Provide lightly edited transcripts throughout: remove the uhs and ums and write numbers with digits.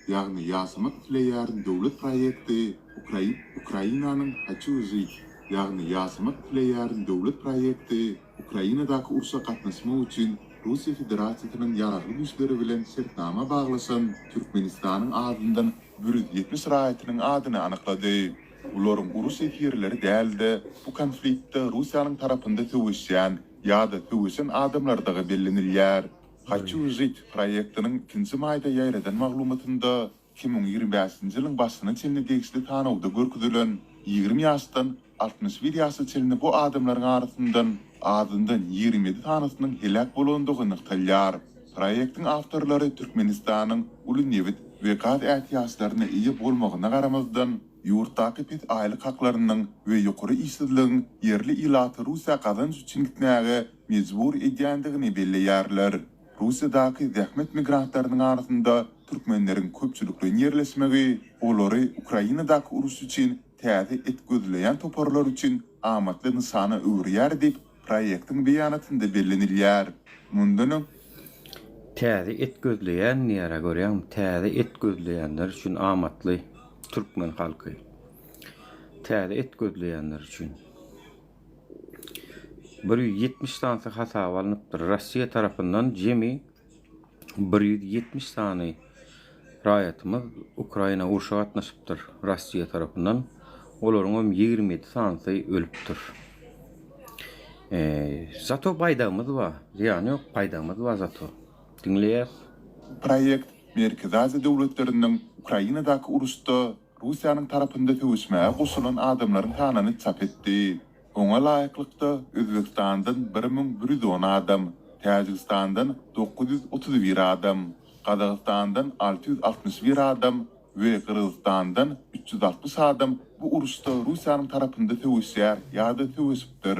ýagny Ýaşamak isleýärin döwlet proýekti Ukrain Ukrainanyň Haçu žit, ýagny Ýaşamak isleýärin döwlet proýekti Ukrainadaky urşa gatnaşmak üçin Russiýa Federasiýasynyň Ýaragly Güýçleri bilen şertnama baglaşan Türkmenistanyň azyndan 170 raýatynyň adyny anyklady. Bularyň uruş esirleri däl-de, bu konfliktde Russiýanyň tarapynda söweşýän ýa-da söweşen adamlardygy bellenilýär. Haçu žit proýektiniň ikinji maýda ýaýradan maglumatynda 2025-nji ýylyň başyna çenli degişli sanawda görkezilen 20 ýaşdan 61 ýaşa çenli bu adamlaryň arasyndan azyndan 27 sanysynyň heläk bolandygy nygtalýar. Proýektiň awtorlary Türkmenistanyň uly nebit we gaz ätiýaçlaryna eýe bolmagyna garamazdan, ýurtdaky pes aýlyk haklarynyň we ýokary işsizligiň ýerli ilaty Russiýa gazanç üçin gitmäge mejbur edýändigini belleýärler. Russiýadaky zähmet migrantlarynyň arasynda türkmenleriň köpçülikleýin ýerleşmegi olary Ukrainadaky uruş üçin täze et gözleýän toparlar üçin amatly nyşana öwürýär diýip, proýektiň beýanatynda bellenilýär. Mundan öň. Täze et gözleýän diýýär-ä görýäňmi, täze et gözleýänler üçin amatly türkmen halky. Täze et gözleýänler üçin. 170 sanysy hasaba alnypdyr. Russiýa tarapyndan jemi 170 sany raýatymyz Ukraina urşa gatnaşypdyr Russiýa tarapyndan. Olaryň hem 27 sanysy ölüpdir. Zato baýdagymyz bar. Zyýany ýok, baýdagymyz bar zato. Diňleýäs. Proýekt Merkezi Aziýa döwletleriniň Ukrainadaky uruşda Russiýanyň tarapynda söweşmäge goşulan adamlaryň sanyny çap etdi. Oňa laýyklykda, Özbegistandan 1110 adam, Täjigistandan 931 adam, Gazagystandan 661 adam we Gyrgyzystandan 360 adam bu uruşda Russiýanyň tarapynda söweşýär ýa-da söweşipdir.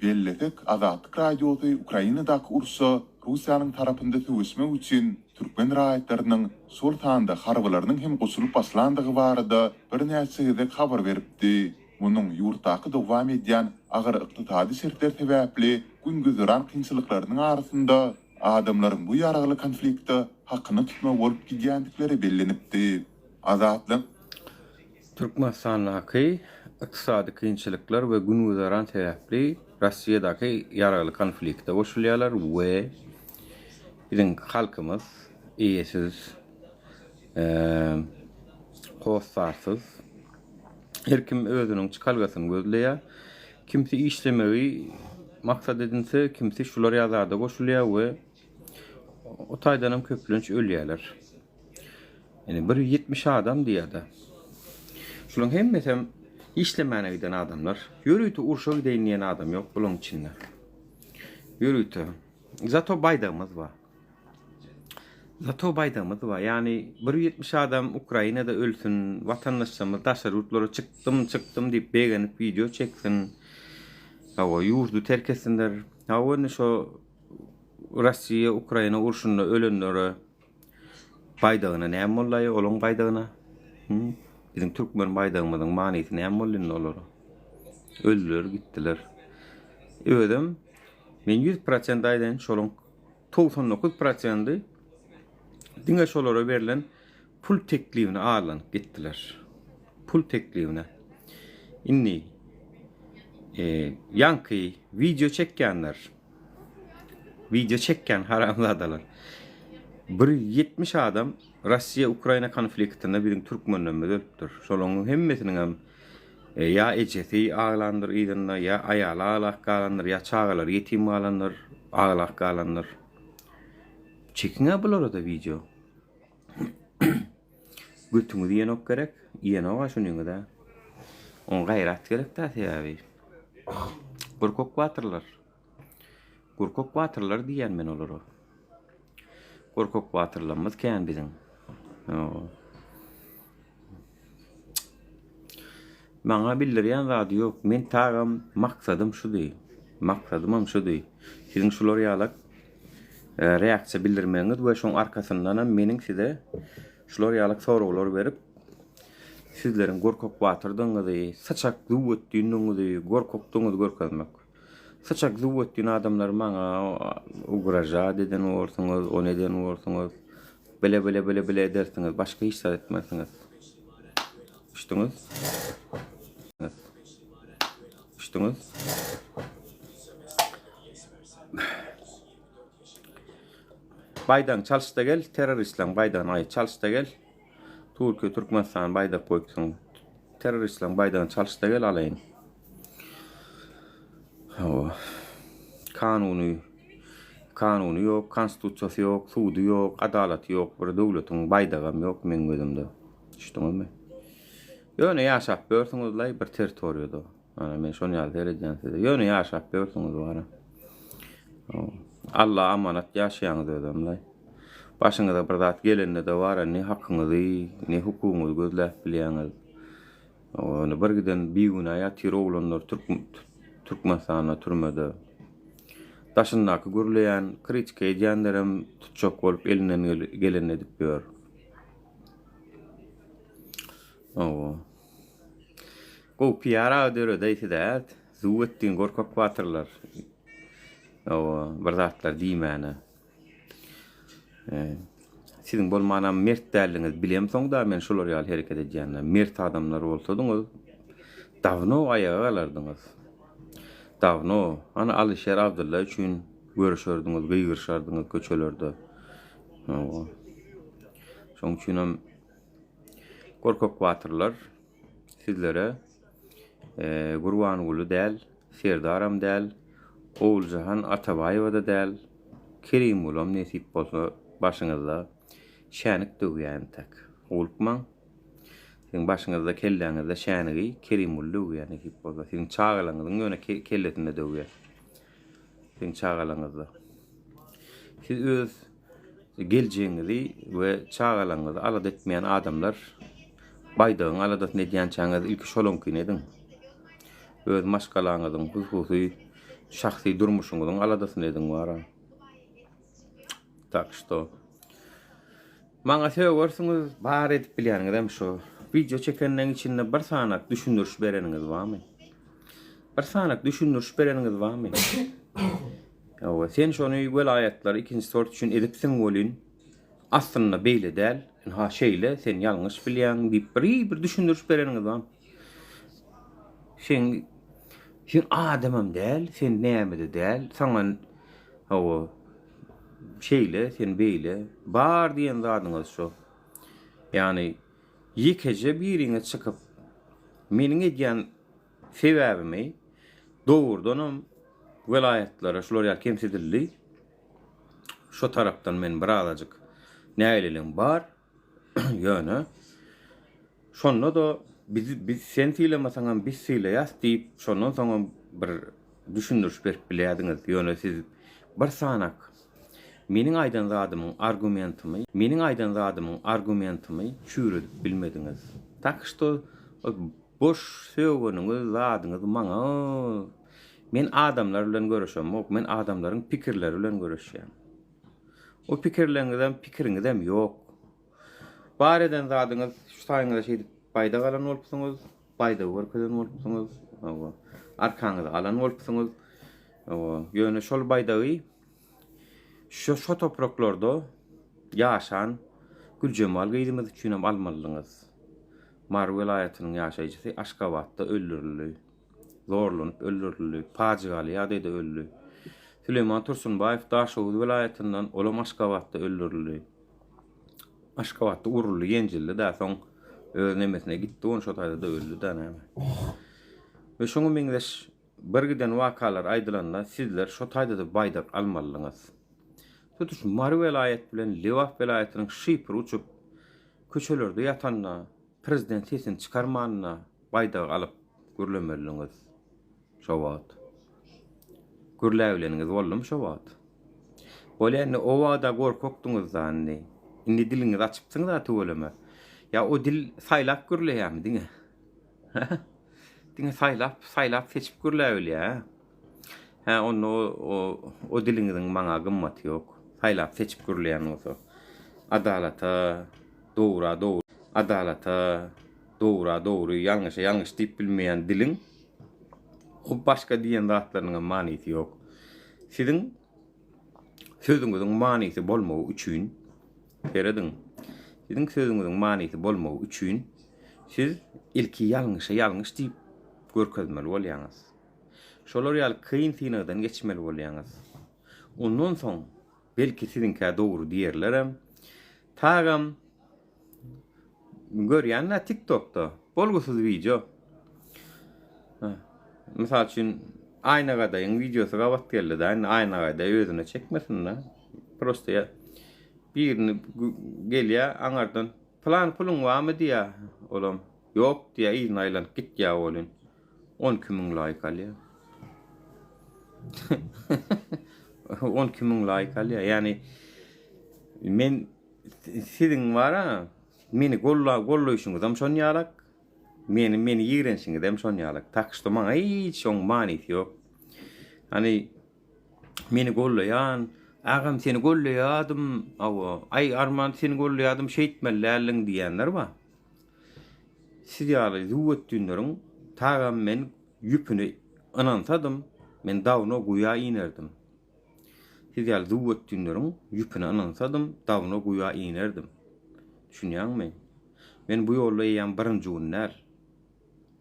Bellesek, Azatlyk Radiosy Ukrainadaky urşa Russiýanyň tarapynda söweşmek üçin türkmen raýatlarynyň, şol sanda harbylarynyň hem goşulyp başlandygy barada birnäçe gezek habar beripdi. Munuň ýurtdaky dowam edýän agyr ykdysady şertler sebäpli gün-güzeran kynçylyklarynyň arasynda adamlaryň bu ýaragly konfliktde hakyna tutma bolup gidýändikleri bellenipdi. Azatlyk. Türkmenistandaky ykdysady kynçylyklar we gün-güzeran sebäpli Russiýadaky ýaragly konflikte goşulýarlar we biziň halkymyz eýesiz, hossarsyz. Her kim özüniň çykalgasyny gözleýär. Kimsi işlemegi maksat edinse, kimsi şular ýaly zada goşulýar we o taýdan hem köplenç ölýärler. Ýani bir 70 adam diýýär-de. Şularyň hemmesem işlemäne giden adamlar. Ýörite urşa gideýin diýen adam ýok bularyň içinde. Ýörite. Zato baýdagymyz bar. Zato baýdagymyz bar. Ýani bir 70 adam Ukrainada ölsün, watandaşlarymyz daşary ýurtlara çykdym, çykdym diýip begenip wideo çeksin. Hawa, ýurdy terk etsinler. Hawa, indi şo Russiýa Ukraina urşunda ölenlere Baýdagyna näme boldaý olaň baýdagyna? Hü? Biziň türkmen baýdagymyzyň manysy näme boldy indi olara? Öldüler gitdiler. Özem men 100% aýdaýyn şolaň 99 prosendi diňe şolara berlen pul teklibine aldanyp gitdiler. Pul teklibine. Indi e, ýaňky wideo çekýänler Wideo çekýän haramzadalar. Bir 70 adam Russiýa-Ukraina konfliktinde biziň türkmenlerimiz ölüpdir. Şolaryň hemmesiniň hem e, ýa ejesi aglandyr yzynda, ýa aýaly aglap galandyr, ýa çagalary ýetim galandyr, aglap galandyr. Çekiň-ä bulara-da wideo. Götüňiz iýenok gerek? Iýenok-a şunyňyz-a. Oňa gaýrat gerek-dä sebäbi. Gorkak batyrlar. Gorkak batyrlar diýýän men olara. Gorkak batyrlarymyz kän biziň. Maňa bildirýän zady ýok. Men tagam maksadym şudy. Maksadymam şudy. Siziň şular ýalak e, reaksiýa bildirmegiňiz we şoň arkasyndanam meniň size şular ýalak soraglar berip sizleriň gorkak batyrdygyňyzy, syçak züwwetdindigiňizi, gorkakdygyňyzy görkezmek. Syçak züwwetdin adamlar maňa ugražat eden borsuňyz, ony eden borsuňyz. Bile bile bile bile edersiňiz, başga hiç zat etmersiňiz. Düşdüňiz? Düşdüňiz? Baýdagyny çalyş-da gel, terroristleň baýdagyny aý çalyş-da gel. Türkiýe Türkmenistan baýdak goýupsyň. Terroristleň baýdagyny çalyş-da gel alaýyn. Hawa. Kanuny kanuny ýok, konstitusiýasy ýok, sudy ýok, adalaty ýok, bir döwletiň baýdagam ýok meň gözümde. Düşdüňizmi? Ýöne ýaşap ýörsüňizlaý bir territoriýada. Ana men şony ýaly seredýän size. Ýöne ýaşap ýörsüňiz bara. Alla amanat ýaşaýaňyz özemlaý. Başyňyza bir zat gelende-de bara ne hakyňyzy, ne hukugyňyzy gözläp bilýäňiz. Ony bir giden bigünä ýatyr oglanlar türk Türkmenistanda türmede. Daşyndaky gürleýän, kritika edýänlerem tutjak bolup elinden gelenini edip ýör. Hawa. Gowy PR aga döredeý size Zuw etdiň gorkak batyrlar. Hawa, bir zatlar diýmäne. Siziň bolmanam mert däldigiňizi bilemsoň-da men şular ýaly hereket edýän-de. Mert adamlar bolsadyňyz, dawno aýaga galardyňyz. Dawno. Ana Alyşer Abdylla üçin göreşerdiňiz, gygyryşardyňyz köçelerde. Hawa. Şoň üçinem gorkak batyrlar sizlere Gurbanguly däl, Serdaram däl, Oguljahan Atabaýewa-da däl, Kerimgulam nesip bolsa başyňyzda şänik döwýär entek. Howlukmaň. Siziň başyňyzda kelläňizde şänigi Kerimguly döwýär nesip bolsa. Siziň çagalaryňyzyň ýöne kellesinde döwýär. Siziň çagalaryňyzda. Siz öz geljegiňizi we çagalaryňyzy alada etmeýän adamlar baýdagyň aladasyny edýänçäňiz ilki şolaňkyny ediň. Öz maşgalaňyzyň hususy şahsy durmuşyňyzyň aladasyny ediň wara. Tak şto. Maňa sögersiňiz, bar edip bilýäniňizem şo. Wideo çekenleň içinde bir sanak düşündiriş bereniňiz barmy? Bir sanak düşündiriş bereniňiz barmy? Hawa, sen şony welaýatlar ikinji sort üçin edipsiň welin, aslynda beýle däl, ynha şeýle, sen ýalňyş bilýäň diýip bir bir düşündiriş bereniňiz barmy? Sen sen adamam däl, sen näme-de däl, saňa hawa şeýle, sen beýle, bar diýen zadyňyz şo. Ýagny ýekeje biriňiz çykyp meniň edýän Sebäbimi, dogrudanam welaýatlara şular ýaly kemsidildi. Şo tarapdan men birazajyk nägileligim bar. Ýöne şonda-da bizi biz sen sylamasaňam biz sylaýas diýip, şondan soňam bir düşündiriş berip bilýärdiňiz. Ýöne siz bir sanak meniň aýdan zadymyň argumentimi, meniň aýdan zadymyň argumentimi çüýredip bilmediňiz. Tak şto Boş sögeniňiz zadyňyz maňa men adamlar bilen göreşemok men adamlaryň pikirleri bilen göreşýän. O pikirleriňizem pikiriňizem ýok. Bar eden zadyňyz şu taýyňyza şeýdip baýdak alan bolupsyňyz, baýdagy görkezen bolupsyňyz, hawa, arkaňyza alan bolupsyňyz. Hawa, ýöne şol baýdagy şu şo topraklarda ýaşan Güljemal gyzymyz üçinem almalydyňyz. Mary welaýatynyň ýaşaýjysy Aşgabatda öldürildi. Zorlanyp öldürildi. Pajygaly ýagdaýda öldi. Süleýman Tursunbaýew Daşoguz welaýatyndan, olam Aşgabatda öldürildi. Aşgabatda uruldy, ýenjildi-dä, soň öz nemesine gitdi, ony şo taýda-da öldi-dä näme. We şoňa meňzeş birgiden wakalar aýdylanda sizler şo taýda-da baýdak almalydyňyz. Tutuş Mary welaýat bilen Lebap welaýatynyň şypyry uçup, Köçelerde ýatanda, prezident sesini çykarmanda baýdagy alyp gürlemelidiňiz şo wagt. Gürläbileniňiz boldumy şo wagt? Bolýa indi o wagda gorkakdyňyzda indi. Indi diliňizi açypsyňyza tüweleme. Ýa o dil saýlap gürleýärmi diňe? Diňe saýlap, saýlap seçip gürläbilýär hä? Hä onda o o diliňiziň maňa gymmaty ýok. Saýlap seçip gürleýän bolsa. Adalata, dogra dogry, adalata, dogra dogry, ýalňyşa ýalňyş diýip bilmeýän diliň o başga diýen zatlarynyňam manysy ýok. Siziň sözüňiziň manysy bolmagy üçin. Serediň. Siziň sözüňiziň manysy bolmagy üçin siz ilki ýalňyşa ýalňyş diýip görkezmeli bolýaňyz. Şolar ýaly kyn synagdan geçmeli bolýaňyz. Ondan soň belki siziňkä dogry diýerlerem. Tagam görýän-dä TikTokda bolgusyz wideo. Mysal üçin Aýna Gadaýyň wideosy gabat geldi-dä. Indi Aýna Gadaý özüne çekmesin-dä. Prosta ýa birini gelýär aňardan Pylan puluň barmy diýýär. Olam ýok diýýär yzyna aýlanyp gitýär welin 12 müň laýk alýar. 12 müň laýk alýar. Ýagny men siziň bara meni golla gollaýşyňyzam şon ýalak. Meni meni ýigrenşiňizem şon ýalak. Tak şto maňa hiç oň manysy ýok. Hany meni gollaýan, agam seni gollaýadym, hawa, aý arman seni gollaýadym şeýtmeli däldiň diýýänler bar. Siz ýaly züwwetdinleriň tagam men ýüpüni ynansadym, men dawno guýa inerdim. Siz ýaly züwwetdinleriň ýüpüne ynansadym, dawno guýa inerdim. Düşünýäňmi? Men bu ýolda eýýäm birinji gün däl.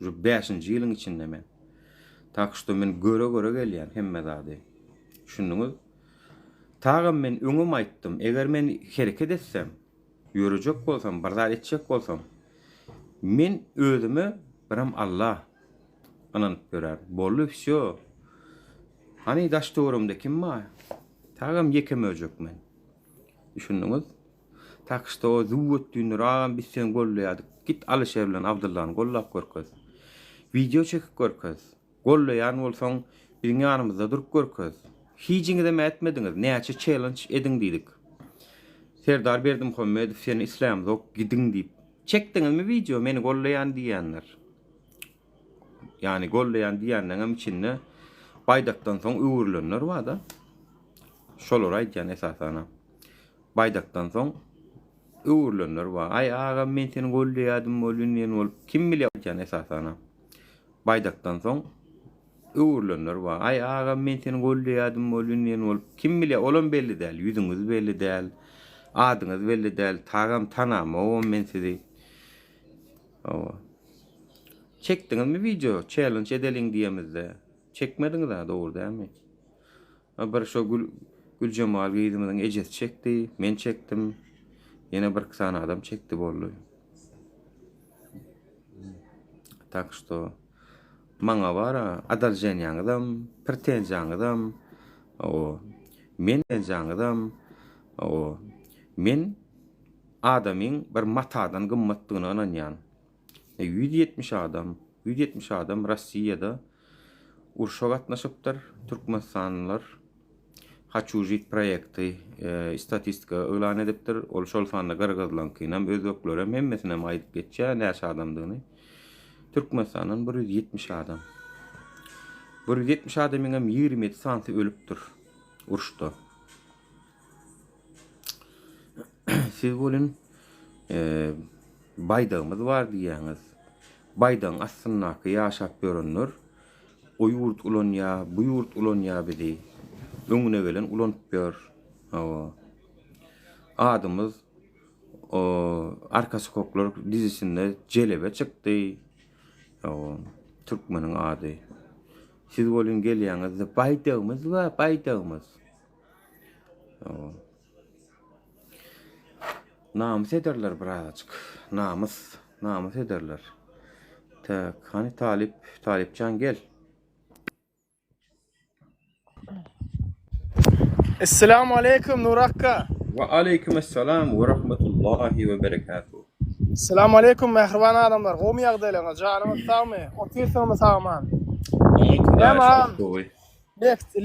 Uje bäşinji ýylyň içinde men. Tak şto men göre-göre gelýän hemme zady. Düşündiňiz? Tagam men öňem aýtdym, eger men hereket etsem, ýörejek bolsam, bir zat etjek bolsam, men özüme birem Alla ynanyp ýörärin. Boldy, wsýo. Hany daş töweregimde kim bar? Tagam ýeke möjek men. Düşündiňiz? Tak şto züwwetdinler agam biz seni gollaýardyk. Git Alyşer bilen Abdyllany gollap görkez. Wideo çekip görkez. Gollaýan bolsaň biziň ýanymyzda durup görkez. Hijiňizem ätmediňiz. Näçe çellenç ediň diýdik. Serdar Berdimuhamedow seni islämzok gidiň diýip. Çekdiňizmi wideo meni gollaýan diýýänler. Ýagny gollaýan diýýänleňem içinde baýdakdan soň öwrülenler bar-da. Şolary aýdýan esasanam. Baýdakdan soň öwrülenler bar. Aý agam men seni gollaýadym welin diýen bolup kim bilýär aýdýan esasanam. Baýdakdan soň öwrülenler bar. Aý agam men seni gollaýadym welin diýen bolup kim bilýär olam belli däl. Ýüzüňiz belli däl. Adyňyz belli däl. Tagam tanamogam men sizi. Hawa. Çekdiňizmi wideo? Challenge edeliň diýemizde. Çekmediňiz-a dogry dälmi? A bir şo Gül Güljemal gyzymyzyň ejesi çekdi, men çekdim. Ýene birki sany adam çekdi boldy. Tak şto maňa bara adalženiýaňyzam, pretenziýaňyzam o men pretenziýaňyzam o men Adamyň bir matadan gymmatdygyna ynanýan. 170 adam, 170 adam Rossiýada urşa gatnaşypdyr. Türkmenistanlylar Haçu žit proýekti statistika yglan edipdir. Ol şol sanda gyrgyzlaňkynam, özbeklerem hemmesinem aýdyp geçýär näçe adamdygyny. Türkmenistandan 170 adam. 170 adamyňam 27 sanysy ölüpdir uruşda. Siz welin baýdagymyz bar diýýäňiz. Baýdagyň astyndaky ýaşap ýörenler o ýurt ulanýar, bu ýurt ulanýar bizi. Öňüne gelen ulanyp ýör. Hawa. Adymyz o Arka sokaklar dizisinde jelebe çykdy. Hawa. Türkmeniň ady. Siz welin gelýäňiz-de baýdagymyz bar, baýdagymyz. Namys ederler birazajyk. Namys, namys ederler. Tak, hany Talyp, Talypjan gel. Esselamu aleýkum Nur akga. Wa aleýkum essalam we rahmetullahi we berekatuh. Esselamu aleýkum mähriban adamlar. Gowmy ýagdaýlaryňyz? Janyňyz sagmy? Otyrsyňyzmy sagman? Näme agam? Gowy.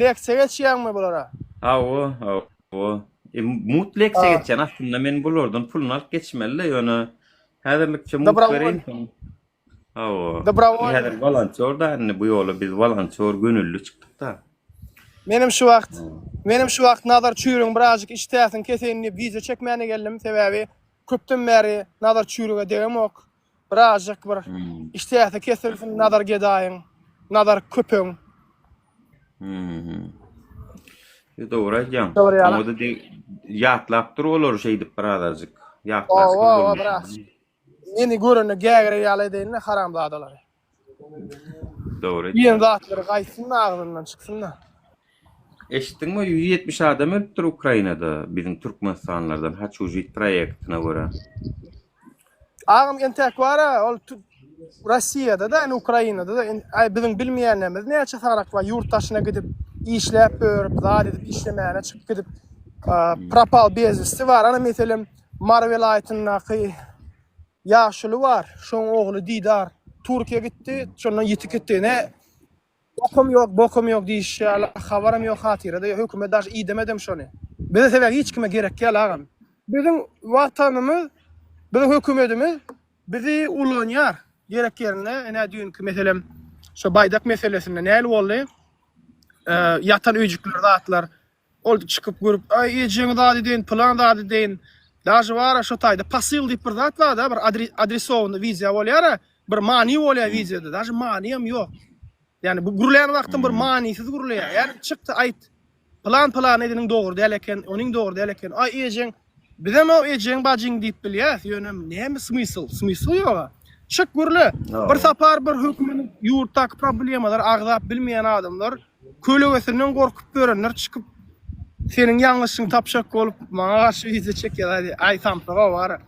Leksiýa geçýäňmi bulara? Hawa, hawa. E, mut leksiýa geçýän aslynda men bulardan puluny alyp geçmeli-de, ýöne häzirlikçe mut bereýin soň. Hawa. Dobrowolny. Häzir wolontýor da indi bu ýola biz wolontýor gönülli çykdyk-da. Menem şu wagt, menem şu wagt Nazar çüýrügiň birazjyk işdäsini keseýin diýip wideo çekmäne geldim. Sebäbi köpden bäri Nazar çüýrüge degemok. Birazjyk bir işdäsi kesilsin Nazar gedaýyň, Nazar köpegiň. Dogry aýdýaň. Oňa-da deg. Ýatlap dur olary şeýdip birazajyk. Ýatlap dur. Owa, owa, biraz. Meni görende gägirer ýaly edeýin-de haramzadalary. Dogry. Diýen zatlary gaýtsyn-da agzyndan çyksyn-da. Eşitdiňmi 170 adam ölüpdir Ukrainada biziň Türkmenistanlylardan Haçu žit proýektine görä. Agam entäk bar-a ol Rossiýada-da indi Ukrainada-da aý biziň bilmeýänlerimiz näçe sarak bar ýurt daşyna gidip işläp ýörüp zat edip işlemäne çykyp gidip propal bezwesti bar ana meselem Mary welaýatyndaky ýaşuly bar şoň ogly Didar Türkiýä gitdi şondan ýitip gitdi ne Okum ýok, bokum ýok diýişi ýaly, habaram ýok, hatyra-da ýok, hökümet daşy idemedem şony. Bize sebäbi hiç kime gerek däl agam. Biziň watanymyz, biziň hökümetimiz bizi ulanýar gerek ýerinde. Ine düýnki meselem şo baýdak meselesinde näl boldy? Ýatan öýjükler zatlar Ol çykyp görüp, aý ejeňi zat edeýin, pylan zat edeýin. Daže bar-a şo taýda posyl diýip bir zat bar-da, bir adresowanyý wideo bolýar-a, bir many bolýar wideoda. Daže manyýam ýok. Ýani bu gürlän wagtyň bir manysyz gürleýär. Ýani çykdy aýt. Pylan pylan edeniň dogry däl eken, onuň dogry däl eken. Aý ejeň bizem o ejeň bajyň diýip bilýäs, ýöne näme smysl? Smysl ýog-a. Çyk gürle. Bir sapar bir hökümeniň ýurtdaky problemalary agzap bilmeýän adamlar Kölegesinden gorkup ýörenler çykyp seniň ýalňyşyňy tapjak bolup maňa garşy wideo çekýärler. Aý samsyga bar.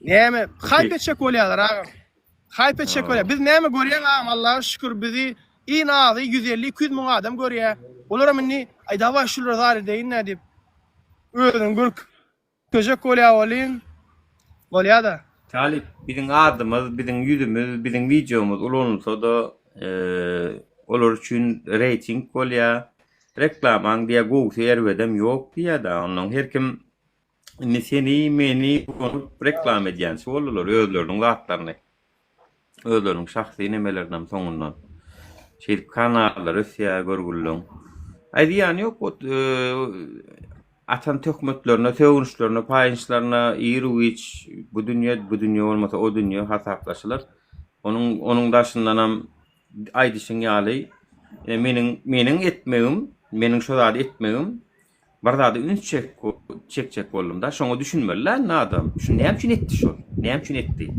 Näme haýp etjek bolýarlar agam. Haýp etjek bolýar. Biz näme görýäň agam Allaha şükür bizi iň azy 150 200 müň adam görýär. Olaram indi aý dawaý şulara zar edeýin-dä diýip özüni görk Köşek bolýa welin bolýada. Talyp biziň adymyz biziň ýüzümiz biziň wideomyz ulanylsada olar üçin reýting bolýa reklamaň diýä gowsy erbedem ýok diýäda onnoň her kim indi seni meni ulanyp reklama edýänçi boldular özleriniň zatlaryny. Özleriniň şahsy nemelerinem soňundan. Şeýdip kanallar ösýär görgülileň. Aý zyýany ýok ot atan töhmetlerine, sögünçlerine, paýynçlaryna iru-giç bu dünýe, bu dünýe bolmasa o dünýe hasaplaşylar. Onuň onuň daşyndanam aýdyşyň ýaly ine meniň meniň etmegim, meniň şo zady etmegim Bir zada üns çek çekjek boldum-da, şoňa düşünmeli-dä indi adam. Şuny näme üçin etdi şol? Näme üçin etdi?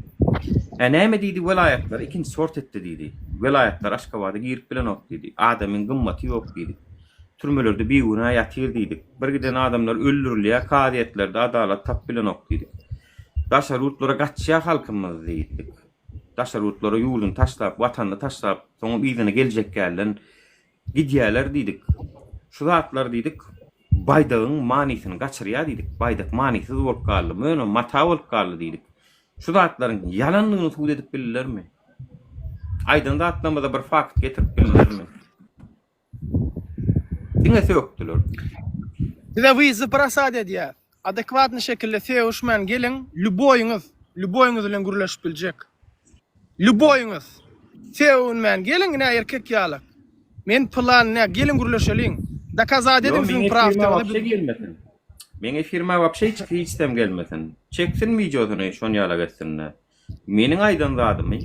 Ä näme diýdi welaýatlary ikinji sort etdi diýdi. Welaýatlar Aşgabada girip bilenok diýdi. Adamyň gymmaty ýok diýdi. Türmelerde bigünä ýatyr diýdik. Bir giden adamlar öldürilýär, kazyýetlerde adalat tapyp bilenok diýdik. Daşary ýurtlara gaçýar halkymyz diýdik. Daşary ýurtlara ýurduny taşlap, watanyny taşlap, soňam yzyna geljekgälden Gidýäler diýdik. Şu zatlar diýdik, baýdagyň manysyny gaçyrýar diýdik. Baýdak manysyz bolup galdy, möne mata bolup galdy diýdik. Şu zatlaryň ýalandygyny subut edip bildilermi? Aýdan zatlarymyza bir fakt getirip bildilermi? Diňe sökdüler. Size wyzyw brasat edýär. Adekwatny şekilde sögüşmän geliň, lýuboýyňyz, lýuboýyňyz bilen gürleşip biljek. Lýuboýyňyz. Sögünmän geliň ine erkek ýaly. Men pylan ine geliň gürleşeliň. Dokazat Ýo ediň meň siziň efirime prawdaňyzy wapşe biz gelmesin. Meň efirime wapşe hiç hiçsem gelmesin. Çeksin wideosyny şon ýalak etsinler. Meniň aýdan zadymy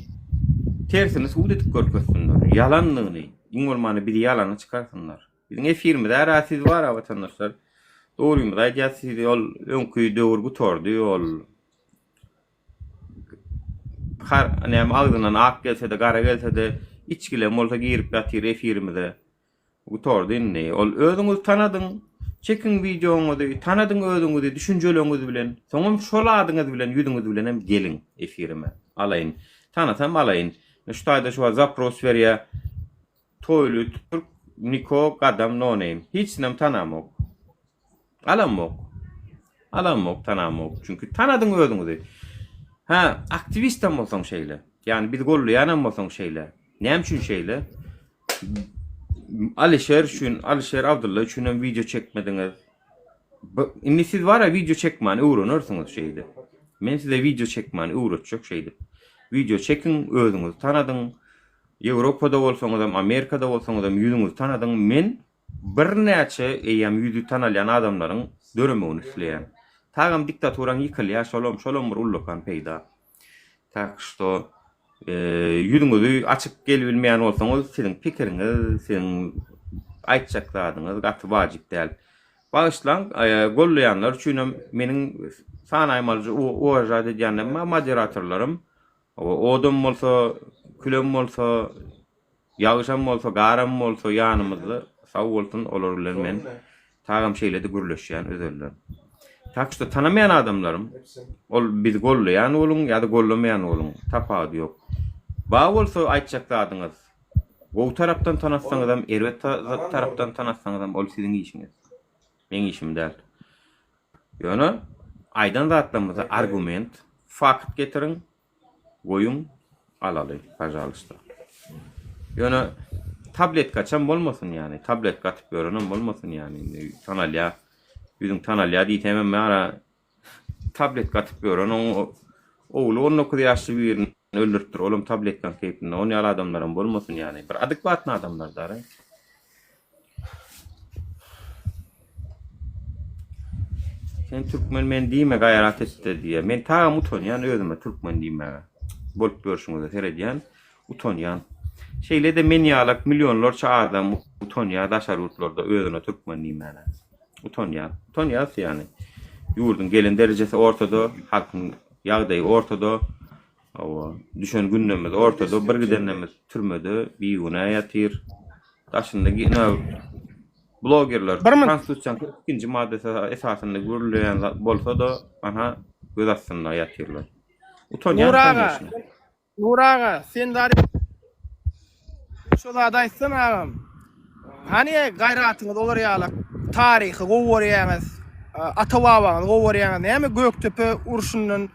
tersini subut edip görkezsinler. Ýalandygyny, iň bolmanda bizi ýalana çykarsynlar. Biziň efirimiz ära siz bara watandaşlar. Dogrymyzy aýdýas siz ol öňki döwür gutardy ol har näme agzyndan ak gelsede gara gelsede içgilem bolsa girip ýatyr efirimize. Gutardy indi. Ol özüňizi tanadyň. Çekiň wideoňyzy, tanadyň özüňizi düşünjeleňiz bilen. Soňam şol adyňyz bilen ýüzüňiz bilenem geliň efirime. Alaýyn. Tanasam alaýyn. Şu taýda şu wagt zapros berýär. Toýly türk Niko gadam no name. Hiçsinem tanamok. Alamok. Alamok tanamok. Çünki tanadyň özüňizi. Hä, aktiwistem bolsaň şeýle. Ýagny bizi gollaýanam bolsaň şeýle. Näme üçin şeýle? Alişer üçin, Alişer Abdylla üçin hem wideo çekmediňiz. Indi siz bara wideo çekmäni öwrenersiňiz şeýdip. Men size wideo çekmäni öwretjek şeýdip. Wideo çekiň, özüňizi tanadyň. Ýewropada bolsaňyzam, Amerikada bolsaňyzam ýüzüňizi tanadyň, men birnäçe eýýäm ýüzi tanalýan adamlaryň döremegini isleýän. Tagam diktaturaň ýykylýar, şolam, şolam bir ullakan peýda. Tak şto, ýüzüňizi açyp gelibilmeýän bolsaňyz, siziň pikiriňiz, siziň aýtjak zadyňyz gaty wajyp däl. Bagyşlaň, gollaýanlar üçinem meniň sanaýmalyja uwažat edýänlerim bar, moderatorlarym. Odam bolsa, külem bolsa, ýagyşam bolsa, garam bolsa ýanymyzda sag bolsun, olar bilen men tagam şeýle-de gürleşýän özelden. Tak şto tanamaýan adamlarym, ol bizi gollaýan boluň ýa-da gollamaýan boluň, tapawudy ýok. Bar bolsa aýtjak zadyňyz, Gowy tarapdan tanatsaňyzam, erbet tarapdan tanatsaňyzam ol siziň işiňiz. Meň işim däl. Ýöne aýdan zatlarymyza argument, fakt getiriň, goýuň, alaly, pažalysta. Ýöne tabletkaçam bolmasyn ýany, tabletka atyp ýörenem bolmasyn ýany, indi tanalýar, ýüzüň tanalýar diýsemem ýara Tabletka atyp ýören oň ogly 19 ýaşly birini öldüripdir olam tabletkaň keýpinde on ýaly adamlaram bolmasyn ýany bir adekwatny adamlar dara. Sen türkmen men diýme gaýrat etde diýýär. Men tagam utanýan özüme türkmen diýmäge. Bolup ýörşüňize seredýän utanýan. Şeýle-de men ýalak millionlarça adam utanýar daşary ýurtlarda özüne türkmen diýmäne. Utanýan. Utanýas ýany. Ýurduň gelen derejesi ortada, halkyň ýagdaýy ortada. Hawa, düşen günlerimiz ortada, bir gidenlerimiz türmede bigünä ýatyr. Daşynda ýene blogerler konstitusiýanyň 42-nji maddasy esasynda gürleýän bolsa-da, aha, göz astynda ýatyrlar. Utanýan, Nur aga, Nur aga, sen zat Şo zady aýtsana agam. Hany gaýratyňyz olar ýaly taryhy gowy görýäňiz, ata babaňyzy gowy görýäňiz. Näme Gökdepe urşundan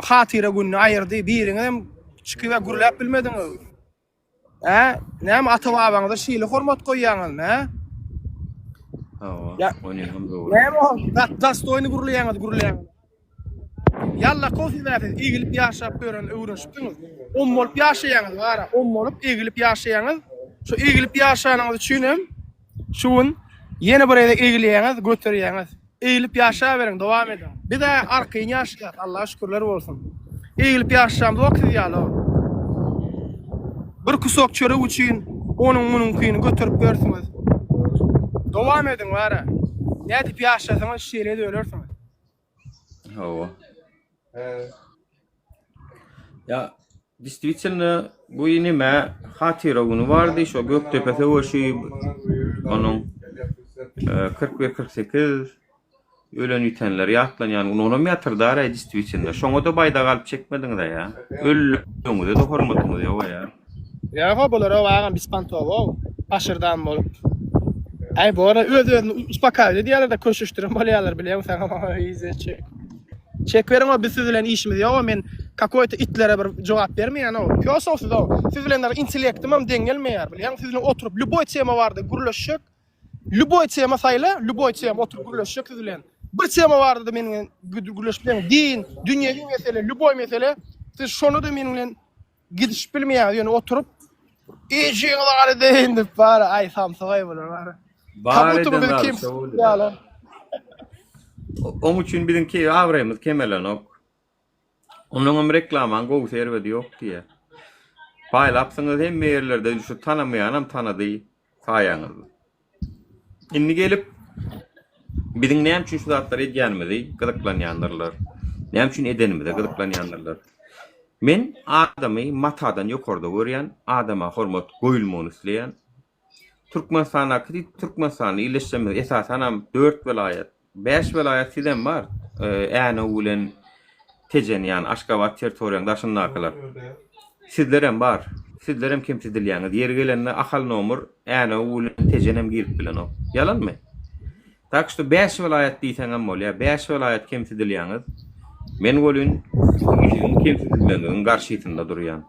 hatyra gününi aýyrdy, biriňizem çykyp gürläp bilmediňiz. Hä? Näme ata babaňyza şeýle hormat goýýaňyzmy, hä? Hawa, Ýa, onyňam dogry. näme ol? Dat dastoýny gürleýäňiz, gürleýäňiz. Ýalla kow siz siz egilip ýaşap ýören öwrenişipdiňiz. Om bolup ýaşaýaňyz bara, om bolup egilip ýaşaýaňyz. Şu egilip ýaşanyňyz üçin hem şu gün ýene bir gezek egilýäňiz, göterýäňiz. Egilip ýaşaberiň, dowam ediň. Biz-ä arkaýyn ýaşaýas, Allaha şükürler bolsun. Egilip ýaşamzok siz ýaly. Bir kusok çörek üçin onuň-munuňkyny göterip ýörsüňiz. Dowam ediň bara. Nädip ýaşasaňyz şeýle-de ölersiňiz. Hawa. Ýa Distwitelno bu neme hatyra güni bardy şo Gökdepe söweşi onuň 41 48 ölen ýitenler ýatlanýan gün onam ýatyrdaray distwitelno şoňa-da baýdak alyp çekmediňiz-ä ýa ölüňize-de hormatyňyz ýog-a ýa. Ýoga bulara agam bispantowow paşyrdan bolup. Aý bora öz özüni uspakaýyt edýärler-de köşeşdiren bolýarlar bilýäňmi saňa maňa çek. Çekiberiňow biz siz bilen işimiz ýogow men kakoýto itlere bir jogap bermeýänow pýosow sizow siz bilen dagy intellektimem deň gelmeýär bilýäňmi siz bilen oturyp lýuboý tema barada gürleşjek lýuboý tema saýla lýuboý tema oturyp gürleşjek siz bilen bir tema barada meniň bilen gürleşip bileň din dünýewi mesele lýuboý mesele siz şony-da meniň bilen gidişip bilmeýäňiz ýöne oturyp ejeňiz ar edeýin diýip bar aý samsyk aý bular bar. Bar eden zady şo bolýar. Oň üçin biziň ki abraýymyz kemelenok. Onuňam reklamaň gowusy erbedi ýok diýýär. Paýlapsyňyz hemme ýerlerde şu tanamaýanam tanady saýaňyzda. Indi gelip biziň näme üçin şu zatlary edýänimizi gyzyklanýandyrlar. Näme üçin edenimize gyzyklanýandyrlar. Men adamy matadan ýokarda görýän, adama hormat goýulmagyny isleýän. Türkmenistandaky Türkmenistanly ildeşlerimiz esasanam 4 welaýat, 5 welaýat sizem bar. Änew bilen Tejen ýany Aşgabat territoriýanyň daşyndakylar. Sizlerem bar. Sizlerem kemsidilýäňiz. Ýeri gelende Ahal nomur, Änew bilen Tejenem girip bilenok. Ýalanmy? Tak şto 5 welaýat diýseňem bolýar. 5 welaýat kemsidilýäňiz. Men welin siziň kemsidilmegiňiziň garşysynda durýan.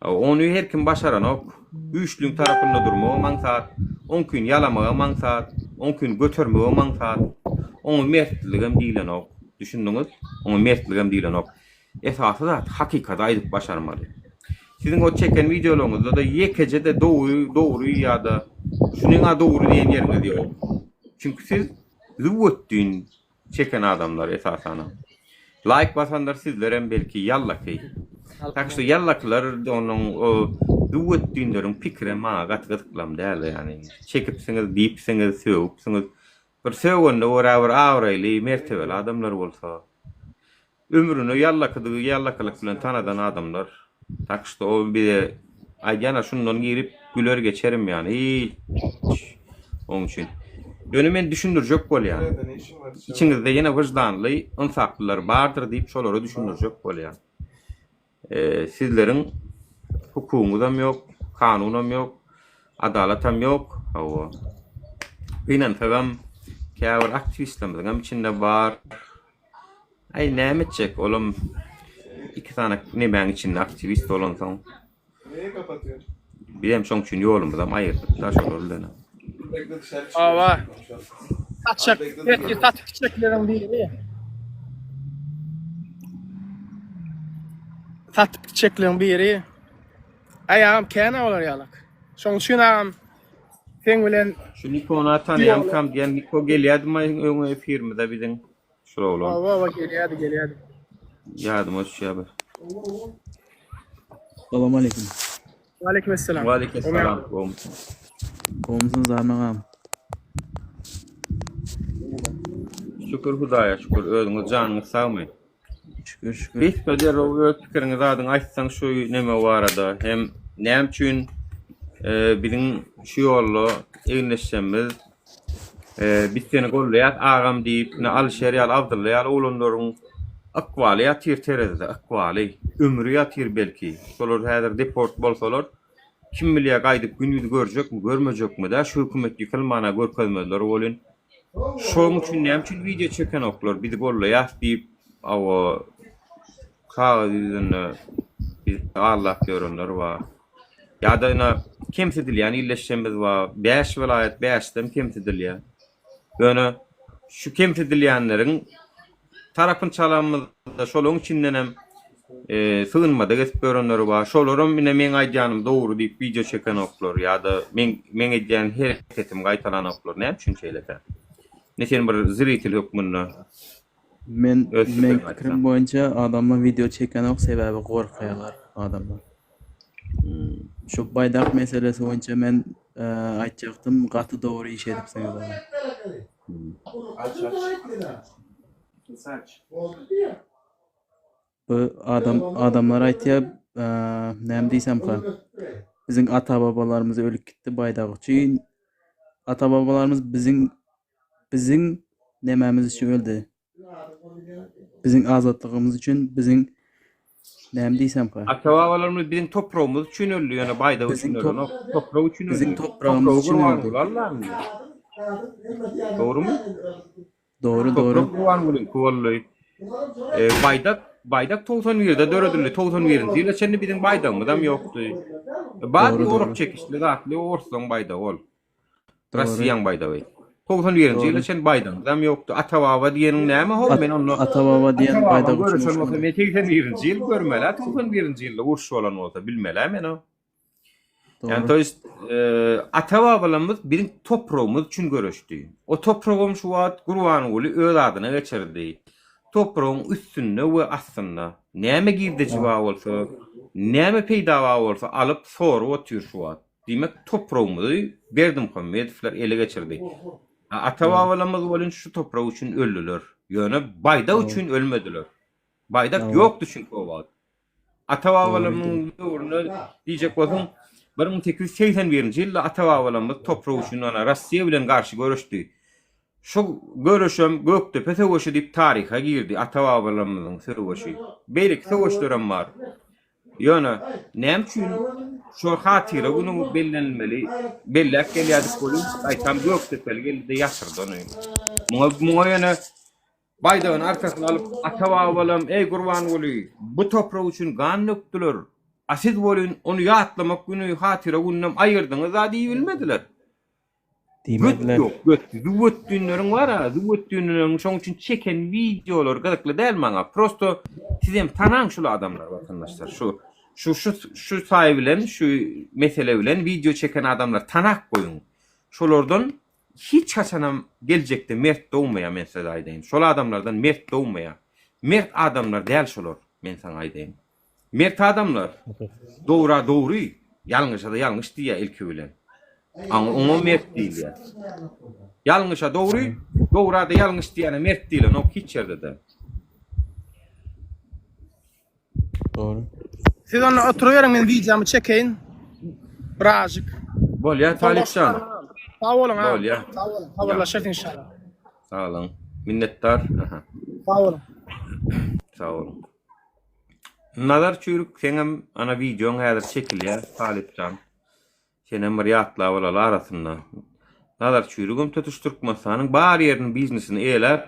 Ony her kim başaranok. Güýçliň tarapynda durmagam aňsat, oňkini ýalamagam aňsat, oňkini götermegem aňsat. Oňa mertligem diýlenok. Düşündiňiz? Oňa mertligem diýlenok. Esasy zat hakykaty aýdyp başarmaly. Siziň o çeken wideolaryňyzda-da ýekeje-de dogry dogry ýa-da şunyň-a dogry diýen ýeriňiz ýok. Çünki siz züwwetdin çeken adamlar esasanam. Laýk basanlar sizlerem belki ýallaky. Tak şo ýallakylar onuň o züwwetdinleriň pikirem maňa gaty gyzyklam däl ýani. Çekipsiňiz, diýipsiňiz, sögüpsiňiz. Bir sögende görä bir abraýly, mertebeli adamlar bolsa. Ömrüne ýallakydygy ýallakylyk bilen tanadan adamlar. Tak şto o bize aýdýan-a şundan girip güler geçerim ýany hiç oň üçin. Ýöne men düşündirjek bolýan. Içiňizde ýene wyždanly, ynsaplylar bardyr diýip şolara düşündirjek bolýan. Sizleriň hukugyňyzam ýok, kanunam ýok, adalatam ýok. Hawa. Gynansagam käbir aktiwistlerimiziňem içinde bar. Aý näme etjek olam iki sany nemäň içinde aktiwist bolansoň. Bizem şoň üçin ýolumyzam aýyrdyk-da şolar bilen. Hawa. Satjak, belki satyp gitjekleriň biri. Satyp gitjekleriň biri. Aý agam kän olar ýalak. Şoň üçin agam seň bilen Şu Nikony tanýamkam diýen Niko gelýädimi öň efirimize biziň? Şul oglan. Hawa hawa gelýärdi gelýärdi. Ýadyma düşýär bir. Salam aleyküm. Waleýkim esselam. Waleýkim esselam. Gowmysyň? Gowmysyň Zaryn agam? Şükür Hudaýa şükür. Özüňiz janyňyz sagmy? Şükür şükür. Gysga derrew öz pikiriňi zadyňy aýtsaň şu neme barada hem näme üçin biziň şu ýolda eginleşjemiz Biz seni goldaýas agam diýip, ine Alyşer ýaly, Abdylla ýaly oglanlaryň ykbaly ýatyr terezide, ykbaly, ömri ýatyr belki. Şolar häzir deport bolsalar, kim bilýär gaýdyp gün ýüzi görjekmi, görmejekmi-dä, şu hökümet ýykylmana görkezmezler welin. Şoň üçin näme üçin wideo çekenoklar, bizi goldaýas diýip, hawa, kagyz ýüzünde bizi aldap ýörenler bar. Ýa-da ine kemsidilýän illeşjemiz bar. Bäş welaýat bäşden kemsidilýär. Ýöne şu kemsidilýänleriň tarapyny çalanymyzda şolaryň içindenem sygynmada gezip ýörenleri bar. Şolaram ine meň aýdýanym dogry diýip wideo çekenoklar ýa-da meň meň edýän hereketimi gaýtalanoklar. Näme üçin şeýlekä? Ine sen bir zritel hökmünde Men öz meň pikiriňi pikirim aýtsaň. boýunça adamlar wideo çekenok sebäbi gorkaýarlar adamlar. Şu baýdak meselesi boýunça men aýtjakdym gaty dogry iş edipsiňiz agam. Bu adam adamlar aýtýar näme diýsemka biziň ata babalarymyz ölüp gitdi baýdak üçin ata babalarymyz biziň biziň nemämiz üçin öldi. Biziň azatlygymyz üçin, biziň näme diýsemka? Ata-babalarymyz biziň topragymyz üçin öldi, ýöne baýdak üçin ölenok. Toprak üçin öldi. Biziň topragymyz üçin öldi. Allahym. Dogrumy? Dogry, dogry. Toprak Gurbangulyňky boldy. E, baýdak, baýdak 91-de döredildi. 91-nji ýyla çenli biziň baýdagymyzam ýokdy. Bar orak çekişli zatly orslaň baýdagy ol. Rossiýaň baýdagy. 91-nji ýyla çenli baýdagymyzam ýokdy. Ata-baba diýeniň näme how? Men onda Ata-baba diýen baýdak üçin görüşen bolsa men 81-nji ýyl görmeli-ä, 91-nji ýylda uruş bolan bolsa bilmeli-ä men o. Ýani to ýest ata-babalarymyz biziň topragymyz üçin göreşdi. O topragam şu wagt Gurbanguly öz adyna geçirdi. Topragyň üstünde we astynda näme girdeji bar bolsa, näme peýda bar bolsa alyp sorup otyr şu wagt. Diýmek, topragymyzy Berdimuhamedowlar ele geçirdi. Ata-babalarymyz welin şu toprak üçin öldüler. Ýöne baýdak üçin ölmediler. Baýdak ýokdy çünki o wagt. Ata-babalarymyň döwründe diýjek bolsaň, 1881-nji ýylda ata-babalarymyz toprak üçin ana Rossiýa bilen garşy göreşdi. Şu göreşem Gökdepe söweşi diýip taryha girdi, ata-babalarymyzyň söweşi. Beýleki söweşlerem bar. Ýöne, näme üçin şol hatyra güni bellenilmeli, belläp gelýärdik welin, gaýtam Gökdepeli geldi-de ýatyrdy ony. Muňa, muňa ýöne baýdagyny arkasyna alyp, ata-babalam, Eý, Gurbanguly, bu toprak üçin gan dökdüler, a siz welin ony ýatlamak güni, hatyra gününem aýyrdyňyz-a diýibilmediler. Göt Diýmediler. ýok, göt. Züwwetdinleriň bar-a, züwwetdinleriň şoň üçin çeken wideolary gyzykly däl maňa. Prosto sizem tanaň şul adamlary watandaşlar. Şu şu şu şu saý bilen, şu mesele bilen wideo çeken adamlary tanap goýuň. Şolardan hiç haçanam geljekde mert dogmaýar men size aýdaýyn. Şol adamlardan mert dogmaýar. Mert adamlar däl şolar, men saňa aýdaýyn. Mert adamlar dogra dogry, ýalňyşa-da ýalňyş diýýär ilki bilen. Aňa oňa mert diýilýär. Ýalňyşa dogry, dograda ýalňyş diýýäne mert diýilenok hiç ýerde-de. Dogry. Siz onda oturyberiň men wideomy çekeýin. Birazjyk. Bolýar Talypjan. Sag boluň ha. Bolýar. Sag boluň. Habarlaşarys inşallah. Sag boluň. Minnetdar. Aha. Sag boluň. Sag boluň. Nazar Çüýrük seňem ana wideoň häzir çekilýär Talypjan. Senem bir ýatlap alaly arasynda. Nazar Çüýrügem tutuş Türkmenistanyň bar ýerini biznesini eýeläp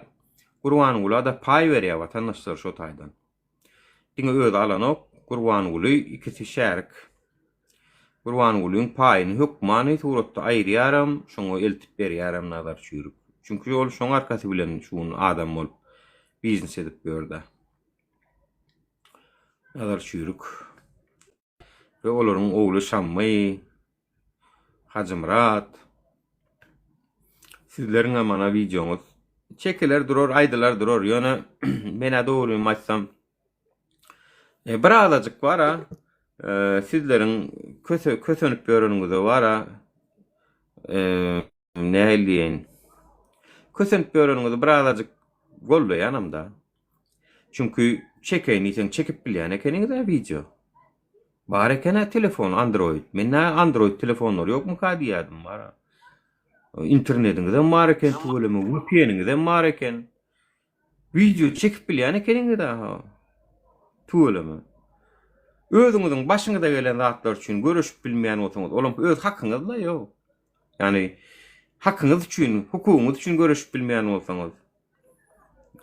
Gurbangula-da paý berýär watandaşlar şo taýdan. Diňe özi alanok, Gurbanguly ikisi şärik. Gurbangulyň paýyny hökmany suratda aýyrýaram, şoňa eltip berýärem Nazar Çüýrük. Çünki ol şoň arkasy bilen şu gün adam bolup biznes edip ýör-dä. Nazar Çüýrük. We olaryň ogly Şammy, Hajymyrat. Sizleriňem ana wideoňyz çekiler durar, aýdylar durar. Ýöne men-ä dogrymy aýtsam, e, bir azajyk bar-a, e, sizleriň köse, kösenip ýöreniňize bar-a, e, nähili diýeýin, kösenip ýöreniňizi bir azajyk goldaýanam-da. Çünki çekeýin diýseň çekip bilýän ekeniňiz-ä wideo. Bar eken-ä telefon android. Men nä android telefonlary ýokmuka diýýärdim bar-a. Internetiňizem bar eken tüweleme, VPN-iňizem bar eken. Wideo çekip bilýän ekeniňiz-ä ha. Tüweleme. Özüňiziň başyňyza gelen zatlar üçin göreşip bilmeýän bolsaňyz, olam öz hakyňyz-la ýok. Ýagny hakyňyz üçin, hukugyňyz üçin göreşip bilmeýän bolsaňyz,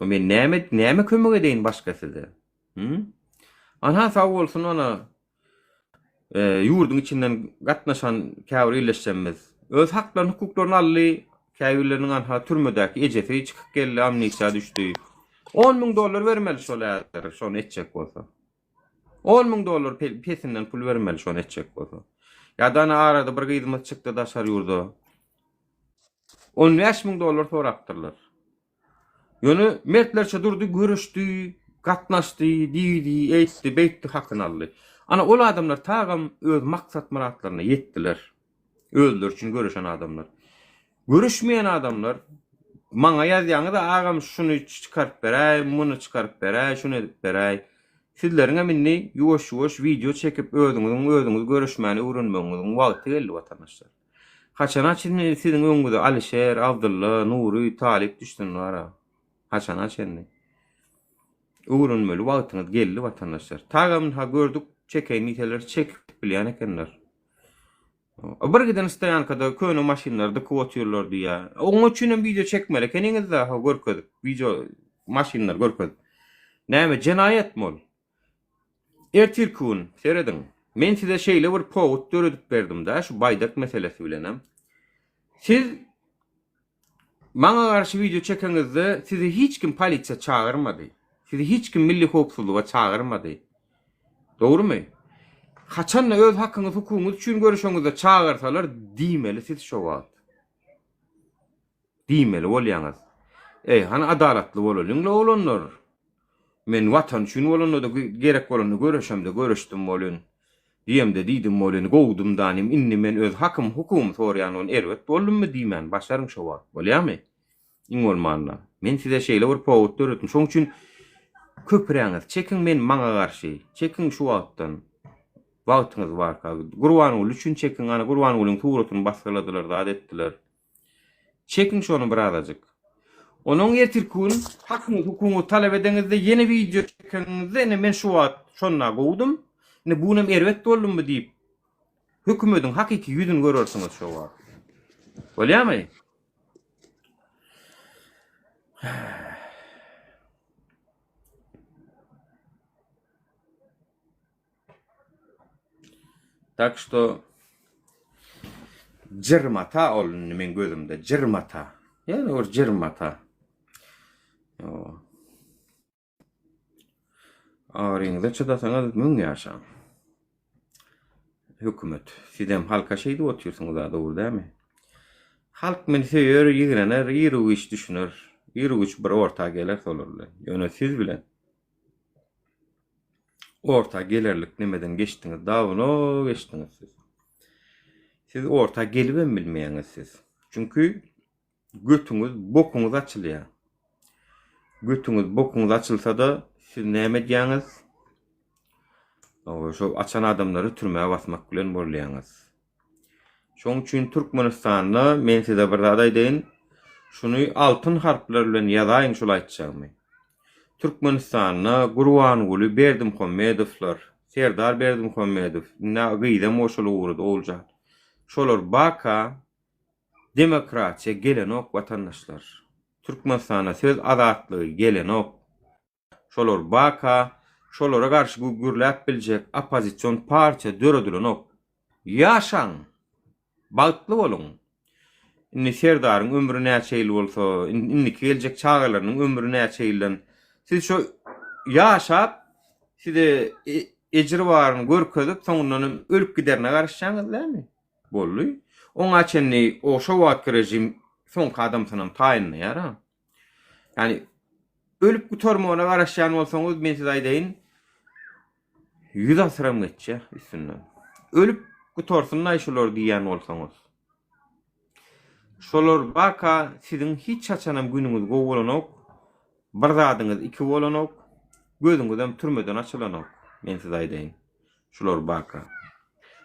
men näme näme kömek edeýin başga size? Hü? Anha sag bolsun ana e, ýurduň içinden gatnaşan käbir ildeşlerimiz öz haklaryny, hukuklaryny aldy. Käbirleriniň anha türmedäki ejesi çykyp geldi, amnistiýa düşdi. 10 müň dollar bermeli şol häzir, şony etjek bolsa. 10 müň dollar pesinden pul bermeli şony etjek bolsa. Ýa-da ana arada bir gyzymyz çykdy daşary ýurda. 15 müň dollar sorapdyrlar. Ýöne mertlerçe durdy, göreşdi, gatnaşdy, diýdi, eýtdi, beýtdi, hakyny aldy. Ana ol adamlar tagam öz maksat-myratlaryna ýetdiler. Özleri üçin göreşen adamlar. Göreşmeýän adamlar maňa ýazýaňyz-a agam şuny çykaryp beräý, muny çykaryp beräý, şuny edip beräý. Sizleriňem indi ýuwaş-ýuwaş wideo çekip özüňiziň özüňiz göreşmäni öwrenmegiňiziň wagty geldi watandaşlar. Haçana çenli siziň öňüňize Alişer, Abdylla, Nury, Talyp düşsün bara. Haçana çenli. Öwrenmeli wagtyňyz geldi watandaşlar. Tagam ha gördük çekeýin diýseler çekip bilýän ekenler. Bir giden stoýankada köne maşynlary dykyp otyrlar diýýär. Oň üçin hem wideo çekmeli ekeniňiz-dä, ha görkezip, wideo maşynlary görkezip. Näme jenaýatmy ol? Ertirki gün, serediň, men size şeýle bir powod döredip berdim-dä, şu baýdak meselesi bilenem. Siz Maňa garşy wideo çekeňizde sizi hiç kim polisiýa çagyrmady. Sizi hiç kim milli howpsuzlyga çagyrmady. Dogrumy? Haçanda öz hakyňyz hukugyňyz üçin göreşeňizde çagyrsalar diýmeli siz şo wagt. Diýmeli bolýaňyz. Eý, hany adalatly bolalyň-la oglanlar. Men watan üçin bolanda-da gerek bolanda göreşemde göreşdim bolyn. Diýemde diýdim bolyn, gowdum danym indi men öz hakym hukugymy soraýan bolyn erbet boldummy diýmän başaryň şo wagt bolýamy? Iň bolmanda. Men size şeýle bir powod döretdim. Şoň üçin köpräňiz çekiň men maňa garşy. Çekiň şu wagtdan. Wagtyňyz barka. Gurbanguly üçin çekiň ana Gurbangulyň suratyny basgyladylar zat etdiler. Çekiň şony birazajyk. Onuň ertirki gün hakyňyzy hukugyňyzy talap edeňizde ýene wideo çekeňizde ine men şu wagt şonda gowudym, ine bu günem erbet boldummy diýip hökümediň hakyky ýüzüni görersiňiz şo wagt. Bolýamy? Tak şto jyrmata ol indi meň gözümde jyrmata. Ýöne bir jyrmata. Agyryňyza çydasaňyz müň ýaşaň. Hökümet. Sizem halka şeýdip otyrsyňyz-a dogry dälmi? Halk meni söýer, ýigrener, iru-giç düşüner. Iru-giç bir orta geleris olar bilen. Ýöne siz bilen Orta gelerlik nemeden geçdiňiz, dawno geçdiňiz siz. Siz orta gelibem bilmeýäňiz siz. Çünki götüňiz, bokuňyz açylýar. Götüňiz, bokuňyz açylsa-da siz näme edýäňiz? Şo açan adamlary türmä basmak bilen bolýaňyz. Şoň üçin Türkmenistanda men size bir zat aýdaýyn. Şuny altyn harplar bilen ýazaýyň şul aýtjagymy. Türkmenistanda Gurbanguly Berdimuhamedowlar, Serdar Berdimuhamedow, indi gyzam goşulyp ugrady Oguljan. Şolar baka demokratiýa gelenok watandaşlar. Türkmenistanda söz azatlygy gelenok. Şolar baka şolara garşy gürläp biljek oppozision partiýa döredilenok. Ýaşaň! Bagtly boluň! Indi Serdaryň ömri näçe ýyl bolsa, indiki geljek çagalarynyň ömri näçe ýyldan siz şo ýaşap size ejir baryny görkezip soňundanam ölüp giderine garaşýaňyz dälmi? Boldy. Oňa çenli o şo wagtky režim soňky adamsynam taýynlaýar-a. Ýani ölüp gutarmagyna garaşýan bolsaňyz men size aýdaýyn 100 asyram geçýär üstünden. Ölüp gutarsynlaý şular diýýän bolsaňyz. Şolar baka siziň hiç haçanam günüňiz gowy bolanok, bir zadyňyz iki bolanok, gözüňizem türmeden açylanok, men size aýdaýyn. Şular baka.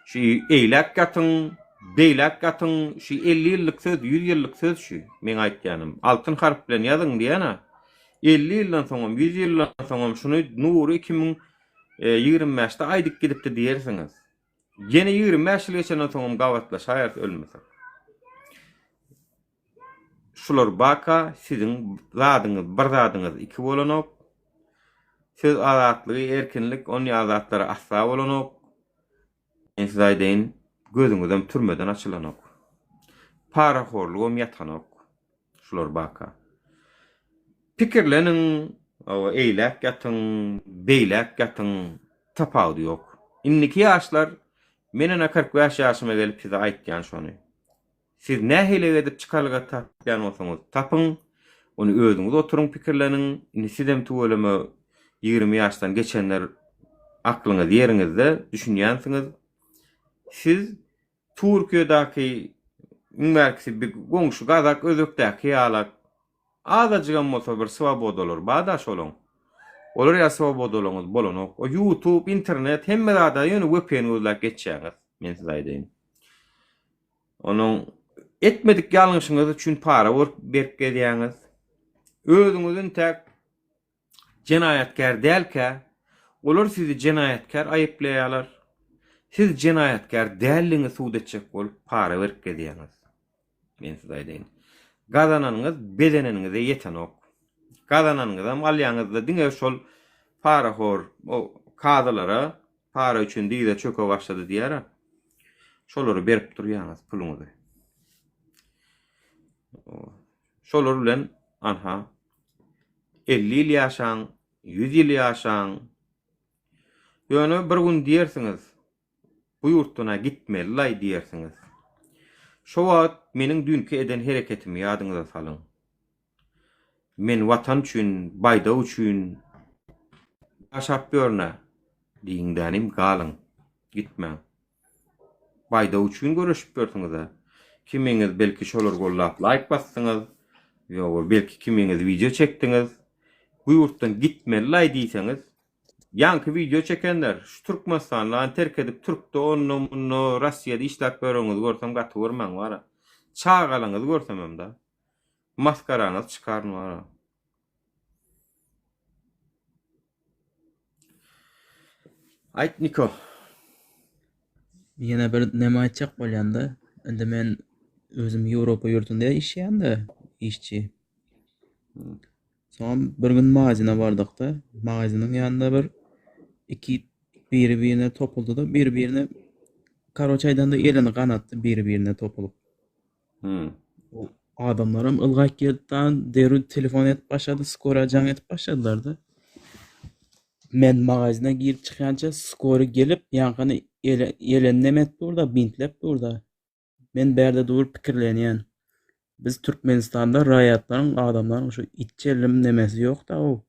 Şu eýläk ýatyň, beýläk ýatyň, şu 50 ýyllyk söz, 100 ýyllyk söz şu, meň aýtýanym. Altyn harp bilen ýazyň diýýän-ä. 50 ýyldan soňam, 100 ýyldan soňam şuny Nury 2025-de aýdyp gidipdi diýersiňiz. Ýene 25 ýyl geçenden soňam gabatlaşaýarys ölmesek. Şular baka siziň zadyňyz bir zadyňyz iki bolanok. Söz azatlygy erkinlik on ýaly zatlara asla bolanok. Men size aýdaýyn gözüňizem türmeden açylanok. Parahorlugam ýatanok. Şular baka. Pikirleniň hawa eýläk ýatyň beýläk ýatyň tapawudy ýok. Indiki ýaşlar men ene 45 ýaşyma gelip size aýtýan şony. Siz nähili edip çykalga tapýan bolsaňyz tapyň, ony özüňiz oturyň pikirleniň, indi sizem tüweleme 20 ýaşdan geçenler aklyňyz ýeriňizde, düşünýänsiňiz. Siz Türkiýedäki iň bärkisi bir goňşy gazak özbekdäki ýalak azajygam bolsa bir swobodalar barda şolaň. Olar ýaly swobodalaryňyz bolanok. O ýutub, internet hemme zada ýöne vpn gözläp geçýäňiz, men size aýdaýyn. Onuň etmedik ýalňyşyňyz üçin para berip gezýäňiz. Özüňiz intäk jenaýatkär dälkä, olar sizi jenaýatkär aýyplaýarlar. Siz jenaýatkär däldigiňizi subut etjek bolup para berip gezýäňiz. Men size aýdaýyn. Gazananyňyz bezeneniňize ýetenok. Gazananyňyzam alýaňyzda diňe şol parahor o kazylara Para üçin dyza çöke başlady diýýär-ä. Şolara berip durýaňyz puluňyzy. Şolar bilen anha 50 ýyl ýaşaň, 100 ýyl ýaşaň. Ýöne bir gün diýersiňiz, bu ýurtdan-a gitmeli-laý diýersiňiz. Şo wagt meniň düýnki eden hereketimi ýadyňyza salyň. Men Watan üçin, baýdak üçin ýaşap ýörün-ä diýiň-dänim, galyň, gitmäň. Baýdak üçin göreşip ýörsüňiz-ä. Kimiňiz belki şolary gollap laýk basdyňyz, ýa belki kimiňiz wideo çekdiňiz. Bu ýurtdan gitmeli-laý diýseňiz, ýaňky wideo çekenler, şu Türkmenistanlany terk edip türkde onda-munda Rossiýada işläp ýöreniňizi görsem gaty görmäň wara. Çagalaňyzy görsemem-da. Maskaraňyzy çykaryn wara. Aýt Niko. Ýene bir neme aýtjak bolýanda, indi men özüm Ýewropa ýurdunda işleýän-de, işçi. Soňam bir gün magazine bardykda, magaziniň ýanynda bir iki biri-birine topuldy-da, biri-birine karoçe aýdanda elini ganatdy biri-birine topulyp. Hmm. O adamlaram ylgap gelip dan derrew telefon edip başlady, skora jaň edip başladylar-da. Men magazine girip çykýança skory gelip, ýaňkyny ele, elini neme edip dur-da, bintlep dur-da. Men bärde durup pikirlenýän. Biz Türkmenistanda raýatlaryň, adamlaryň şu itçelim nemesi ýok-da-ow.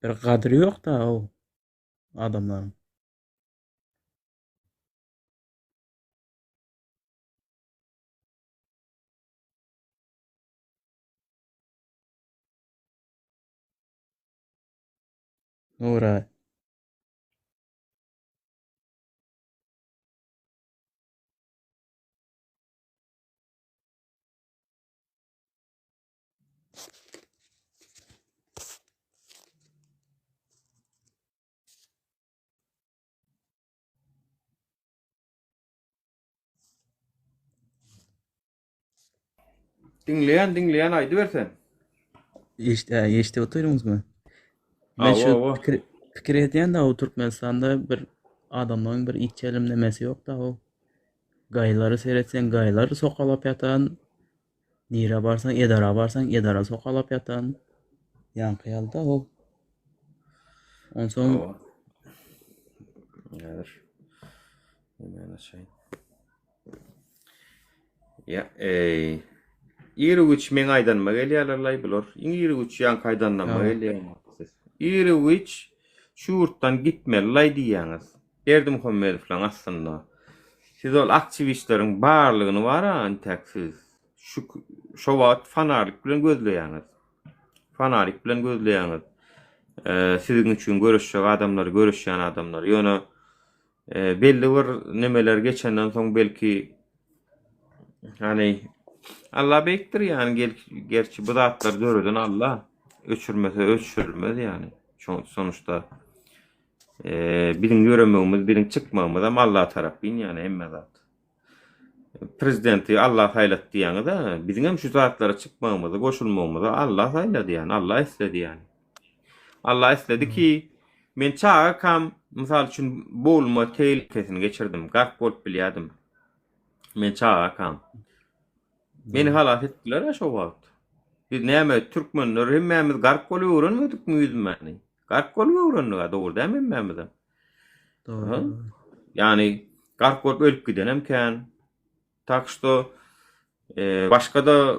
Bir gadyry ýok-da-ow adamlaryň. Nura. Diňleýän, diňleýän aýdyber sen. Eşit, ä, eşidip otyryňyzmy? Men Hawa, şu hawa. pikir pikir edýän da o Türkmenistanda bir adamlaryň bir içelim nemesi ýok da o. Gaýlary seretseň gaýlar sokalap ýatan, nirä barsaň edara barsaň edara sokalap ýatan. Ýaňky ýaly da o. Onsoň Hawa. Häzir. Hemen açaýyn. Ýa, eý. Iri-güç meň aýdanyma gelýärler-laý bular. Iň iri-güç ýaňky aýdanyma gelýär. Iri-güç şu ýurtdan gitmeli-laý diýýäňiz. Berdimuhamedowlaň aslynda. Siz ol aktiwistleriň barlygyny bar-a intäk siz şu şo wagt fanarlik bilen gözleýäňiz. Fanarik bilen gözleýäňiz. Siziň üçin göreşjek adamlary, göreşýän adamlary. Ýöne Belli bir nemeler geçenden soň belki hani Allah beýikdir yani gerçi bu zatlary döreden Allah öçürmese öçürmez yani sonuçta e, biziň ýöremegimiz biziň çykmagymyz hem Allah tarapyn yani hemme zat. Prezidenti Allah saýlady diýýäňiz-ä, biziň hem şu zatlara çykmagymyzy, goşulmagymyzy Allah saýlady ýani, Allah isledi ýani. Allah isledi ki, men çagakam, mysal üçin, bogulma tehlukesini geçirdim, gark bolup bilýärdim. Men çagakam. Meni halas etdiler-ä şo wagt. Biz näme, türkmenler hemmämiz gark bolup öwrenmedikmi ýüzmäni? Gark bolup öwrendik-ä, dogry dälmi hemmämizem? Dogry. Ýani gark bolup ölüp gidenem kän. Tak şto e, başga-da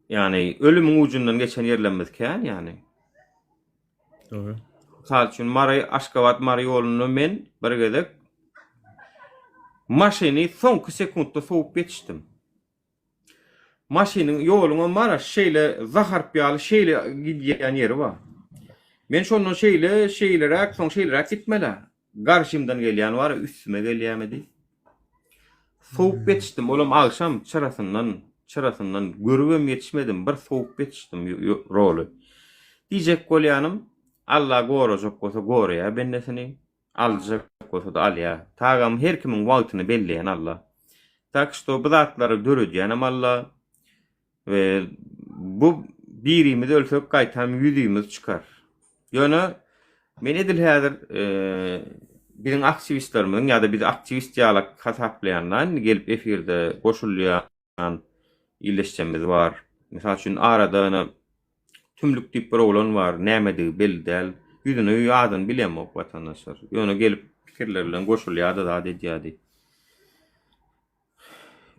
ýani ölümiň ujundan geçen ýerlerimiz kän ýani. Dogry. Mysal üçin Mary Aşgabat Mary ýolunda men bir gezek maşyny soňky sekuntda sowup ýetişdim. Maşynyň ýoluňam bar-a şeýle zaharp ýaly şeýle gidýän ýeri bar. Men şondan şeýle, şeýleräk, soň şeýleräk gitmel-ä. Garşymdan gelýän bar-a üstüme gelýämidi. Sowup ýetişdim, olam agşam çyrasyndan, çyrasyndan görübem ýetişmedim, bir sowup ýetişdim roly. Diýjek bolýanym, Alla gorajak bolsa goraýar bendesini. Aljak bolsa-da alýar. Tagam her kimiň wagtyny belleýän Alla. Tak şto bu zatlary döredýänem Alla. We bu birimiz ölsek gaýtam ýüzimiz çykar. Ýöne men edil häzir biziň aktiwistlerimiziň ýa-da bizi aktiwist ýalak hasaplaýanlar indi gelip efirde goşulýan ildeşlerimiz bar. Mysal üçin arada ýöne Tümlük diýip bir oglan bar, nämedigi belli däl. Ýüzüni, adyny bilemok watandaşlar. Ýöne gelip pikirleri bilen goşulýardy, zat edýärdi.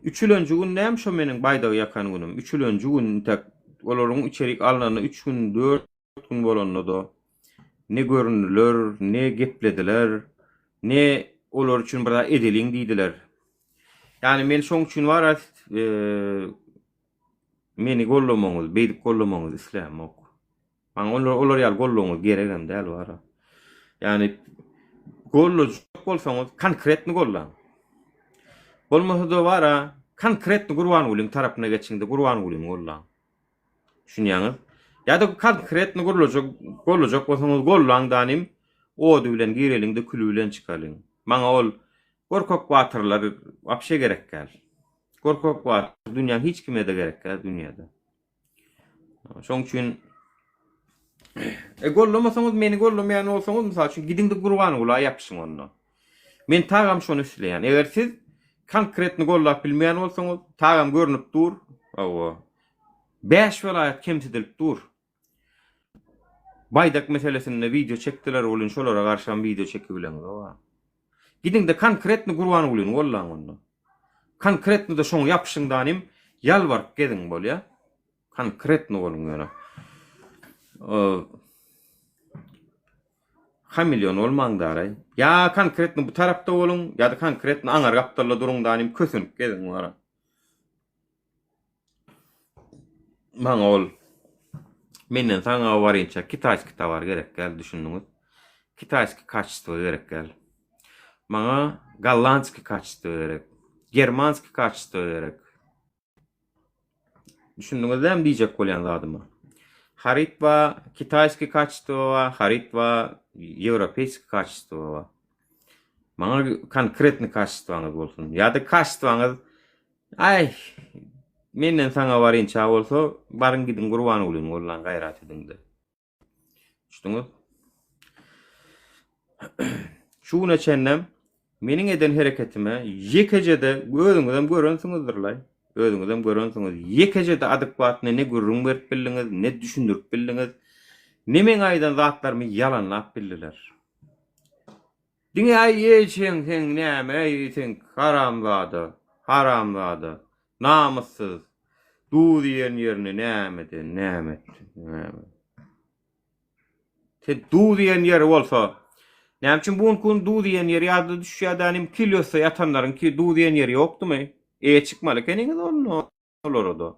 Üçülenji gün näme şo meniň baýdagy ýakan günüm. Üçülenji gün intäk olaryň içerik alnanyna üç gün, dört gün bolanda-da ne göründiler, ne geplediler, ne olar üçin bir zat edeliň diýdiler. Ýagny men şoň üçin bar-a Meni gollamagyňyzy, beýdip gollamagyňyzy islämok. Maňa olar, olar ýaly gollawyňyz geregem däl bara. Ýagny gollajak bolsaňyz konkretny gollaň. Bolmasa-da bara konkretny Gurbangulyň tarapyna geçiňde Gurbangulyny gollaň. Düşünýäňiz? Ýa-da konkretny gollajak, gollajak bolsaňyz gollaň danym, ody bilen gireliň-de küli bilen çykalyň. Maňa ol gorkak batyrlar wapşe gerek däl. Gorkak batyr dünýäň hiç kime-de gerek däl dünýäde. Şoň üçin e gollamasaňyz meni gollamaýan bolsaňyz mysal üçin gidiň-de Gurbangula ýapyşyň onda. Men tagam şony isleýän. Eger siz konkretny gollap bilmeýän bolsaňyz, tagam görnüp dur. Hawa. 5 welaýat kemsidilip dur. Baýdak meselesinde wideo çekdiler welin şolara garşam wideo çekibileňizok. Gidiňde konkretny Gurbangulyny gollaň onda. Konkretnyda şoňa ýapyşyň danym ýalbaryp geziň bolýa. Konkretny boluň ýöne. Hamilýon bolmaň daraý. Ýa konkretny bu tarapda boluň, ýa-da konkretny aňar gapdalda duruň danym kösenip geziň wara. Maňa ol. Menden saňa barynça kitaýski towar gerek däl, düşündiňiz? Kitaýski kaçestwo gerek däl. Maňa gollandski kaçestwo gerek. Germanski kaçestwo gerek. Düşündiňiz dämi diýjek bolýan zadyma? Haryt bar, kitaýski kaçestwo bar, haryt bar, ýewropeýski kaçestwo bar. Maňa konkretny kaçestwaňyz bolsun. Ýa-da kaçestwaňyz aý menden saňa barynça bolsa, baryň gidiň Gurbangulyny gollan gaýrat ediňde. Düşdüňiz? Şu güne çenlem meniň eden hereketime ýekeje-de özüňizem görensiňizdir-laý. Özüňizem görensiňiz. Ýekeje-de adekwatny ne gürrüň berip bildiňiz, ne düşündirip bildiňiz, ne meň aýdan zatlarymy ýalanlap bildiler. Diňe aý ejeň seň näme eý sen haramzada, haramzada, namyssyz, duz iýen ýerini näme eden, näme etdi, näme. Sen duz iýen ýeri bolsa, näme üçin bu günki gün duz iýen ýeri ýadyna düşýär dänim kilosda ýatanlaryň ki duz iýen ýeri ýokdumy? Eýe çykmaly ekeniňiz onda. Olara-da.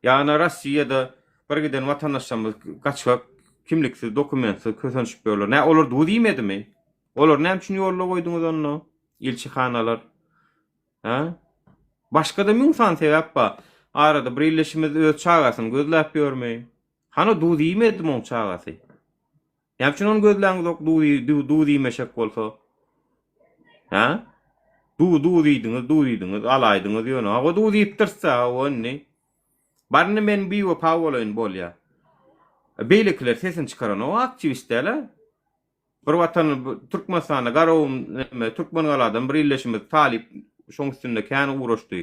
Ýagny Rossiýada bir giden watandaşlarymyz gaçgak, kimliksiz, dokumentsiz kösenişip ýörler. Nä olar duz iýmedimi? Olary näme üçin ýolda goýduňyz onda? Ilçihanalar. Hä? Başga-da müň sany sebäp bar. Arada bir ildeşimiz öz çagasyny gözläp ýörmi? Hany duz iýmedimi oň çagasy? Näme üçin ony gözläňizok duz duz iýmeşek bolsa? Hä? Duz duz iýdiňiz, duz iýdiňiz, alaýdyňyz ýöne. Hawa duz iýipdiris-dä, hawa indi. Bar indi men biwepa bolaýyn bolýa. Beýlekiler sesini çykaranok aktiwist däl-ä. Bir watan Türkmenistanda Garagum neme Türkmengaladan bir ildeşimiz talyp şoň üstünde kän ugraşdy.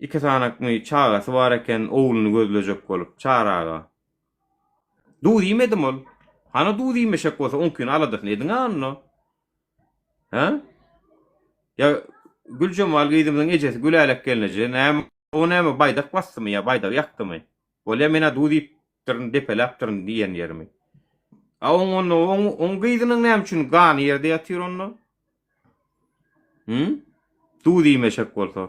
Iki sanakmy çagasy bar eken ogluny gözlejek bolup Çary aga. Duz iýmedim ol. Hany duz iýmeşek bolsa oňkyny aladasyny ediň-ä onda. Hä? Ýa Güljemal gyzymyzyň ejesi Gülälek gelneje näme o näme baýdak basdymy ýa baýdagy ýakdymy? Bolýa men-ä duz iýipdirin, depeläpdirin diýen ýerimi. A oň onda oň oň gyzynyň näme üçin gany ýerde ýatyr onda? Hü? Duz iýmeşek bolsa.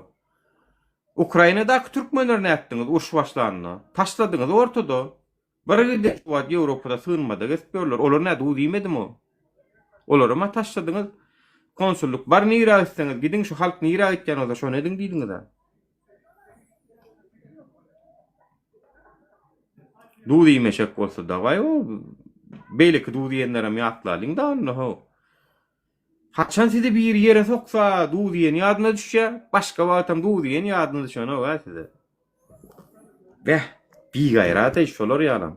Ukrainadaky türkmenleri nätdiňiz uruş başlanda? Taşladyňyz ortada. Bir giden şu wagt Ýewropada sygynmada gezip ýörler. Olar nä duz iýmedimi? Olaram-a taşladyňyz. Konsullyk bar nirä gitseňiz gidiň şu halk nirä gitýän bolsa şony ediň diýdiňiz-ä. Duz iýmeşek bolsa dawaý o beýleki duz iýenlerem ýatlalyň da onda how. Haçan sizi biri ýere soksa duz iýen ýadyna düşýä, başga wagtam duz iýen ýadyna düşenok-a size. Beh, bigaýrat-eý şolar ýalam.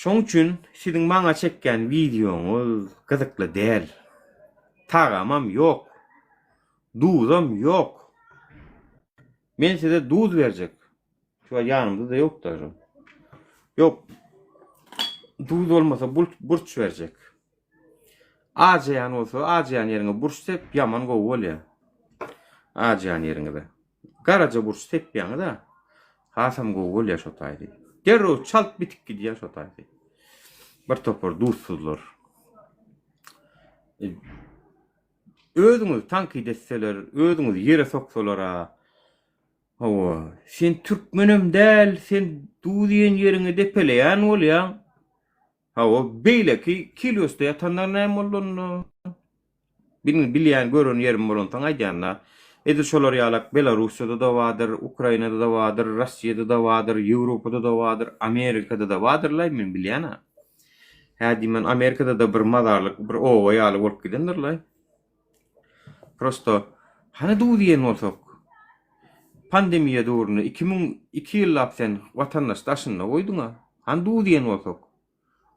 Şoň üçin siziň maňa çekýän wideoňyz gyzykly däl. Tagamam ýok. Duzam ýok. Men size duz berjek. Şu wagt ýanymda-da ýok daže. Ýok. Duz bolmasa burç berjek. Ajaýan bolsa, ajaýan ýeriňe burç sep, ýaman gowy bolýar. Ajaýan ýeriňize. Garaja burç sepýäňiz-ä. Hasam gowy bolýar şo taýdy. Derrew çalt bitip gidýär şo taýdy. Bir topar duzsuzlar. E, özüňizi tankyt etseler, özüňizi ýere soksalar-a, Hawa, sen türkmenem däl, sen duz iýen ýeriňi depeleýän bolýaň. Hawa, beýleki kilosda ýatanlar näme boldy onda? Bilin, bilýän, gören ýerim bolansoň aýdýan-da. Edil şolar ýalak Belarussiýada-da bardyr, Ukrainada-da bardyr, Rossiýada-da bardyr, Ýewropada-da bardyr, Amerikada-da bardyr-laý, men bilýän-ä. Hä diýmän, Amerikada-da bir mazarlyk, bir oba ýaly bolup gidendir-laý. Prosto hany duz iýen bolsak. Pandemiýa döwründe 2002 ýyllap sen watandaş daşynda goýduňa. Hany duz iýen bolsak.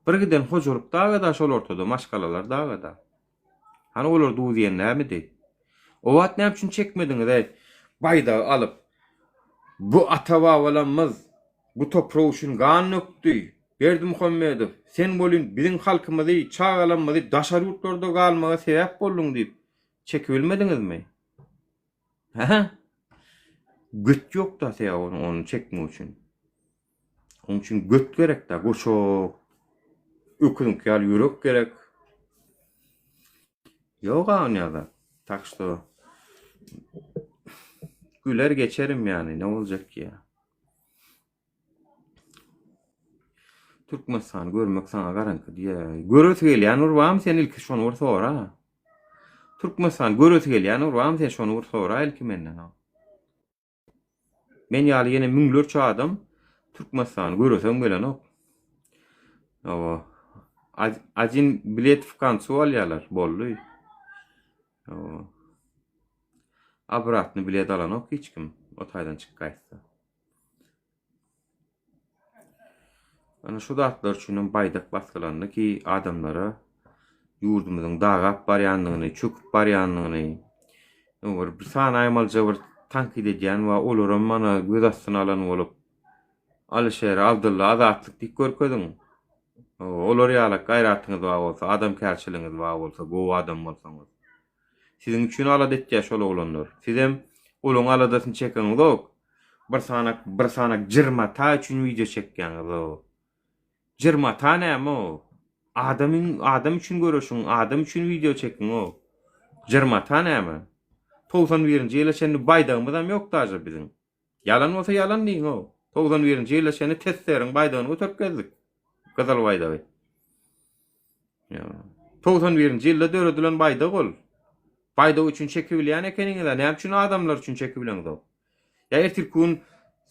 Bir giden hojalyk dagada şol ortada maşgalalar dagada. Hany olar duz iýen nämidi? O wagt näme üçin çekmediňiz eý baýdagy alyp. Bu ata babalarymyz bu toprak üçin gan dökdi. Berdimuhamedow, sen welin biziň halkymyzy, çagalarymyzy daşary ýurtlarda galmaga sebäp bolduň diýip, çekibilmediňizmi? Hä? Göt ýok-da sebäbi onuň ony çekmek üçin. Onuň üçin göt gerek-dä, goşak, öküziňki ýaly ýürek gerek. Ýok-a onýa zat. Tak şto güler geçerim ýany, ne boljak ki ýa. Türkmenistany görmek saňa garaňky diýýär. Göresi gelýän bir barmy sen ilki şony bir sora. Türkmenistany göresi gelýän bir barmy sen şony bir sora ilki menden. Men ýaly ýene müňlerçe adam Türkmenistany göresem gelenok. Hawa. Adin bilet w koncu alýarlar. Boldy. Hawa. Obratny bilet alanok hiç kim. O taýdan çykyp gaýtsa. Ana şu zatlar üçin hem baýdak basgylandy ki, adamlara ýurdumyzyň dagap barýandygyny, çöküp barýandygyny, bir bir sanaýmalyja bir tankyt edýän bar, olaram mana göz astyna alan bolup, Alyşeri, Abdylla, Azatlyk diýip görkeziň. Olar ýalak gaýratyňyz bar bolsa, adamkärçiligiňiz bar bolsa, gowy adam bolsaňyz. Siziň üçin alada etýär şol oglanlar. Sizem olaň aladasyny çekeňizok. Bir sanak bir sanak jyrmata üçin wideo çekýäňiz o. Jyrmata näme o? Adamyň adam üçin göreşiň, adam üçin wideo çekiň o. Jyrmata näme? 91-nji ýyla çenli baýdagymyzam ýok daže biziň. Ýalan bolsa ýalan diýiň o. 91-nji ýyla çenli TSSR-iň baýdagyny göterip gezdik. Gyzyl baýdagy. 91-nji ýylda döredilen baýdak ol. Baýdak üçin çekibilýän ekeniňiz-ä, näme üçin adamlar üçin çekibileňzok? Ýa ertirki gün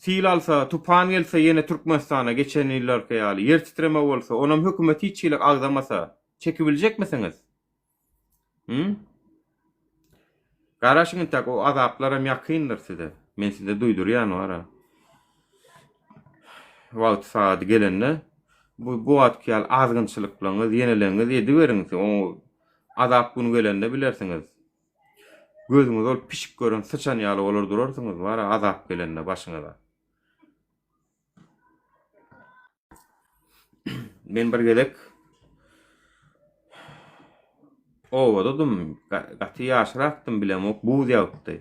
sil alsa, tupan gelse ýene Türkmenistana geçen ýyllarky ýaly, ýer titreme bolsa, onam hökümet hiç hili agzamasa, çekibiljekmisiňiz? Hü? Garaşyň intäk o azaplaram ýakyndyr size. Men size duýdurýan wara. Wagty sagady gelende bu bu wagtky ýaly azgynçylyklaryňyz, ýeneleňiz ediberiň. O azap güni gelende bilersiňiz. Gözüňiz ol pişik gören syçan ýaly bolar durarsyňyz wara azap gelende başyňyza. Men bir gezek obadadym, gaty ýaşrakdym bilemok, buz ýagypdy.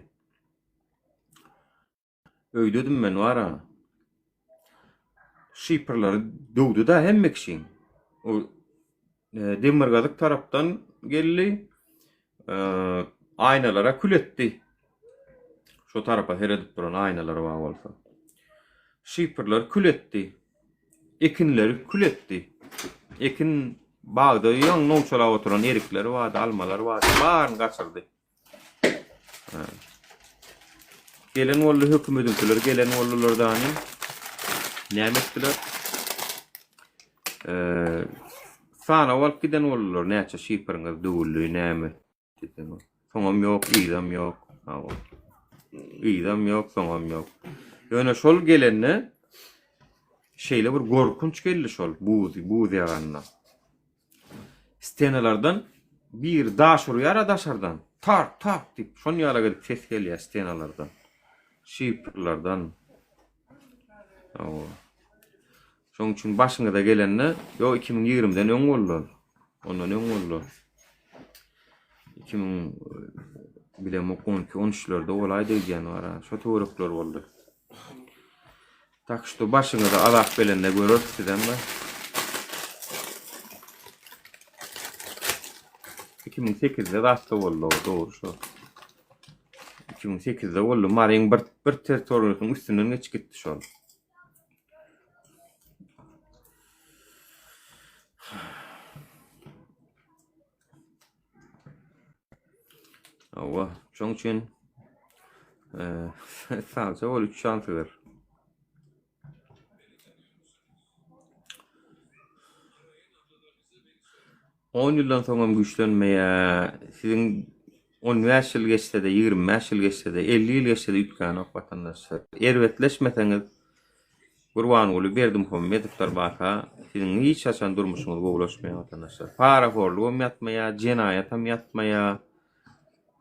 Öýdedim men wara. Şiprleri döwdi-da hemme kişiň. O demirgazyk tarapdan geldi. Aýnalara kül etdi. Şo tarapa seredip duran aýnalar bar bolsa. Şiprleri kül etdi. Ekinleri kül etdi. Ekin bagda ýaňy nowçalap oturan erikler bardy, almalar bardy, baryny gaçyrdy. Gelen boldy hökümediňkiler gelen boldular dany. Näme etdiler? Eee sanaw alyp giden boldular. Näçe şifriňiz döwüldi, näme? Soňam ýok, yzam ýok. Hawa. Yzam ýok, soňam ýok. Ýöne şol gelende şeýle bir gorkunç geldi şol buz, buz ýaganda. Stenalardan biri daş urýar-a daşardan. Tak, tak diýip, şon ýala gelip ses gelýär stenalardan. Şifrlerden. Hawa. Şoň üçin başyňyza gelende, ýok 2020-den öň boldy ol. Ondan öň boldy. 2000 bilemok 12 13-lerde bolaýdy öýdýän bar. Şo töwerekler boldy. Tak şto başyňyza azap gelende göreris sizem be. 2008-de zatda boldy o, dogry şo. 2008-de boldy. Maryň bir bir territoriýasynyň üstünden geçip gitdi şol. Hawa, şoň üçin sagja bol, üç jan sygyr. On ýyldan soňam güýçlenmeýär. Siziň 15 ýyl geçse-de, 25 ýyl geçse-de, 50 ýyl geçse-de üýtgänok watandaşlar. Erbetleşmeseňiz, Gurbanguly Berdimuhamedowlar barka, siziň hiç haçan durmuşyňyz gowulaşmaýar watandaşlar. Parahorlugam ýatmaýar, jenaýatam ýatmaýar.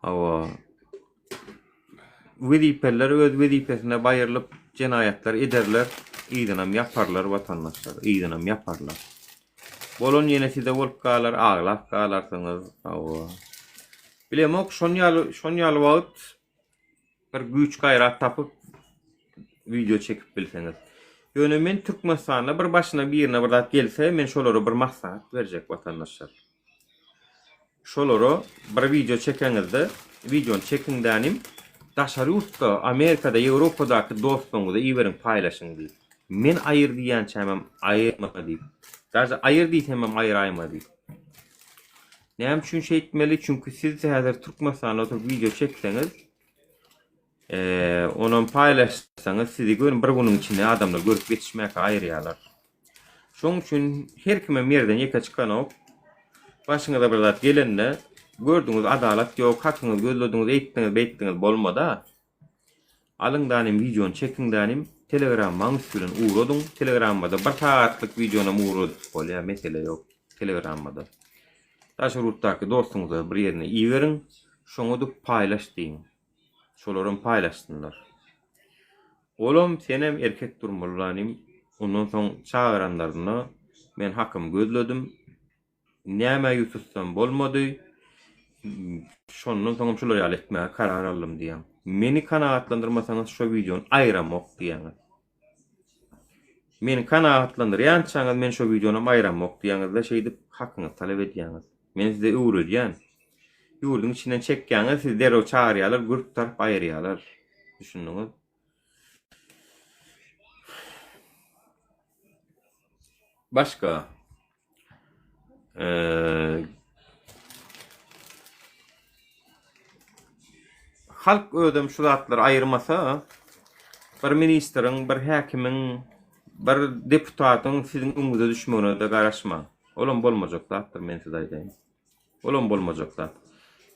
Hawa. Wezipeliler öz wezipesine baýrylyp jenaýatlar ederler, yzynam ýaparlar watandaşlar, yzynam ýaparlar. Bolan ýene size bolup galar, aglap galarsyňyz. Hawa. Bilemok, şon ýaly, şon ýaly wagt bir güýç gaýrat tapyp wideo çekip bilseňiz. Ýöne men Türkmenistanda bir başyna birine bir zat gelse, men şolara bir maslahat berjek watandaşlar. Şolara bir wideo çekeňizde, wideony çekiň dänim, daşary ýurtda, Amerikada, Ýewropadaky dostlaryňyza iberiň, paýlaşyň diýip. Men aýyr diýýänçämem aýyrma diýip. Daže aýyr diýsemem aýyraýma diýip. Näme üçin şeýtmeli? Çünki siz häzir Türkmenistanda oturyp wideo çekseňiz, onam paýlaşsaňyz sizi göni bir günüň içinde adamlar görüp ýetişmäkä aýyrýarlar. Şoň üçin her kimem ýerden ýeke çykanok. Başyňyza bir zat gelende, gördüňiz adalat ýok, hakyňyzy gözlediňiz, eýtdiňiz, beýtdiňiz bolmada. Alyň danym wideony çekiň danym telegrammaň üsti bilen ugradyň telegrammada bir sagatlyk wideonam ugradyp bolýar mesele ýok telegrammada. Daşary ýurtdaky dostuňyza bir ýerine iberiň şoňa-da paýlaş diýiň. Şolaram paýlaşsynlar. Olam senem erkek durmaly danym ondan soň çagyranlarynda men hakymy gözledim. Nämä ýüz tutsam bolmady. Şondan soňam şular ýaly etmäge karar aldym diýýäň. Meni kanagatlandyrmasaňyz şo wideony aýramok diýýäňiz. Meni kanagatlandyrýançaňyz men şo wideonam aýramok diýýäňizde şeýdip hakyňyzy talap edýäňiz. Men size öwredýän. Ýurduň içinden çekýäňiz sizi derrew çagyrýarlar gürp tarp aýyrýarlar. Düşündiňiz? Başga Halk özem şu zatlary aýyrmasa, bir ministriň, bir häkimiň, bir deputatyň siziň öňüňize düşmegine-de garaşmaň. Olam bolmajak zatdyr, men size aýdaýyn. Olam bolmajak zat.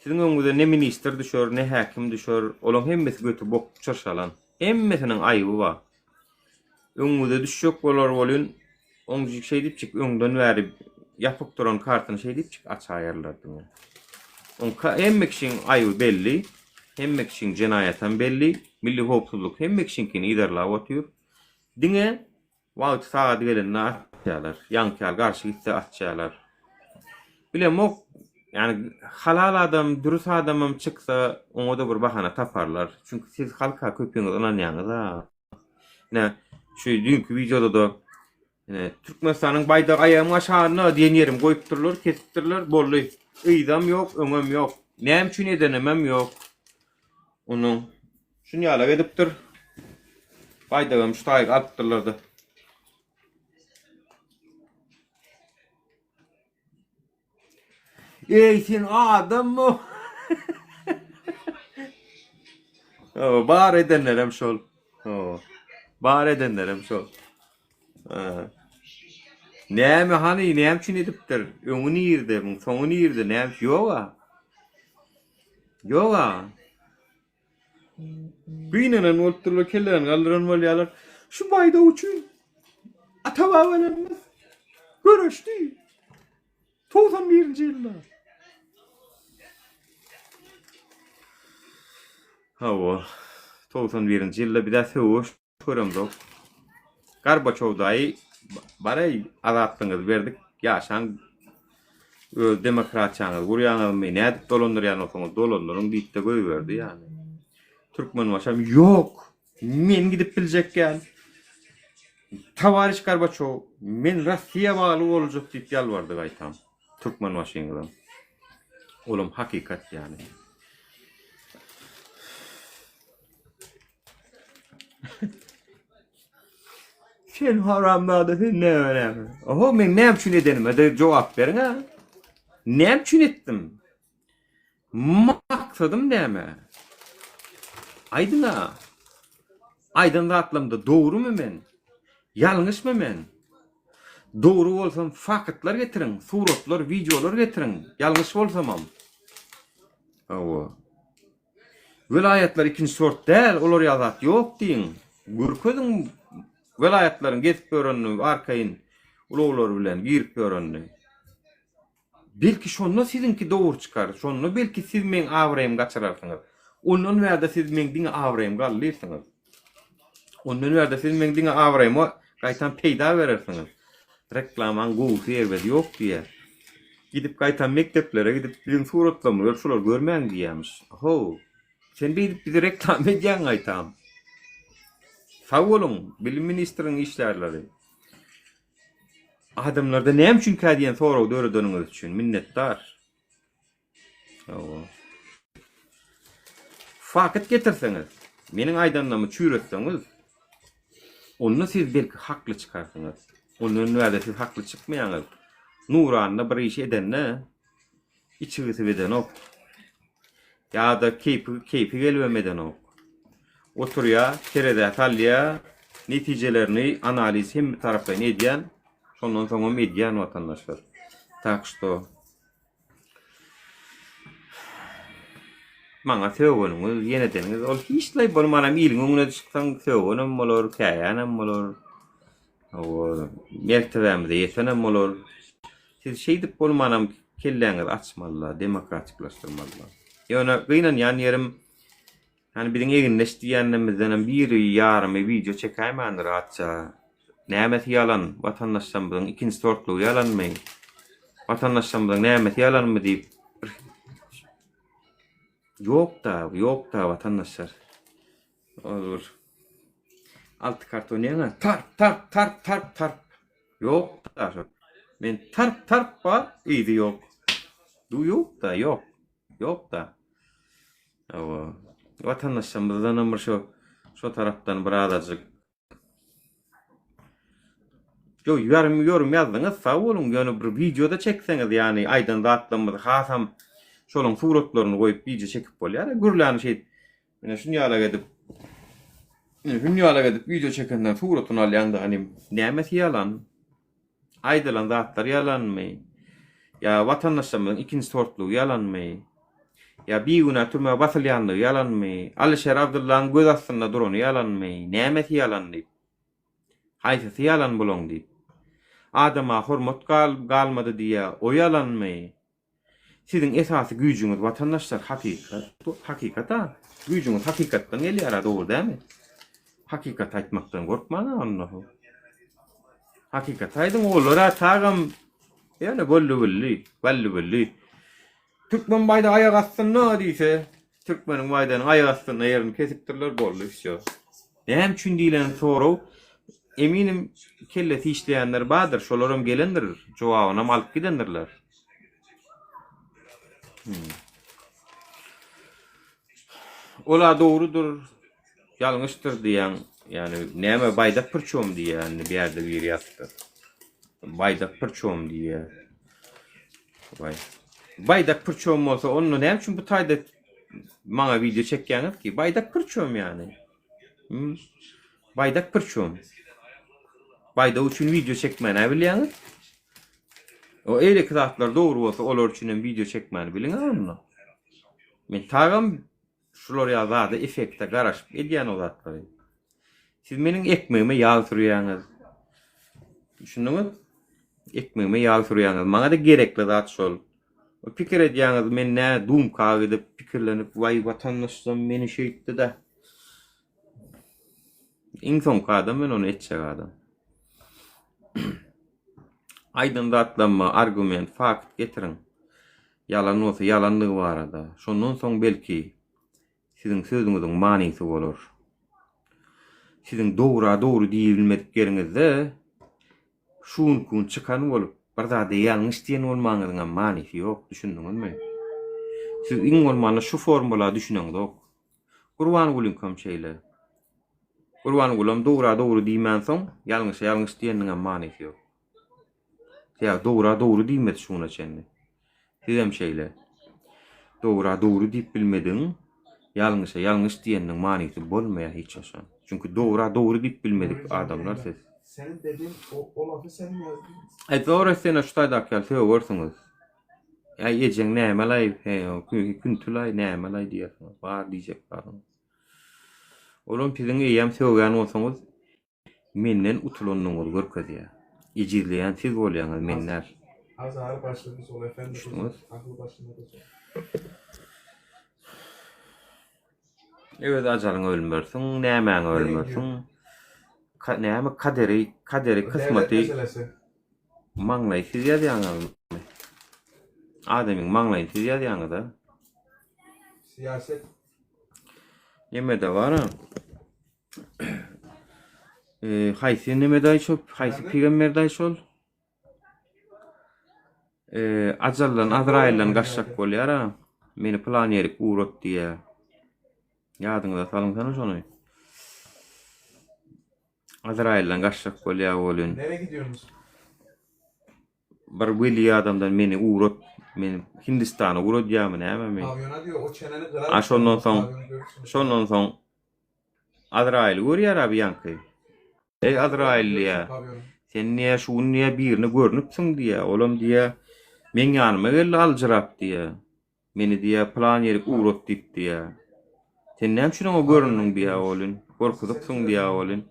Siziň öňüňize ne ministr düşer, ne häkim düşer, olaň hemmesi göti bok çyrşalan. Hemmesiniň aýby bar. Öňüňize düşjek bolar welin, oňjyk şeýdipjik öňden bäri ýapyk duran kartyny şeýdipjik açaýarlar diňe. Oň hemme kişiň aýby belli, hemme kişiň jenaýatam belli, milli howpsuzlyk hemme kişiňkini yzarlap otyr. Diňe wagty sagady gelende açýarlar. Ýaňky ýaly garşy gitse açýarlar. Bilemok, ýani halal adam, dürüs adamam çyksa, oňa-da bir bahana taparlar. Çünki siz halka köpüňiz ynanýaňyz-a. Ine, şu düýnki wideoda-da ine, Türkmenistanyň baýdagy aýagymyň aşagynda diýen ýerimi goýupdyrlar, kesipdirler, boldy. Yzam ýok, öňem ýok. Näme üçin edenimem ýok. Onuň şuny ýalak edipdir. Baýdagam şu taýyk alypdyrlar-da. Eý sen adammy? Hawa, bar edenlerem şol. Hawa. Bar edenlerem şol. Ha. Näme hany, näme üçin edipdir? Öňi nirde, muň soňy nirde, näme ýog-a. Ýog-a. Gynanan bolup durlar, kellelerini galdyran bolýarlar. Şu baýdak üçin ata-babalarymyz göreşdi. 91-nji ýylda. Hawa, 91-nji ýylda biz-ä söweş göremzok. Gorbaçow daýy baraý azatlygyňyzy berdik, ýaşaň, öz demokratiýaňyzy gurýaňyzmy, nädip dolandyrýan bolsaňyz dolandyryň diýip-de goýberdi ýaly. Türkmenbaşam ýok, men gidip biljek däl. Towariş Gorbaçow, men Rossiýa bagly boljak diýip ýalbardy gaýtam. Türkmenbaşyňyzam. Olam hakykat ýaly. Sen haramzada sen näme näme. Oho men näme üçin edenime de jogap beriň ha. Näme üçin etdim? Maksadym näme? Aýdyň ha. Aýdan zatlarymda dogrumy men? Ýalňyşmy men? Dogry bolsam faktlar getiriň, suratlar, wideolar getiriň. Ýalňyş bolsamam. Hawa. Welaýatlar ikinji sort däl, olar ýaly zat ýok diýiň. Görkeziň welaýatlaryň gezip ýörenini, arkaýyn ulaglar bilen girip ýörenini. Belki şonda siziňki dogry çykar, şonda belki siz meň abraýymy gaçyrarsyňyz. Ondan bärde siz meň diňe abraýymy galdyrsyňyz. Ondan bärde siz meň diňe abraýyma gaýtam peýda berersiňiz. Reklamaň gowusy erbedi ýok diýýär. Gidip gaýtam mekdeplere gidip biziň suratlarymyzy görüp şulary görmäň diýýämiş. How, sen beýdip bizi reklama edýäň gaýtam. Sag boluň, bilim ministriniň işgärleri. Adamlarda näme üçinkä diýen soragy döredeniňiz üçin minnetdar. Hawa. Fakt getirseňiz, meniň aýdanlarymy çüýretseňiz. Onda siz belki hakly çykarsyňyz. Ondan bärde siz hakly çykmaýaňyz. Nuranda bir iş edende içi gysyp edenok. Ýa-da keýpi keýpi gelibem edenok. Oturýa, terezä salýa, netijelerini analiz hemme taraplaýyn edýän, şondan soňam edýän watandaşlar. Tak şto Maňa sögeniňiz, ýene edeniňiz ol hiç-laý bolmanam iliň öňüne çyksaň sögenem bolar, käýänem bolar. Hawa, mertebämize ýetenem bolar. Siz şeýdip bolmanam kelläňizi açmaly-la, demokratiklaşdyrmaly-la. Ýöne gynanýan ýerim, Hany biziň egindeş diýýänlerimizdenem biri ýarymy wideo çekäýmändir atja. Nämesi ýalan, watandaşlarymyzyň ikinji sortlugy ýalanmy? Watandaşlarymyzyň nämesi ýalanmy diýip bir Ýok-da, ýok-da watandaşlar. Ol bir alty karton ýaňa tarp tarp tarp tarp tarp. Ýok-da şol. Men tarp tarp bar, yzy ýok. Du ýok-da, ýok. Ýok-da. Hawa. Watandaşlarymyzdanam bir şo şo tarapdan bir azajyk Ýok, ýarym ýorum ýazdyňyz, sag boluň. Ýöne bir wideoda çekseňiz, ýagny aýdan zatlarymyzy hasam şolaň suratlaryny goýup wideo çekip bolýar. Gürläni şeýdip, ine şuny ýalak edip, ine şuny ýalak edip wideo çekenden suratyny alýaň-da, inim, nämesi ýalan? Aýdylan zatlar ýalanmy? Ýa watandaşlarymyzyň ikinji sortlugy ýalanmy? Ýa bigünä türmä basylýanlygy ýalanmy? Alyşer Abdyllaň göz astynda durany ýalanmy? Nämesi ýalan diýip. Haýsysy ýalan bulaň diýip. Adama hormat galmady diýýä, o ýalanmy? Siziň esasy güýjüňiz watandaşlar hakykat hakykat-a. Güýjüňiz hakykatdan gelýär-ä dogry dälmi? Hakykaty aýtmakdan gorkmaň-a onda. Hakykaty aýdyň olara tagam ýöne bolly-gülli, bally-gülli. Türkmen baýdagy aýak astynda diýse, türkmeniň baýdagynyň aýak astynda ýerini kesipdirler boldy wsýo. Näme üçin diýlen sorag eminim kellesi işleýänler bardyr, şolaram gelendir, jogabynam alyp gidendirler. Hmm. Ola dogrudyr, ýalňyşdyr diýýäň. Ýani näme baýdak pyrçom diýýär, indi bu ýerde biri ýazypdyr. Baýdak pyrçom diýýär. Baý. Baýdak pyrçom bolsa, onda näme üçin bu taýda maňa wideo çekýäňiz ki? Baýdak pyrçom ýani. Hmm. Baýdak pyrçom. Baýdak üçin wideo çekmäni bilýäňiz? O eýleki zatlar dogry bolsa, olar üçin hem wideo çekmäni biliň onda. Men tagam şular ýaly zada effekte garaşyp edýän o zatlary. Siz meniň ekmegime ýag sürýäňiz. Düşündiňiz? Ekmegime ýag sürýäňiz. Maňa-da gerekli zat şol. Pikir edýäňiz, men nä dumka gidip pikirlenip, waý watandaşlarym meni şeýtdi-dä. Iň soňky adam men ony etjek adam. Aýdan zatlaryma argument, fakt getiriň. Ýalan bolsa ýalandygy barada. Şondan soň belki siziň sözüňiziň manysy bolar. Siziň dogra dogry diýilmedik ýeriňizde şu günki gün çykan bolup bir zada ýalňyş diýen bolmagyňyzyňam manysy ýok, düşündiňizmi? Siz iň bolmanda şu formula düşüneňzok. Gurbangulyňkam şeýle. Gurbangulam dogra dogry diýmänsoň, ýalňyşa ýalňyş diýeniniňem manysy ýok. Sebäbi dogra dogry diýmedi şu güne çenli. Sizem şeýle. Dogra dogry diýip bilmedigiň, ýalňyşa ýalňyş diýeniniň manysy bolmaýar hiç haçan. Çünki dogra dogry diýip bilmedik adamlar siz. Senin dediğin o, o lafı sen mi yazdın? Aý zor etsene şu taýdaky ýaly sögersiňiz. Äý ejeň nämelaý, küntülaý nämelaý diýersiňiz. Bar diýjek zadyňyz. Olam siziň eýýäm sögýän bolsaňyz menden utulanyňyzy görkezýär. Ejizleýän siz bolýaňyz, men däl. Azary başladı sol efendi. Düşdüňiz? Aklı başında da sol. Öz ajalyňa ölmersiň, nämäňe ölmersiň. Ka näme kaderi, kaderi, Devlet kysmaty meselesi. maňlaýy siz ýazýaňyzmy? Adamyň maňlaýyny siz ýazýaňyz-a. Siyaset Nemede bar-a. E, haýsy nemedaý şol, haýsy pygamberdaý şol? E, ajaldan, Azraýyldan gaçjak bolýar-a. Meni pylan ýerik ugrat diýýär. Ýadyňyza salyňsana şony. Azraýyldan gaçjak bolýar welin. Nereye gidiyorsunuz? Bir weli adamdan meni ugrat, meni Hindistana ugradýarmy nämemi? Pavyona diyor o çeneni kırarım. A şondan soň, Pavyonu görürsün. şondan soň Azraýyly görýär abi ýaňky. Eý Azraýyl diýýär. Pavyonu. Sen diýýär şu gün diýýär birine görnüpsiň diýýär. Olam diýýär meň ýanyma geldi aljyrap diýýär. Meni diýýär pylan ýerik ugrat diýip diýýär. Sen näme üçin oňa göründiň diýýär welin. Gorkuzypsyň diýýär welin.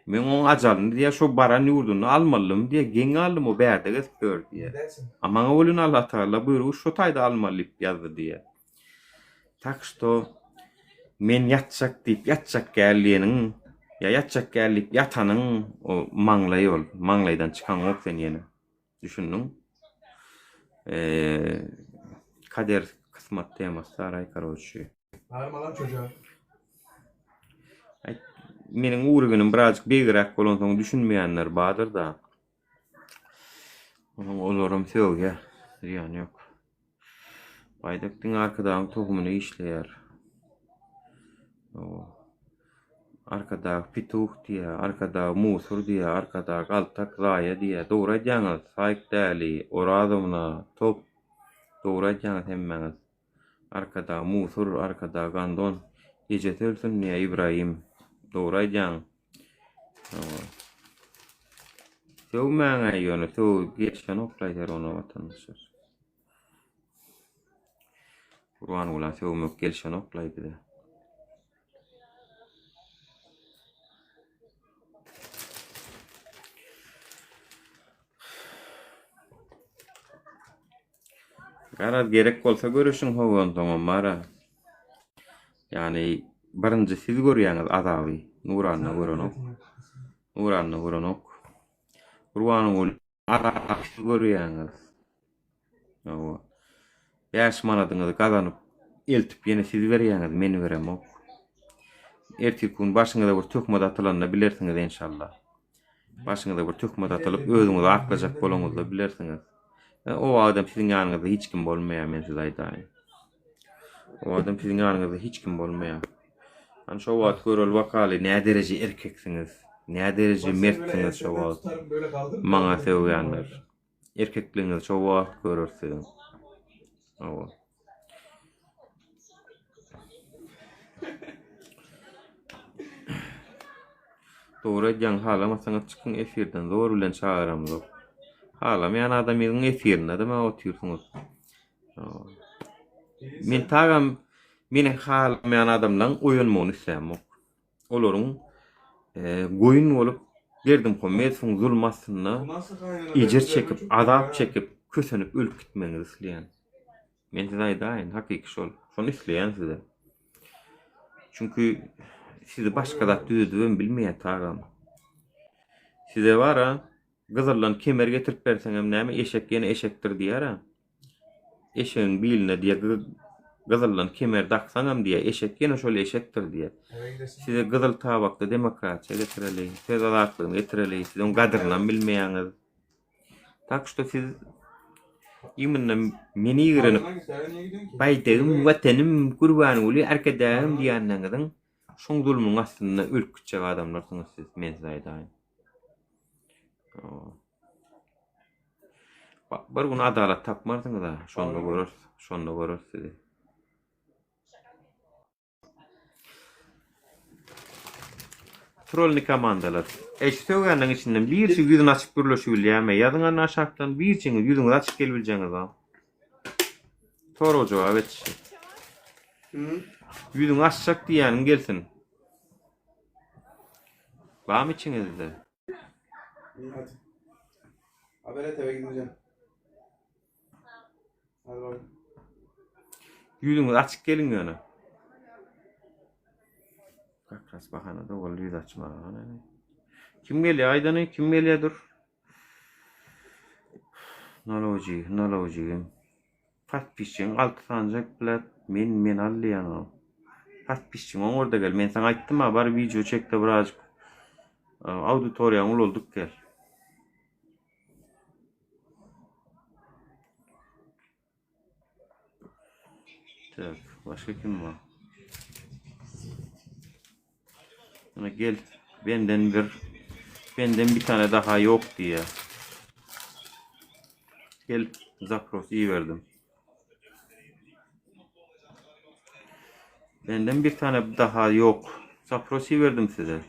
Men oň ajalyny diýýär şo baran ýurdunda almalydym diýýär. Geň galdym o bärde gezip ýör diýýär. Gidersin. A maňa welin Allatagala buýrugy şo taýda almaly diýip ýazdy diýýär. Tak şto men ýatjak diýip ýatjak gel diýeniň ýa ýatjak gel diýip ýatanyň o maňlaý ol maňlaýdan çykaňok sen ýene. Düşündiň? Eee kader kysmat temasy saraý karoçi. Bağırma lan çocuğa. Aý, meniň uruginim birazjyk beýigräk bolansoň düşünmeýänler bardyr-da. Onuň olaram sögýär. Zyýany ýok. Baýdak diňe Arkadagyň tohumyny işleýär. Arkadag pituh diýýär, Arkadag musur diýýär, Arkadag galtak zaýa diýýär. Dogry aýdýaňyz, Saýyk däli, Orazowna, top. Dogry aýdýaňyz hemmäňiz. Arkadag musur, Arkadag gandon. Ejesi ölsün diýýär Ibrahim. Dogry aýdýaň. Sögmäň-ä ýöne, sögüp geçenok-laý her ona watandaşlar. Gurbangula sögmek gelşenok-laý bize. Garaz gerek bolsa görüşiň how onsoňam bara. Ýagny birinji siz görýäňiz azaby. Nuranna görenok. Nuranna görenok. Gurbanguly azaby siz görýäňiz. Hawa. 5 manadyňyzy gazanyp eltip ýene siz berýäňiz, men beremok. Ertirki gün başyňyza bir töhmet atylanda bilersiňiz enşalla. Başyňyza bir töhmet atylyp, özüňizi aklajak bolaňyzda bilersiňiz. E, o adam siziň ýanyňyzda hiç kim bolmaýar, men size aýdaýyn. O adam siziň ýanyňyzda hiç kim bolmaýar. Hani şo wagt göreli bakaly nä dereje erkeksiňiz, nä dereje mertsiňiz şo wagt. Maňa sögýänler. Erkekligiňizi şo wagt göreris siziň. Hawa. Dogry aýdýaň halamasaňyz çykyň efirden zor bilen çagyramzok. Halamaýan adamyň efirinde de maňa otyrsyňyz. Men tagam meni halamaýan adamlaň oýanmagyny islämok. Olaryň goýun bolup Berdimuhamedowyň zulmy astynda ejir çekip, azap çekip, kösenip ölüp gitmegiňizi isleýän. Men size aýdaýyn, hakyky şol. Şony isleýän size. Çünki sizi başga zat düzedibem bilmeýär tagam. Size bara gyzyldan kemer getirip berseňem näme eşek ýene eşekdir diýer-ä. Eşegiň biline diýýär gyzyldan kemer daksaňam diýýär eşek ýene şol eşekdir diýýär. Size gyzyl tabakda demokratiýa getireli, söz azatlygyny getireli, siz oň gadyrynam bilmeýäňiz. Tak şto siz imенно meni ýigrenip Baýdagym, Watanym, Gurbanguly Arkadagym diýýänleriňiziň şoň zulmunyň astynda ölüp gitjek adamlarsyňyz siz, men size aýdaýyn. Bir gün adalat tapmarsyňyz-a, şonda göreris, şonda göreris sizi. Trolny komandalar. Eý şu sögýänleň içinden birisi ýüzüni açyp gürleşibilýärmi? Ýazyň ana aşakdan birjiňiz ýüzüňizi açyp gelibiljeňiz bar. Sorag jogap etişi. Ýüzüňi açjak diýýäniň gelsin. Barmy içiňizde? İyi hadi. Haber et eve gidince. Hadi bakalım. Ýüzüňiz açyk geliň ýöne. Как раз bahana da boldy ýüz açmaga. Kim gelýär aýdany? Kim gelýär dur? Nalojy, nalojy. Podpisçiň 6 sanjak bilet men men al diýýän o. Podpisçiň oňurda gel. Men saňa aýtdym ha bar wideo çekde birazjyk auditoriýaňy ulaldyp gel. Tak, başga kim bar? Ana gel. Benden bir benden bir tane daha yok diýýär. Gel zapros iberdim. Benden bir tane daha yok. Zapros iberdim size.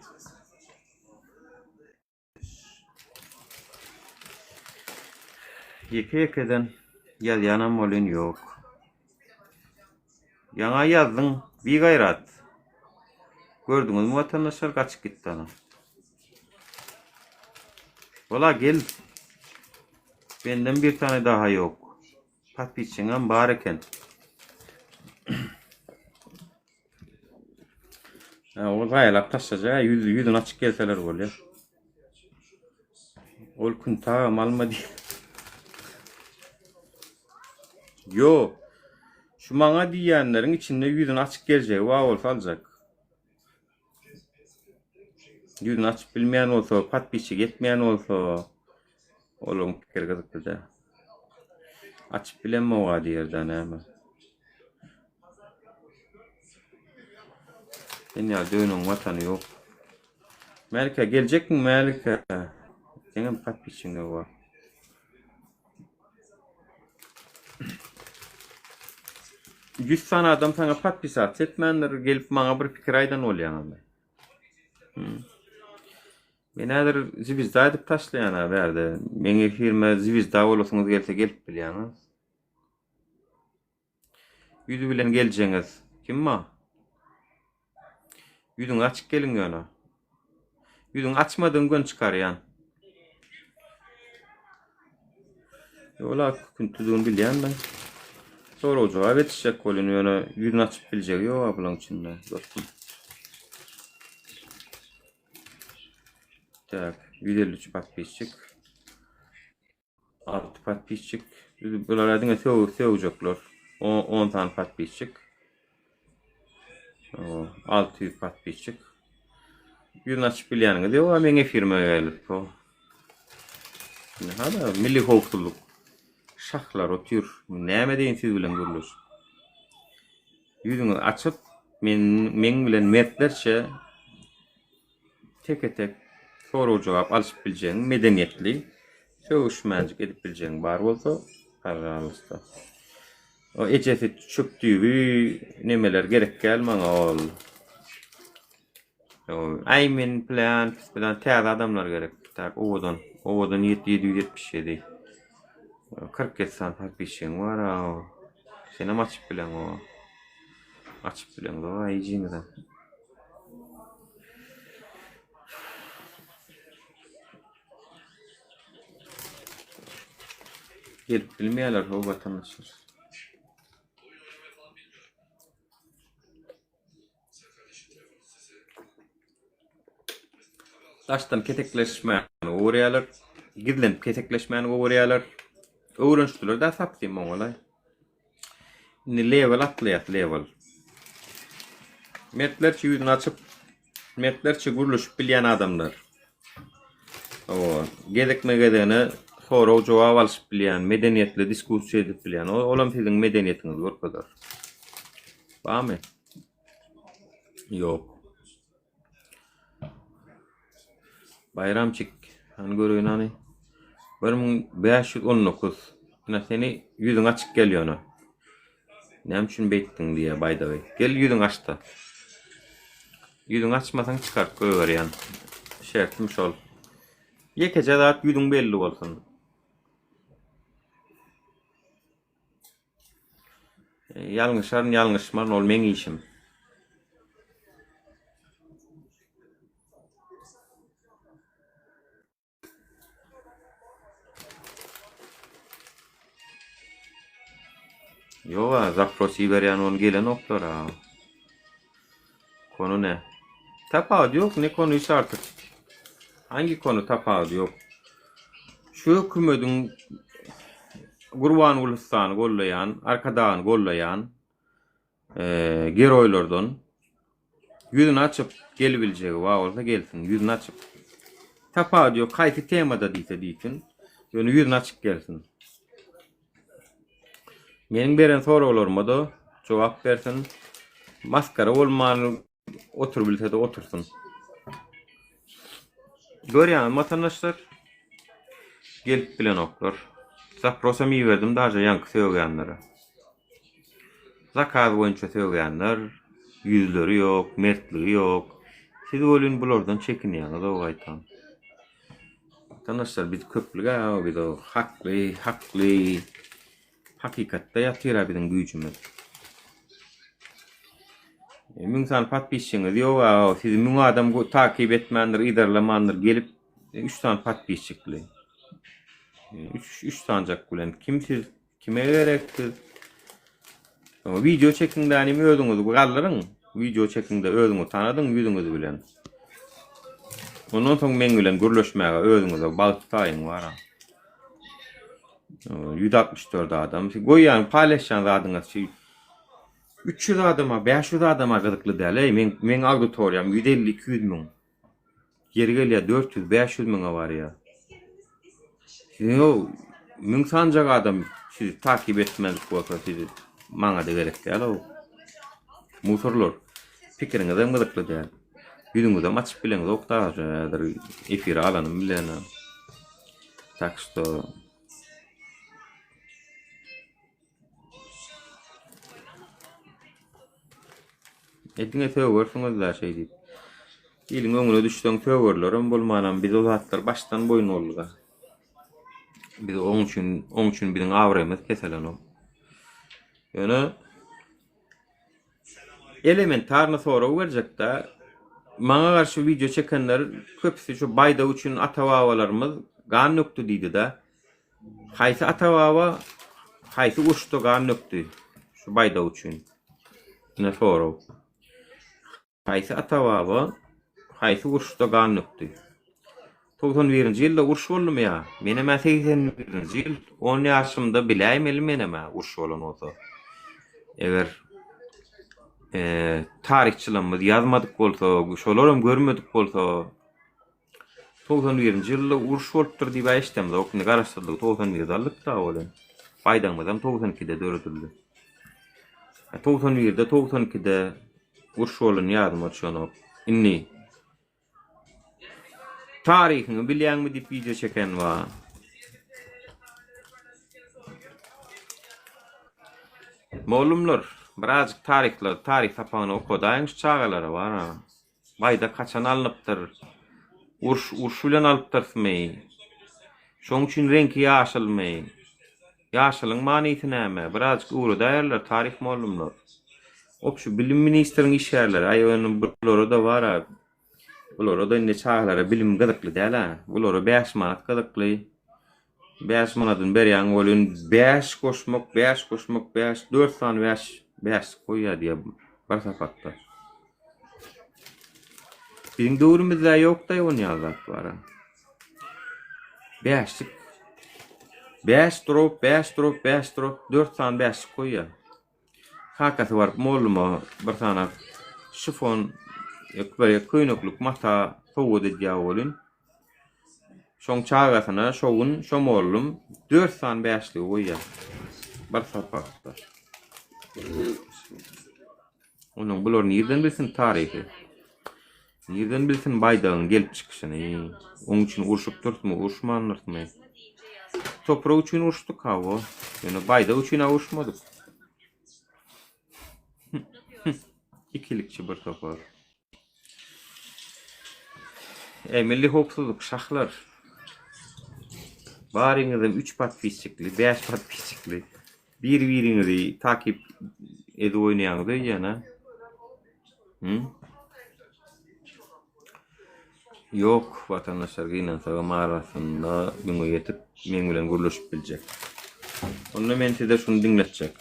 Ýeke-ýekeden ýazýanam welin ýok. Ýaňa ýazdyň, bigaýrat. Gördüňizmi watandaşlar gaçyp gitdi ana. Bola gel. Benden bir tane daha ýok. Podpisçiňem bar eken. Ha, ol gaýalap taşlajak, ýüz, ýüzüni açyk gelseler bolýar. Ol gün tagam alma diýip. Ýo. Şu maňa diýýänleriň içinde ýüzüni açyk geljegi bar bolsa aljak. Ýüzüni açyp bilmeýän bolsa, podpisçik etmeýän bolsa, olaryň pikiri gyzykly däl. Açyp bilemok-a diýer-dä näme. Sen ýaly dönügiň watany ýok. Mälike geljekmiň Mälike? Seňem podpisçigiň bar. 100 sany adam saňa podpisat etmändir, gelip maňa bir pikir aýdan bolýaň onda. Hmm. Men häzir zwizda edip taşlaýan ha bärde. Meň efirime zwizda bolasyňyz gelse gelip bilýäňiz. Ýüzi bilen geljeňiz. Kim bar? Ýüzüňi açyk geliň ýöne. Ýüzüňi açmadygyň gön çykarýan. Ýola küntüdigini bilýän ben. Sorag jogap etişjek bolýan ýöne ýüzüni açyp biljegi ýok bulaň içinde dostum. Tak, 153 podpisçik. 6 podpisçik. Bulara diňe sög sögjekler. 10 sany podpisçik. 600 podpisçik. Ýüzüni açyp bilýäniňiz ýok, meň efirime gelip. Indi hada milli howpsuzlyk şahlar otyr. Näme deýin siz bilen gürleşip. Ýüzüňizi açyp, men meň bilen mertlerçe Teke-tek sorag-jogap alşyp biljegiň, medeniýetli, sögüşmänjik edip biljegiň bar bolsa, pažalysta. O ejesi çöp düýbi nemeler gerek däl maňa ol. Aý men plan, pis plan täze adamlar gerek. Tak owadan, owadan 777. 47 sany podpisçigiň bar a. Senem açyp bileňok. Açyp bileňzok a ijiňizem. Gelip bilmeýärler ho watandaşlar. Daşdan kesekleşmäni gowy görýärler. Gizlenip kesekleşmäni gowy görýärler. Öwrenişdiler da sapsym oňalaý. Indi level atlaýas level. Mertlerçe ýüzüni açyp, mertlerçe gürleşip bilýän adamlar. O gezekme gezegine sorag jogap alyşyp bilýän, medeniýetli diskussiýa edip bilýän. O olam siziň medeniýetiňizi görkezer. Barmy? Ýok. Baýramçyk, hany göreýin hany. 1519. Ine seni ýüzüň açyk gel ýöne. Näme üçin beýtdiň diýýär baýdagy. Gel ýüzüňi açda. Ýüzüňi açmasaň çykaryp goýberýän. Şertim şol. Ýekeje zat ýüzüň belli bolsun. Ýalňyşaryn, ýalňyşmaryn, ol meň işim. Ýoga, zapros iberýän ony gelenoklar-a. Konu ne? Tapawudy ýok, ne konu artık. Hangi konu tapawudy ýok. Şu hökümediň Gurbangulysyny gollaýan, Arkadagyny gollaýan e, geroýlardan ýüzüni açyp gelibiljegi bar bolsa gelsin, ýüzüni açyp. Tapawudy ýok, haýsy temada diýse diýsin, ýöne ýüzüni açyp gelsin. Meniň beren soraglaryma-da jogap bersin. Maskara bolman oturybilse-de otursyn. Görýäňizmi watandaşlar? Gelip bilenoklar. Zaprosam iberdim daže ýaňky sögýänlere. Zakaz boýunça sögýänler, ýüzleri ýok, mertligi ýok. Siz welin bulardan çekinýäňiz-ow gaýtam. Watandaşlar biz köplüg-ä biz o hakly, hakly. Hakykatda ýatyr-a biziň güýjümiz. Müň sany podpisçiňiz ýok-a, sizi müň adam takyp etmändir, yzarlamandyr, gelip üç sany podpisçikli. Üç, üç sanjak bilen kim siz, kime gerek siz? Wideo çekiň dänim özüňizi galdyryň. Wideo çekiňde özüňizi tanadyň ýüzüňiz bilen. Ondan soň meň bilen gürleşmäge özüňize bagt saýyň bara. 164 adam. Goýýan, paýlaşýan zadyňyz şu 300 adama, 500 adama gyzykly däl. Eý, meň meň auditoriýam 150-200 müň. Ýeri gelýär 400-500 müňe barýar. Siziň o müň sanjak adam sizi takyp etmedik bolsa sizi maňa-da gerek däl o. Musurlar. Pikiriňizem gyzykly däl. Ýüzüňizem açyp bileňzok daže häzir efire alanym bilen. Tak что E diňe sögersiňiz-dä şeý diýip. Iliň öňüne düşseň sögerlerem bolmanam biz o zatlar başdan boýun bolduga. Biz oň üçin, oň üçin biziň abraýymyz peselenok. Ýöne Elementarny sorag berjekdä. Maňa garşy wideo çekenler köpüsi şu baýdak üçin ata-babalarymyz gan dökdi diýdidä. Haýsy ata-baba haýsy uruşda gan dökdi şu baýdak üçin? Ine sorag. Haýsy ata-baba haýsy uruşda gan dökdi? 91-nji ýylda uruş boldumy ýa? Menem-ä 81-nji ýyl, on ýaşymda biläýmeli menem-ä uruş bolan bolsa. Eger taryhçylarymyz ýazmadyk bolsa, şolaram görmedik bolsa, 91-nji ýylda uruş bolupdyr diýip-ä eşidemzok. Indi garaşsyzlygy 91-de aldyk-da welin. Baýdagymyzam 92-de döredildi. 91-de, 92-de uruş bolany ýadyma düşenok. Indi Taryhyňy bilýäňmi diýip wideo çeken bar. Mollumlar, birazjyk taryhlar, taryh sapagyny okadaýyň şu çagalara bar. Baýdak haçan alnypdyr? Uruş, uruş bilen alypdyrsmy? Şoň üçin reňki ýaşylmy? Ýaşylyň manysy näme? Birazjyk öwredäýerler taryh mollumlar. Opşy bilim ministriň işgärleri, aý ony bulara-da bar-a. Bulara-da indi çagalara bilim gyzykly däl-ä. Bulara bäş manat gyzykly. Bäş manadyny berýäň welin, bäş goşmak, bäş goşmak, bäş, dört sany bäş, bäşlik goýýar diýýär bir sapakda. Biziň döwrümizde ýokdaý onýaly zat bar-a. Bäşlik. Bäş drop, bäş drop, bäş drop, dört sany bäşlik goýýar. Kakasy baryp molluma bir sany şifon bir köýneklik mata sowgat edýär welin, şoň çagasyna şo gün şo mollum dört sany bäşligi goýýar. Bir sapakda. Onuň bular nirden bilsin taryhy? Nirden bilsin baýdagyň gelip çykyşyny? Oň üçin urşupdyrsmy, urşmandyrsmy? Toprak üçin uruşdyk hawa. Ýöne baýdak üçin-ä uruşmadyk. Ikilikçi bir topar. Eý, milli howpsuzlyk şahlar. Baryňyzam üç podpisçikli, bäş podpisçikli. Bir-biriňizi takyp edip oýnaýaňyz öýdýän-ä. Hı? Ýok, watandaşlar gynansagam arasynda müňe ýetip meň bilen gürleşip biljek. Onda men size şuny diňletjek.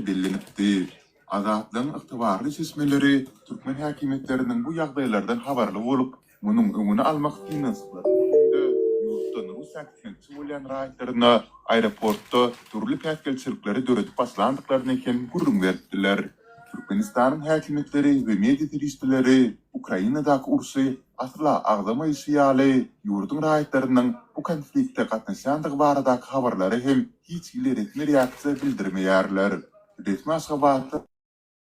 Bellenipdi. Azatlygyň ygtybarly çeşmeleri türkmen häkimiýetleriniň bu ýagdaýlardan habarly bolup, munuň öňüni almak synanyşyklary hökmünde ýurtdan Russiýa gitmekçi bolýan raýatlaryna aeroportda dürli päsgelçilikleri döredip başlandyklaryny hem gürrüň beripdiler. Türkmenistanyň häkimiýetleri we media serişdeleri Ukrainadaky urşy asla agzamaýşy ýaly, ýurduň raýatlarynyň bu konflikte gatnaşýandygy baradaky habarlara hem hiç hili resmi reaksiýa bildirmeýärler. Resmi Aşgabatda.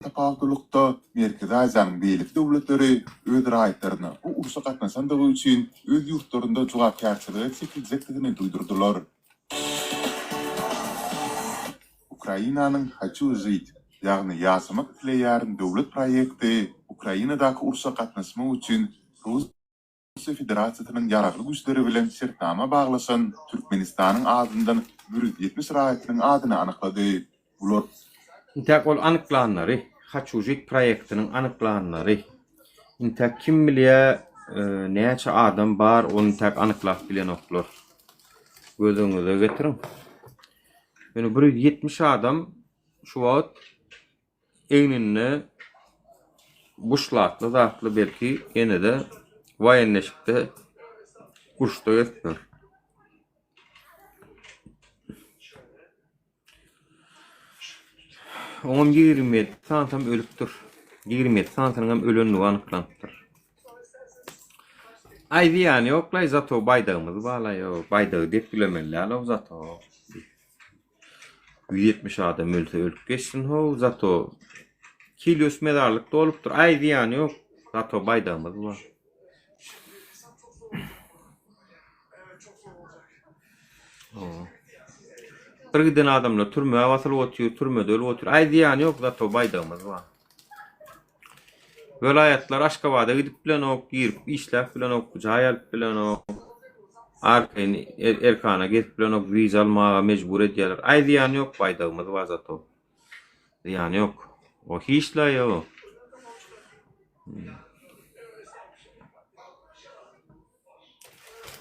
Tapawutlylykda, Merkezi Aziýanyň beýleki döwletleri öz raýatlaryna bu urşa gatnaşandygy üçin öz ýurtlarynda jogapkärçilige çekiljekdigini duýdurdylar. Ukrainanyň Haçu žit, ýagny Ýaşamak isleýärin döwlet proýekti Ukrainadaky urşa gatnaşmak üçin Russiýa Russiýa Federasiýasynyň Ýaragly Güýçleri bilen şertnama baglaşan Türkmenistanyň azyndan 170 raýatynyň adyny anyklady. Bular. Intäk ol anyklanlary, Haçujit proýektiniň anyklanlary. Intäk kim bilýä näçe adam bar ony intäk anyklap bilenoklar. Göz öňüňize getiriň. Ýöne 170 adam şu wagt Egninde buşlatly zatly belki ýene-de waýenneşikde uruşda gezipdir. Oňam 27 sanysam ölüpdir. 27 sanysynyňam ölendigi anyklanypdyr. Aý zyýany ýoklaý zato baýdagymyz balaý baýdagy depgilemeli däl-ow zato. 170 adam ölse ölüp geçsin how zato Kilius mezarlyk dolupdyr aý zyýany ýok zato baýdagymyz bar. Bir giden adamlar türmä basylyp otyr türmede ölüp otyr aý zyýany ýok zato baýdagymyz bar. Welaýatlar Aşgabada gidip bilenok, girip işläp bilenok, jaý alyp bilenok. Arkaýyn erkana gezip bilenok, wiza almaga mejbur edýärler. Aý zyýany ýok, baýdagymyz bar zato. Zyýany ýok. O hiç-le ýok.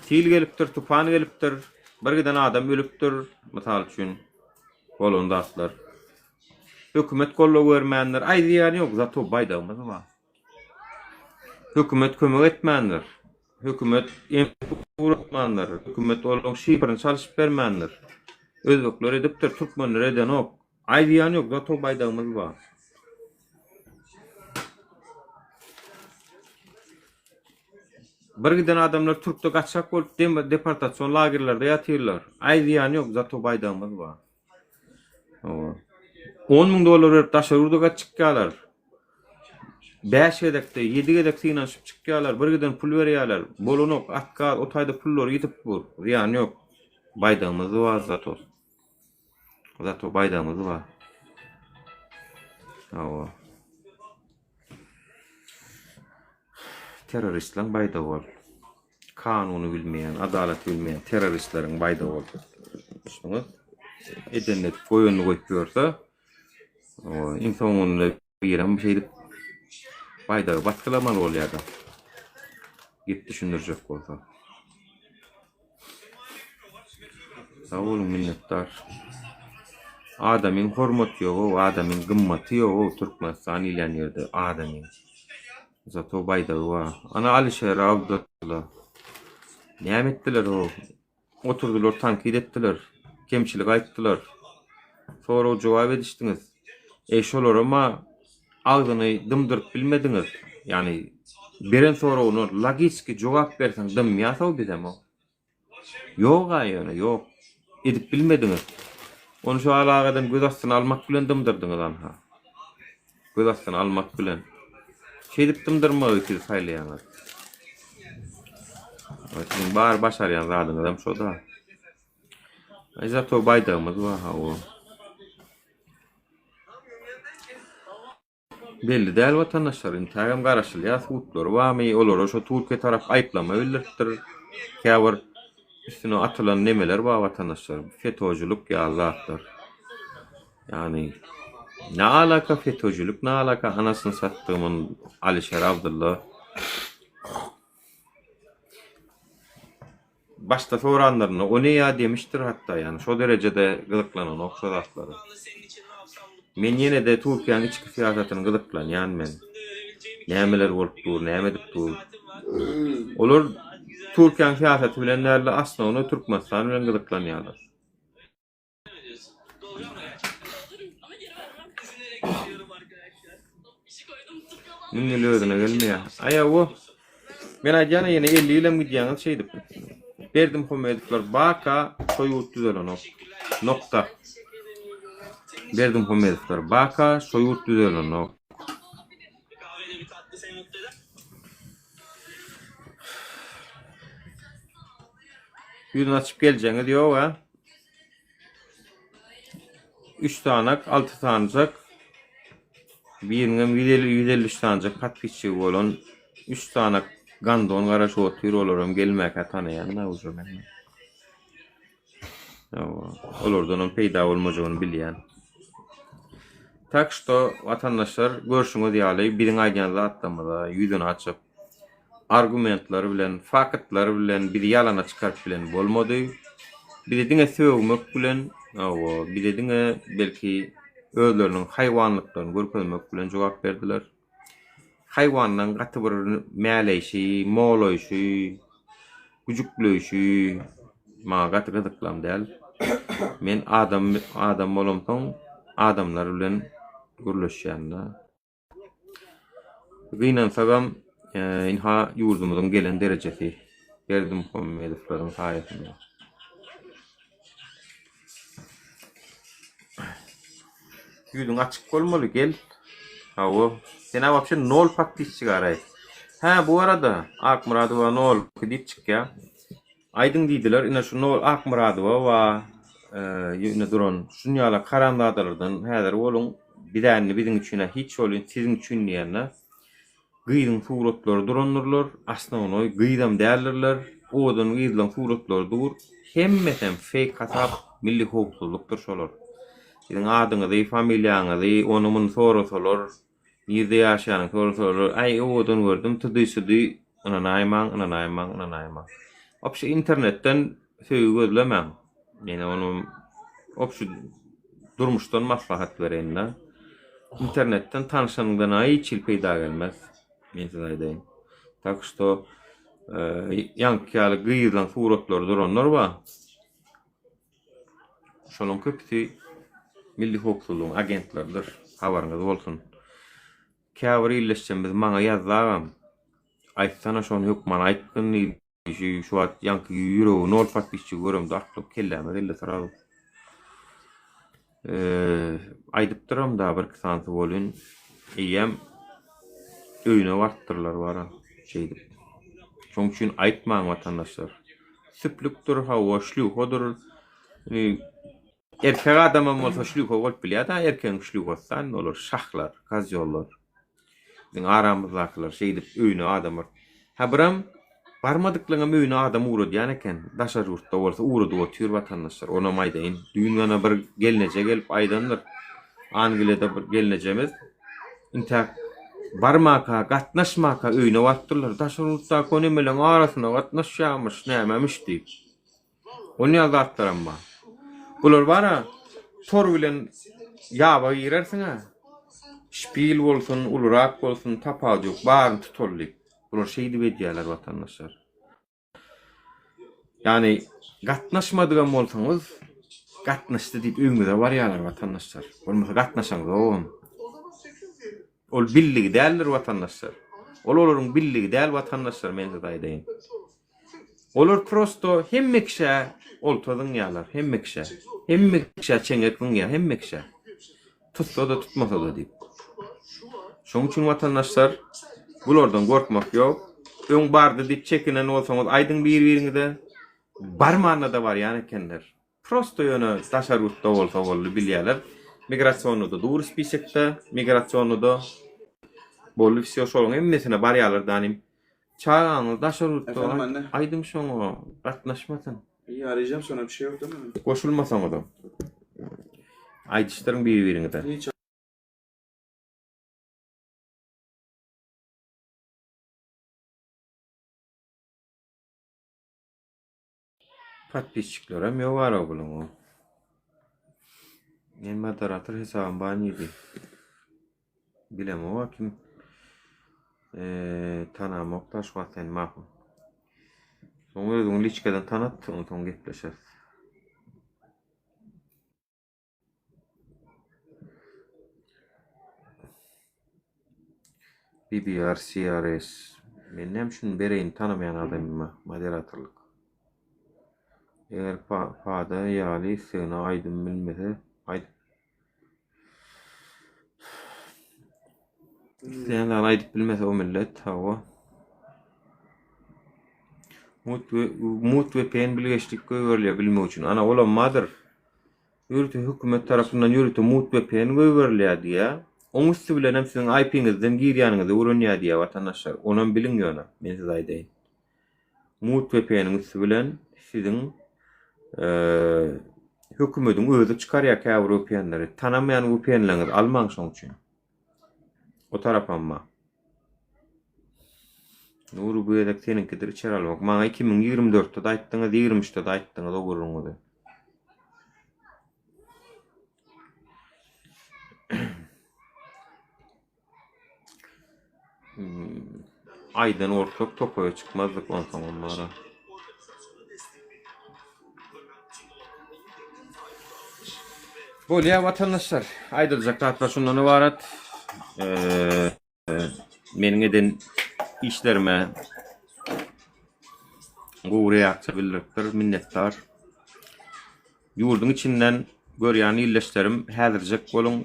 Sil gelipdir, tupan gelipdir, bir giden adam ölüpdir, mysal üçin, bolan zatlar. Hökümet goldaw bermändir. Aý zyýany ýok, zato baýdagymyz bar. Hökümet kömek etmändir. Hökümet em ugratmandyr. Hökümet olaryň şifrini çalşyp bermändir. Özbekler edipdir, türkmenler edenok. Aý zyýany ýok, zato baýdagymyz bar. Bir giden adamlar türkde gaçak bolup deportasion lagerlerde ýatyrlar. Aý zyýany ýok, zato baýdagymyz bar. Hawa. 10 müň dollar berip daşary ýurda gaçyp çykýarlar. 5 gezekde, 7 gezek synanyşyp çykýarlar, bir giden pul berýärler. Bolanok, atkaz, o taýda pullary ýitip dur. Zyýany ýok. Baýdagymyz bar zato. Zato baýdagymyz bar. Hawa. Terroristleň baýdagy ol. Kanuny bilmeýän, adalaty bilmeýän terroristleriň baýdagy ol. Düşdüňiz? Edenini edip, goýanyny goýup ýörse, iň soňunda birem şeýdip baýdagy basgylamaly bolýar-da. Gep düşündirjek bolsa. Sag boluň minnetdar. Adamyň hormaty ýogow, adamyň gymmaty ýogow Türkmenistan diýilýän ýerde adamyň. Zato baýdagy bar. Ana Alişer Abdylla. Näme etdiler o? Oturdylar tankyt etdiler. Kemçilik aýtdylar. Sorag jogap edişdiňiz. Eý şolaram-a agzyny dymdyryp bilmediňiz. Ýagny beren soragyna logiçki jogap berseň dymýas-ow bizem-ow. Ýog-a ýöne, ýok. Edip bilmediňiz. Ony şu alagadan göz astyna almak bilen dymdyrdyňyz anha. Göz astyna almak bilen. Şeýdip dymdyrmagy siz saýlaýaňyz. Siziň bar başarýan zadyňyzam şo-da. Aý zato baýdagymyz bar hawa. Belli däl watandaşlar intägem garaşylýar sudlary barmy olara şo Türkiýe tarap aýyplama bildiripdir käbir üstüne atylan nemeler bar watandaşlar FETÖ-cülik ýaly zatlar ýagny ne alaka FETÖ-cülik ne alaka anasyny satdygymyň Alişer Abdylla Başda soranlarynda o ne ýa demişdir hatda ýani şo derejede gyzyklananok şo zatlara. Men ýenede Türkiýäň içki syýasatyny gyzyklanýan men. Nämeler bolup dur, näme edip dur. Olar Türkiýäň syýasaty bilen dälde asnownoý Türkmenistan bilen gyzyklanýarlar. Müň ýyl özüne gelmeýär. Aý hawa. Men aýdýan ýene 50 ýylam gidýäňiz şeýdip. Berdimuhamedowlar baka şo ýurt düzelenok. Nokta. Berdimuhamedowlar baka şo ýurt düzelenok. Ýüzüni açyp geljegiňiz ýok-a. Üç sanak, alty sanyjak, biriniňem 150, 153 sanyjak podpisçigi bolan üç sanak gandon garaşyp otyr, olaram gelmäkä tanaýan-da uje men. Hawa, olardanam peýda bolmajagyny bilýän. Tak şto, watandaşlar, görşüňiz ýaly, biziň aýdýan zatlarymyza ýüzüni açyp, argumentler bilen, faktlar bilen bizi ýalana çykaryp bilen bolmady. Bizi diňe sögmek bilen, hawa, bize diňe belki özleriniň haýwanlyklaryny görkezmek bilen jogap berdiler. Haýwanlaň gaty bir mäleýşi, molaýşy, güjükleýşi maňa gaty gyzyklam däl. Men adam adam bolamsoň adamlar bilen gürleşýän-de. Gynansagam, ynha ýurdumyzyň gelen derejesi Berdimuhamedowlaryň saýasynda. Ýüzüň açyk bolmaly gel. Hawa. Sen-ä wapşe nol podpisçik araý. Hä bu arada Akmyradowa nol diýip çykýa. Aýdyň diýdiler ine şu nol Akmyradowa wa ine duran şun ýala haramzadalardan häzir boluň bizä indi biziň üçin-ä hiç bolyn siziň üçin diýende Gyzyň suratlary durandyrlar, osnownoý gyzam däldirler, owadan gyzlaň suratlary dur, hemmesem feýk hasap, milli howpsuzlykdyr şolar. Siziň adyňyzy, familiýaňyzy, ony muny sorasalar, nirde ýaşaýanyňy sorasalar, aý owadan gördüm, tydy-sydy, ynanaýmaň, ynanaýmaň, ynanaýmaň. Wapşe internetden söýgi gözlemäň. Men ony obşi durmuşdan maslahat bereýin-de. Internetden tanşanyňdan hiç hili peýda gelmez. Men size aýdaýyn. Tak şto ýaňky ýaly gyzlaň suratlary duranlar bar. Şolaryň köpüsi milli howpsuzlygyň agentleridir. Habaryňyz bolsun. Käbir ildeşlerimiz maňa ýazdy agam. Aýtsana şony hökman aýtgyn diýdi. Şu şu wagt ýaňky ýüregi nol podpisçigi göremde aklym kelläme geldi srazu. Eee aýdypdyram da bir iki sanysy bolyn. Eýýäm öýüne barypdyrlar bara şeýdip. Şoň üçin aýtmaň watandaşlar. Süplükdir, hawa, şlýuhadyr. Erkek adamam bolsa şlýuha bolup bilýär-dä, erkegiň şlýuhasy-da indi olar şahlar, kozýollar. Biziň aramyzdakylar şeýdip öýüne adam bar. Hä biram barmadyklaryňam öýüne adam ugradýan eken. Daşary ýurtda bolsa ugradyp otyr watandaşlar. Onam aýdaýyn. Düýn gana bir gelneje gelip aýdandyr. Angliýada bir gelnejemiz intäk barmaka, gatnaşmaka öýüne barypdyrlar. Daşary ýurtdaky o nemeleň arasyna gatnaşýarmyş, nämemiş diýip. Ol ýaly zatlaram bar. Bular bara tor bilen ýaba girersiň-ä. Şpil bolsun, ulurak bolsun, tapawudy ýok, baryny tutaly diýip. Bular şeýdip edýärler watandaşlar. Ýagny gatnaşmadygam bolsaňyz, gatnaşdy diýip öýüňize barýarlar watandaşlar. Bolmasa gatnaşaňzogam. Ol billigi däldir watandaşlar. Ol olaryň billigi däl watandaşlar men size aýdaýyn. Olar prosto hemme kişä olta zyňýarlar, hemme kişä. Hemme kişä çeňňek zyňýar, hemme kişä. Tutsa-da tutmasa-da diýip. Şonuň üçin watandaşlar bulardan gorkmak ýok. Öň bardy diýip çekinen bolsaňyz aýdyň bir-biriňize. Barmanda-da barýan ekenler. Prosto ýöne daşary ýurtda bolsa boldy bilýäler. Migrasionyda dur spisekde, migrasionyda boldy wsýo şolaň hemmesine barýalar danym. Çagaňyz daşary ýurtda Efendim anne. aýdyň şoňa gatnaşmasyn. İyi arayacağım sonra bir şey yok değil mi? Goşulmasaňyzam. Aýdyşdyryň bir-biriňize. Hiç Podpisçiklerem ýok ara buluň. Men moderator hesabym bar nidi. Bilemok kim. Eee tanamok da şu wagt seni mahum. Soň özüňi liçkadan tanat, onsoň gepleşeris. BBR CRS Men näme üçin bereýin tanamaýan adamyma moderatorlyk. Eger pada ýaly islegine aýdym bilmese aýdyp. Isleýän zadyny aýdyp bilmese o millet, hawa. Mut we mut VPN bilgeşlik goýberilýär bilmek üçin. Ana olam bardyr. Ýörite hökümet tarapyndan ýörite mut VPN goýberilýär diýýär. Oň üsti bilen hem siziň IP-ňizden girýäniňizi öwrenýär diýýär watandaşlar. Onam biliň ýöne, men size aýdaýyn. Mut VPN-iň üsti bilen siziň hökümediň özi çykarýar käbir VPN-leri. Tanamaýan VPN-leriňizi almaň şoň üçin. O tarapam bar. Nury bu gezek seniňkidir içeri almak. Maňa 2024-de-de aýtdyňyz, 23-de-de aýtdyňyz o gürrüňizi. Hmm. Aýdan gorksak tokaýa çykmazdyk onsoňam bara. Bolýar watandaşlar. Aýdyljak zatlar şundan ybarat. Eee meniň eden işlerime gowy reaksiýa bildiripdir. Minnetdar. Ýurduň içinden görýän ildeşlerim häzirjek boluň.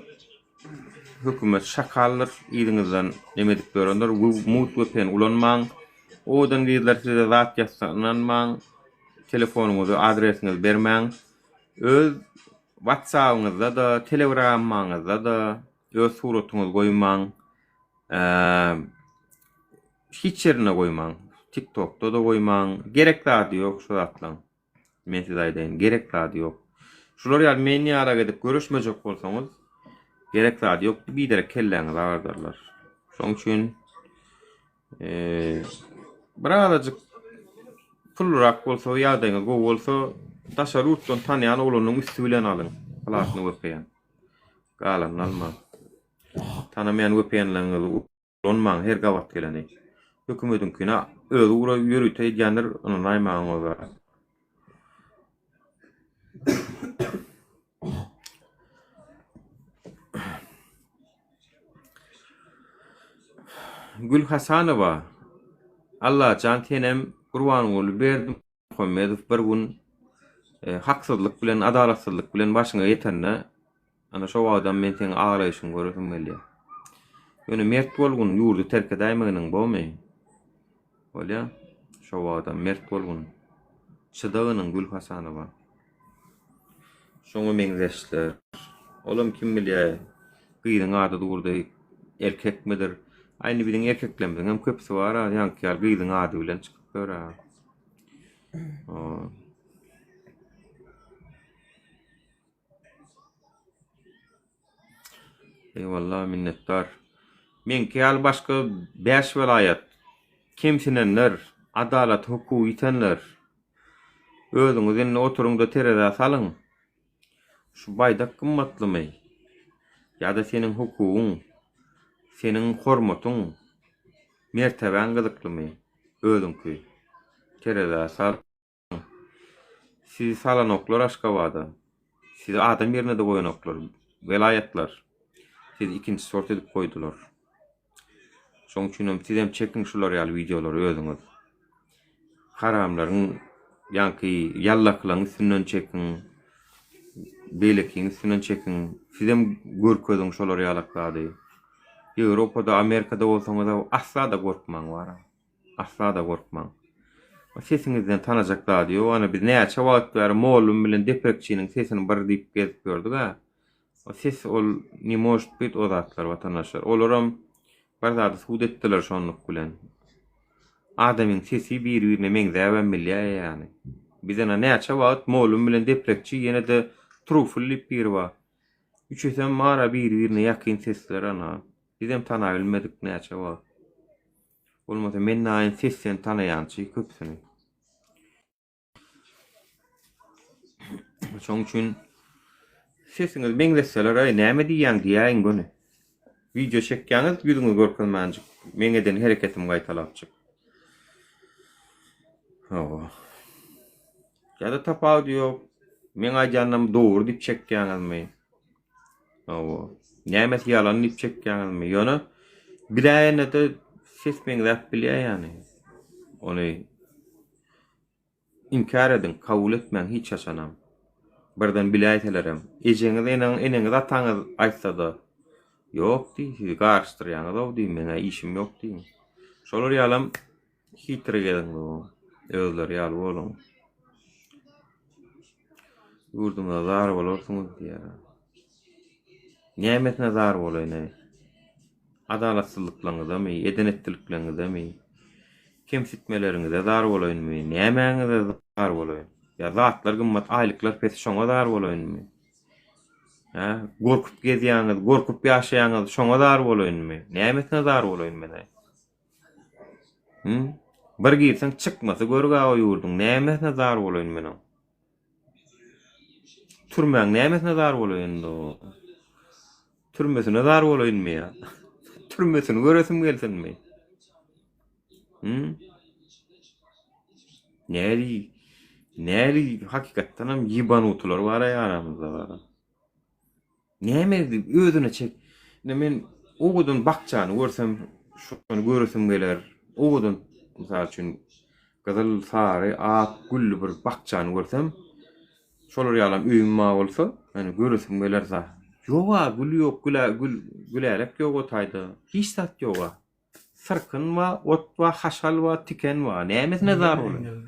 Hökümet şakaldyr, yzyňyzdan neme edip ýörendir. Mut VPN ulanmaň. Owadan gyzlar size zat ýazsa ynanmaň. Telefonyňyzy, adresiňizi bermäň. Öz WhatsApp-yňyzda-da, Telegram-yňyzda-da öz suratyňyzy goýmaň. Hiç ýerinde goýmaň. TikTok-da-da goýmaň. Gerek zady ýok şu zatlaryň. Men size aýdaýyn, gerek zady ýok. Şular ýaly men ýalak edip göreşmejek bolsaňyz, gerek zady ýok, biderek kelläňizi agyrdarlar. Şonuň üçin birazajyk pullurak bolsa, ýagdaýyňyz gowy bolsa, daşary ýurtdan tanýan oglanyň üsti bilen alyň, platny VPN. Galanyny almaň. Tanamaýan VPN-leriňizi Ulanmaň her gabat geleni. Hökümediňkini özi ugra ýörite edýändir ynanaýmaň o zat. Gül Hasanowa Allajan senem Gurbanguly Berdi Muhammedow bir gün haksyzlyk bilen, adalatsyzlyk bilen başyňa ýetende, ana şo wagtam men seň aglaýşyňy göresim gelýär. Ýöne mert bolgun, ýurdy terk edäýmeginiň bomy? Bolýa. Şo wagtam mert bolgun. Çydagynyň Gül Hasanowa. Şoňa meňzeşler. Olam kim bilýär, gyzyň ady durdy, erkekmidir? Aý indi biziň erkeklerimiziň hem köpüsi bar-a, ýaňky ýaly gyzyň ady bilen çykyp ýör-ä. Eýwallah minnetdar. Meňki ýaly başga 5 welaýat kemsinenler, adalat hukugy ýitenler. Özüňiz indi oturyňda terezä salyň. Şu baýdak gymmatlymy? Ýa-da seniň hukugyň, seniň hormatyň, mertebäň gyzyklymy? Özüňki. Terezä sal. Sizi salanoklar Aşgabada. Sizi adam ýerine-de goýanoklar. Welaýatlar. Sizi ikinji sort edip goýdular. Şoň üçinem sizem çekiň şular ýaly wideolary özüňiz. Haramlaryň ýaňky ýallakylaryň üstünden çekiň. Beýlekiň üstünden çekiň. Sizem görkeziň şolar ýalak zady. Ýewropada, Amerikada bolsaňyz asla-da gorkmaň wara. Asla-da gorkmaň. Sesiňizden tanajak zady ýok. Ana biz näçe wagt bäri mollum bilen deprekçiniň sesini bir diýip gezip ýördük-ä. O ses ol ne может быть o zatlar watandaşlar. Olaram bir zady sud etdiler şonluk bilen. Adamyň sesi bir-birine meňzäbem bilýär ýany. Biz ana näçe wagt mollum bilen deprekçi ýene-de trufl diýip biri bar. Üçüsem bar-a bir-birine ýakyn sesler ana. Bizem tanabilmedik näçe wagt. Bolmasa men naýyn sesden tanaýançy köpüsini. Şoň üçin sesiňiz meňzetseler aý näme diýýäň diýäýiň göni. Wideo çekýäňiz ýüzüňizi görkezmänjik. Meň eden hereketimi gaýtalapjyk. Hawa. Ýa-da tapawudy ýok. Meň aýdýanlarym dogry diýip çekýäňizmi? Hawa. Nämesi ýalan diýip çekýäňizmi? Ýöne biläýende-de ses meňzäp bilýär ýany. Ony Inkär ediň, kabul etmäň hiç haçanam. Birden biläýselerem. Ejeňiz, eneňiz, ataňyz aýtsada. Ýok diý, siz garyşdyrýaňyz-ow diý, meň-ä işim ýok diý. Şolar ýalam hitri geziň özleri ýaly boluň. Ýurduňyza zar bolarsyňyz diýýär. Nämesine zar bolaýyn-aý? Adalatsyzlyklaryňyzamy, eden-etdilikleriňizemi, kemsitmeleriňize zar bolaýynmy, nämäňize zar bolaýyn? Ýa zatlar gymmat, aýlyklar pes, şoňa zar bolaýynmy? Hä? Gorkup gezýäňiz, gorkup ýaşaýaňyz, şoňa zar bolaýynmy? Nämesine zar bolaýyn men-aý? Hü? Bir girseň çykmasy görg-ä o ýurduň, nämesine zar bolaýyn men oň? Türmäň nämesine zar bolaýyn indi o? Türmesine zar bolaýynmy ýa? Türmesini göresim gelsinmi? Hı? Näli, näli hakykatdanam ýebanutylar bar aramyzda bar. Näme özüne çek. Indi men owadan bakjany görsem, şony göresim geler. Owadan, mysal üçin, gyzyl, sary, ak gülli bir bakjany görsem, şolar ýalam öýüm bar bolsa, ýani göresim geler za. Ýog-a, gül ýok, gül-ä, gül, gülälek ýok o taýda. Hiç zat ýog-a. Syrkyn bar, ot bar, haşal bar, tiken bar. Nämesine zar bolaýyn?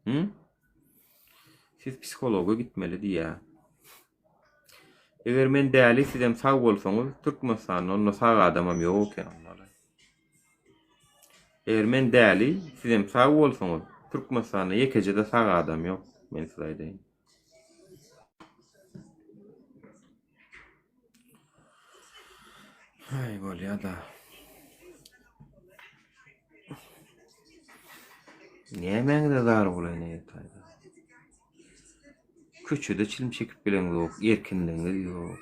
Hı? Siz psihologa gitmeli diýýär. Eger men däli sizem sag bolsaňyz, Türkmenistanda onda sag adamam ýok eken ondaly. Eger men däli sizem sag bolsaňyz, Türkmenistanda ýekeje-de sag adam ýok, men size aýdaýyn. Aý bolýa-da. Nämäňize zar bolaýyn eýtaýda. Köçede çilim çekip bileňzok, erkinligiňiz ýok.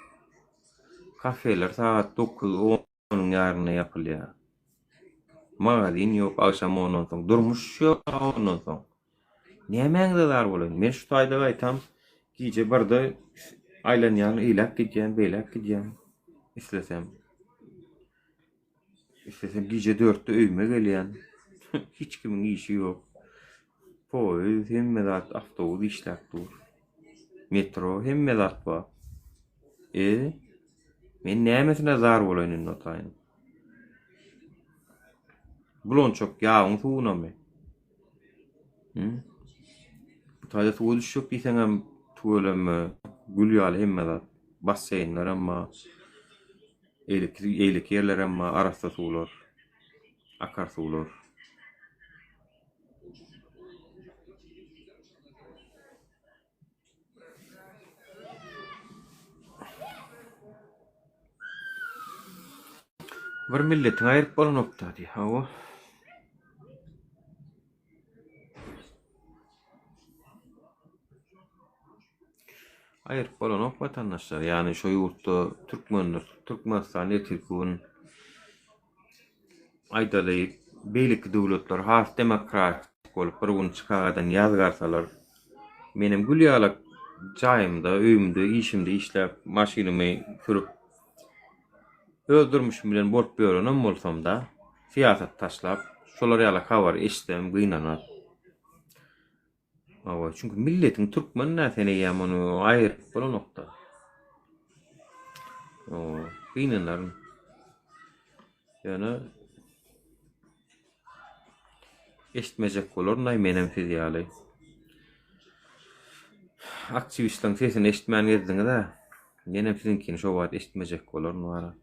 Kafeler sagat 9, onuň ýarynda ýapylýar. Magazin ýok agşam ondan soň, durmuş ýok ondan soň. Nämäňize zar bolaýyn? Men şu taýda gaýtam gije birde aýlanýan, eýläk gidýän, beýläk gidýän islesem. Islesem gije dörtde öýüme gelýän. Hiç kimiň işi ýok. Poýez, hemme zat, awtobus işläp dur. Metro, hemme zat bar. E, men nämesine zar bolaýyn indi o taýyň? Bulançak ýagyň suwunamy? Hı? Bu taýda suwa düşjek diýseňem tüweleme, gül ýaly hemme zat. Basseýnlerem bar. Eýleki, eýleki ýerlerem bar, arassa suwlar, akar suwlar. Bir milletiňi aýryp bolanokda diý. Hawa. Aýryp bolanok watandaşlar. Ýagny şu ýurtda türkmenler, Türkmenistan ertirki gün aýdaly beýleki döwletler has demokratik bolup bir gün çykagadan ýazgarsalar, menem gül ýalak jaýymda, öýümde, işimde işläp, maşynymy sürüp öz durmuşym bilen bolup ýörenem bolsam-da, syýasat taşlap, şolar ýalak habary eşitsem gynanar. Hawa, çünki milletiň türkmen-dä sen eýýäm ony aýryp bolanok-da. Hawa, gynanaryn. Ýöne eşitmejek bolaryn-aý menem siz ýaly. Aktiwistleriň sesini eşitmän gezdiňiz-ä. Menem siziňkini şo wagt eşitmejek bolaryn wara.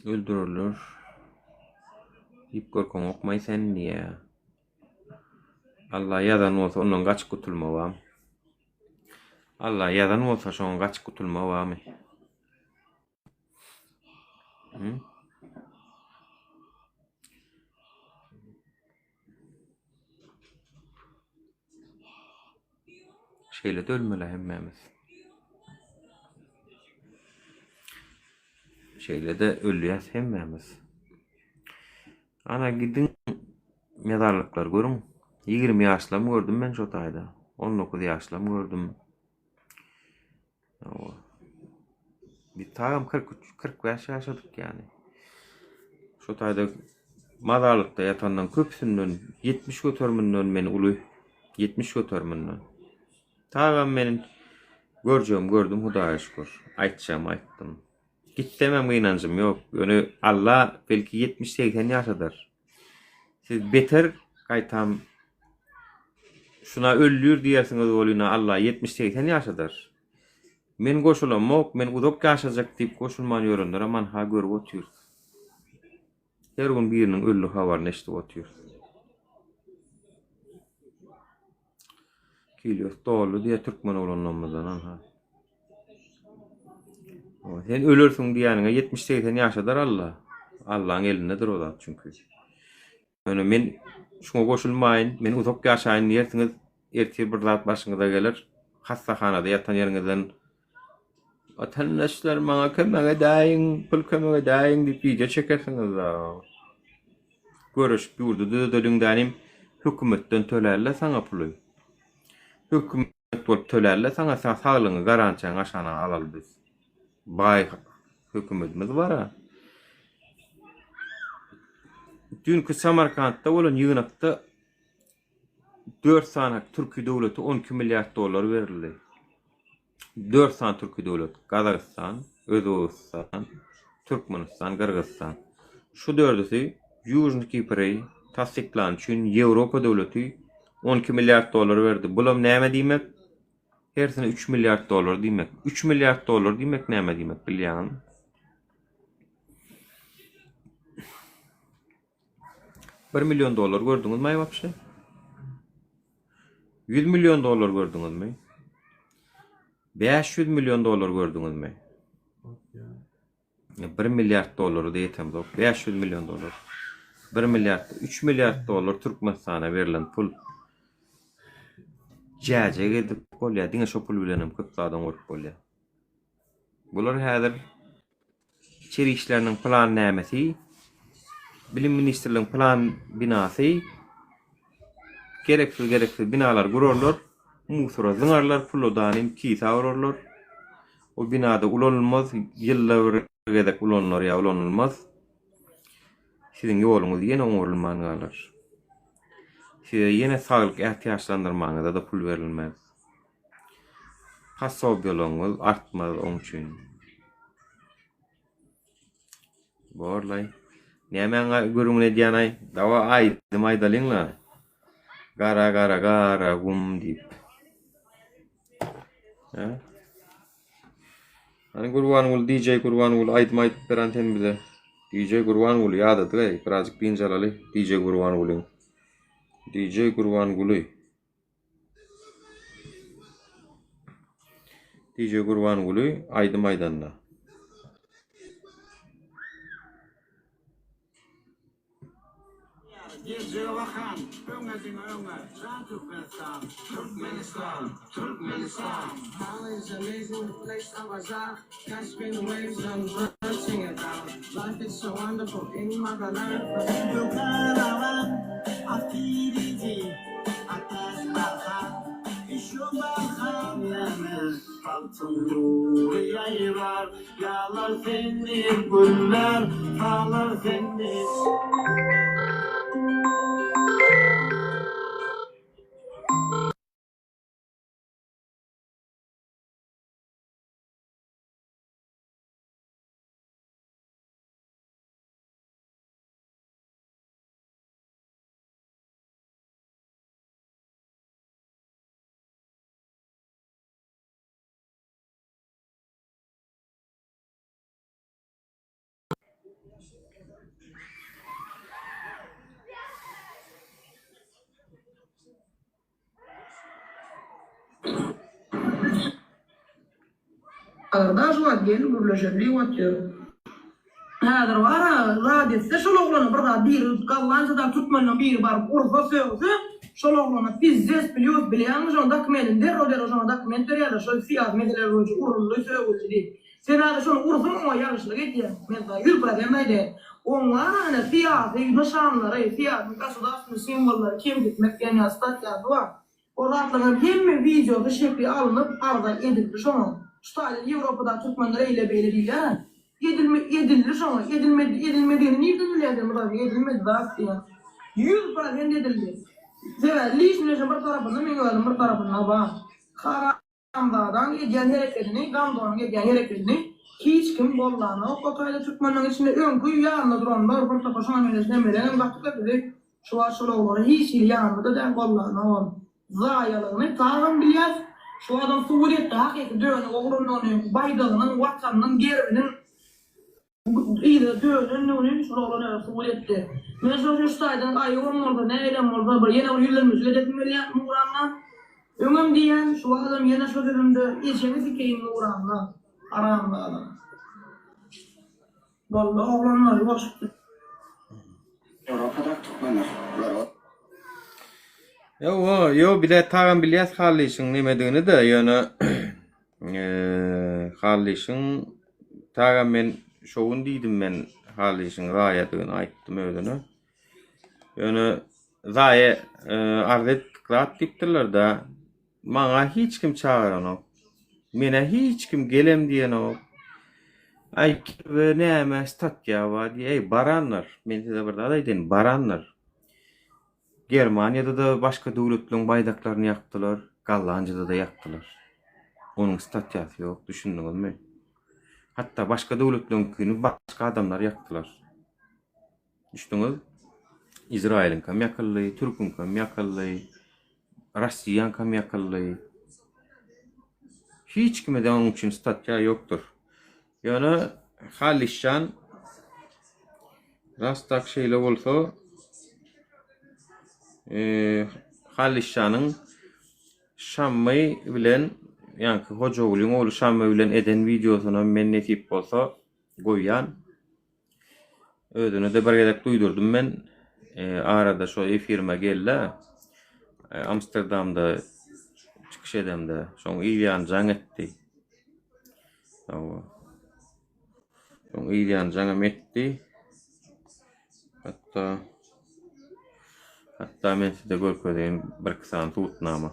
Öldürerler diýip gorkaňokmaý sen diýýä. Alla ýazan bolsa ondan gaçyp gutulma bam. Alla ýazan bolsa şoňa gaçyp gutulma bamy? Hı? Şeýle-de ölmeli hemmämiz. Şeýle-de ölýäs hemmämiz. Ana gidiň mezarlyklary görüň. 20 ýaşlam gördüm men şo taýda. 19 ýaşlam gördüm. Biz tagam 43, 45 ýaşadyk ýani. Şo taýda Mazarlykda ýatanlaryň köpüsinden, 70 göteriminden men uly. 70 göteriminden. Tagam men görjegimi gördüm Hudaýa şükür. Aýtjagymy aýtdym. Gitsemem gynanjym ýok. Ýöne Alla belki 70-80 ýaşadar. Siz beter gaýtam şuna öldür diýersiňiz welin Alla 70-80 ýaşadar. Men goşulamok, men uzak ýaşajak diýip goşulman ýörenlerem anha görüp otyrys. Her gün biriniň öldi habaryny eşidip otyrys. Kilios doldy diýýär türkmen oglanlarymyzdan anha. Sen ölersiň diýýäniňe 70-80 ýaşadar Alla. Allaň elindedir o zat çünki. Ýöne men şuňa goşulmaýyn, men uzak ýaşaýyn diýersiňiz, ertir bir zat başyňyza geler, hassahanada ýatan ýeriňizden Watandaşlar maňa kömek edäýiň, pul kömek edäýiň diýip wideo çekersiňiz. Göreşip ýurdy düzedeliň dänim, hökümetden tölärler saňa puly. Hökümet bolup tölärler saňa, sen saglygyňy garantiýaňy aşana alaly biz. Baý hökümetimiz bar-a. Düýnki Samarkantda bolan ýygnakda dört sany türki döwlete 12 milliard dollar berildi. Dört sany türki döwlet, Gazagystan, Özbegistan, Türkmenistan, Gyrgyzystan. Şu dördüsi Ýužnyý Kipri tassyklany üçin Ýewropa döwleti 12 milliard dollar berdi. Bulam näme diýmek? Hersine 3 milliard dollar diýmek. 3 milliard dollar diýmek näme diýmek bilýäňizmi? Bir million dollar gördüňizmi aý wapşe? 100 million dollar gördüňizmi? 500 million dollar gördüňizmi? 1 milliard dollara da ýetemzok. 500 million dollar. 1 milliard, 3 milliard dollar Türkmenistana berlen pul. Jäjek edip bolýar. Diňe şo pul bilen hem köp zat oňaryp bolýar. Bular häzir içeri işleriniň plan nämesi? Bilim ministrligiň plan binasy gereksiz gereksiz binalar gurarlar, musura zyňarlar, puly danym kisa urarlar. O binada ulanylmaz, ýylda bir gezek ulanylar ýa ulanylmaz. Siziň ýoluňyz ýene oňarylman galar. Size ýene saglyk ätiýaçlandyrmaňyza-da pul berilmez. Posobiýalaryňyz artmaz oň üçin. Borlaý. Nämäň gürrüňini edýänaý? Dawa aýdym aýdalyň-la. Gara gara gara gum diýip. Hä? Hany Gurbanguly DJ Gurbanguly aýdym aýdyp beren sen bize. DJ Gurbanguly ýadadyk-eý, birazjyk dynç alaly DJ Gurbangulyň. DJ Gurbanguly. DJ Gurbanguly aýdym aýdanda. Geljege bakan, öňe diňe öňe, jan Türkmenistan! Türkmenistan! Türkmenistan! How is amazing place Awaza, Caspian waves and birds singing down Life is so wonderful in motherland Karawan, Afiriji, Atas Balkan, Işu Balkan Altyn nury ýaýrar, Ýalar seni güller, talar seni. Gardaş wagt gel gürleşeli otyr. Häzir bara zat etse şol oglana bir zat biri Gollandiýadan türkmenden biri baryp ursa sögse şol oglana pizzes plýus bilýäňmi şoň dokumentini derrew derrew şoňa dokument berýärler şol syýasy meseleler boýunça uruldy sögüldi diýip. Sen häzir şony ursaň oňa ýalňyşlyk edýäň men saňa ýüz prosent aýdaýyn. Oň bar ine syýasy nyşanlary syýasy gosudarstwnyý simwollary kemsitmek diýen ýaly statýasy bar. O zatlaryň hemme wideosy şekli alnyp arza edildi şoňa. Şu taýdan Ýewropadaky türkmenler eýle beýle diýýär. Edilme edildi şoňa edilmedi edilmedigini nirden bilýäň sen mysal üçin edilmedi zat diýýäň. 100% edildi. Sebäbi lişni bir tarapynda meň özüm bir tarapynda bar. Haramzadaň edýän herekedini Gamzonyň edýän herekedini hiç kim gollanok o taýda türkmenleň içinde öňki ýanynda duranlar bir topar şoňa meňzeş nemelerem gaty köpüdi şu wagt şol oglany hiç hili ýanynda-da däl gollanogam. Zaýalygyny dagam bilýäs. Şu adam subut etdi hakyky dönük oglandygyny, baýdagynyň, watanynyň, gerbiniň yzyna dönendigini şol oglan özi subut etdi. Men şonuň üçin şu taýdan aýybam bolsa, nähilem bolsa bir ýene bir ýüzlenmejik edesim gelýär Nuranna. Öňem diýýän, şu wagtam ýene şo sözümde ejeňi sikeýin Nuranna, haramzada. Boldy oglanlar ýuwaş. Ýewropadaky türkmenler. Bular Ýowa, ýo bile tagam bilýäs Hallyşyň nemedigini-de, ýöne Hallyşyň tagam men şo gün diýdim men Hallyşyň zaýadygyny aýtdym özüne. Ýöne zaýa arz etdik zat diýipdirler-de. Maňa hiç kim çagyranok. Menä hiç kim gelem diýenok. Aý kirbe näme statýa bar diýýä. Eý baranlar, men size bir zat aýdaýyn, baranlar. Germaniýada-da başga döwletleriň baýdaklaryny ýakdylar, Gollandiýada-da ýakdylar. Onuň statýasy ýok, düşündiňizmi? Hatda başga döwletleriňkini başga adamlar ýakdylar. Düşdüňiz? Izrailiňkam ýakyldy, türküňkam ýakyldy, Rossiýaňkam ýakyldy. Hiç kime-de onuň üçin statýa ýokdur. Ýöne Halysjan rast tak şeýle bolsa Halysjanyň Şammy bilen ýaňky Hojagulyň ogly Şammy bilen eden wideosyny men nesip bolsa goýýan. Özüne-de bir gezek duýdurdym men. Arada şo efirime geldi. Amsterdamda çykyş edemde. Şoň yz ýany jaň etdi. Hawa. Şoň yz ýany jaňam etdi. Hatda hatda men size görkezeýin bir-iki sany subutnama.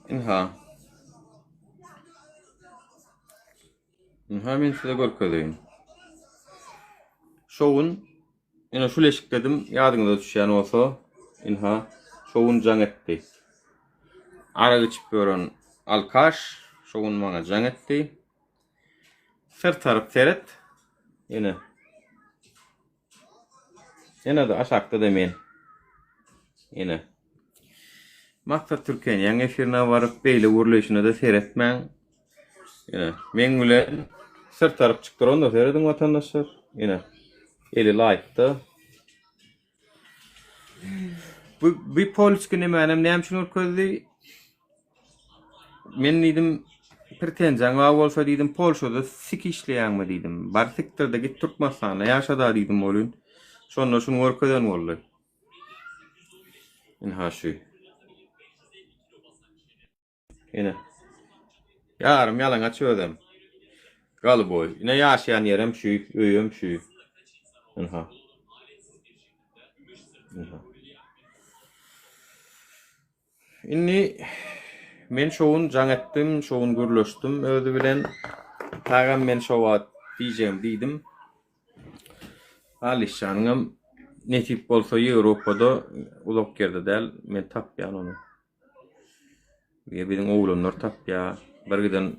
Ynha. Ynha men size görkezeýin. Şo gün ine şu leşikdedim, ýadyňyza düşýän bolsa, ynha şo gün jaň etdi. Arak içip ýören alkaş şo gün maňa jaň etdi. Syrtaryp seret. Ine. Ine-de aşakda-da men. Ine. Maksat Türkeniýäň efirine baryp beýle gürleýşine-de seretmäň. Ine, meň bilen syrtaryp çykdyr onda serediň watandaşlar. Ine. Eli laýkda. Bu bu polski nemänem näme üçin görkezdi? Men diýdim pretenziýaň bar bolsa diýdim Polşada sik işleýäňmi diýdim. Bar sikdirde git Türkmenistanda ýaşada diýdim bolyn. Şonda şuny görkezen boldy. Ynha şu. Ine. Ýarym ýalaňaç özem. Galyboý. Ine ýaşaýan ýerem şu, öýem şu. Ynha. Ynha. Indi men şo gün jaň etdim, şo gün gürleşdim özi bilen. Tagam men şo wagt diýjegimi diýdim. Alyşjanyňam nesip bolsa Ýewropada uzak ýerde däl, men tapýan ony. Ýa biziň oglanlar tapýa, bir giden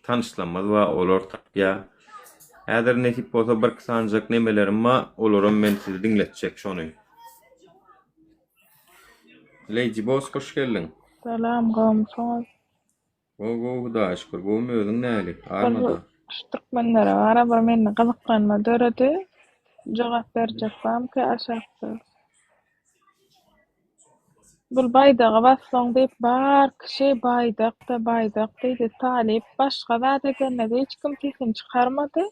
tanyşlarymyz bar, olar tapýa. Häzir nesip bolsa birki sanyjak nemelerim bar, olaram men size diňletjek şony. Lady Boss hoş geldiň. Salam gowmysyňyz? Gowy gowy Hudaýa şükür. Gowmy özüň näli? Armada. Şu türkmenlere bara bir mende gyzyklanma döredi. Jogap berjek barmyka aşakda? Bul baýdaga bassaň diýip bar kişi baýdak-da baýdak diýdi. Talyp başga zat edende-de hiç kim sesini çykarmady.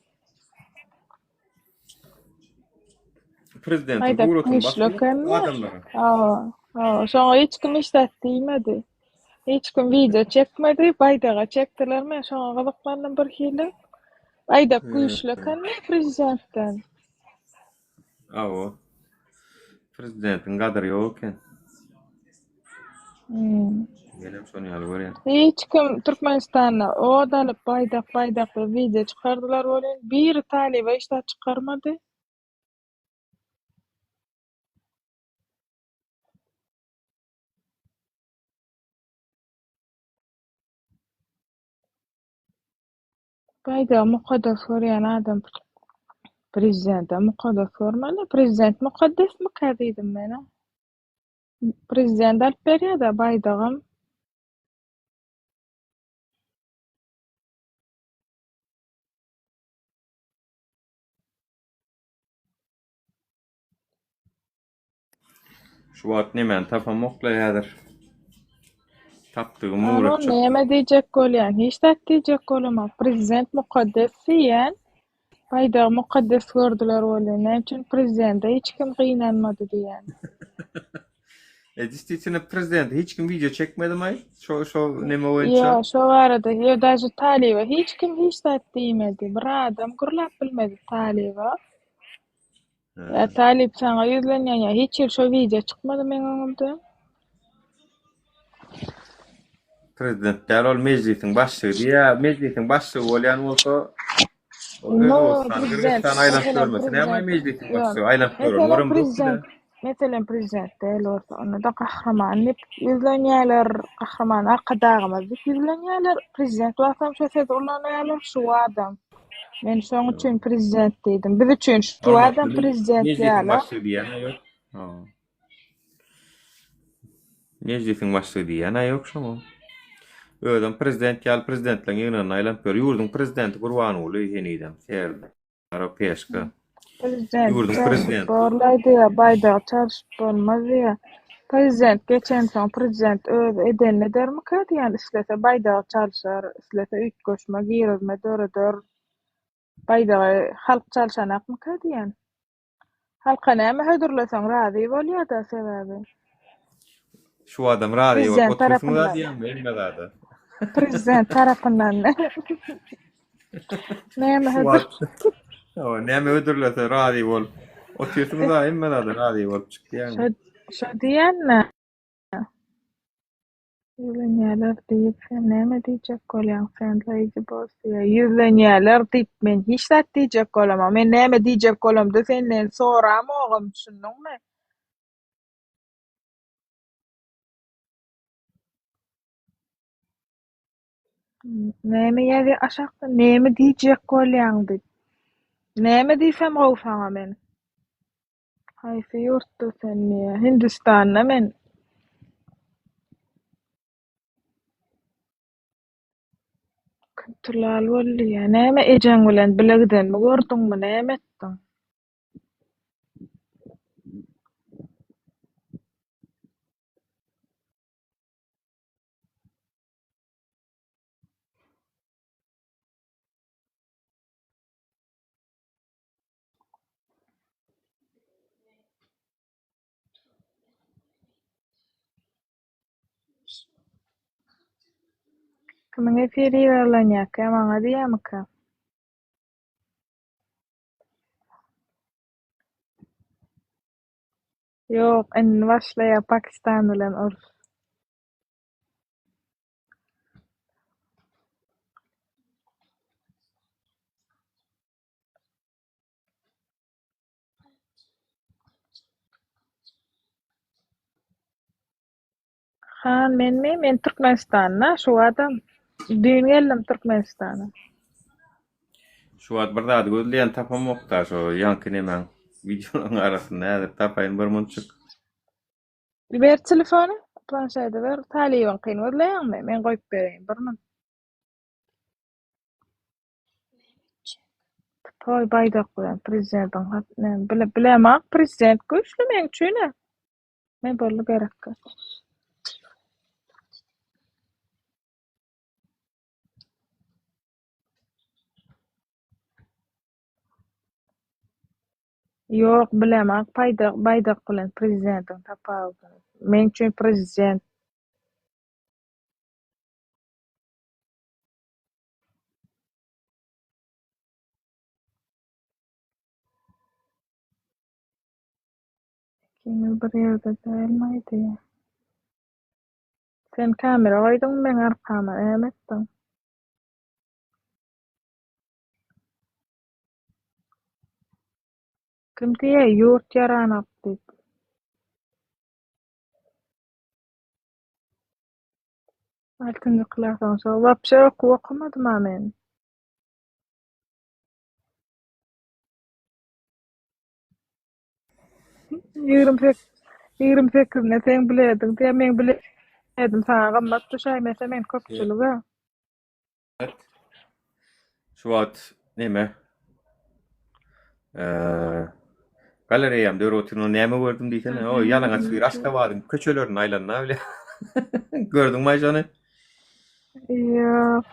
Prezidentiň Baýdak suratyny güýçli basdylar ekenmi? adamlara. Hawa, hawa. Şoňa hiç kim hiç zat diýmedi. Hiç kim wideo çekmedi, baýdaga çekdiler. Men şoňa gyzyklandym birhili. Baýdak güýçli ekenmi prezidentden? Hawa. Prezidentiň gadyry ýok eken. Hmm. Menem şony ýaly görýän. Hiç kim Türkmenistanda ot alyp baýdak baýdak diýip wideo çykardylar welin, biri talyba hiç zat çykarmady. Baýdagy mukaddes görýän adam prezidente mukaddes görmeli. Prezident mukaddesmikä diýdim men-ä. Prezident alyp berýär-dä baýdagam. Şu wagt nemäni tapamokla häzir. Tapdygym Onuň ugratjak. näme diýjek bolýaň? Hiç zat diýjek bolamok. Prezident mukaddes diýýän. Baýdagy mukaddes gördüler welin, näme üçin prezidente hiç kim gynanmady diýýän. E, действительно prezidente hiç kim wideo çekmedimaý? Şo şo neme boýunça? Ýok, şo barada ýok, daže Talyba hiç kim hiç zat diýmedi. Bir adam gürläp bilmedi Talyba. Ýa Talyp saňa ýüzlenýän ýa hiç ýer şo wideo çykmady meň öňümde. Prezident däl ol mejlisiň başlygy diýýär. Mejlisiň başlygy bolýan bolsa ol No, Özbegistany, prezident, Gyrgyzystany aýlanyp meselem görmese näme prezident, mejlisiň ýok, başlygy aýlanyp gören meselem görem ýok prezident, meselem prezident däl bolsa onda-da gahryman diýip ýüzlenýärler, gahryman arkadagymyz diýip ýüzlenýärler, prezident bolsam şo sözi ulanýarlar şu adam. Men şoň üçin prezident diýdim. Biz üçin şu adam prezident Mejlisiň ýaly. başlygy diýýän-ä ýok. Mejlisiň başlygy diýýän-ä ýok şoňa. Özem prezident ýaly prezidentleriň ýygnagyna aýlanyp ýör. Ýurduň prezidenti Gurbanguly henizem Serdar Peşka. Prezident Ýurduň çalşyp prezidenti. borlaý diýýär, baýdagy çalşyp bolmaz diýýär. Prezident geçensoň prezident öz edenini edermikä diýýän, islese baýdagy çalşar, islese üýtgeşme girizme döreder. Baýdagy halk çalşanakmyka diýýän. Halka näme hödürleseň razy bolýada sebäbi. Şu adam razy bolup Prezident otyrsyňyz-a tarapyndan. diýýäňmi hemme zada? Prezident tarapyndan näme Şu hödür wagt Hawa, näme hödürlese razy bolup otyrsyňyz-a hemme zada razy bolup çykýaňmy? Şo şo diýýän-dä. Ýüzlenýärler diýip sen näme diýjek bolýaň sen Lady Boss diýýär. Ýüzlenýärler diýip men hiç zat diýjek bolamok. Men näme diýjek bolamda senden soramogam düşündiňmi? Näme ýazýar aşakda näme diýjek bolýaň diýip. Näme diýsem gowy saňa men. Haýsy ýurtda sen diýýär. Hindistanda men. Künti lal boldy diýýär. Näme ejeň bilen bile gidenimi gördüňmi, näme etdiň? Kimiň efiri yzarlanýarka, maňa diýýärmika? Ýok, indi başlaýar Pakistan bilen uruş. Han menmi? Men Türkmenistanda şu adam. Düýn geldim Türkmenistana. Şu wagt bir zady gözleýän tapamokda şo ýaňky nemäň wideolaryň arasynda häzir tapaýyn bir munçuk. Ber telefony, planşeti ber. Talybyňkyny gözleýäňmi? Men goýup bereýin bir minut. Toý baýdak bilen prezidentiň hat näme bile bilemok prezident güýçli meň üçin-ä. Men boldy gerekkä. Ýok bilemok paýdak baýdak bilen prezidentiň tapawudyny. Meň üçin prezident. Ikiňiz bir ýerde dälmaýdy? Sen kamera goýduňmy meň arkama, näme etdiň? Kim diýýär ýurt ýaranok diýip? Altynjy klasyň şo wapşe okuw okamadym-a men. 28 ýigrimsekizinde seň bilediň diýýär, meň biledim saňa gymmat düşäýmese men köpçülige. Şu wagt neme? Eee galereýamda ýörüp otyryn, näme gördüm diýsene, o ýalaňaç bir Aşgabadyň köçelerinde aýlandy bile. Gördüňmi aý şony? Ýok.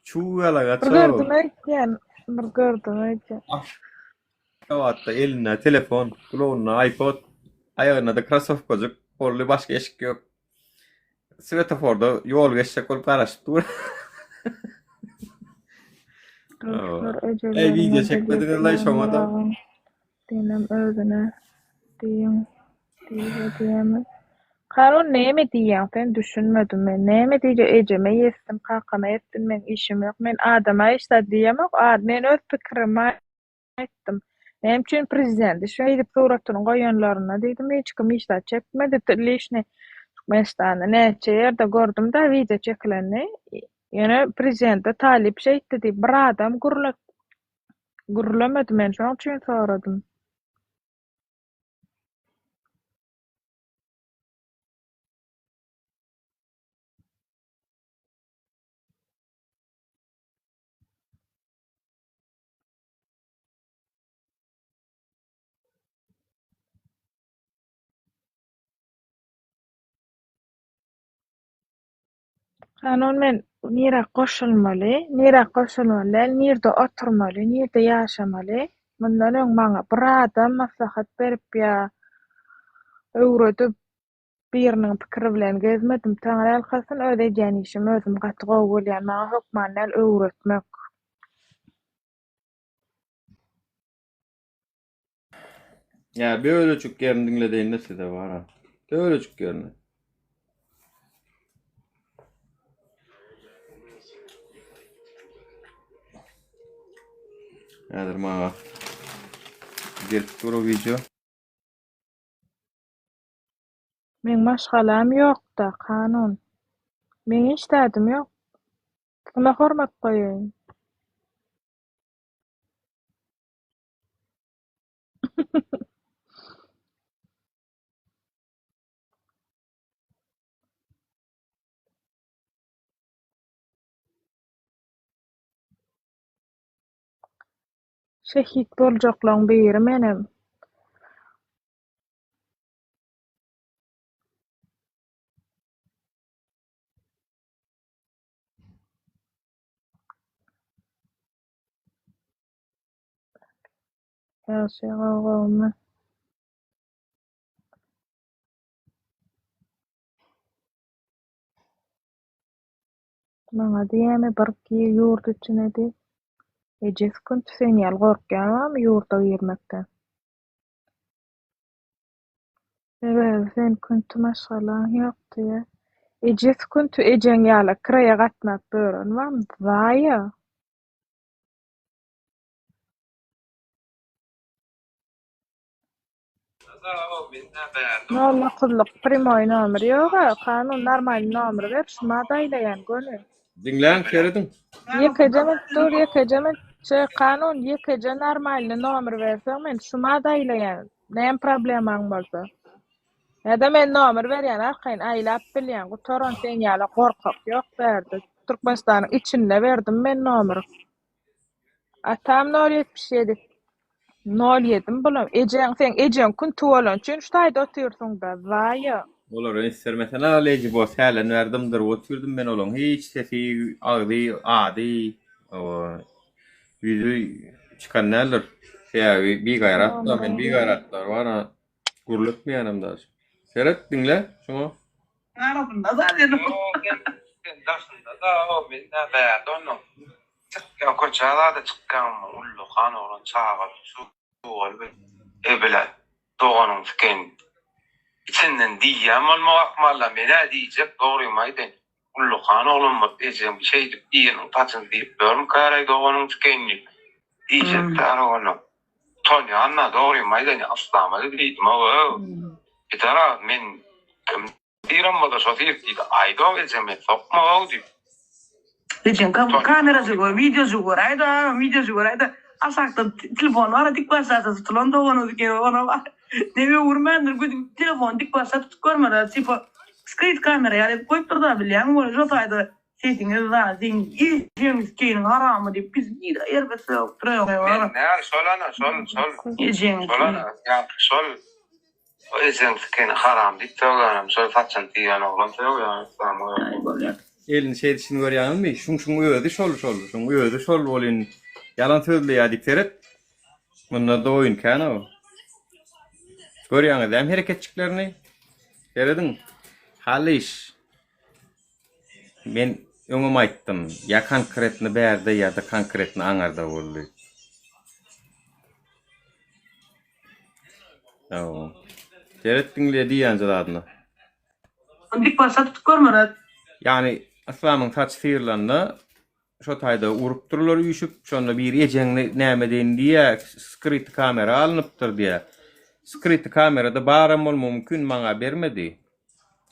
Çuw ýalaňaç. Bir gördüm öýtýän, bir gördüm öýtýän. Aşgabatda elinde telefon, gulagynda iPod, aýagynda-da krasowkajyk, boldy başga eşik ýok. Swetoforda ýol geçjek bolup garaşyp dur. Dostlar Eý wideo ejelerine çekmediňizlaý şoňa-da. Diýmem özüne diýiň diýip edýämi. Karol näme diýýäň sen düşünmedim men. Näme diýjek ejeme ýetsin kakama ýetsin meň işim ýok. Men adama hiç zat diýemok men öz pikirimi aýtdym. Näme üçin prezidenti şeýdip suratyny goýanlarynda diýdim hiç kim hiç zat çekmedi lişni Türkmenistanda näçe ýerde gördüm-de wideo çekilenini. Ýöne prezidente talyp şeýtdi diýip bir adam gürle gürlemedi men şoň üçin soradym. Kanun men nirä goşulmaly, nirä goşulmaly däl, nirde oturmaly, nirde ýaşamaly. Mundan öň maňa bir adam maslahat berip ýa öwredip biriniň pikiri bilen gezmedim. Taňryýalkasyn öz edýän işimi özüm gaty gowy bilýän. Maňa hökman däl öwretmek. Ýa bölejik ýerini diňledeýin-de size bara. Bölejik ýerini. Häzir maňa gelip dur o wideo. Meň maşgalam ýokda, kanun. Meň hiç zadym ýok. Kime hormat goýaýyn? Şehit boljaklaň biri menem. Ýagşy gowy gowumy. Maňa diýýämi bir gir ýurt içine diýip. Ejiz künti sen ýaly gorkýaňamy ýurda girmekden. Sebäbi sen künti maşgalaň ýok diýýä. Ejiz künti ejeň ýaly kireýe gatnap ýören barmy zaýa. Nol dokuzlyk primoý nomer ýoga kanun normalny nomer ber şumada aýlaýan göni. Diňläň serediň. Ýekeje minut dur ýekeje minut şe kanun ýekeje normalny nomer berseň men şumada aýlaýan näme problemaň bolsa. Ýa-da men nomer berýän arkaýyn aýlap bilýän gutaran sen ýaly gorkak ýok bärde Türkmenistanyň içinde berdim men nomer. Atam nol 77. Nol ýedim bulam. Ejeň seň ejeň künti bolany üçin şu taýda otyrsyňda, zaýa. Olara üns bermesene Lady Boss hälen bäri dymdyryp otyrdym men olaň hiç sesi agzy ady oba ýüzi çykan däldir. Sebäbi bigaýrat-da men bigaýratlar bar-a gürletmeýänem daş. Seret diňle şuňa. Arasynda zaten. Ýok sen daşynda da o men nä bärde onnoň. Çykýan köçä zada çykýan ullakan oglan çagaly çugaly ebile doganyň tiken içinden diýýän bolmagy ahmalla menä diýjek dogrymy aýdaýyn ullakan oglan bolup ejeň şeýdip diýeniň saçyny syýyp ýörmükäraý doganyň tiken diýip diýjek däl oglan utanýan-da dogrymy aýdaýyn yslama-da diýdim ow pidara men kim Syram bolsa şo syr diýdi. Aýdow ejem men sokma-ow diýip. Ejeň kamerajy gör, wideojy göräýdä, wideojy göräýdä. Aşakda telefon bar, dik başlasa tutulan doganyňyz eken, ona bar. Neme öwürmändir, gödük telefony dik başla tutup görmeli, tipa skryt kamera ýaly edip goýupdyr-da, bilýäňmi, ol şo taýda sesiňiz zat, seň ejeň sikeýiniň haramy diýip, biz nirä erbet sögüp duran. Men däl, şol ana, şol, şol. Ejeň. Şol ana, ýaňky şol. O ejeň sikeni haram diýip sögýänem şol saçyny syýan oglan sögýän yslam Aý bolýa. Elini şeýdişini görýäňizmi? Şuň şuň özi şol şol şuň özi şol bolyn ýalan sözleýä diýip seret. Munda-da oýun kän-ow. Görýäňiz dämi hereketjiklerini? Serediň. Halyş. Men öňem aýtdym, ýa konkretny bärde ýa-da konkretny aňarda boldy. Hawa. Seret diňle diýýänje zadyna. Dik başa tutup görmeli. Ýagny Yslamyň saçy syrlanda şo taýda urupdyrlar üýşüp, şonda biri ejeňni näme edeýin diýýä, skryty kamera alnypdyr diýýä. Skryty kamerada baram bolmagy mümkin, maňa bermedi.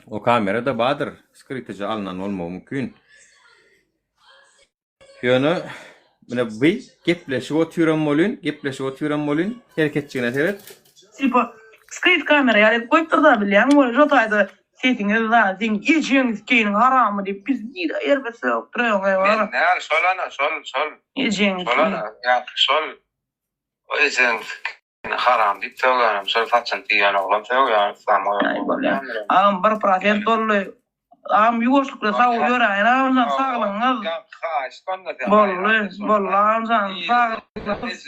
O kamerada bardyr, skrytyja alnan bolmagy mümkin. Ýöne mine bi gepleşip otyran bolyn, gepleşip otyran bolyn, hereketjigine seret. Tipa skryt kamera ýaly edip goýupdyr-da bilýäňmi ol şo taýda sesiňiz zat seň ejeň sikeýiniň haramy diýip biz nirä erbet sögüp duran Men däl şol ana şol şol ejeň şol ana ýaňky şol o ejeň Haram diýip sögýänem şol saçyny syýan oglan sögýän yslam Aý bolýa. Agam bir prosent boldy. Agam ýuwaşlyk bilen sag bolup ýöräýin agamjan saglygyňyz. Boldy boldy agamjan saglygyňyz.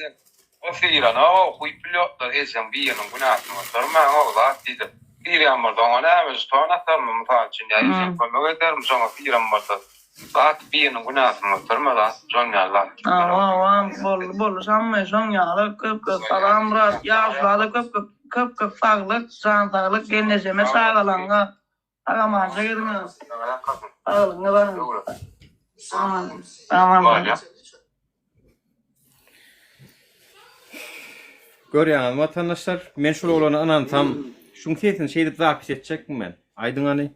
O syranok huý pilotlar ejeň biriniň günäsini götermäň o zat diýdi. Syrýan bolsa oňa näme žeton atarmy mysal üçin ýa ejeň kömek edermi şoňa syran bolsa. Zat biriniň günäsini göterme zat şon ýaly zat. Hawa hawa boldy boldy şammy şoň ýaly köp köp salam myrat ýaşulada köp köp köp köp saglyk jan saglyk gelnejeme çagalaňňa sag-amanja geziňiz saglygyňyz aman. Görýäňizmi watandaşlar, men şul oglana ynansam, şuň sesini şeýdip zapis etjekmi men? Aýdyň hany.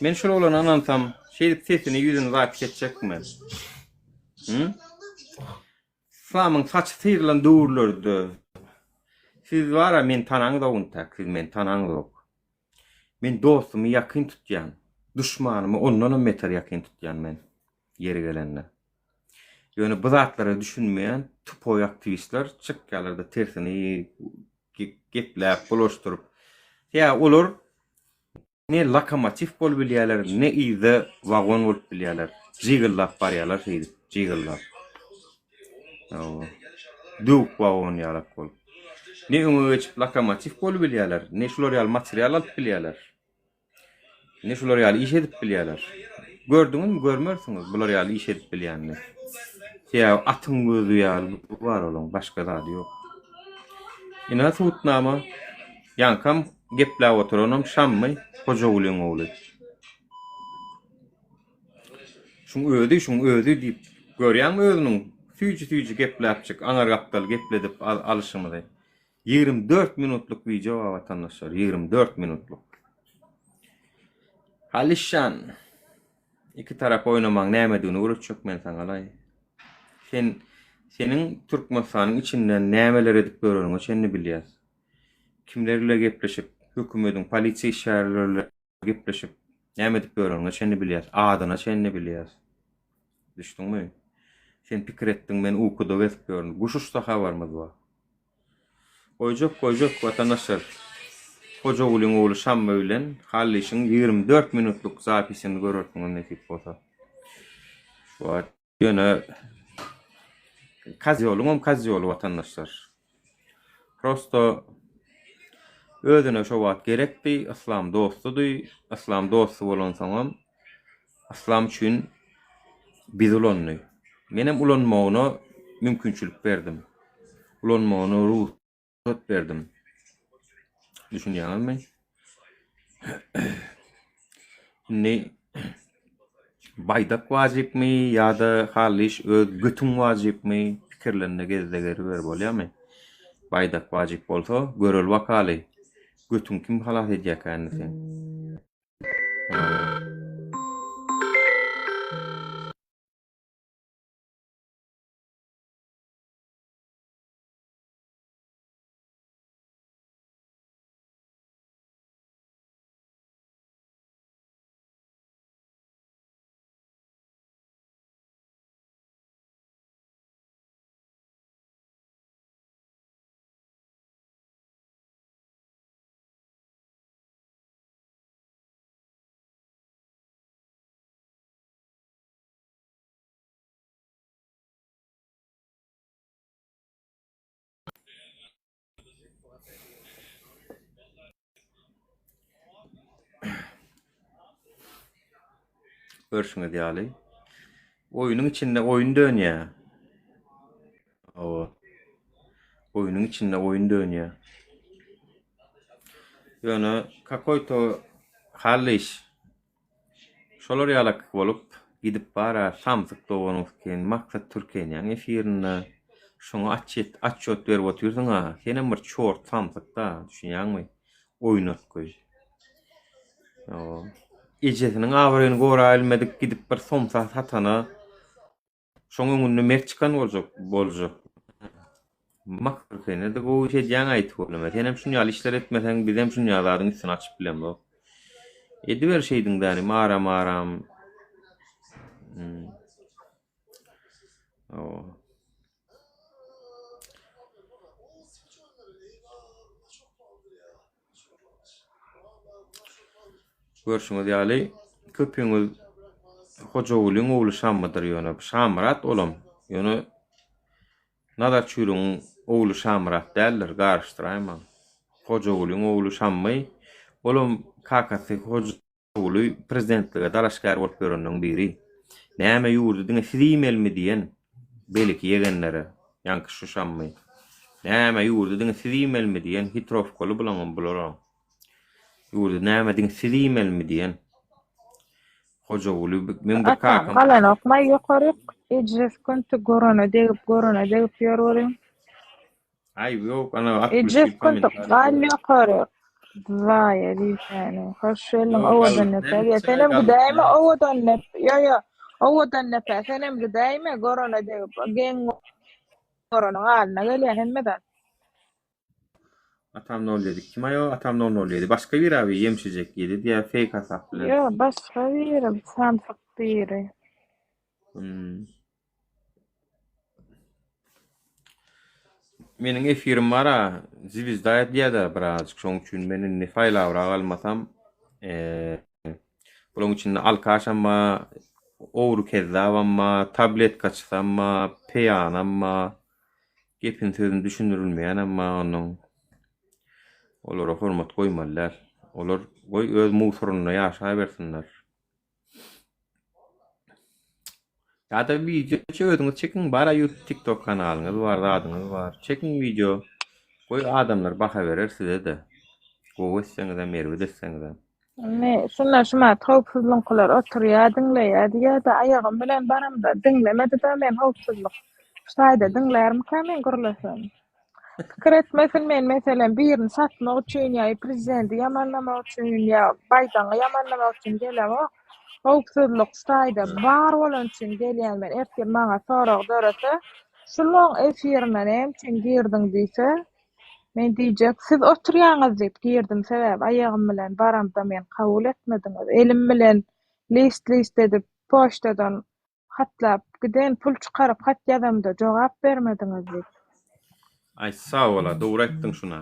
Men şul oglana ynansam, şeýdip sesini, ýüzüni zapis etjekmi men? Hı? Yslamyň saçy syrylan döwürlerde siz bara meni tanaňzok intäk, siz meni tanaňzok. Men dostumy ýakyn tutýan, duşmanymy ondanam beter ýakyn tutýan men, ýeri gelende. Ýöne bu zatlara düşünmeýän tupoý aktiwistler çykýarlar-da tersini gepläp, bulaşdyryp. Ýa olar ne lokomotiw bolup bilýärler, ne yzda wagon bolup bilýärler. Jygyldap barýarlar şeýdip, jygyldap. Hawa. Döwük wagon ýalak bolup. Ne öňe geçip lokomotiw bolup bilýärler, ne şular ýaly material alyp bilýärler. Ne şular ýaly iş edip bilýärler. Gördüňizmi, görmersiňiz bular ýaly iş edip bilýänini. Sebäbi atyň gözi ýaly bar olaň, başga zady ýok. Ine subutnama. Ýaňkam gepläp oturanam Şammy Hojagulyň ogly. Şuň özi, şuň özi diýip, görýäňmi özüniň süýji-süýji gepläpjik, aňar gapdal gepledip alyşymyzy. 24 minutlyk wideo bar watandaşlar, 24 minutlyk. Halyşan, iki tarap oýnamaň nämedigini öwretjek men saňa-laý. Sen, seniň Türkmenistanyň içinde nämeler edip ýöreniňe çenli bilýäs. Kimler bilen gepleşip, hökümediň, polisiýa işgärleri bilen gepleşip, näme edip ýöreniňe çenli bilýäs, adyna çenli bilýäs. Düşdüňmi? Sen pikir etdiň men ukuda gezip ýörün. Guş uçsa habarymyz bar. Goýjak goýjak watandaşlar. Hojagulyň ogly Şammy bilen Hallyşyň 24 minutlyk zapisini görersiňiz nesip bolsa. Şu wagt ýöne Kozýolyňam kozýoly watandaşlar. Prosto özüne şo wagt gerekdi, yslam dostudy, yslam dosty bolansoňam Yslam üçin bizi ulandy. Menem ulanmagyna mümkinçilik berdim. Ulanmagyna rugsat berdim. Düşünýäňizmi? Indi baýdak wajypmy ýa-da halys öz götüň wajypmy pikirlende gezde geriber bolýamy? Baýdak wajyp bolsa göreli bakaly götüň kim halas edýäkä indi seň? Görşüňiz ýaly, oýnuň içinde oýun dönýär. Hawa. Oýnuň içinde oýun dönýär. Ýöne kakoýto Hallyş şolar ýalak bolup gidip bara samsyk doganyň sikin Maksat Türkeniýaň efirinde şoňa atçet atçot berip otyrsyň-a senem bir çort samsyk-da düşünýäňmi oýnatgy. Hawa. Ejesiniň abraýyny gorabilmedik gidip bir somsa satana Şoň öňünde mert çykan boljak boljak. Makul senede gowy iş edýäň aý tüweleme. Senem şun ýaly işler etmeseň bizem şun ýaly zadyň üstüni açyp bilemzok. Ediber şeýdiň dänim aram aram. Hmm. Hawa. Görşüňiz ýaly, köpüňiz Hojagulyň ogly Şammydyr ýöne Şamyrat olam. Ýöne Nazar Çüriň ogly Şamyrat däldir, garyşdyraýmaň. Hojagulyň ogly Şammy, olam kakasy Hoja Uly prezidentlige dalaşgär bolup ýörenleň biri. Näme ýurdy diňe siz iýmelimi diýen beliki ýegenlere, ýaňky şu Şammy. Näme ýurdy diňe siz iýmelimi diýen hitrowkaly bulaňam bularam. Ýurdy näme diňe siz iýmelimi diýen. Hojaguly meň bir Atam kakam. galanokmaý ýokaryk ejiz künti görene degip görene degip ýör welin. Aý ýok ana Eje otklýuçit kyntyk kommentariý. gal ýokary. Zaýa diýsäni. Hoş geldiň Ýok owadan galyp nepe. näme Ýa çaý senem galyp gidäýme näme. owadan nep. Ýo ýo. Owadan nepe senem gidäýme görene degip. Geň göreniň halyna gelýär hemme zat. Atam nol ýedi kim aý o atam nol nol ýedi başga biri abi ýemşijek ýedi diýä feýk hasap bilen. Ýo başga biri samsyk biri. Hmm. Meniň efirim bar-a, zwizda edýär-de birazajyk, şoň üçin men indi saýlabrak almasam, bulaň içinde alkaşam bar, ogry kezzabam bar, tabletkaçysam bar, peýanam bar, gepini sözüni düşündirilmeýänem bar onuň. Olara hormat goýmaly däl. Olar goý öz musurynda ýaşabersinler. Ýa-da wideo özüňiz çekiň, bara YouTube, TikTok kanalyňyz bar, zadyňyz bar. Çekiň wideo. Goý adamlar baha berer size-de. Gowy etseňizem, erbet etseňizem. Indi şunda şumat howpsuzlyňkylar oturýar diňleýär diýýär-de aýagym bilen baramda diňlemedi-de men howpsuzlyk şu taýda diňlärmikä men gürlesem. Pikir etmesin men meselem birini satmak üçin ýa prezidenti ýamanlamak üçin ýa baýdaňy ýamanlamak üçin gelemok. Howpsuzlyk şu taýda bar bolany üçin gelýän men. Ertir maňa sorag dörese, şulaň efirine näme üçin girdiň diýse, men diýjek siz oturýaňyz diýip girdim sebäbi aýagym bilen baramda meni kabul etmediňiz. Elim bilen list list edip poçtadan. Hatlap giden pul çykaryp hat ýazamda jogap bermediňiz diýip. Aý sag bola dogry aýtdyň şuna.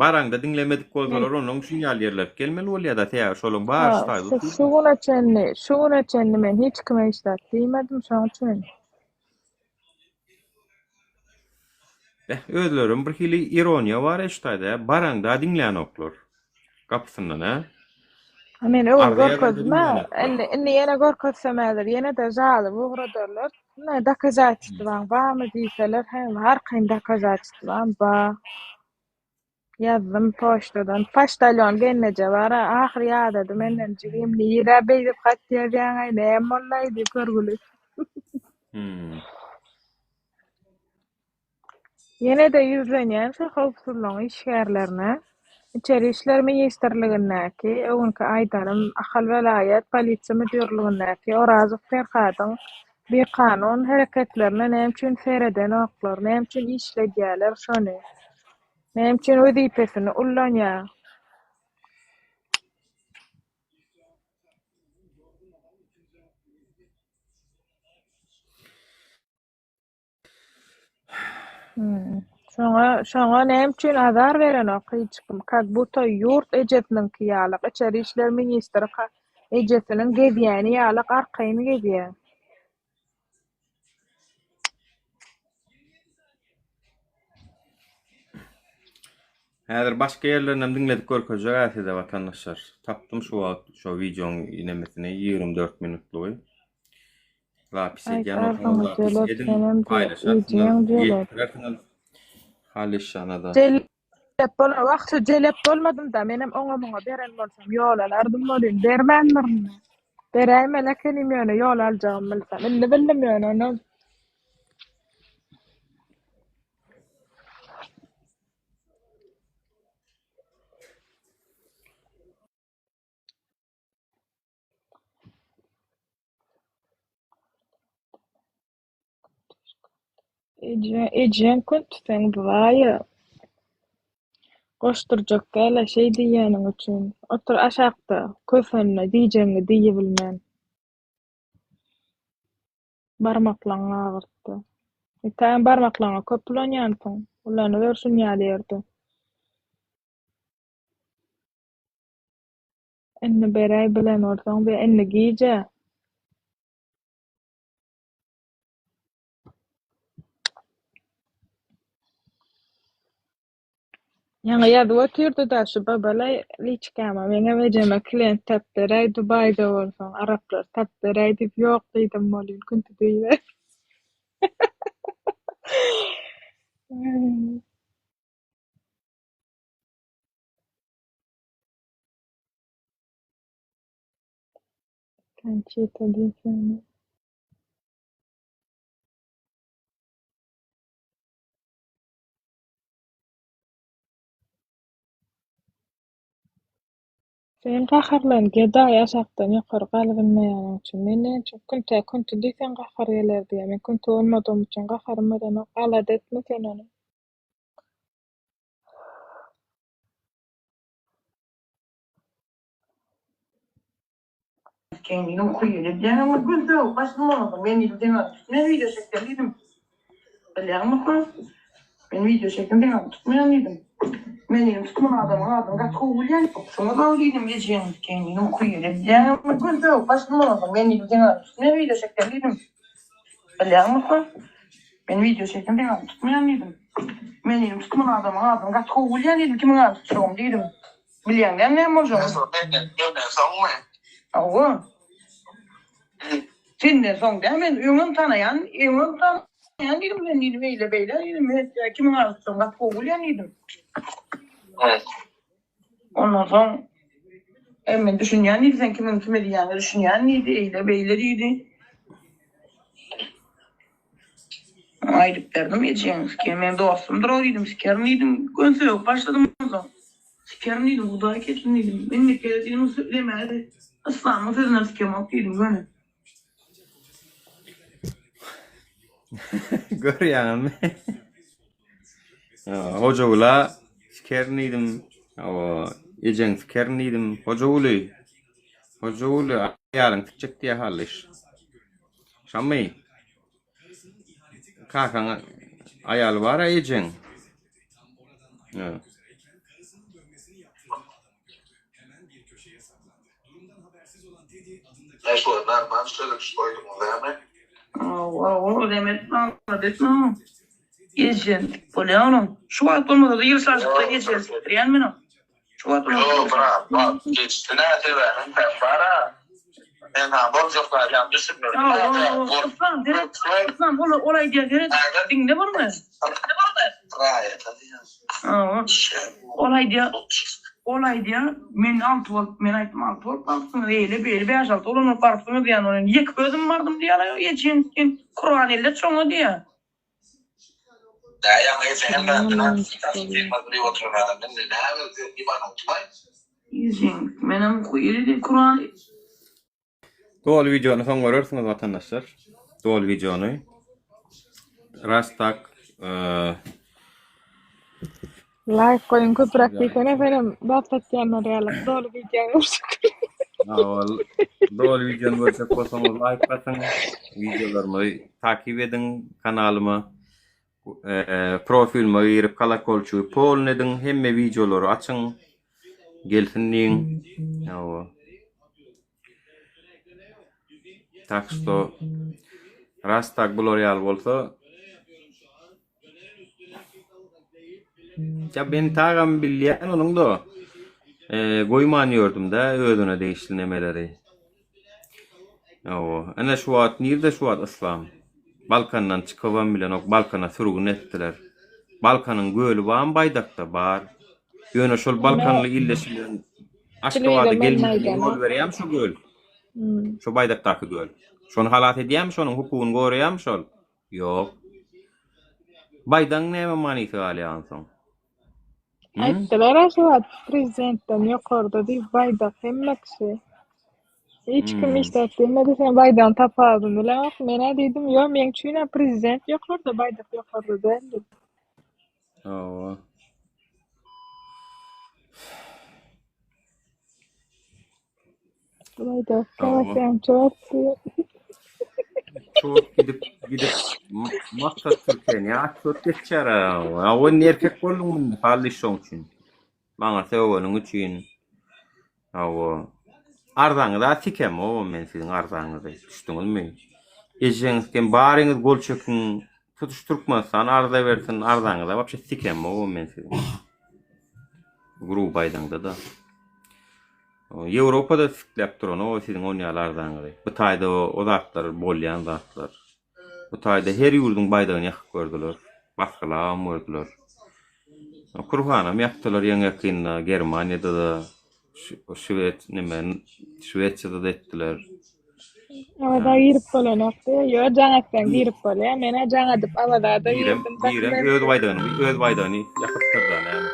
Baraňda diňlemedik Men bolsalar onnoň şun ýaly ýerler gelmeli bolýada sebäbi şolaň bary Ha, şu taýda şu şu otyr. güne çenli, şu güne çenli men hiç kime hiç zat diýmedim şoň üçin. Beh özlerem bir hili ironiýa bar-eý şu taýda ýa baraňda diňlänoklar gapysyndan hä. Ha men öwün Arza ýazanda görkezdim-ä, diňlänoklar. indi indi ýene görkezsem häzir ýene-de žalyp ugradarlar. Ine dokazaçestwaň barmy diýseler, hem arkaýyn dokazaçestwam bar. Ýazdym poçtadan. Poçtalýon gelneje bar-a, ahyr ýadady menden, jigim, nirä beýdip hat ýazýaň-aý, näme boldy-aý diýip hörgüli. Hmm. Ýene-de ýüzlenýän şu howpsuzlygyň işgärlerine, Içeri işler ministrligindäki, öňki aýdanym, Ahal welaýat polisiýa müdirligindäki Orazow Perhadyň bikanun hereketlerine näme üçin seredenoklar, näme üçin işledýärler şony? Näme üçin wezipesini ullanýar? Hmm. Şoňa, şoňa näme üçin azar berenok hiç kim? Kak buta ýurt ejesiniňki ýalyk, içeri işler ministri ejesiniň gezýäni ýalyk arkaýyn gezýär. Häzir başga ýerlerinem diňledip görkezjek-ä size watandaşlar. Tapdym şu wagt şo wideoň nemesini 24 minutlygy. Zapis Aýt edýän bolsaňyz arzyňy zapis jelep ediň, senem paýlaşarsyňyz, ejeň jelep. ýetdirersiňiz Halyşana-da. Jelep bolar wah şu jelep bolmadym-da menem oňa muňa beren bolsam ýol alardym welin bermändirin. Beräýmeli ekenim ýöne ýol aljagymy bilsem. Indi bildim ýöne onam. Eje, ejeň köntüseň baýa. Goşdurjak däl-ä şeý diýýäniň üçin. Otur aşakda, kösenme, diýjegiňi diýibilmän. Barmaklaňy agyrtdy. Entägem barmaklaňy köp ulanýansyň. Ulanyber şunýaly ýerde. Indi beräý bilen bolsaň be indi gije. Ýaňy ýazyp otyrdy-da şu babalaý liçkama meňem ejeme klient tap beräý Dubaýda bolsaň araplar tap beräý diýip ýok diýdim bolýn künti diýiber. Konçita diýsene. Sen gaharlan gedaý aşakdan ýokary galybilmeýäniň üçin. Men näme üçin küntä künti diýseň gahar geler diýýär. Men künti bolmadygym üçin gaharym gelenok. Alada etme sen ony. Kendini okuýar edýäňmi güldi başym bolanda men diýdim sen ony tutmaýan wideo çekýän diýdim. Bilýäňmi men wideo çekdim sen ony tutmaýan diýdim. Men diýdim tutman adamyň adyny gaty gowy bilýän. Şoňa sal diýdim ejeň kendini okuýar edýäňmi güldi başym bolanda men diýdim sen ony tutmaýan wideo çekýän diýdim. Bilýäňmi men wideo çekdim sen ony tutmaýan diýdim. Men diýdim tutman adamyň adyny gaty gowy bilýän diýdim kimiň adyny tutjagymy diýdim. Bilýäň dämi näme boljagyny? Menden, menden soňmy? Hawa. Senden soň däl, men öňem tanaýan, öňem tanaýan diýdim, sen diýdim, eýle beýle diýdim, men kimiň adyny tutjagyny gaty gowy bilýän diýdim. Ondan soň, e, men düşünýän diýdi, sen kimiň kime diýýäňe düşünýän diýdi, eýle beýle diýdi. Aýdyp berdim, ejeň sikerim, meň dostumdyr o diýdim, sikerim diýdim, göni sögüp başladym onsoň. Sikerim diýdim, Hudaý kessin diýdim. Indiki gezek diýdim, demäli, yslamyň sözünden sikemok diýdim göni. Görýäňizmi? Hojagula sikerin diýdim. Hawa, ejeň sikerin diýdim. Hojaguly. Hojaguly, aýalyň sikjek diýýär hallyş. Şammy. Kakaň aýaly bar-a ejeň. Hä. Hawa, Demet malades. Ejem bolýa onuň. Şu wagt bolmasa-da ýyl çalşykda eje sikdirýän men ony. Şu wagt bolmasa. Ýok, brat, wagt geçdi näsebäbiň sen bara. Men saňa boljak zady ýa düşündirdim. Yslam, seret, Yslam, ol ol aýdýar, seret, diňle birmi? Raýata diýýär. Hawa. Ol aýdýar, ol aýdýar, men alty bolup, men aýtdym alty bolup barypsyňyz, eýle beýle bäş-alty oglan bolup barypsyňyz diýýän, ol ýeke özüm bardym diýýär, ejeň sen Kuran elle çoňa diýýär. Menem Kuran Doly wideony soň görersiňiz watandaşlar. Doly wideony. Ras tak Laýk goýuň köpräk diýsene senem zat satýanlar ýaly doly wideony görjek. Ol doly wideony görjek bolsaňyz laýk basyň, wideolarymy takyp ediň kanalyma. Profilime girip kolokolçygy polny ediň, hemme wideolary açyň. Gelsin diýiň. Hawa. Tak što ras tak bular ýaly bolsa Ýa men tagam bilýän onuň da goýman ýördüm-dä özüne degişli nemeleri. Hawa, ine şu wagt nirde şu wagt yslam? Balkandan çykybam bilenok, Balkana sürgün etdiler. Balkanyň göli barmy baýdakda? Bar. Ýöne şol balkanly illeşi bilen Aşgabada gelmegine ýol berýärmi şo göl? Şo baýdakdaky göl. Şony halas edýärmi şonuň hukugyny goraýarmy şol? Ýok. Baýdagyň näme manysy galýar onsoň? Aýtdylar-a şu wagt prezidentden ýokarda diýip baýdak hemme kişi. Hiç kim hiç zat diýmedi, sen baýdagyň tapawudyny bileňok. Men-ä diýdim, ýok, meň üçin-ä prezident ýokarda, baýdak ýokarda däl diýip. Hawa. Baýdak käsem çort diýip. Çort gidip gidip maksat Türkiýäni ýa çort geçýär. Ýa o indi erkek bolduň munda hally şoň üçin. Maňa sögeniň üçin. Hawa. Arzaňyza sikem o men siziň arzaňyzy. Düşdüňizmi? Ejeňiz kim baryňyz gol çekiň. Tutuş Türkmenistan arza bersin arzaňyza wapşe sikem o men siziň. Gruby aýdaňda-da. Ýewropada sikläp duran o siziň on ýaly arzaňyzy. Bu taýda o zatlar bolýan zatlar. Bu taýda her ýurduň baýdagyny ýakyp gördüler. Basgylabam gördüler. Kurhanam ýakdylar ýaňy ýakynda Germaniýada-da, Şwed neme Şwesiýada-da etdiler. Awaza girip bolanok diýýär. Ýok, jaň etseň girip bolýar. Men-ä jaň edip Awazada Girem, girdim. girem öz baýdagyny, öz baýdagyny ýakypdyr-da näme.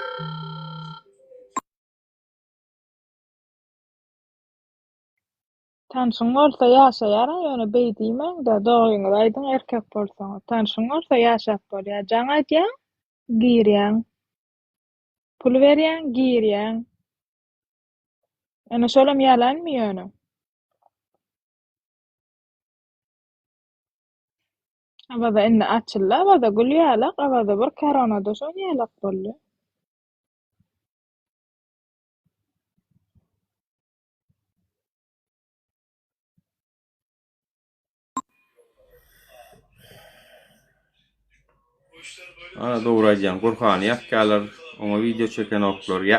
Tanşyň bolsa ýaşaýar-a ýöne beý diýmäň-de, dogryňyzy aýdyň erkek bolsaňyz. Tanşyň bolsa ýaşap bolýar. Jaň edýäň, girýäň. Pul berýäň, girýäň. Ýöne şolam ýalanmy ýöne? Awaza indi açyldy, Awaza gül ýalak, Awaza bir koronada şon ýalak boldy. Ana dogry aýdýaň Gurhany ýakýalar oňa wideo çekenoklar ýa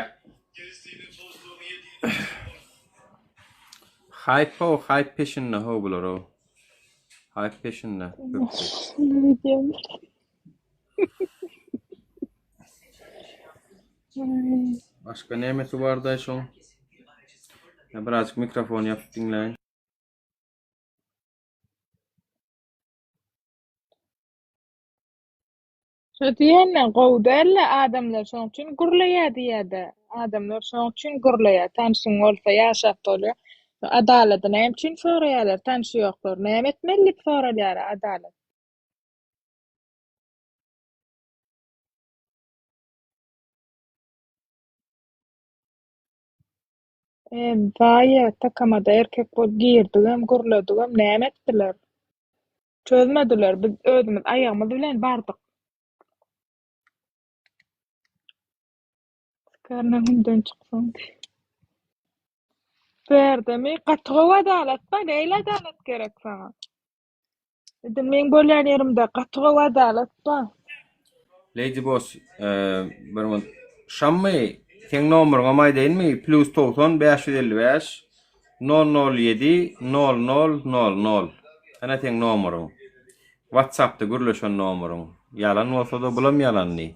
Haýp how haýp peşinde how bular how haýp peşinde köpüsi. Başga nämesi bardaý şoň? Ýa birazjyk mikrofony ýapyp diňläýin. Şo diýende gowy dälde adamlar şoň üçin gürleýär diýýärde. Adamlar şoň üçin gürleýär. Tanşyň bolsa ýaşap bolýar. Adalady näme üçin soraýarlar tanşy ýoklar. Näme etmeli diýip soralýar adalat. E, zaýa, takamada erkek bolup girdigem, gürledigem näme etdiler? Çözmediler. Biz özümiz aýagymyz bilen bardyk. Sikarna hümden çyksaň diý. Bärdemi? Gaty gowy adalat bar. Nähili adalat gerek saňa? Edil meň bolýan ýerimde gaty gowy adalat bar. Lady Boss, bir minut. Şammy, seň nomeryňam aýdaýynmy? Plus 90 555 007 00 00. Ana seň nomeryň. WhatsAppda gürleşen nomeryň. Ýalan bolsa-da bulam ýalandy.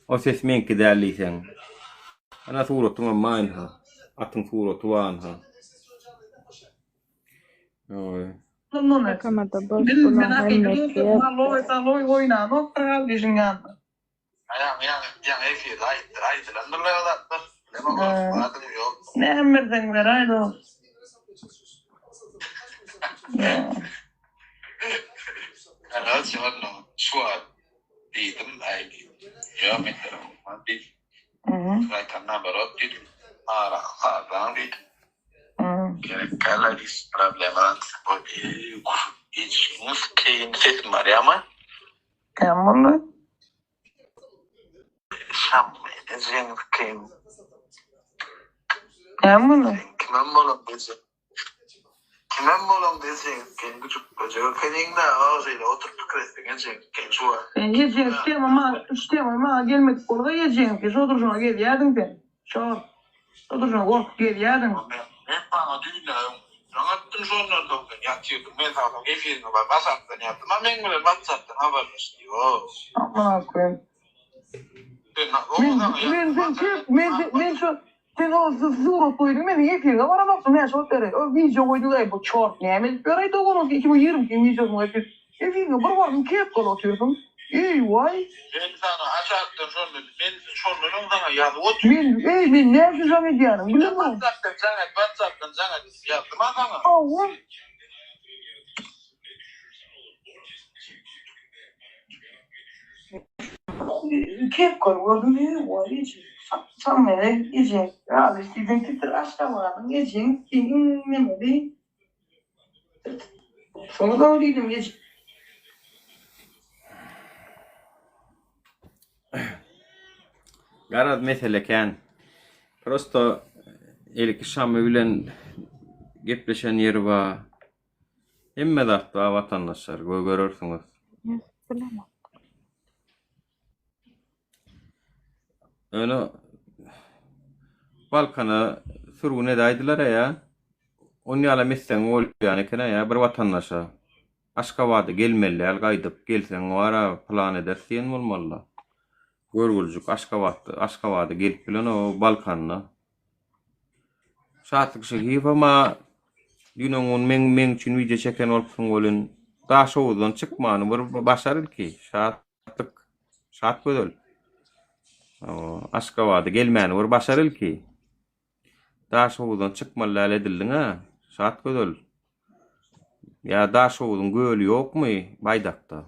O ses meňki däl diýseň. Ana suratyňam bar ynha. Atyň suraty bar ynha. Oý. Takamada boş bulaň hemmesi Näme berseň beräý dos. Gerek hiç problema hiç keyin sesim barýarmy? Näme boldy? Şam ejeň keyin. Näme boldy? Kimem bolan eje. Kimem bolan ejeň keyin güjük böjek ekeniňde o şeýle oturyp pikir etseň ejeň keyin şu wagt. Sen ejeň tema maňa şu tema maňa gelmedik bolsa ejeň keyin şo durşuňa gezýärdiň sen. Şo Oturşyňa gorkup gezýärdiň. Men saňa düýn-ä öň jaň etdim şondan soň sen ýatyrdyň men saňa soň efiriňe baryp aşakdan ýazdym a meň bilen whatsappdan habarlaş diýip o. Amana koýayym. Sen Men men sen kim men men şu sen o surat goýduň men seň efiriňe baramokdym men şo ýere o wideo goýduň aý bu çort näme edip ýör aý doganok 2022 wideosyny goýup Efiriňe bir bardym kepkaly otyrsyň. Eý waý. Men saňa aşakdan şonda men şondan öň saňa ýazyp otyryn. Men eý men näme üçin jaň edýäniňi bilemok. Whatsappdan jaň et whatsappdan jaň et diýip ýazdym-a saňa. Hawa. Kepkaly gördüm eý waý eje saň meni ejeň ýaly diýseň titir Aşgabadyň ejeň iň nemesi Şoňa diýdim eje. Garaz mesele kän. Prosto ilki Şamy bilen gepleşen ýeri bar. Hemme zat bar watandaşlar, görersiňiz. Bilemok. Ýöne Balkana sürgün edäýdiler-ä ýa. On ýalam etseň bolýan eken-ä ýa bir watandaşa. Aşgabada gelmeli däl gaýdyp, gelseň bar-a pylan ederis diýen bolmaly-da. Görgüljik Aşgabatda, Aşgabada gelip bilenok, Balkanda. Şatlyk Şehiýewem-a düýn-öňňun meň meň üçin wideo çeken bolupsyň welin, Daşoguzdan çykmany bir başar ilki, Şat. Şatlyk, Şat gözel. Aşgabada gelmäni bir başar ilki. Daşoguzdan çykmaly däl edildiň-ä, Şat gözel. Ýa Daşoguzyň göli ýokmy Baýdakda?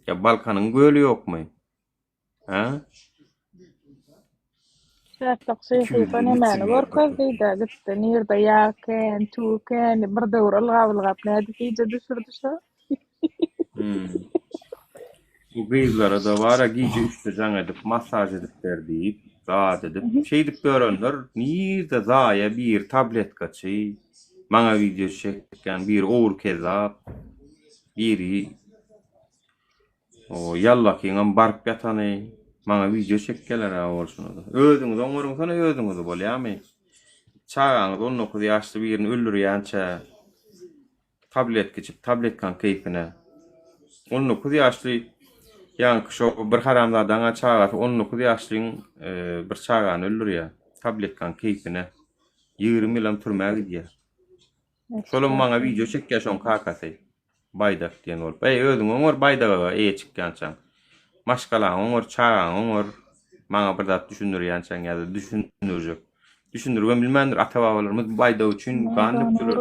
Ýa Balkanyň göli ýokmy? Hä? Şatlyk Şyhyýew nämäni görkezdi-de gitdi. Nirde ýag kän, tüwi kän, bir döwür ylgap-ylgap nädip gije düşürdi şo? Hmm. Bu gyzlara-da bar-a gije üçde jaň edip, massaž edip ber diýip, zat edip, şeýdip ýörenler nirde zaýa biri tabletkaçy, maňa wideo çekýän biri ogry kezzap, biri O ýallakyňam baryp ýatany maňa wideo çekýäler-ä bolşuna-da. Özüňiz oňaryňsana özüňizi bolýamy? Çagaňyz 19 ýaşly birini öldürýänçä tabletka içip tabletkaň keýpine. 19 ýaşly ýaňky şo bir haramzadaň-a çagasy 19 ýaşlyň e, bir çagany öldürýär tabletkaň keýpine. 20 ýylam türmä gidýär. Şolam maňa wideo çekýär şoň kakasy. Baýdak diýen bolup. Eý özüň oňar Baýdagaga eýe çykýançaň. Maşgalaňy oňar, çagaňy oňar. Maňa bir zat düşündirýänçäň ýa-da düşündirjek. Düşündiribem bilmändir ata-babalarymyz bu baýdak üçin gan dökdüler.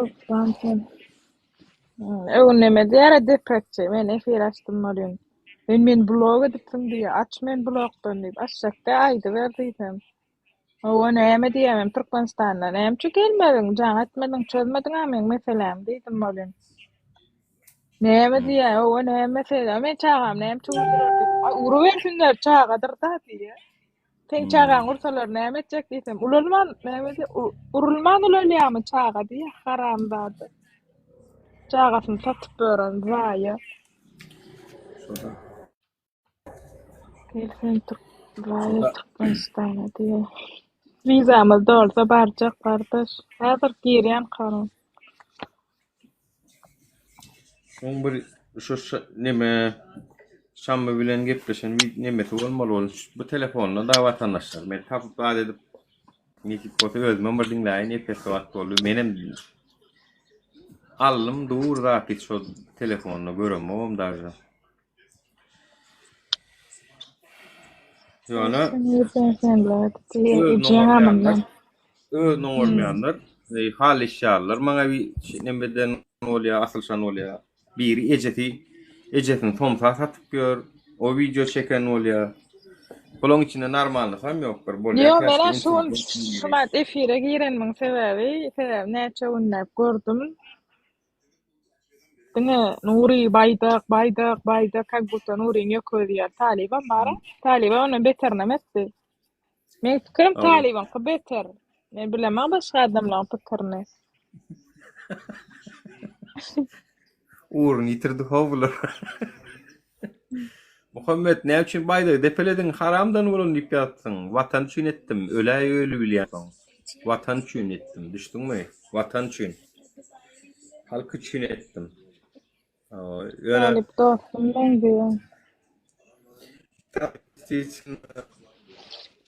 Öwün neme diýer deprekçi. Men efir açdym welin. Sen meni blok edipsiň diýýär. Aç meni blokdan diýip. Açjakda aýdyber diýsem. Hawa, näme diýemem, Türkmenistanda näme üçin gelmediň, jaň etmediň, çözmediň-ä meň meselämi diýdim welin. Näme diýýär, owa näme mesele, men çagam näme üçin urdular diýip. Aý urubersinler çagadyr-da diýýär. Seň çagaňy ursalar näme etjek diýsem, ulalman näme diýýär, urulman ulalýarmy çaga diýýär, haramzada. Çagasyny satyp ýören zaýa. Şo-da. Gel sen Türk zaýa Türkmenistana diýýär. Wizamyz dolsa barjak gardaş. Häzir girýän kanun. Şoň bir şu neme Şammy bilen gepleşen nemesi bolmaly ol. Bu telefonda da watandaşlar. Men tapyp zat edip nesip bolsa özümem bir diňläýin epesi wagt boldy. Menem aldym dur zat hiç şol telefonda göremogam daže. Ýöne özüni oňarmaýanlar, özüni oňarmaýanlar, halyşýarlar. Maňa bir nemeden bolýar, asylyşan bolýar. Biri ejesi, ejesini somsa satyp ýör, o wideo çeken bolýar. Bulaň içinde normalnysam ýok bir bolýar. Ýok, men şu gün şumat efire girenimiň sebäbi, sebäbi näçe günläp gördüm. Diňe Nury baýdak, baýdak, baýdak, kak budda Nuryň ýok özi ýaly. Talybam bar-a. Talyba ondan beterinem etdi. Meň pikirim Talybyňky beter. Men bilemok başga adamlaryň pikirini. Ugruny ýitirdi how bular. Muhammet näme üçin baýdagy depelediň haramdan bolan diýip ýazypsyň. Watan üçin etdim. Öläý öli bilýänsoň. Watan üçin etdim. Düşdüňmi? Watan üçin. Halk üçin etdim. Ýöne Talyp dostum meňzeýär.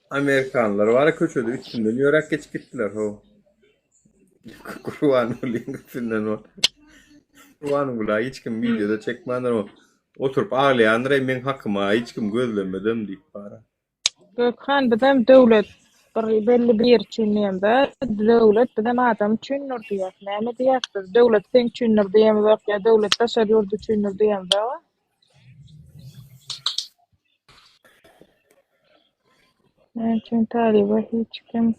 Amerikanlar bar köçede üstünden ýöräp geçip gitdiler how. Gurbangulyň üstünden ol. Gurbanguly hiç kim wideoda çekmändir o. Oturyp aglaýandyr eý meň hakyma hiç kim gözlemedem diýip bara. Gökhan bizem döwlet bir belli bir üçin diýemde döwlet bizem adam üçindir diýýäs. Näme diýýäs biz? Döwlet seň üçindir diýemizok ýa döwlet daşary ýurt üçindir diýemzok. Näme üçin talyba hiç kim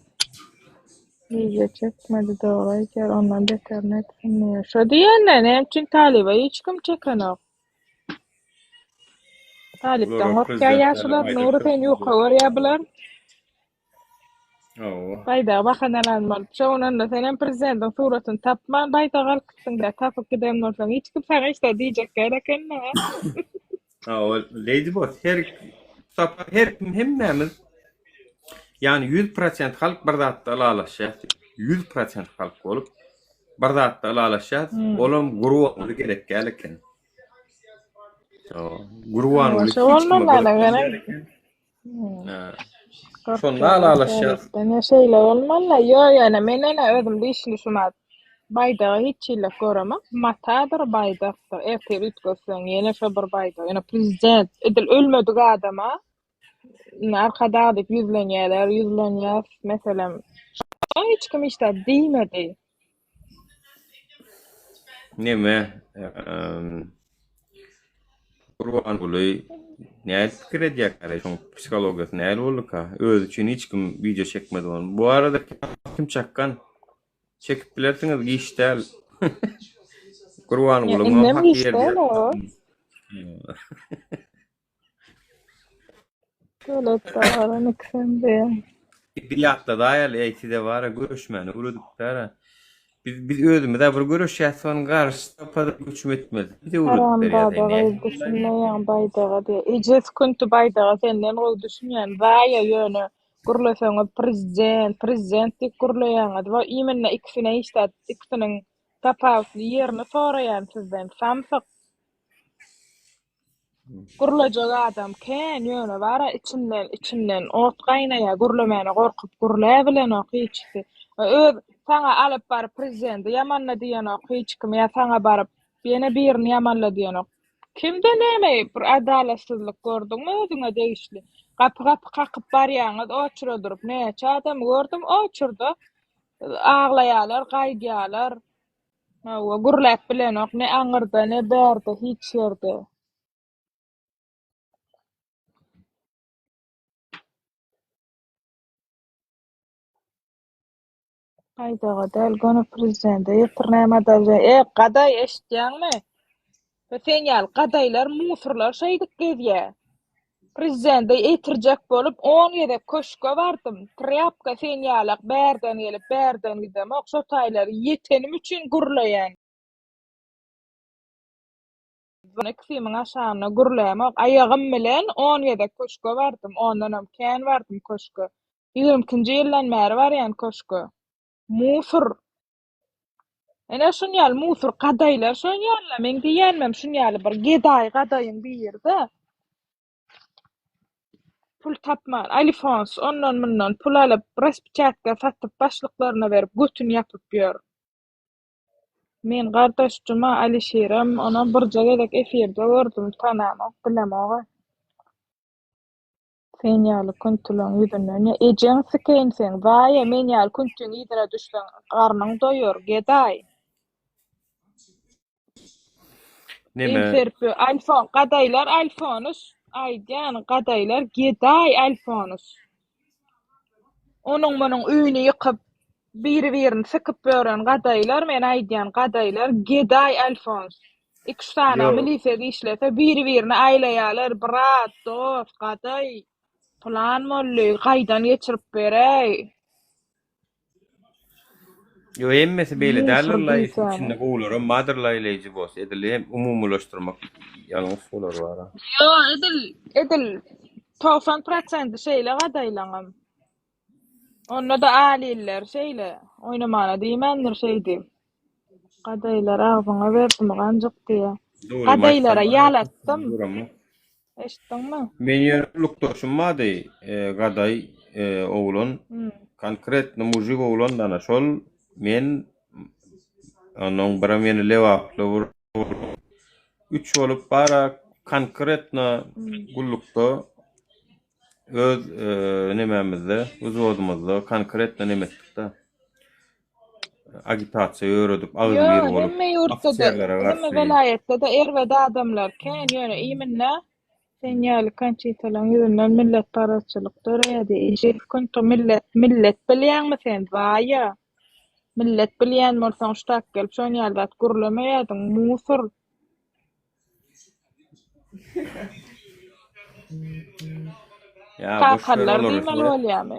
wideo çekmedi dogry aýdýar ondan beterini etsin diýýär. Şo diýende näme üçin talyba hiç kim çekenok? Talypdan gorkýar ýaşular Nury sen ýuka görýär bular. Hawa. Baýdagy bahanalan bolup şo gün onda senem prezidentiň suratyny tapman baýdak alyp gitdiň-dä tapyp giden bolsaň hiç kim saňa hiç zat diýjek däl eken-dä. Hawa, Lady Boss her sapar her kim hemmämiz ýagny 100% halk bir zatda ylalaşýar. 100% halk bolup bir zatda ylalaşýar. Olam Gurbanguly gerek däl eken. Gurbanguly hiç kime gyzyklanmaýar eken. Şonda ylalaşýar. Ýa şeýle bolmaly. Ýo ýöne men ene özüm dişli şumat baýdagy hiç hili göremok. Matadyr baýdakdyr. Ertir üýtgetseň ýene şo bir baýdak. Ýöne prezident edil ölmedik adama arkadag diýip ýüzlenýärler, ýüzlenýäs. Meselem, hiç kim hiç zat diýmedi. Neme, Gurbanguly nädip pikir edýärkä, şoň psihologiýasy nähili bolduka? Özi üçin hiç kim wideo çekmedi ony. Bu arada kim çakgan? Çekip bilersiňiz, giç däl. Gurbangulyň Indem haky giç ýerde. däl o. Döwlet dagaran ikisem diýen. Bir ýatladaýaly, eý size bara göreşmäni öwredipdara. Biz biz özümiz-ä bir göreşýäs soň garşy tarapa göçüm etmez. Bize öwredip berýär Haramzada nähili gyz düşünmeýäň baýdaga diýýär. Ejesi künti baýdaga senden gowy düşünýän zaýa ýöne gürleseňiz prezident prezident diýip gürleýäňiz we iminne ikisine hiç zat ikisiniň tapawutly ýerini soraýan sizden samsyk. Gürlejek adam kän, ýöne bar-a içinden, içinden ot gaýnaýar, gürlemäne gorkup gürläbilenok hiçisi. Öz saňa alyp baryp prezidenti ýamanla diýenok hiç kim ýa saňa baryp ýene birini ýamanla diýenok. Kimde näme bir adalatsyzlyk gördüňmi özüňe degişli? Gapy-gapy kakyp barýaňyz oçura durup näçe adamy gördüm oçurda aglaýarlar, gaýdýarlar. Hawa, gürläp bilenok, ne aňyrda, ne bärde, hiç ýerde. Baýdaga däl, göni prezidente ýetir näme adalja. E, gadaý, eşitýäňmi? Sen ýaly gadaýlar, musurlar şeýdip gezýä. Prezidente etirjek bolup on gezek köşge bardym. Trýapka sen ýalak bärden gelip bärden gidemok. Şo taýlary ýetenim üçin gürleýän. Ikisimiň aşagynda gürlämok. Aýagym bilen on gezek köşge bardym. Ondanam kän bardym köşge. Ýigrimi ikinji ýyldan bäri barýan köşge. Musur. Ene şun ýaly musur gadaýlar şon ýalyla. Meň diýýänimem şun ýaly bir gedaý gadaýyň biri-de. Pul tapman, Alifons ondan mundan pul alyp, raspeçatka satyp başlyklaryna berip götüni ýapyp ýör. Men gardaş Juma Alişirem onam birje gezek efirde gördüm tanamok bilemog-a. Sen ýaly küntileň ýüzünden ýa ejeň sikeýin seň zaýa men ýaly küntiň yzyna düşseň garnyň doýar gedaý. Neme? Interpü alfon gadaýlar alfonus aýdýan gadaýlar gedaý alfonus. Onuň munuň öýüni ýykyp biri birini sykyp ýören gadaýlar men aýdýan gadaýlar gedaý alfons. Iki sany Ýok. milisiýada işlese biri birini aýlaýarlar brat dost gadaý pylan boldy gaýdan geçirip beräý. Ýok hemmesi beýle Musur däldirlaý diýsäni. içinde gowularam bardyrlaý Lady Boss edil hem umumylaşdyrmak ýalňyş bolar bara. Ýok edil edil 90 prosenti şeýle gadaýlaňam. Onda-da aliller şeýle oýnamana diýmändir şeýdip. Gadaýlar agzyňa berdim ganjyk diýýä. Dogrymy Gadaýlara aýtsam bara ýalatdym. duramok. Eşitdiňmi? Men ýöne gullukdaşym bardy, e, gadaý e, oglan, Hmm. konkretno mujik oglan dana şol men onuň birem ýene lebaply bir üç bolup bara konkretno Hmm. gullukda öz e, nemämizde, wzwodymyzda konkretno neme etdik-de. Agitasiýa ýöredip, Ýo, agzybir bolup, hemme ýurtda-da, ofiserlere hemme garşy. welaýatda-da erbet adamlar kän, ýöne imенно sen ýaly konçitalaň ýüzünden milletparazçylyk döreýär diý. Ejez künti millet, millet bilýäňmi sen, zaýa. Millet bilýän bolsaň şu tak gelip şon ýaly zat gürlemeýärdiň, musur. Ýa boş ber Kakarlar olary diýmeli seret. bolýamy?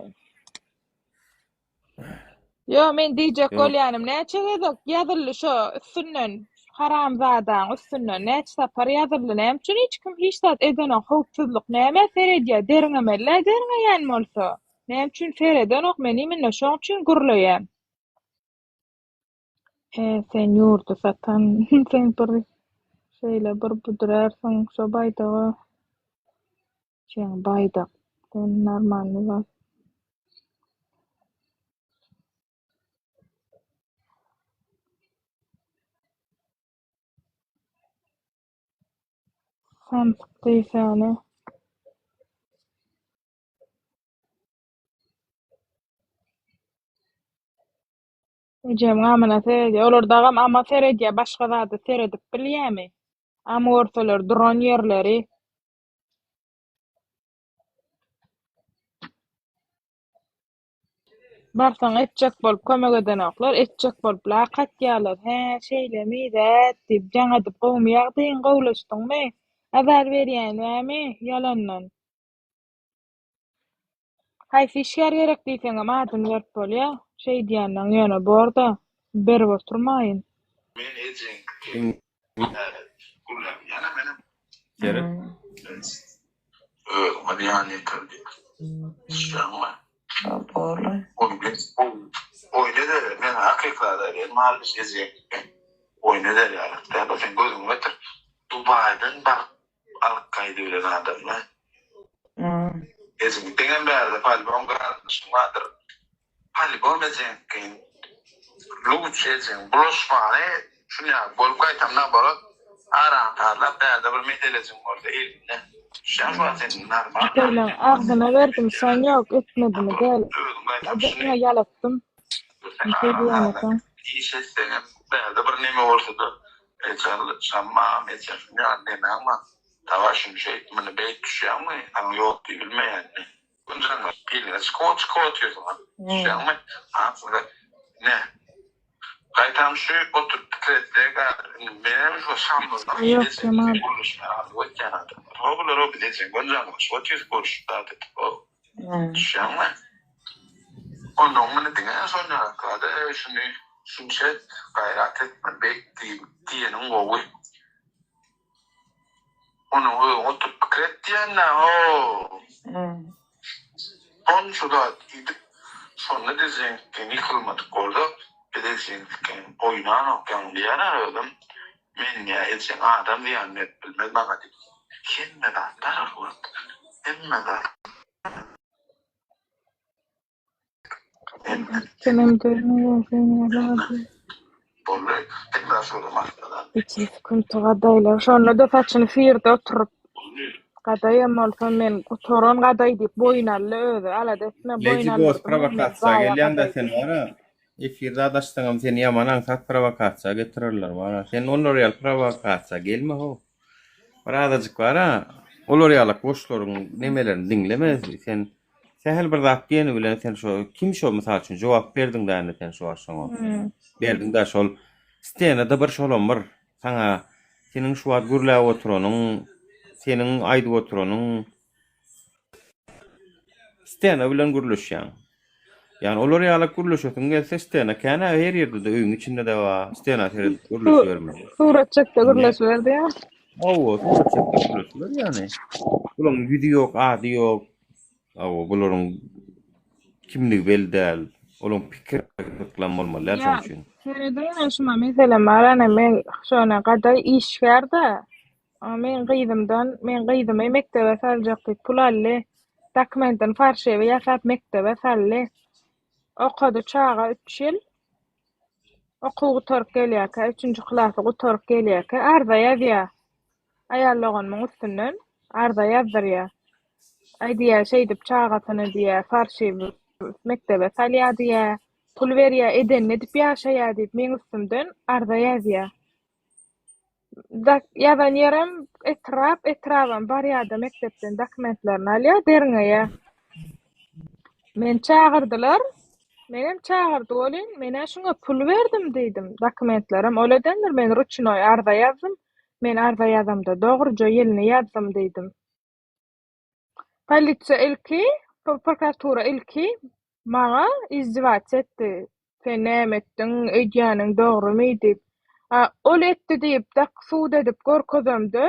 Ýo, men diýjek Ýok. bolýanym, näçe gezek ýazyldy şo üstünden, haramzadaň üstünden näçe sapar ýazyldy, näme üçin hiç kim hiç zat edenok, howpsuzlyk nämä seredýär, derňemeli-dä derňeýän bolsa, näme üçin seredenok, men imенно şoň üçin gürleýän. He, sen ýurdy satan, sen bir şeýle bir büdürärsiň şo baýdaga. Seň baýdak sen normalny zat. Samsyk diýsäni. Ejemiň amyna seredýär. Olar dagam ama seredýär, başga zada seredip bilýärmi? Am görseler duran ýerleri. Barsaň etjek bolup kömek edenoklar, etjek bolup lak atýarlar. Hä, şeýlemi, zät diýip, jaň edip gowumy ýagdaýyň, gowulaşdyňmy? Azar berýän bämi? Ýalandan. Haýsy işgär gerek diýseňem adyny berip bolýa. Şeýdýänleň ýöne borda, berip oturmaýyn. Men ejeňki gürläp ýana menem. Gerek. Özüňe zyýan ýetirdi. Düşýäňmi? Borly. Oýun eder, men hakykat aýdýan, Malyş ejeňki oýun eder ýaly. Däl, sen gözüňi getir. Dubaýdan baryp alyp gaýdybilen adamlar. Ejeň deňem bärde polibom garyndaşyň bardyr. Polibom ejeňki luçy ejeň bulaşmany şun ýaly bolup gaýtam naborot arany sazlap bärde bir meselejiň bolsa elinde. Düşýäňmi şu wagt sen normal. Şeýle agzyna berdim şon ýok etmedimi däl. Özüň gaýtam şuny. Diňe ýalatdym. Sen iş etseňem bärde bir neme bolsada Eje şammam eje şuny ýaly nemäň bar. Dawaý şuny şeýt muny beýt düşýäňmi saňa ýok diýilmeýänini. Gün jaňa piliňe çykyp çykyp otyrsyň a düşýäňmi aňsyňda ne. Gaýtam şu oturyp pikir etsek häzir indi menem şu şamlyldan Ýok ejeň Kemal. bilen gürleşmäge arzuw etýän adamlar. Ho bular o biz ejeň gönjaňlaşyp otyrys görüşip zat edip ho. Düşýäňmi? Onnoň muny diňe şol ýaly eý şuny şunça et gaýrat et muny beýt diýeniň gowy. Onuň özüň oturyp pikir et diýende ho. Şonça zat iýdik, şonda dejeňkiň ýykylmadyk bolsa, biz ejeňkiň oýnanok ýaňy diýýär-ä özem, men diýýär, ejeň adam zyýan berip bilmez maňa diýip. Hemme zat bar ol wagt, hemme zat. Senem dörmüyor. Boldy, hemme zat şurada maşgala. Içisi künti gadaýlar. Şonda-da saçyny syrda oturyp. Gadaýam bolsa men gutaran gadaý diýip boýun aldy özi. Alada etme boýun Lady Boss aldyrdym men prowokasiýa baýa gelýäň-dä gadaý sen diýip. bara. Efirde adaşsaňam seni ýaman aňsat prowokasiýa getirerler bara. Sen olar ýaly prowokasiýa gelme how. Bir azajyk bara olar ýalak boşlaryň nemelerini diňleme sen sähel bir zat diýeni bilen sen şo kim şo mysal üçin jogap berdiň dä indi sen şo wagt şoňa. Hmm. Berdiň dä şol stenada bir şolam bir saňa seniň şu wagt gürläp oturanyň seniň aýdyp oturanyň Stena bilen gürleşýäň. Ýani olar ýalak gürleşesiň gelse stena kän-ä her ýerde-de öýüň içinde-de bar. Stena seredip gürleşibermeli. Surat çekde gürleşiber diýýä. Hawa, surat çekde gürleşiber ýani. Bularyň ýüzi ýok, ady ýok. Hawa, bularyň kimligi belli däl. Olaryň pikiri gyzyklan bolmaly däl şonuň üçin. Serediň şuma meselem bar ana men şona gadaý işgär-de. Men gyzymdan, men gyzymy mekdebe saljak diýip pul aldy. Dokumentini farşiwi ýasap mekdebe saldy. Okady çaga üç ýyl. Okuw gutaryp gelýärkä, üçünji klasy gutaryp gelýärkä arza ýazýar. Aýal doganymyň üstünden arza ýazdyrýar. Aý diýýär, şeýdip çagasyny diýýär, farşiwi mekdebe salýar diýýär. Pul berýär, edenini edip ýaşaýar diýip, meň üstümden arza ýazýar. Ýazan ýerem etrap, etrabam barýada mekdepden dokumentlerini alýar, derňeýär. Meni çagyrdylar. Menem çagyrdy welin, men-ä şuňa pul berdim diýdim. Dokumentlerem ol edendir, men ruçnoý arza ýazdym. Men arza ýazamda dogruja ýylyny ýazdym diýdim. Polisiýa ilki, prokuratura ilki maňa izdewasiýa etdi. Sen näme etdiň, öýdýäniň dogrumy diýip. A ol etdi diýip, dak sud edip görkezemde,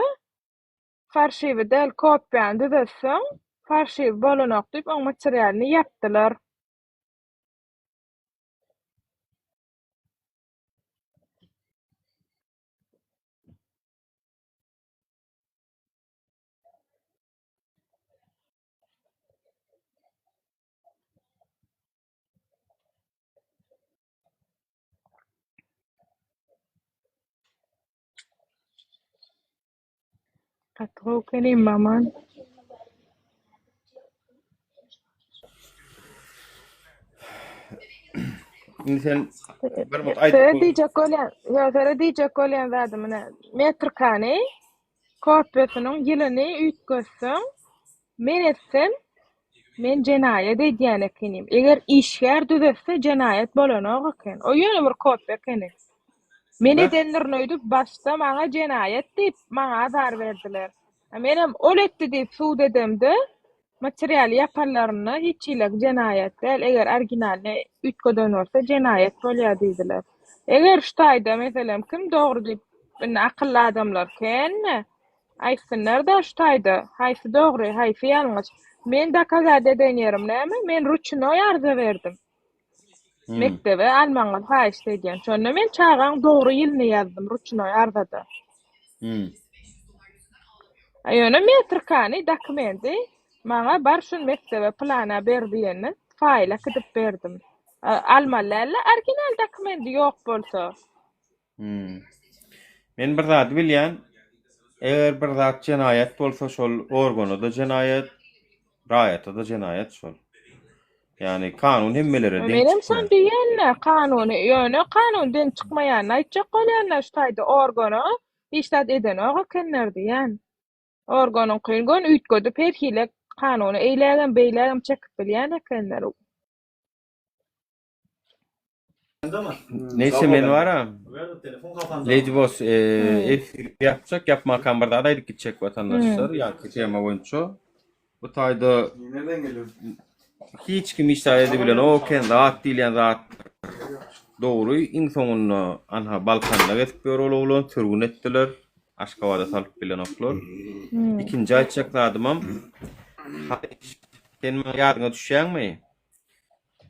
farşiwi däl, kopiýany düzetseň, farşiwi bolanok diýip, oň materialyny ýapdylar. Gaty gowy kelim aman. Indi sen bir bot Sere aýdyp diýjek bolýan, ýa sere diýjek bolýan zadym ine, metrikany Kopýasynyň ýylyny üýtgetseň, men etsem, men jenaýat edýän ekenim. Eger işgär düzetse, jenaýat bolanok eken. O ýöne bir kopýa ekeni. Men edendirin öýdüp, başda maňa jenaýat diýip, maňa azar berdiler. A menem ol etdi diýip sud edemde, Materialy ýapanlarynda hiç hili jenaýat däl, eger originalyny üýtgeden bolsa jenaýat bolýar diýdiler. Eger şu taýda meselem kim dogry diýip indi akylly adamlar kände aýtsynlarda şu taýda haýsy dogry haýsy ýalňyş. Men dokazat eden ýerim näme men ruçnoý arza berdim. Mekdebe almagyňyzy haýyşt edýän. Şonda men çagaň dogry ýylyny ýazdym ruçnoý arzada. A ýöne metrikany, dokumenti maňa bar şuny mekdebe plana ber diýende faýl äkidip berdim. Almaly däldi original dokumenti ýok bolsa. Men bir zady bilýän, eger bir zat jenaýat bolsa şol organa-da jenaýat, raýata-da jenaýat şol. Ýagny kanun hemmelere deň Menem şony çykýar. diýýän-dä, kanuny, ýöne kanun deň çykmaýanyny aýtjak bolýan-da şu taýda organa hiç zat edenok ekenler diýýän. Organyňkyny göni üýtgedip her hili kanuny eýlägem beýlägem çekip bilýän ekenler. Neýse men bara Lady Boss efir ýapjak ýapmakam bir zat aýdyp gitjek watandaşlar ýaňky tema boýunça. Bu taýda hiç kim hiç zat edibilenok eken zat diýilýän zat dogry iň soňunda anha Balkanda gezip ýör ol oglan sürgün etdiler Aşgabada salyp bilenoklar. Ikinji aýtjak zadymam sen maňa ýadyňa düşýäňmi?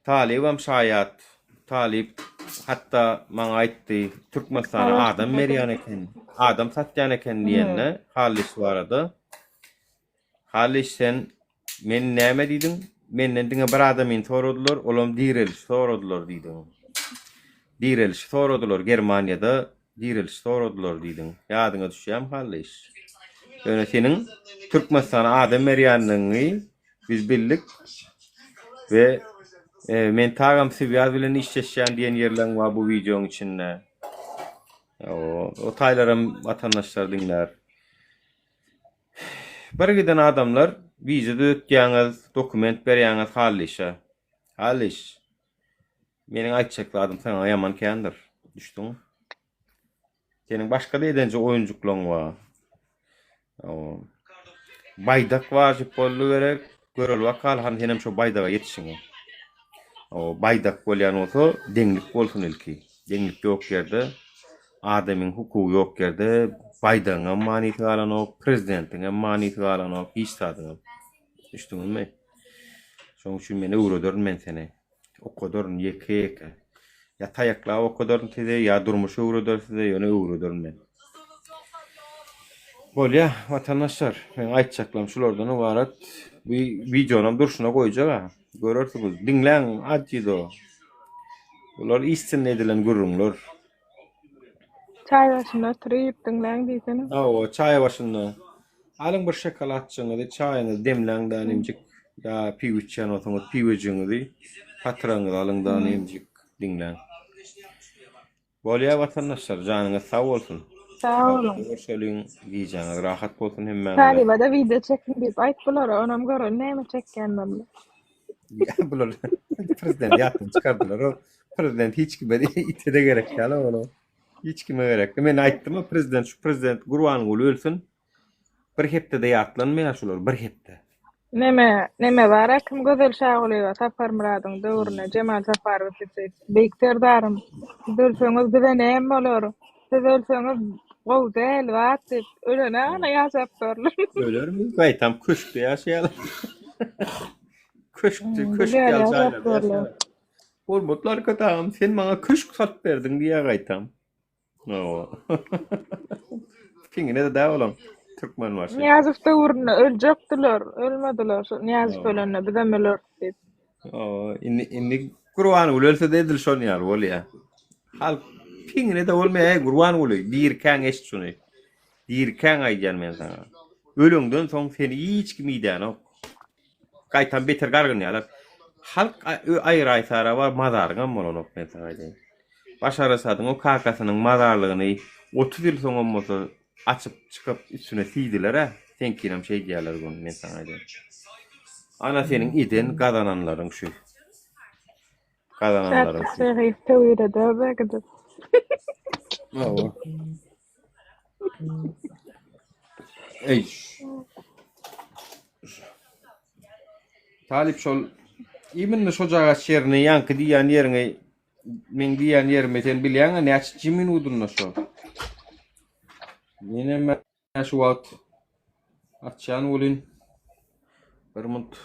Talybam şaýat. Talyp hatda maňa aýtdy, Türkmenistana adam berýän eken, adam satýan eken diýende Hallyş barada. Hallyş sen men näme diýdiň? Menden diňe bir adamyny soradylar, olam direlişi soradylar diýdiň. Direlişi soradylar Germaniýada direlişi soradylar diýdiň. Ýadyňa düşýärmi Hallyş? Ýöne seniň Türkmenistana adam berýändigiňi Biz bildik we men tagam Sywýaz bilen işleşýän diýen ýerleň bar bu wideoň içinde. O taýlaram watandaşlar diňlär. Bir giden adamlar wiza düzetýäňiz, dokument berýäňiz Hallyşa. Hallyş, meniň aýtjak zadym saňa ýaman kändir. Düşdüňmi? Seniň başga-da edenje oýunjyklaň bar. Baýdak wajyp boldy gerek. Göreli bakaly hany senem şo baýdaga ýetişiňi. O baýdak bolýan bolsa deňlik bolsun ilki. Deňlik ýok ýerde, adamyň hukugy ýok ýerde baýdagyňam manysy galanok, prezidentiňem manysy galanok, hiç zadyňam. Düşdüňizmi? Şonuň üçin men öwrederin men seni. Okadaryn ýeke-ýeke. Ýa taýaklap okadaryn size, ýa durmuş öwreder size, ýöne öwrederin men. Bolýa, watandaşlar, meň aýtjaklarym şulardan ybarat. Bu wideonam durşuna goýjak-a. Görersiňiz. Diňläň, Adido. Bular istinli edilen gürrüňler. Çaý başynda oturyp diňläň diýsene. Hawa, çaý başynda. Alyň bir şokoladjygyňyzy, çaýyňyzy demläň danimjik. Ýa piwo içýän bolsaňyz piwejigiňizi, patyragyňyzy alyň danimjik, diňläň. Bolýa watandaşlar, janyňyz sag bolsun. Sag boluň. Görşeliň, gijäňiz rahat bolsun hemmäňize. Talyba-da wideo çekiň diýip aýt bulara, onam göreli näme çekýänlerini. Bular prezident ýatdan çykardylar. O prezident hiç kime ite-de gerek däl ola. Hiç kime gerek. Men aýtdym prezident şu prezident Gurbanguly ölsün. Bir hepdede ýatlanmaýar şular, bir hepde. Neme, neme bar kim Gözel Şagulyýewa Saparmyradyň döwründe Jemal Saparow diýip, Beýik Serdarym, siz ölseňiz bize näme bolar? Siz ölseňiz gowy däl zat diýip, ölene gana ýaşap görler. Ölermi? Gaýtam köşkde ýaşaýarlar. Köşkde, köşk ýaly jaýlarda ýaşaýarlar. Hormatly arkadagym, sen maňa köşk salyp berdiň diýýär gaýtam. Hawa. Piňine-de däl olam Türkmenbaşy. Nyýazow döwründe öljekdiler, ölmediler. Şo Nyýazow ölende bizem öleris diýip. Hawa, indi indi Gurbanguly ölse-de edil şon ýaly bolýar. Halk piňine-de bolmaýar, eý Gurbanguly, dirikäň eşit şuny. Dirikäň aýdýan men saňa. Öleňden soň seni hiç kim idänok. Gaýtam beter gargynýarlar. Halk aýraýsara bar, mazaryňam bolanok men saňa aýdaýyn. Başar Asadyň o kakasynyň mazarlygyny 30 ýyl soňam bolsa açyp çykyp üstüne siýdiler-ä, seňkinem şeýdýärler göni men saňa aýdaýyn. Ana seniň eden gazananlaryň şu. Gazananlaryň şu. Şerif töwir eder-de gidip. Hawa. Eý. Talyp şol iminli şojagaç ýerini, ýaňky diýýän ýeriňi, meň diýýän ýerimi sen bilýäň-ä näçinji minudynda şo. Menem şu wagt açýan welin bir munt.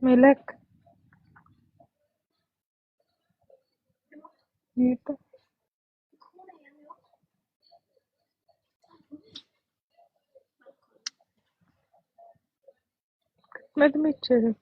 Melek. Nirde? Gitmedimi içeri?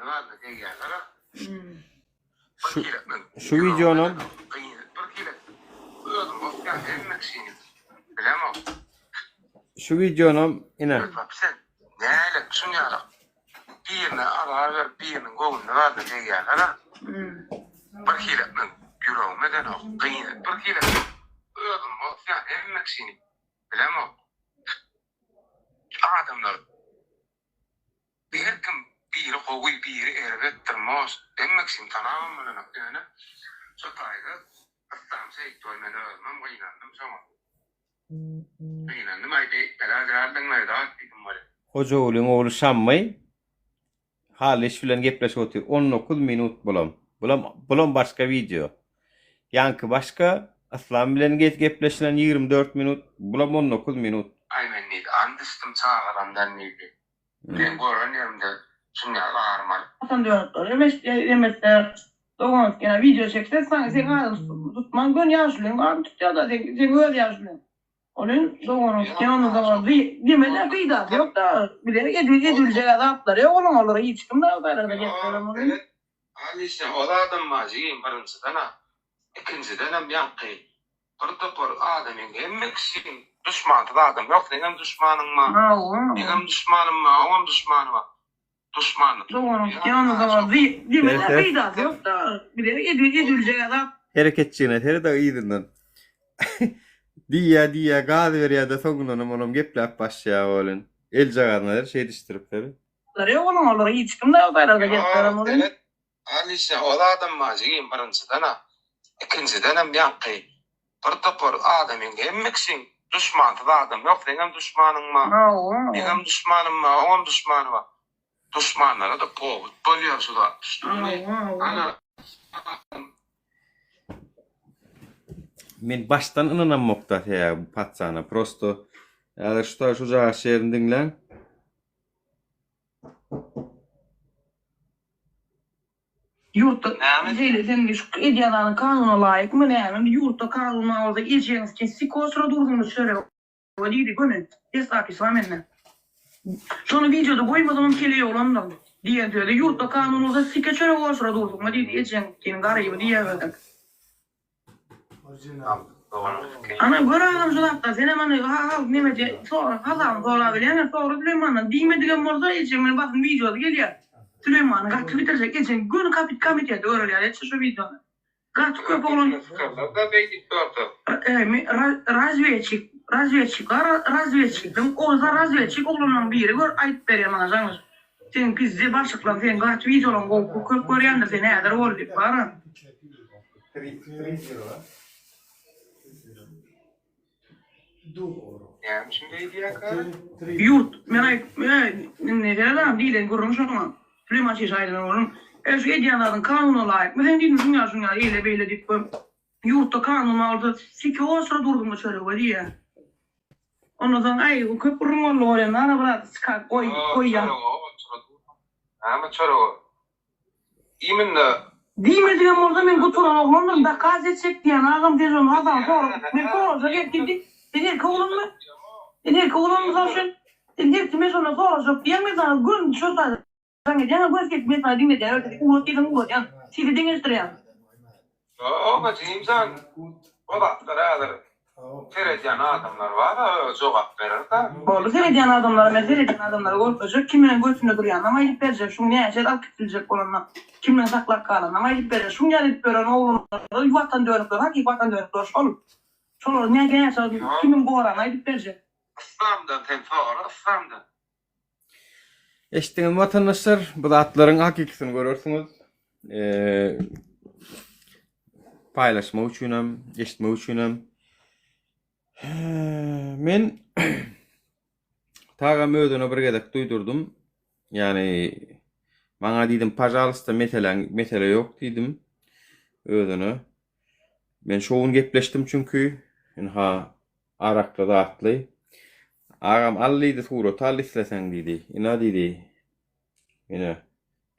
göwnüne barna degýärler-a. Şu şu wideonam Özüm osýan hemme kişini bilemok. Şu wideonam ine. Sen näle şun ýaly birine azar berip biriniň göwnüne barna degýärler-a. Bir hili men ýüregim edenok gyny bir hili özüm osýan hemme kişini bilemok. Adamlar Her kim biri gowy biri erbetdir most hemme kişini tanabam bolanok ýöne şo taýda Yslam şeýtdi men özümem gynandym şoňa gynandym aý beýtmeli däldiňlaý zat diýdim weli. Hojagulyň ogly Şammy Halyş bilen gepleşip otyr. 19 minut bulam. Bulam bulam başga wideo. Ýaňky başga Yslam bilen gepleşilen 24 minut, bulam 19 minut. Aý men diýdi and içdim çagalamdan diýdi. Men gören ýerimde şuny ýaly arym alyp. Watan dönükleri emesde dogan ýene wideo çekse saňa seň adyňy tutman göni ýaşulyň adyny tutýada seň seň öz ýaşulyň onuň doganyň tutýan onda dogan diýmede peýdasy ýokda bile ediljek zatlary ýok olaň olara hiç kim baýraga gelip berem ony. Alişe ol adam bar jigim birinjiden-a ikinjidenem ýaňky Bir topar adamyň hemme kişiň duşmansyz adam ýok seňem duşmanyň bar meňem duşmanym bar oňam duşmany bar duşmanlyk Hereketjigine sered-a yzyndan. Diýýä diýýä gaz berýä-de soňundanam olam gepläp başlaýa welin. Eljagazyna her şeýdişdirip seret. Alişe ol adam bar jigim birinjiden-a ikinjidenem ýaňky bir topar adamyň hemme kişiň duşmansyz adam ýok seňem duşmanyň bar meňem duşmanym bar oňam duşmany bar duşmanlara-da powut bolýar şu zat düşdüňmi ana Men başdan ynanamokda sebäbi bu patsana prosto häzir şu şu jaga şerini diňläň. Ýurtda şeýle sen şu edýän zadyň kanuna laýykmy näme indi ýurtda kanun bar bolsa ejeňiz kessi kosra durduňyz çörege diýdi göni ses zapis bar mende şony wideoda goýmasamam keleý oglandyr diýen sözi ýurtda kanun bolsa sike çörek osra durduňmy diýdi ejeň seniň garyby diýýär özem. Ana gör agam şu zatlar senem ana halk neme diýe sora hasabyny sorabilýäňä sora Süleýmandan diýmedigem bolsa ejeň bilen basym wideosy gelýär Süleýmany gaty bitirjek ejeň göni kapit komitete görel ýaly etşi şu wideony gaty köp oglan razwetçik razwetçik razwetçikliň ozä razwetçik oglanlaryň biri gör aýdyp berýär maňa jaňyş seň pizde başlyklaň seň gaty wideolaryňy gowy köp görýändir sen häzir bol diýip bara. Näme üçin beýdýärkä? Ýurt, men aýt, indi seret agam diýlen gürrüň şoňa. Süleýman çeşe aýdylan gürrüň. E şu edýän zadyň kanuna laýykmy sen diýdim, şuň ýaly şuň ýaly eýle beýle diýip gör. Ýurtda kanun bar bolsa siki osra durduňmy çörege diýýär. Ondan soň aý köp gürrüň boldy bolýan ara biraz çykar goý goýýan. Näme çörege? Imенно. Diýmedigem bolsa men gutaran oglandyryn dokaz etjek diýýän agam sen şony hasaby sora men sorajak ertir diý sen erkek oglanmy sen erkek oglanmy mysal üçin sen her kime şondan sorajak diýýäň men saňa göni şo taýda jaň edýän göni sesimi men saňa diňledýän ertesi ugrat diýseň ugradýan sizi deňeşdirýän. Ýok jigimjan o zatlar häzir Seredýän adamlar bar-a özi jogap berer-dä. Boldy seredýän adamlara men seredýän adamlara görkezjek kim bilen götünde durýanynam aýdyp berjek şuň näçe alyp gidip biljek bolanyny kim bilen saklap galanynam aýdyp berjek şuň ýaly edip ýören oglanlara watan dönükleri hakyky watan dönükleri şol şolary näçe kimiň goranyny aýdyp berjek. Yslamdan sen sora yslamdan. Eşitdiňizmi watandaşlar, bu zatlaryň hakykysyny görersiňiz. Paýlaşmak üçinem, eşitmek üçinem. Men Tagam özüne bir gezek duýdurdym. Ýagny maňa diýdim, pažalsta meseläň mesele ýok diýdim özüne. Men şo gün gepleşdim çünki ynha Arakly zatly. Agam al diýdi suraty al isleseň diýdi. Ina diýdi. Ine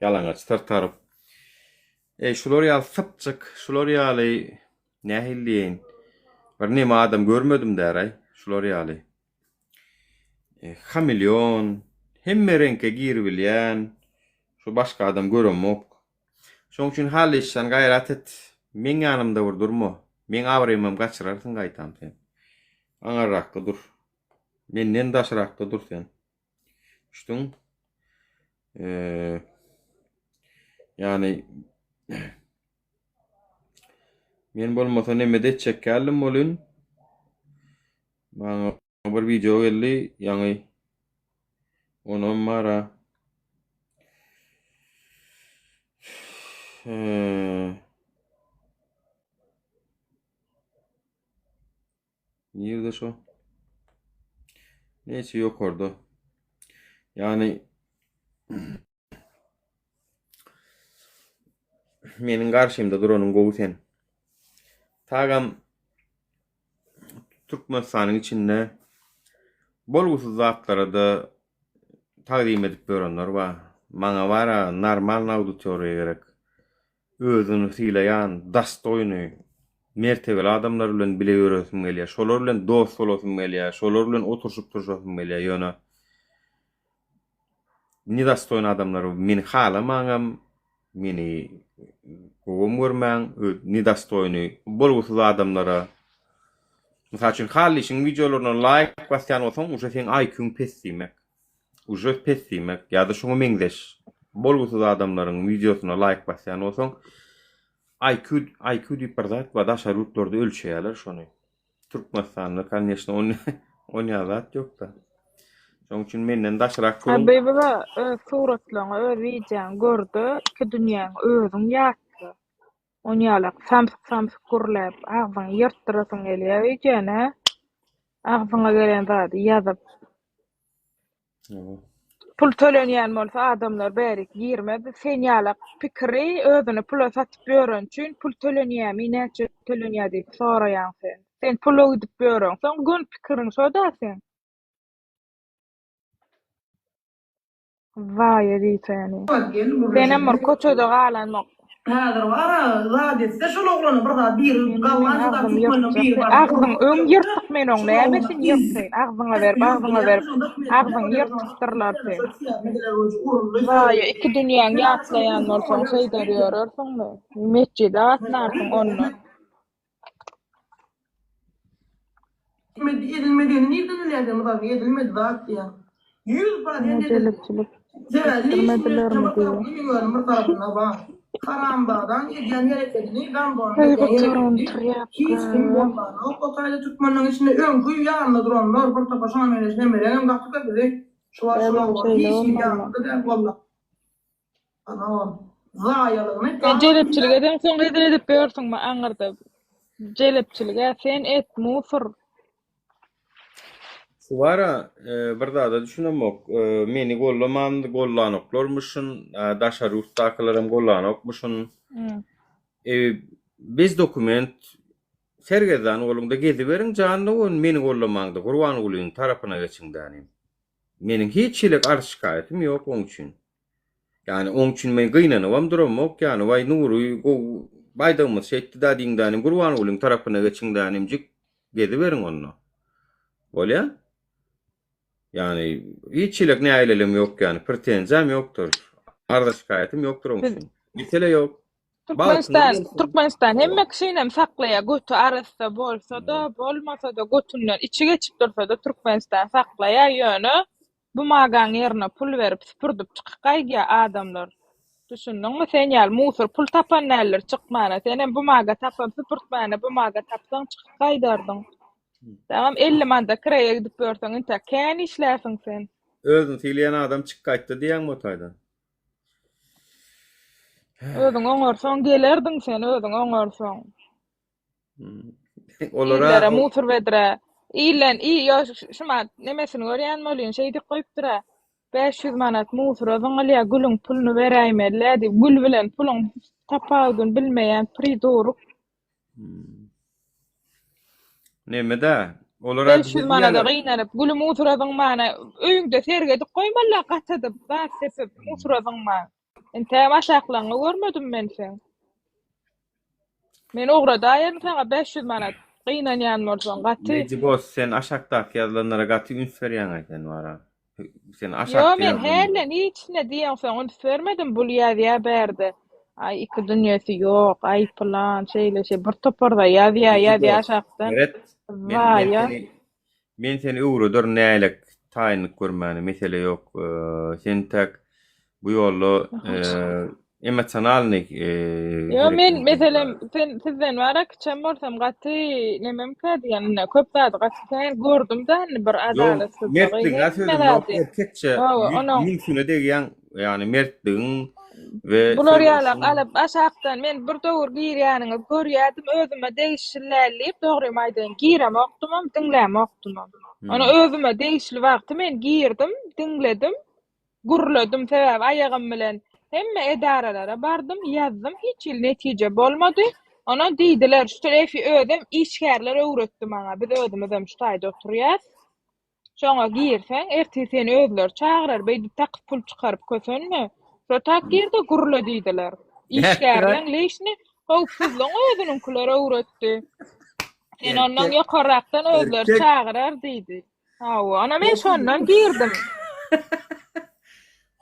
ýalaňaç syrtaryp. Eý şular ýaly sypjyk, şular ýaly nähili diýeýin. Bir neme adam görmedim däraý şular ýaly. E, hameleon, hemme reňke giribilýän. Şu başga adam göremok. Şoň üçin Hally işjan gaýrat et. Meň ýanymda bir durma. Meň abraýymam gaçyrarsyň gaýtam sen. Aňarrakda dur. Menden daşrakda dur sen. Düşdüň? Eee ýani men bolmasa neme-de etjek däldim welin maňa bir wideo geldi ýaňy onam bara eee Nirde şo? Neyse ýokarda. Ýagny meniň garşymda duranyň gowy sen. Tagam Türkmenistanyň içinde bolgusyz zatlara-da tagzym edip ýörenler bar. Maňa bar-a normal auditoriýa gerek. Özüni sylaýan, dostoýny, mertebeli adamlar bilen bile ýöresim gelýär. Şolar bilen dost bolasym gelýär. Şolar bilen oturyşyp-turşasym gelýär. Ýöne nedostoýny adamlar meni halamaňam, meni gowam görmäň, nedostoýny, bolgusyz adamlara. Mysal üçin, Hallyşyň wideolaryna laýk basýan bolsaň, uje seň IQ-ň pes diýmek. Uje pes diýmek ýa-da şuňa meňzeş bolgusyz adamlaryň wideosyna laýk basýan bolsaň IQ IQ diýip bir zat bar daşary ýurtlarda ölçeýärler şony. Türkmenistanda koneçno on onýa zat ýokda. Şoň üçin menden daşrak duruň. Habiba öz suratlaryňy öz wideoňy görde iki dünýäňi özüň ýatla. Onýalak samsyk samsyk gürläp agzyňy ýyrtdyrasyň gelýär öýdýän hä? Agzyňa gelen zady ýazyp. Pul tölenýän bolsa adamlar bärik girmezdi. Sen ýalak pikiri özüni pula satyp ýören üçin pul tölenýämi näçe tölenýä diýip soraýaň sen. Sen pula gidip ýöreňsoň göni pikiriň şo-da seň. Zaýa diýsäni. Senem bir köçede galanok. Häzir bara zat etse şol oglana bir zat biri gallançada türkmeniň biri bar. Agzyň öň ýyrtyk men oň nämesini ýyrtaýyn agzyňa berip agzyňa berip agzyňy ýyrtypdyrlar seň. Zaýa iki dünýäňi ýatlaýan bolsaň şeýder ýörersiňmi? Metjide gatnarsyň ondan. Edilmedi, edilmedigini nirden bilýäň sen mysal üçin edilmedi zat diýýäň. 100% edildi. Jelepçilik Sebäbi etdirmedilermi diýýär. Meniň özüm bir tarapynda bar. Haramzadaň edýän herekedini, Gandonyň Eý edýän bu herekedini trýapka. hiç kim goldanok. O taýda türkmenleň içinde öňki ýanynda duranlar bir topar şoňa meňzeş nemeleňem gaty köpüsi şu wagt şul Özem oglan şeýle hiç kim bolmaly. ýanynda däl goldap. Zaýalygyny Sen jelepçilik edeňsoň hezil edip ýörsüňmi aňyrda? Jelepçilig-ä sen et, musur. Şu bara bir zada düşünemok. Meni gollaman gollanoklarmyşyn, daşary ýurtdakylaram gollanokmyşyn. Bez dokument sergezdan boluňda geziberiň janly on meni gollamaňda Gurbangulyň tarapyna geçiň dänim. Meniň hiç hili arz-şikaýatym ýok oň üçin. Ýagny oň üçin men gynanybam duramok, ýagny waý Nury gowy baýdagymyz şeýtdi-dä diýiň-dänim Gurbangulyň tarapyna geçiň-dänimjik geziberiň onda. Bolýa? Ýagny hiç hili nägileligim ýok ýagny pretenziýam ýokdur. Arza-şikaýatym ýokdur oň üçin. Mesele ýok. Türkmenistan Türkmenistan hemme kişinem saklaýar göti arassa bolsada bolmasada götünden içi geçip dursada Türkmenistan saklaýar ýöne bumagaň ýerine pul berip süpürdip çykyp gaýdýar adamlar düşündiňmi sen ýaly musur pul tapan däldir çykmana senem bumaga tapan süpürtmäne bumaga tapsaň çykyp gaýdardyň dagam 50 manda kireýe gidip ýörseň intäk kän işlärsiň sen. Özüni sylaýan adam çyk gaýtdy diýýäňmi o taýdan? Özüň oňarsaň gelerdiň sen özüň oňarsaň. Olara Illere musur bedre. Illen i ýo şuma nemesini görýän bolýan şeýdip goýupdyr-a. 500 manat musura zyňylýar gülüň puluny beräýmeli-dä diýip gül bilen puluň tapawudyny bilmeýän priduruk. Neme-dä? Olara 500 manada gynanyp, güli musura zyňmana öýüňde sergi edip goýmaly-la gatadyp, zat sepip, musura zyňman. Entägem aşaklaňňy görmedim men seň. Men ugradaýaryn saňa 500 manat, gynanýan bolsaň gaty. Lady Boss sen aşakdaky ýazylanlara gaty üns berýäňaý sen wara. Sen Ýo aşakda men ýazdyň. hälden hiçine diýeňsoň üns bermedim bul ýazýa bärde. Aý iki dünýesi ýok, aý pylan şeýle şeý bir toparda ýazýa Lady ýazýa Boss, aşakdan. Seret, men men Zaýa. seni men seni öwrederin nälik taýynlyk görmäne mesele ýok. Sen täk bu ýolda emosionalnyý Ýo hereket men etmeli meselem bar. sen sizden bara kiçem bolsam gaty nememkä diýen ine köp zady gaty kän gördüm-de indi bir Ýok, adalatsyzlygy mertligiňe hemme sözüm ýok, zady. erkekçe Hawa, onuň müňsüne degýäň, ýagny mertligiň we Bular ýalak söweşiň alyp aşakdan men bir döwür girýäniňizi görýädim özüme degişli däl diýip dogrymy aýdaýyn giremokdymam diňlämokdymam. Ony özüme degişli wagty men girdim diňledim Gürledim, sebäbi aýagym bilen hemme edaralara bardym, ýazdym, hiç hili netije bolmady. Ondan diýdiler, şu Efi özem işgärler öwretdi maňa, biz özümizem şu taýda oturýas. Şoňa girseň, ertir seni özleri çagyrar, beýdip takyp pul çykaryp kösenme. Şo tak gir-de gürle diýdiler. Işgärleň leýşini howpsuzlygyň özüniňkiler öwretdi. Sen ondan ýokarrakdan özleri çagyrar diýdi. Hawa, ana men şondan girdim.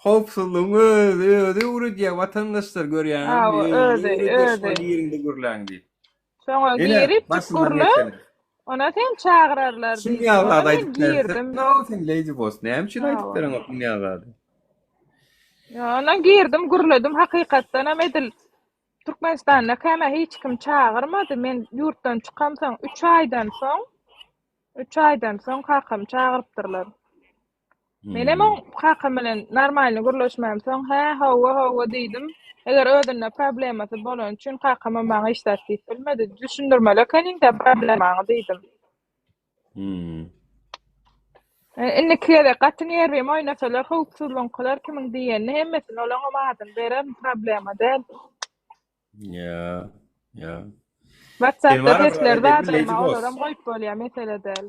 Howpsuzlygyň özi, özi öwredýär watandaşlar görýäňizmi? Hawa, özi, öwredýär, şoňa özi. giriň-de gürläň diýip. Şoňa Ine, girip başyndan gürle, geçelim. ona sen çagyrarlar Şuny diýdi. ýaly Ona zady men aýdyp berse, girdim. no, sen Lady Boss, näme üçin aýdyp Hawa. bereňok muny ýaly zady? Ýa, ondan girdim, gürledim, hakykatdanam edil Türkmenistanda käme hiç kim çagyrmady. Men ýurtdan çykamsoň, üç aýdan soň Üç aýdan soň kakamy çagyrypdyrlar. Menem oň kakam bilen normalny gürleşmämsoň, hä, hawa, hawa diýdim. Eger özünde problemasy bolany üçin kakamam maňa hiç zat diýip bilmedi. Düşündirmeli ekeniň-dä problemaňy diýdim. Hmm. E, indiki gezek gaty nerwimi oýnasalar, howpsuzlygyňkylar kimiň diýenini hemmesini olaňam adyny bererin, problema däl. Ýa, ýa. WhatsApp-da sesler zadyrma, olaram goýup bolýar, mesele däl.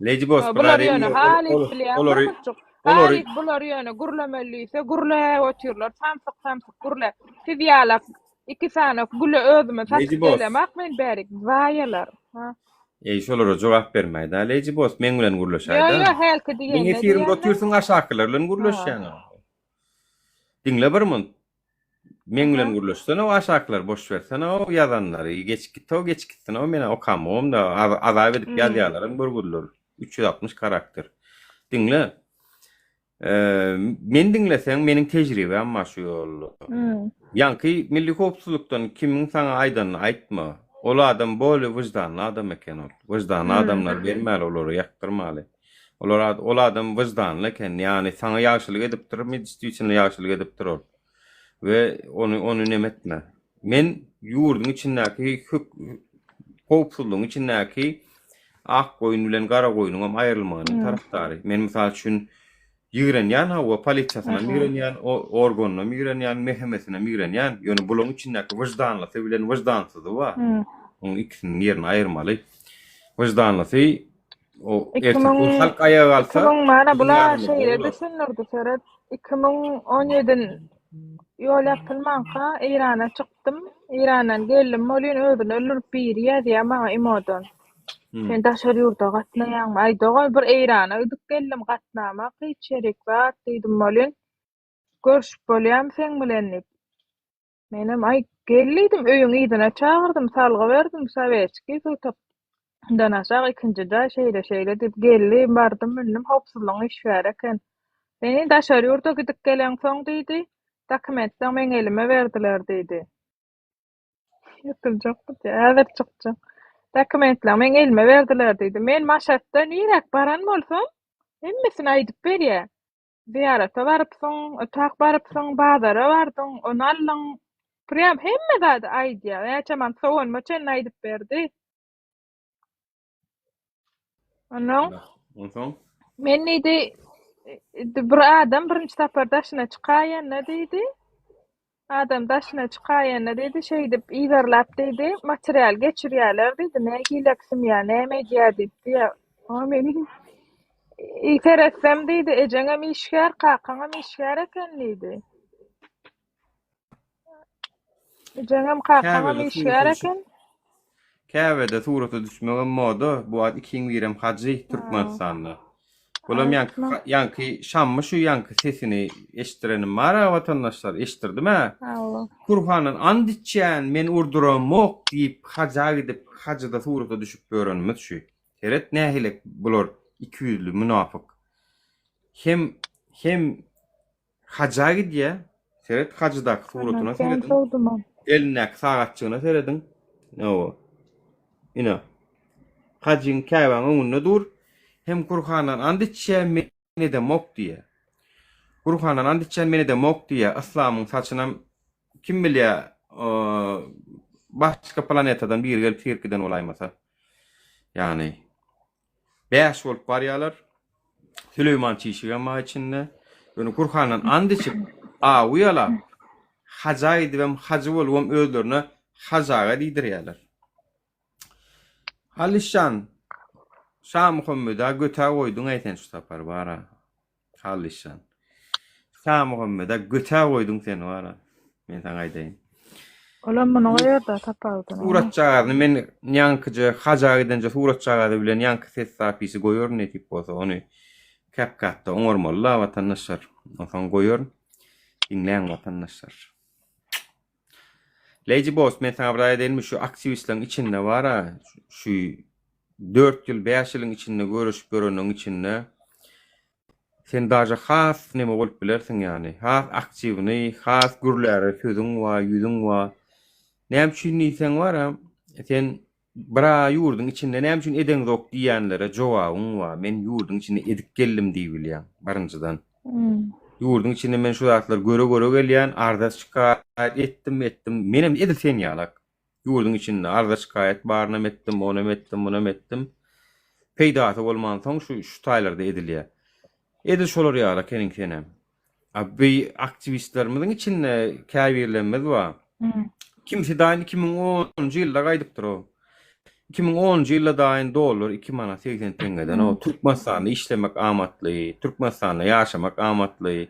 Lady Boss, Bular ýöne halys bilýän bolmuşjyk. Halys bular ýöne gürlemeli diýse, gürläp otyrlar, samsyk-samsyk gürläp. Siz ýalak iki sany güle özüme satyp gelemak men bärik, zaýalar. Ha. Eý, şolara jogap bermäý-dä, Lady Boss, meň bilen gürleşäý-dä. Ýo, ýo, hälki diýende. Meň efirimde otyrsyň, aşakylar bilen gürleşýäň. Diňle bir munt. Meň bilen gürleşsene o aşakylar boş bersene o ýazanlary geçip gitse o geçip gitsin o menä okamogam da azap edip ýazýarlaram görgüliler 360 karakter diňle men diňleseň meniň tejribäm bar şu ýolda ýaňky milli howpsuzlykdan kimiň saňa aýdanyny aýtma ol adam bolýa wyždanly adam eken ol wyždanly adamlar bermäli olara ýakdyrmaly olar ol adam wyždanly eken ýagny saňa ýagşylyk edipdirmi distwitno ýagşylyk edipdir ol we ony ony neme etme. Men ýurduň içindäki hök howpsuzlygyň içindäki ak goýun bilen gara goýnuň hem aýrylmagynyň Hmm. tarapdary. Men mysal üçin ýigrenýän hawa polisiýasynam ýigrenýän, organynam ýigrenýän, MHM-sinem ýigrenýän. Ýöne bularyň içindäki wyždanlysy bilen wyždansyzy bar. Hmm. Onuň ikisiniň ýerini aýyrmaly. Wyždanlysy O ertir 2000 bu halk aýaga galsa, 2000 mana biziň bular ýanymyzda şeýle bolar. düşündirdi seret 2017 ýol ýapylmanka Eýrana çykdym. Eýrandan geldim welin özüni öldürip biri ýazýar maňa imodan. Hmm. Sen daşary ýurda gatnaýaňmy? Aý dogan bir Eýrana gidip geldim gatnamak hiç ýerik zat diýdim welin görüşüp bolýamy seň bilen diýip. Menem, aý, gel diýdim, öýüň yzyna çagyrdym, salgy berdim, Sowetskiý suw aşak ikinji jaý şeýle-şeýle diýip, geldi, bardym, mündüm, howpsuzlygyň işgäri eken. Sen indi daşary ýurda gidip geleňsoň diýdi, dokumentleň meň elime berdiler diýdi. Ýykyljak diýdi, häzir çykjak. Dokumentleň meň elime berdiler diýdi. Men Maşatda niräk baran bolsam, hemmesini aýdyp berýär. Zyýarata barypsyň, otag barypsyň, bazara bardyň, ony aldyň. Prýam hemme zady aýdýar. Näçe man sowanyma çenli aýdyp berdi. Onnoň Onsoň? Men diýdi, bir adam birinji sapar daşyna çykaýanda diýdi, Adam daşyna çykaýanda diýdi, şeýdip yzarlap diýdi, material geçirýärler diýdi, nähili eksimýär, näme edýär diýip diýýär. Oňa meniň i seretsem diýdi, ejeňem işgär, kakaňam işgär eken diýdi. Ejeňem kakaňam Käbede işgär surata düşüp, eken. Käbede surata düşmegem moda, bu wagt ikiň birem hajy Türkmenistanda. Bulam ýaňky ýaňky Şammy şu ýaňky sesini eşitdirenim bar-a watandaşlar, eşitdirdim-ä. Hawa. Gurhandan and içýän, men urduramok diýip haja gidip, hajyda surata düşüp ýörenimiz şu. Seret nähili bular ikiýüzli munafyk. Hem hem Haja gidýä. Seret hajydaky suratyna serediň. Elindäki sagatjygyna serediň. Hawa. Ine. Hajyň Käbäň öňünde dur. Hem Gurhandan and içýä, men edemok diýýä. Gurhandan and içýän men edemok diýýä. Yslamyň saçynam kim bilýä, başga planetadan biri gelip syryp giden bolaýmasa. Ýagny Bäş bolup barýarlar. Süleýman çişigem bar içinde. Ýöne Gurhandan and içip, awy ýalap, haja gidibem, hajy bolubam özlerine Hajy aga diýdirýärler. Halysjan, Şamuhammeda götä goýduň-äý sen şu sapar bar-a. Hallyşjan. Şamuhammede götä goýduň sen wara. Men saňa aýdaýyn. Olam muny goýarda tapawudyny. Suratjagazyny men ýaňkyja haja gidenje suratjagazy bilen ýaňky ses zapisi goýaryn nesip bolsa ony CapCut-da oňarmaly-la watandaşlar. Onsoň goýaryn. Diňläň watandaşlar. Lady Boss men saňa bir zat aýdaýynmy şu aktiwistleriň içinde bara şu 4 ýyl 5 ýylyň içinde göreşip ýörenleriň içinde sen daže has neme bolup bilersiň ýagny has aktiwny has gürläre sözüň bar ýüzüň bar näme üçin diýseň bara sen Bira ýurduň içinde näme üçin edeňzok diýýänlere jogabyň bar. Men ýurduň içinde edip geldim diýibilýäň, birinjiden. Ýurduň içinde men şu zatlary göre-göre gelýän, arza şikaýat etdim, etdim. Menem edil sen ýalak. Ýurduň içinde arza şikaýat barynam etdim, onam etdim, munam etdim. Peýdasy bolmansoň şu şu taýlarda edilýär. Edil şolar ýalak seniň senem. A bi aktiwistlerimiziň içinde käbirlerimiz bar. Kimsi daýyn 2010-njy ýylda gaýdypdyr o. 2010-njy ýylda daýyn dollar 2 manat 80 teňňeden o Türkmenistanda işlemek amatly, Türkmenistanda ýaşamak amatly.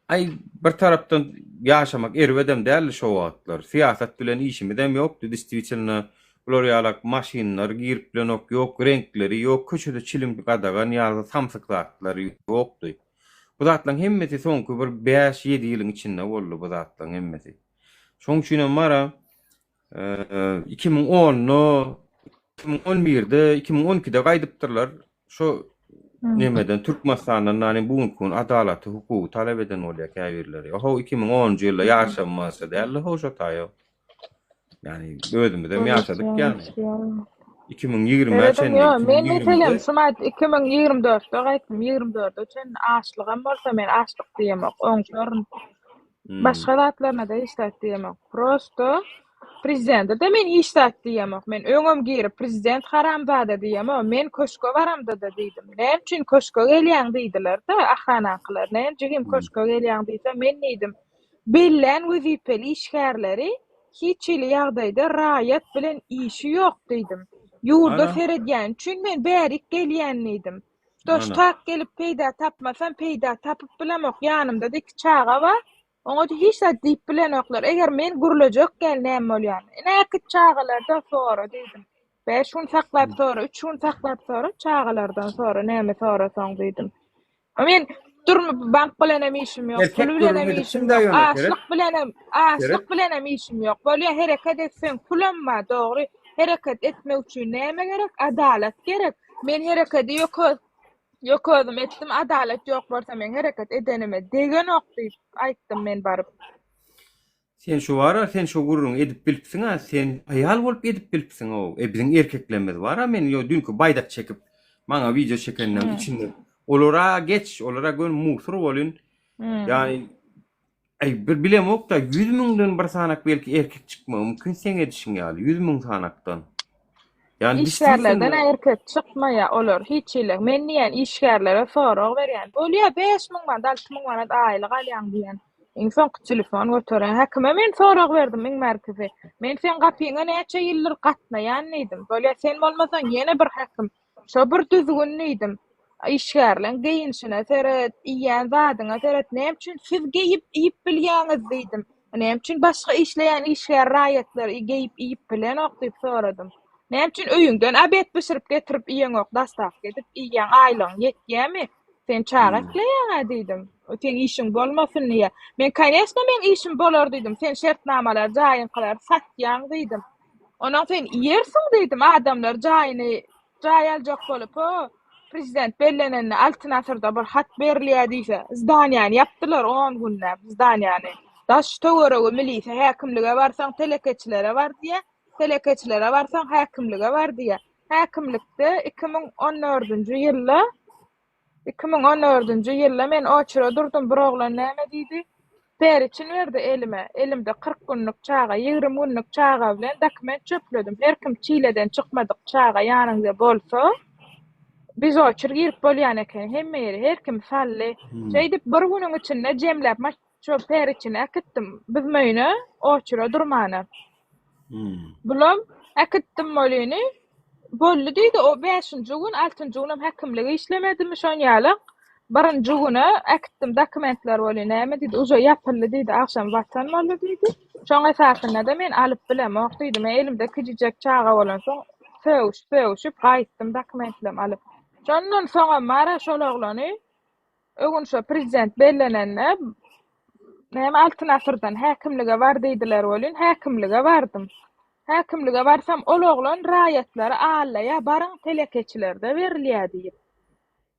Aý bir tarapdan ýaşamak erbedem däldi şo wagtlar. Syýasat bilen işimizem ýokdy, distwitelno bular ýalak maşynlar girip bilenok, ýok reňkleri, ýok köçede çilim gadagan ýaly samsyk zatlar ýokdy. Bu zatlaryň hemmesi soňky bir bäş-ýedi ýylyň içinde boldy bu zatlaryň hemmesi. Şonuň üçinem bara 2010-da, 2011-de, 2012-de gaýdypdyrlar. Şo nemeden Türkmenistandan nani bu günki gün adalaty, hukugy talap eden bolýar käbirleri. Oho 2010-njy ýylda ýaşamasa däldi ho şo taýo. Ýani özümizem ýaşadyk ýani. 2020-ä çenli. Ýok, men meselem şu maýt 2024-de gaýtdym, 24-e çenli açlygam bolsa men açlyk diýemok, oňşaryn. Hmm. Başga zatlaryna-da hiç zat diýemok. Prosto prezidente-de men hiç zat diýemok. Men öňem girip prezident haramzada diýemok. Men köşge baramda-da diýdim. Näme üçin köşge gelýäň diýdiler-de, ahranaňkylar. Näme jigim köşge gelýäň diýse, men diýdim, Bellän wezipeli işgärleri hiç hili ýagdaýda raýat bilen işi ýok diýdim. Ýurda Ana. seredýän üçin men bärik gelýän diýdim. Ana. Doştak gelip peýda tapmasam peýda tapyp bilemok ýanymda-da iki çaga bar. Oňa-da hiç zat diýip bilenoklar. Eger men gürlejek gel näme bolýanyny. Ine äkit çagalardan sora diýdim. Bäş gün saklap sora, üç gün saklap sora, çagalardan sora näme sorasaň diýdim. Men durmy bank bilenem işim ýok, Erkek pul bilenem gürrüň edip işim şimdi ýok, ýöne seret. açlyk bilenem, açlyk Seret. bilenem işim ýok. Bolýa hereket etseň pulam bar, dogry. Hereket etmek üçin näme gerek? Adalat gerek. Men herekedi ýok ýok özüm etdim, adalat ýok bolsa meň hereket edenime degenok diýip aýtdym men baryp. Sen şu bara sen şu gürrüňi edip bilipsiň-a sen aýal bolup edip bilipsiň-ow e biziň erkeklerimiz bar-a men ýo düýnki baýdak çekip maňa wideo çekenleň içinde olara geç olara göni musur bolyn ýagny aý bir bilemok-da ýüz müňden bir sanak belki erkek çykmagy mümkin seň edişiň ýaly 100 müň sanakdan Ýagny Işgärlerden действительno erkek çykmaýar olar hiç hili. Men diýýän işgärlere sorag berýän. Bolýa 5000 manat 6000 manat aýlyk alýaň diýýän. Iň soňky telefon göteren häkime men sorag berdim iň bärkisi. Men seň gapyňa näçe ýyldyr gatnaýan diýdim. Bolýa sen bolmasaň ýene bir häkim. Şo bir düzgün diýdim. Işgärleň geýinişine seret, iýýän zadyňa seret, näme üçin siz geýip iýip bilýäňiz diýdim. Näme üçin başga işleýän işgär raýatlar geýip iýip bilenok diýip soradym. Näme üçin öýüňden obed bişirip getirip iýeňok, dostawka edip iýýäň, aýlygyň ýetýämi? Sen çaga ekleýäň-ä diýdim. Seň işiň bolmasyn diýýä. Men koneçno meň işim bolar diýdim. Sen şertnamalary, jaýyňkylary satýaň diýdim. Onuň sen iýersiň diýdim, adamlar jaýyny jaý aljak bolup, ho, prezident bellenende Altyn asyrda bir hat berilýär diýse, zdaniýany ýapdylar on günläp, zdaniýany. Daş töweregi milise, häkimlige barsaň telekeçilere bar diýýär, telekeçilere barsaň häkimlige bar diýýär. Häkimlikde 2014-nji ýylda 2014-nji ýylda men oçura durdum, bir oglan näme diýdi? Periçin berdi elime. Elimde 40 günlük çaga, 20 günlük çaga bilen dokument çöpledim. Her kim çileden çykmadyk çaga ýanyňda bolsa, biz oçur girip bolýan eken hemme ýere, her kim saldy. Şeýdip bir günüň içinde jemläp şo periçini äkitdim. Biz möýüne oçura durmana. Bulam äkitdim molyny. Boldy diýdi, o bäşinji gün, altynjy günem häkimlik işlemedimi şon ýaly. Birinji güne äkitdim dokumentler bolýa näme diýdi, uje ýapyldy diýdi, agşam watan boldy diýdi. Şoň esasynda-da men alyp bilemok diýdi. Men elimde kijijek çaga bolansoň sögüşip sögüşip gaýtdym dokumentlerimi alyp. Şondan soňam bara şol oglany Öň şo prezident bellenende näme Altyn asyrdan häkimlige bar diýdiler welin, häkimlige bardym. Häkimlige barsam ol oglan raýatlary aldaýar, baryň telekeçilerde berilýär diýip.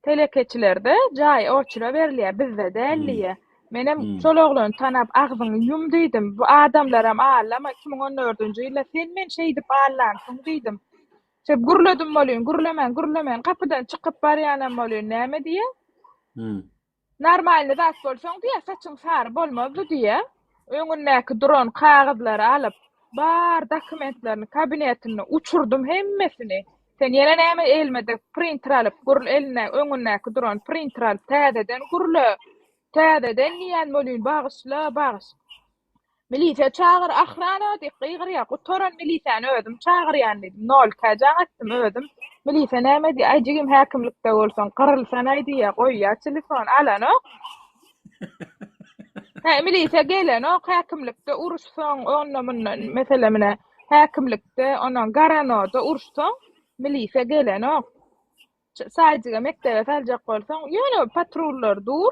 Telekeçilerde jaý oçura berilýär, bizde däl diýýär. Menem şol oglany tanap agzyňy ýum diýdim. Bu adamlaram aldama, 2014-nji ýylda sen meni şeýdip aldansyň diýdim. Şeýdip gürledim welin, gürlemän, gürlemän gapydan çykyp barýanam welin näme diýýär? Hmm. Normalny zat bolsaň diýýär, saçyň sary bolmazdy diýýär. Öňündäki duran kagyzlary alyp, bar dokumentlerini kabinetinde uçurdym hemmesini. Sen ýene näme elmede printer alyp, gürl eline öňündäki duran printer alyp täzeden gürle. Täzeden diýýän welin bagyşla, bagyş. Milisiýa çagyr, ahrana diýip gygyrýar. Gutaran milisiýany özüm çagyrýan diýdim. Nolkä jaň etdim özüm. Milisiýa näme diýýär? Aý jigim häkimlikde bolsaň gyrylsanaý diýýär. Goýýar telefon alanok. Hä, milisiýa gelenok, häkimlikde uruşsaň, onda mundan meselem ine häkimlikde, ondan garanoda uruşsaň, milisiýa gelenok. Saýjyga mekdebe saljak bolsaň, ýöne patrullar dur.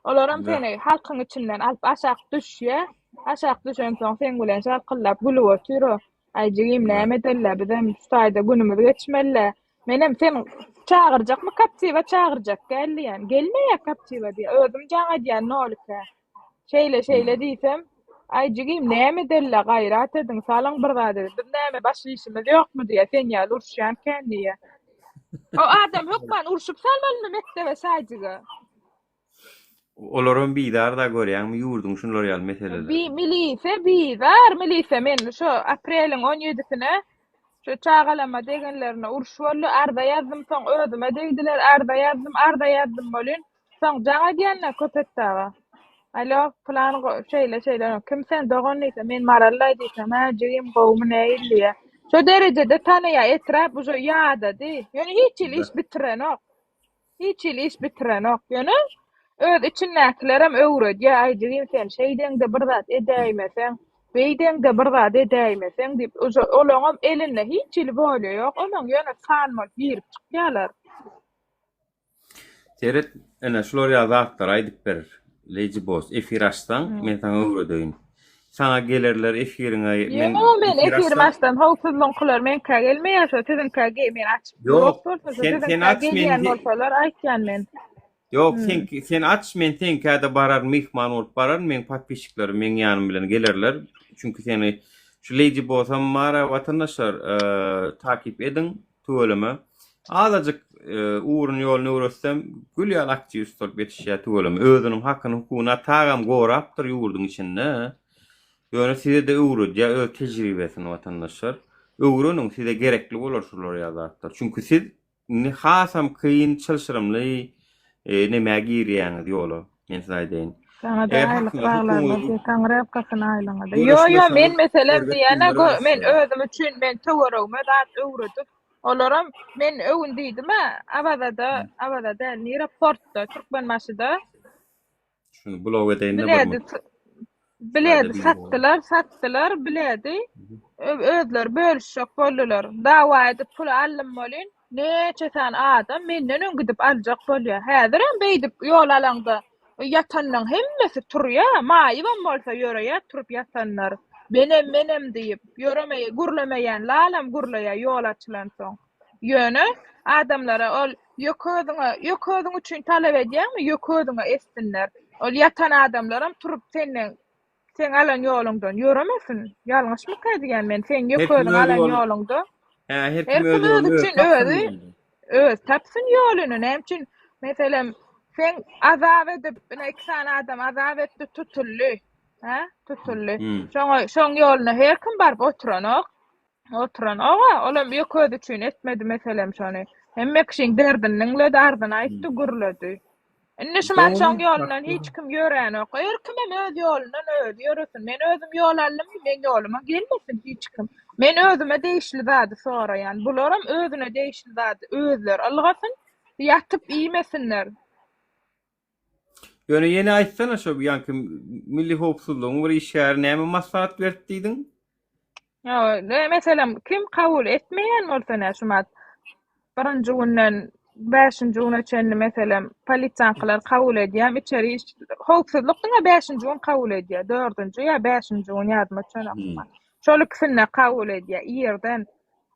Olaram seni halkyň içinden alyp aşak düşýä. Aşak düşensoň seň bilen şalkyldap gülüp otyr o. Aý jigim näme edeli bizem şu taýda günümiz geçmeli. Menem sen çagyrjakmy kaptiwa çagyrjak gel diýýän. Gelmeýä kaptiwa diýýä. Özüm jaň edýän nolikä. Şeýle şeýle diýsem, Aý jigim näme edeli gaýrat ediň salyň bir zat edip biz näme başga işimiz ýokmy diýýä sen ýaly uruşýan kän diýýä. O adam hökman urşup salmalymy mekdebe şaýjyga? Olaram bizar-da görýäňmi ýurduň şular ýaly meseleleri. Bi milise bizar milise men şo apreliň on ýedisine şo çagalama degenlerine uruş boldy arza ýazdym soň özüme degdiler arza ýazdym arza ýazdym welin Soň jaň edýänler Köpetdaga. Alo, pylan şeýle şeýle, kim sen dogan diýse, men Marallaý diýsem, hä jigim gowumy näil diýýär. Şo derejede tanaýar etrap uje ýadady. Ýöne hiç hili iş bitirenok. Hiç hili iş bitirenok. Ýöne öz içindäkilerem öwredýär, aý jigim sen şeýdeňde bir zat edäýmeseň, beýdeňde bir zat edäýmeseň diýip, uje olaňam elinde hiç hili wolýa ýok, olaň ýöne san bolup girip çykýarlar. Seret, ene şular ýaly zatlary aýdyp ber. Lady Boss, efir açsaň, men saňa öwredeýin. Saňa gelerler efiriňe, men Ýok, men efir efirimi açsam, açsam howpsuzlygyňkylar meňkä gelmeýär şo siziňkä ge men açyp Ýok, ýok bolsa şo sen sen siziňkä aç, men gelýän bolsalar aýtýan men. Ýok, Hmm. sen sen aç, men seňkä-de bararyn, myhman bolup bararyn, meň podpisçiklerim meň ýanym bilen gelerler. Çünki seni şu Lady Bossam bar-a watandaşlar, takyp ediň. Tüweleme. Azajyk ugruny ýoluny öwretsem gül ýaly aktiwist bolup ýetişýär tüweleme. Özüniň hakyny hukugyny tagam gorapdyr ýurduň içinde. Ýöne size-de öwredýär öz tejribesini watandaşlar. Öwreniň size gerekli bolar şular ýaly zatlar. Çünki siz indi hasam kyn çylşyrymly nemä girýäňiz ýola. Men size aýdaýyn. Saňa-da Eger aýlyk hakyňyzy baglanmaz hukugyňyzy diýip, taňryýalkasyn aýlygyňa-da. Ýo, ýo, men göreşmeseňiz meselem erbet diýýän-ä, günler gö, men garaşýar. özüm üçin, men töweregime zat öwredip, olaram, men öwün diýdim-ä, Awazada, Awaza däl, nire, portda, Türkmenbaşyda. Şuny blok edeýin-de bir Biledi, minut. Biledi satdylar, satdylar biledi. Özleri bölüşjek boldular. Dawa edip puly aldym welin, näçe sany adam menden öň gidip aljak bolýar. Häzirem beýdip ýol alaňda ýatanlaň hemmesi turýar, maýybam bolsa ýöreýär turup ýatanlar. Menem, menem diýip, ýöremeý, gürlemeýän lalam gürleýär ýol açylansoň. Ýöne adamlara ol ýeke özüňe, ýeke özüň üçin talap edýäňmi, ýeke özüňe etsinler. Ol ýatan adamlaram turup senden seň alan ýoluňdan ýöremesin. Ýalňyşmyka diýýän men. Seň Her ýeke kim özüň öz alan ýolu ýoluňda Hä, her her kim kim öz özi ýoluny özi üçin tapsyn özi diýende. öz tapsyn ýoluny. Näme üçin meselem seň azap edip, ine iki sany adam azap etdi, tutuldy. Hä? Tutuldy. Hmm. Şoňa şoň ýoluna her kim baryp oturanok. Oturan oga, olam ýeke özi üçin etmedi meselem şony. Hemme kişiň derdini diňledi, arzyny aýtdy, gürledi. Indi şu mat şoň Dogry, ýolundan hakly. hiç kim ýöränok. Her kimem öz ýolundan özi ýöresin. Men özüm ýol aldymmy, meň ýoluma gelmesin hiç kim. Men özüme degişli zady soraýan. Bularam özüne degişli zady özleri ylgasyn, ýatyp iýmesinler. Ýöne ýene aýtsana şo ýaňky milli howpsuzlygyň bir işgäri näme maslahat berdi diýdiň? Ýa, ne meselem kim kabul etmeýän bolsa nä şumat birinji günden bäşinji güne çenli meselem polisiýaňkylar kabul edýämi içeri iş howpsuzlyk diňe bäşinji gün kabul edýär dördünji ýa bäşinji gün ýadyma düşenok Hmm. şol ikisinde kabul edýär irden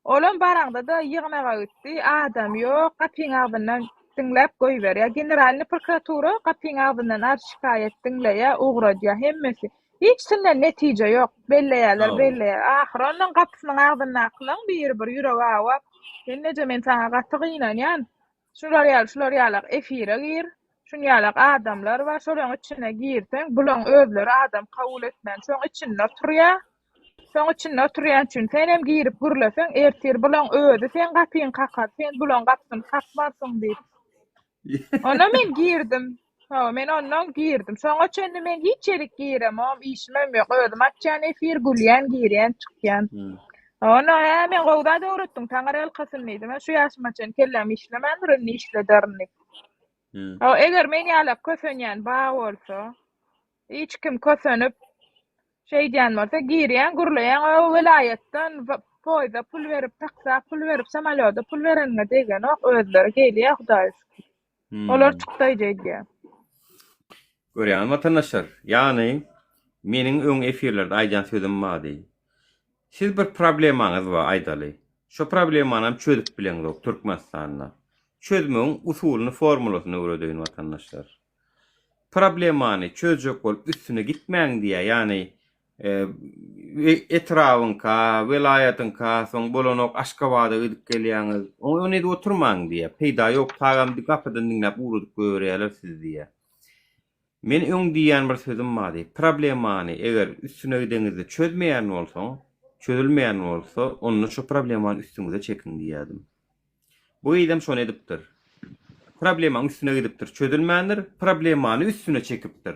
Olam baraňda-da ýygnaga gitdi, adam ýok, gapyň agzyndan diňläp goýberýär. Generalnyý prokuratura gapyň agzyndan arz-şikaýat diňleýär, ugradýar, hemmesi. Hiçsinden netije ýok, belleýärler, belleýär. Ahyry ondan gapysynyň agzyndakylaň biri bir ýüregi awap, Gelneje, men saňa gaty gynanýan. Şular ýaly, şular ýalak efire gir, şunýalak adamlar bar, şolaň içine girseň, bulaň özleri adam kabul etmän, şoň içinde oturýar. Şoň içinde oturýan üçin senem girip gürleseň, ertir bulaň özi seň gapyňy kakar, sen bulaň gapysyny kakmarsyň diýip. Onda men girdim. Hawa, men ondan girdim. Şoňa çenli men hiç ýerik giremok, işimem ýok. Özüm açýan efir, gülýän, girýän, çykýan. Onda hä, men gowy zat öwretdiň, Taňry ýalkasyn diýdim. Şu ýaşyma çenli kelläm işlemändir, indi işlederin diýip. Hawa, eger men ýalak kösenýän bar bolsa, hiç kim kösenip, şeýdýän bolsa, girýäň, gürleýäň, o welaýatdan poýza pul berip, taksa pul berip, samolýoda pul bereniňe degenok, özleri gelýär, Hudaýa şükür. Olar çykdaýjy edýär. Görýäňizmi watandaşlar, ýagny meniň öň efirlerde aýdýan sözüm bardy. Siz bir problemaňyz bar aýdaly. Şo problemanam çözüp bileňzok Türkmenistanda. Çözmegiň usulyny formulasyny öwredeýin watandaşlar. Problemany çözjek bolup üstüne gitmäň diýýär. Ýagny etrabyňka, welaýatyňka, soň bolanok Aşgabada gidip gelýäňiz. Ony edip oturmaň diýýär. Peýda ýok, tagam gapydan diňläp ugradyp goýberýärler sizi diýýär. Men öň diýýän bir sözüm bardy. Problemany eger üstüne gideňizde çözmeýän bolsaň, çözülmeýän bolsa, onda şo problemany üstüňize çekiň diýýärdim. Bu gyzam şony edipdir. Problemaň üstüne gidipdir, çözülmändir, problemany üstüne çekipdir.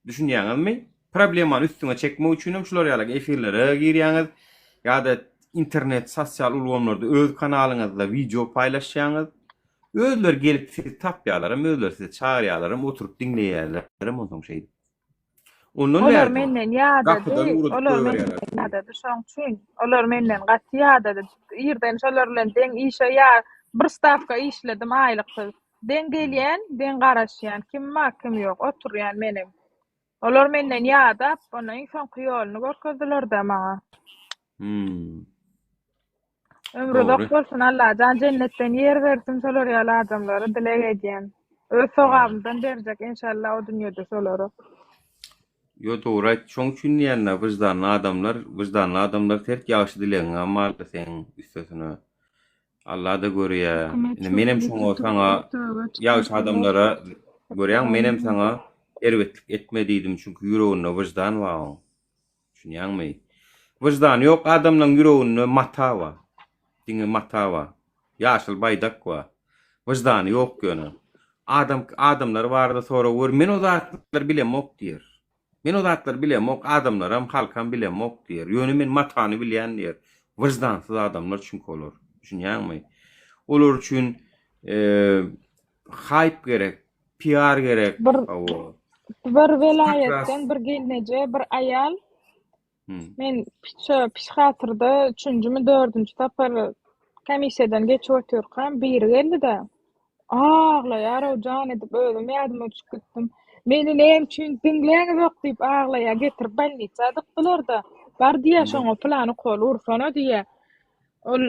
Düşünýäňizmi? Problemany üstüňe çekmek üçinem şular ýaly efirlere girýäňiz ýa-da internet sosial ulgamlarda öz kanalyňyzda wideo paýlaşýaňyz. Özleri gelip sizi tapýarlaram, özleri sizi çagyrýarlaram, oturyp diňleýärlerem onsoň şeýdip. Ondan Olar bärde menden ýadady, gapydan ugradyp olar menden goýberýärler. ýadady şoň üçin. Olar menden gaty ýadady. Irden şolar bilen deň işe ýa bir stawka işledim aýlyksyz. Deň gelýän, deň garaşýan. Kim bar, kim ýok. Oturýan menem. Olar menden ýadap, onda iň soňky ýoluny görkezdiler-dä maňa. Hmm. Ömri uzak Dogry. bolsun, Allajan jennetden ýer bersin şolar ýaly adamlara dileg edýän. Öz sogabymdan berjek enşalla o dünýede şolara. Ýo dogry aýt. Şoň üçin diýýän-dä wyždanly adamlar, wyždanly adamlar sert ýagşy dilegiňem bardyr seň üstesine. Alla-da görýä. Hökümet Indi menem şöyle şoňa tutup saňa töbe ýagşy çykarsalar adamlara görýäň menem saňa erbetlik etme diýdim çünki ýüreginde wyždan bar oň. Düşünýäňmi? Wyždany ýok adamlaň ýüreginde mata bar. Diňe mata bar. Ýaşyl baýdak bar. Wyždany ýok ýöne. Adam adamlar barada sorag ber, men o zatlary bilemok diýer. Men o zatlary bilemok, adamlaram, halkam bilemok diýer. Ýöne men matany bilýän diýer. Wyždansyz adamlar çünki olar. Düşünýäňmi? Olar üçin haýp gerek, PR gerek. Bir Hawa. Bir welaýatdan bir gelneje, bir aýal Men şo psihiatrda üçünjimi, dördünji sapar komissiýadan geçip otyrkam biri geldi-de, aglaýar-ow jan edip özüm ýadyma düşüp gitdim. Meni näme üçin diňläňizok diýip aglaýar, getirip bolnisa dykdylar-da. Bar diýýär şoňa pylany ukol ursana diýýär. Ol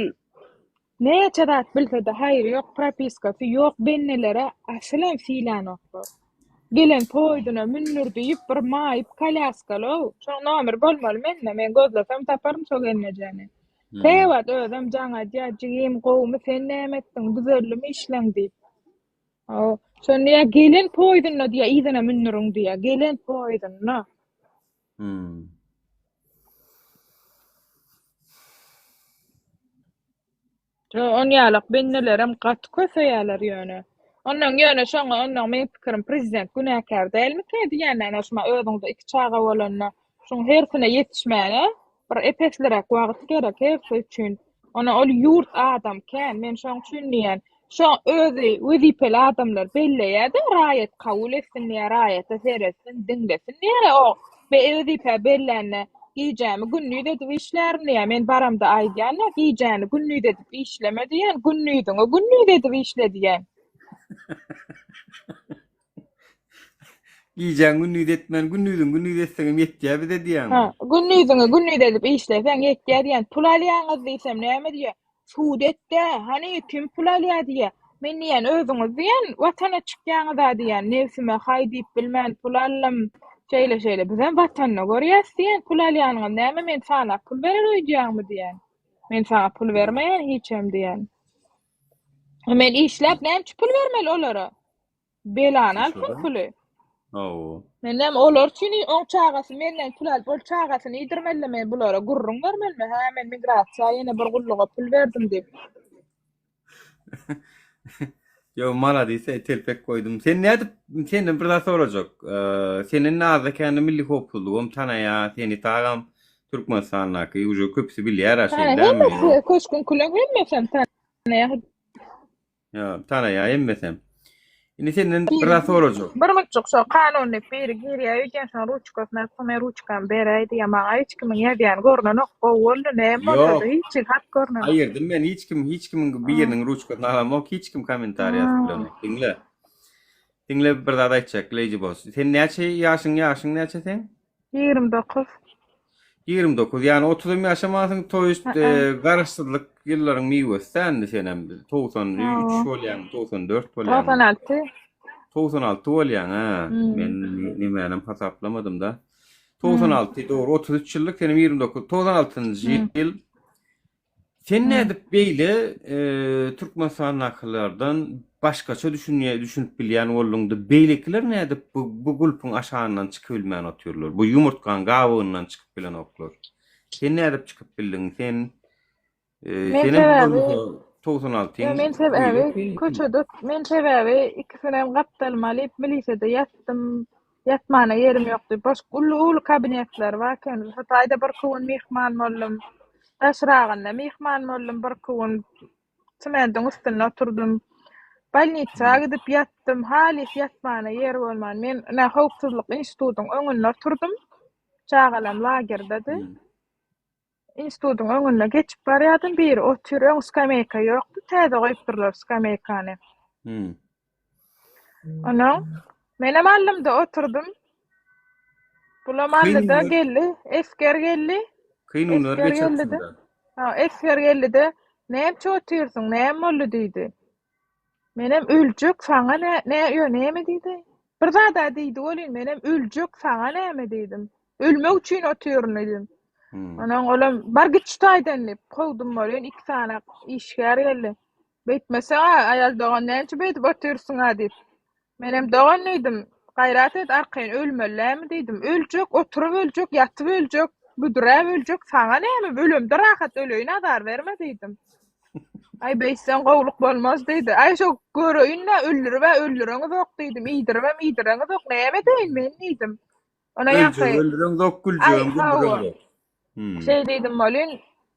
Näçe zat bilsede haýry ýok propiskasy ýok bennelere asylam sylanoklar. Gelen poýduna mündür diýip bir maýyp kolýaskalow şoň nomeri bolmaly mende men gözlesem taparyn şo gelnejäni. Käwagt özem jaň edýär jigim gowumy sen näme etdiň düzeldimi işleň diýip. Haw şonda diýýär gelen poýdunda diýýär yzyna mündüriň diýýär gelen poýdunda. Onýalak bendelerem gaty köseýärler ýöne. Onnoň ýöne şoňa onnoň meň pikirim prezident günäkär dälmikä diýýän ene şuma özüňde iki çaga bolanda şuň hersine ýetişmäne bir epesliräk wagt gerek hersi üçin. Ona ol ýurt adam kän men şoň üçin diýýän. Şo özi wezipeli adamlar belleýär-de raýat kabul etsin diýýär, raýata seretsin, diňlesin diýýär o wezipä bellände gijämi gündiz edip işlärin diýýär. Men baramda aýdýan-da gijäni gündiz edip işleme diýýän, gündiziňi gündiz edip işle diýýän. Gijäňi gündiz etmän, gündiziňi gündiz etseňem ýetýär bize diýýäňmi? Ha, gündiziňi gündiz edip işleseň ýetýär diýýän. Pul alýaňyz diýsem näme diýýär? Sud et-dä, hany kim pul alýar diýýär. Men diýýän özüňiz diýýän watana çykýaňyz-a diýýän, nebsime haý diýip bilmän pul aldym, şeýle-şeýle. Bizem watanda görýäs diýýän, pul alýanyňyz näme men sanap pul berer öýdýäňmi diýýän. Men saňa pul bermeýän hiçem diýýän. Men işläp näme üçin pul bermeli olara? Belany alsyn puly. Hawa. Men näme olar üçin oň çagasy menden pul alyp ol çagasyny iýdirmelimi men bulara gürrüň bermelimi hä men migrasiýa ýene bir gulluga pul berdim diýip. Ýo maladis eý telpek goýdum. Sen nädip senden bir zat sorajak. Seni Nazda kände milli howpsuzlygam tanaýa seni tagam Türkmenistandaky uje köpüsi bilýär-ä şeýle dälmi? Hemmesi köşgüňkileň hemmesem tanaýa. Ýa, tanaýar hemmesem. Indi senden bir zat sorajak. Bir munçuk şo kanuny biri girýär öýdýän şoň ruçkasyny alyp men ruçkamy beräý diýýär maňa hiç kimiň ýazýany görnenok gowy boldy näme bolsada hiç hili hat görnenok. Aýyrdym men hiç kim hiç kimiň biriniň ruçkasyny alamok hiç kim kommentariý ýazyp bilenok diňle. Diňle bir zat aýtjak Lady Boss. Sen näçe ýaşyň ýaşyň näçe seň? 29. 29 ýagny otuzam ýaşamansyň to ýest garaşsyzlyk ýyllaryň miwesi dä indi senem 93 bolýaň 94 bolýaň 96 96 bolýaň ha men nemänem hasaplamadym da 96 dogry 33 ýyllyk senem 29 96-njy ýyl Sen nädip beýle Türkmenistandakylardan başgaça düşünýä düşünip bilýän bolduňda beýlekiler nädip bu bu gulpuň aşagyndan çykybilmän otyrlar bu ýumurtgaň gabygyndan çykyp bilenoklar sen nädip çykyp bildiň sen Men senem sebäbi bolmasa 96-yň men sebäbi köçede men sebäbi ikisinem gapdalyma alyp milisede ýatdym Ýatmana ýerim ýokdy. Boş uly-uly kabinetler bar eken. Hytaýda birki gün myhman boldum. Daşragynda myhman boldum birki gün. Semendiň üstünde oturdym. Bolnitsa gidip ýatdym. Halys ýatmana ýer bolman. Men ine howpsuzlyk institutyň öňünde oturdym. Çagalam lagerdedi. Institutyň öňünde geçip barýardym, biri otyr, öň skameýka ýokdy, täze goýupdyrlar skameýkany. Hmm. Onuň menem aldym-da oturdym. Bulam aldy-da geldi, esger geldi. Kyn günler geçiripsiň-dä. Ha, esger geldi-de, näme üçin otyrsyň, näme boldy diýdi. Menem öljek saňa nä, nä, ýo näme diýdi? Bir zada diýdi welin menem öljek saňa näme diýdim. Ölmek üçin otyryn diýdim. Hmm. Onuň olam bar git şu taýdan diýip kowdum welin iki sany işgär geldi. Beýtmeseň-ä aýal dogan näme üçin beýdip otyrsyň-a diýip. Menem dogan diýdim, gaýrat et arkaýyn ölmeli dälmi diýdim. Öljek, oturyp öljek, ýatyp öljek, büdräp öljek, saňa näme, ölemde rahat öleýin azar berme diýdim. Aý beýtseň gowluk bolmaz diýdi. Aý şo göreýin-dä öldürib-ä öldüreňizok diýdim, iýdiribem iýdireňizok, näme edeýin men diýdim. Ona Öljegi ýaňky öldüreňzok, Aý güljegem hawa. güldüreňzok. Hmm. Şeý diýdim welin,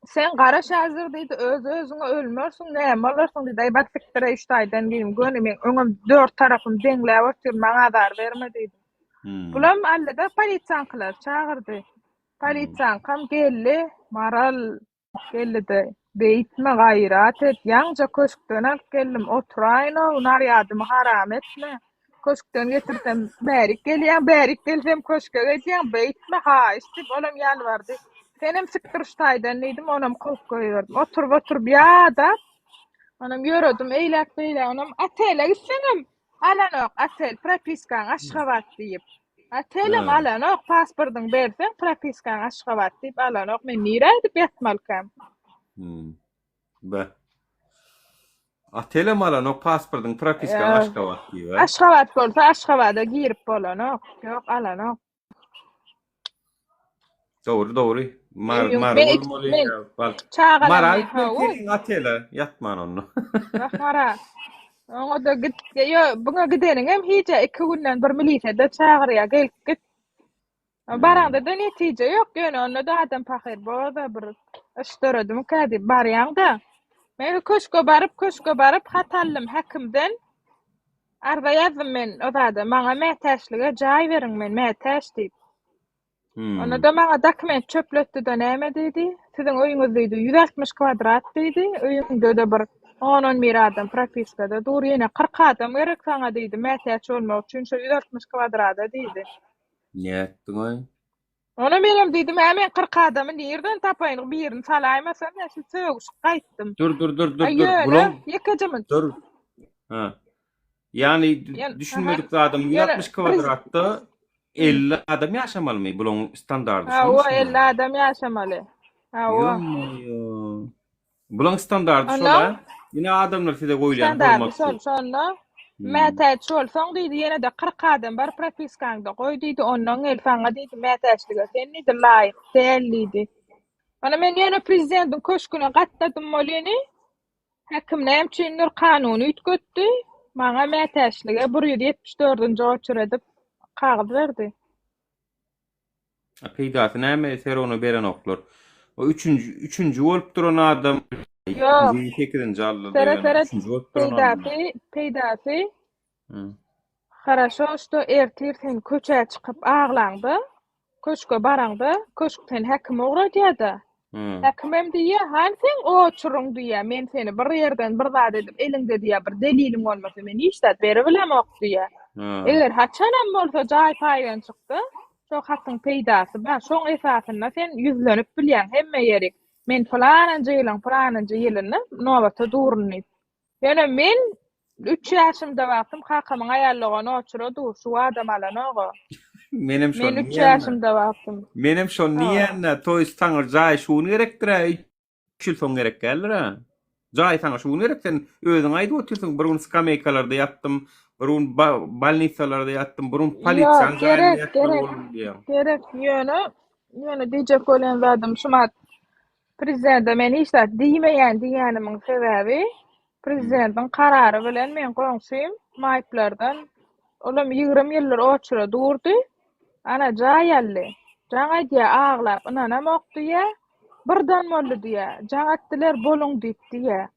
sen garaş häzir diýdi, öz-özüňe ölmersiň, näme bolarsyň diýdi. Aý bar sikdir-eý şu taýdan diýdim. Göni meň öňüm dört tarapym deňläp otyr, maňa azar berme diýdim. Bulam aldy-da polisiýaňkylary çagyrdy. Polisiýaňkam geldi, Maral geldi-de, Beýtme, gaýrat et, ýaňja köşkden alyp geldim, oturaýyn-ow, narýadymy haram etme. Köşkden getirsem bärik gelýäň, bärik gelsem köşke gidýäň, beýtme, haýyş diýip, olam ýalbardy. Senem sikdir şu taýdan diýdim, onam kowup goýberdim. Oturyp-oturyp ýadap, onam ýöredim eýläk-beýläk, onam otele gitseňem alanok, otel, propiskaň Aşgabat diýip. Otelem alanok, pasportyňy berseň, propiskaň Aşgabat diýip alanok. Men nirä gidip ýatmalykam? Be. Otelem alanok, pasportyň, propiskaň Aşgabat diýip. Aşgabat bolsa Aşgabada girip bolanok. Ýok, alanok. Dogry, dogry. Mar, Öýüň- Mary men ik- bolmaly. men ýa Bal. çagalarym Mara men gitmeli hawa. keliň otele ýatman onda. Wah, Mara. Oňa-da git, ýo, buňa gideniňem hiç-ä iki günden bir milisede çagyrýar, gelip git. Baraňda-da netije ýok, ýöne onda-da adam pahyr bor-da bir iş döredimikä diýip barýaň-da. Men köşge baryp, köşge baryp hat aldym häkimden. Arza ýazdym men o zada, maňa mätäçlige jaý beriň men mätäç diýip. Hmm. Onda-da maňa dokument çöpletdi-de näme diýdi? Siziň öýüňiz diýdi 160 kwadrat diýdi. Öýüňde-de bir 10-11 adam propiskada dur, ýene 40 adam gerek saňa diýdi, mätäç bolmak üçin şo 160 kwadrada diýdi. Nätdiň-aý? Ona menem diýdim, hä men 40 adamy nirden tapaýyn, birini salaýmasam, men şu sögüşip gaýtdym. Dur dur dur dur Aý dur. ýöne Bulaň ýekeje min. dur. Ha. Ýagny Ýöne, düşünmedik aha. zadym Ýöne 160 kwadratda 50 adam ýaşamalymy? Bulaň standardy Hawa, şomy? 50 adam ýaşamaly. Hawa. Ýo-maýo. Bulaň standardy şol Ondan a. Ýene adamlar size goýulýan standardy hormat şol, şu. şonda Hmm. mätäç bolsaň diýdi, ýene-de 40 adam bar propiskaňda goý diýdi, ondan gel saňa diýdi, mätäçlige sen diýdi, laýyk däl diýdi. Onda men ýöne prezidentiň köşgüne gatnadym bolýany. Häkim näme üçindir kanuny üýtgetdi. Maňa mätäçlige 174-nji oçur edip kagyz berdi. A peýdasy näme ser ony berenoklar. O üçünji üçünji bolup duran adam Ýok. ikinji sekizinji aldy Seret ýöne seret üçünji bolup duran aldy. peýdasy peýdasy Hı. Haraşo şto ertir sen köçä çykyp aglaňda köşge baraňda köşk seni häkime ugradýada. Hı. Häkimem diýýä hany seň oçuryň diýýä men seni bir ýerden bir zat edip eliňde diýýä bir deliliň bolmasa men hiç zat beribilemok diýýä. Hı. Eger haçanam bolsa jaý paýdan çyksa Şo hatyň peýdasy bar. Şoň esasynda sen ýüzlenip bilýäň hemme ýerik. Men pylanynjy ýylyň pylanynjy ýylynda nobata durun diýip. Ýöne men üç ýaşymda wagtym kakamyň aýal dogany oçura dur, şu adam alanoga. Menem Men şony üç diýýän-dä. ýaşymda wagtym. Menem şony Hawa. diýýän-dä, toýs saňa jaý şu gün gerekdir-ä, Üç ýyl soň gerek däldir-ä. Jaý saňa şu gün gerek, sen özüň aýdyp otyrsyň, bir gün skameýkalarda ýatdym, bir gün bolnisalarda ýatdym, bir gün Ýok, polisiýanyň jaýynda gerek, ýatmaly gerek, boldum diýýäň. gerek. Ýöne, ýöne diýjek bolýan zadym şumat, prezidente men hiç zat diýmeýän diýýänimiň sebäbi, prezidentiň karary bilen meň goňşym maýyplardan, olam 20 ýyldyr oçura durdy, ana jaý aldy. Jaň aýdýar aglap, ynanamok diýýär. Birden boldy diýýä. Jaň etdiler boluň diýip diýýä.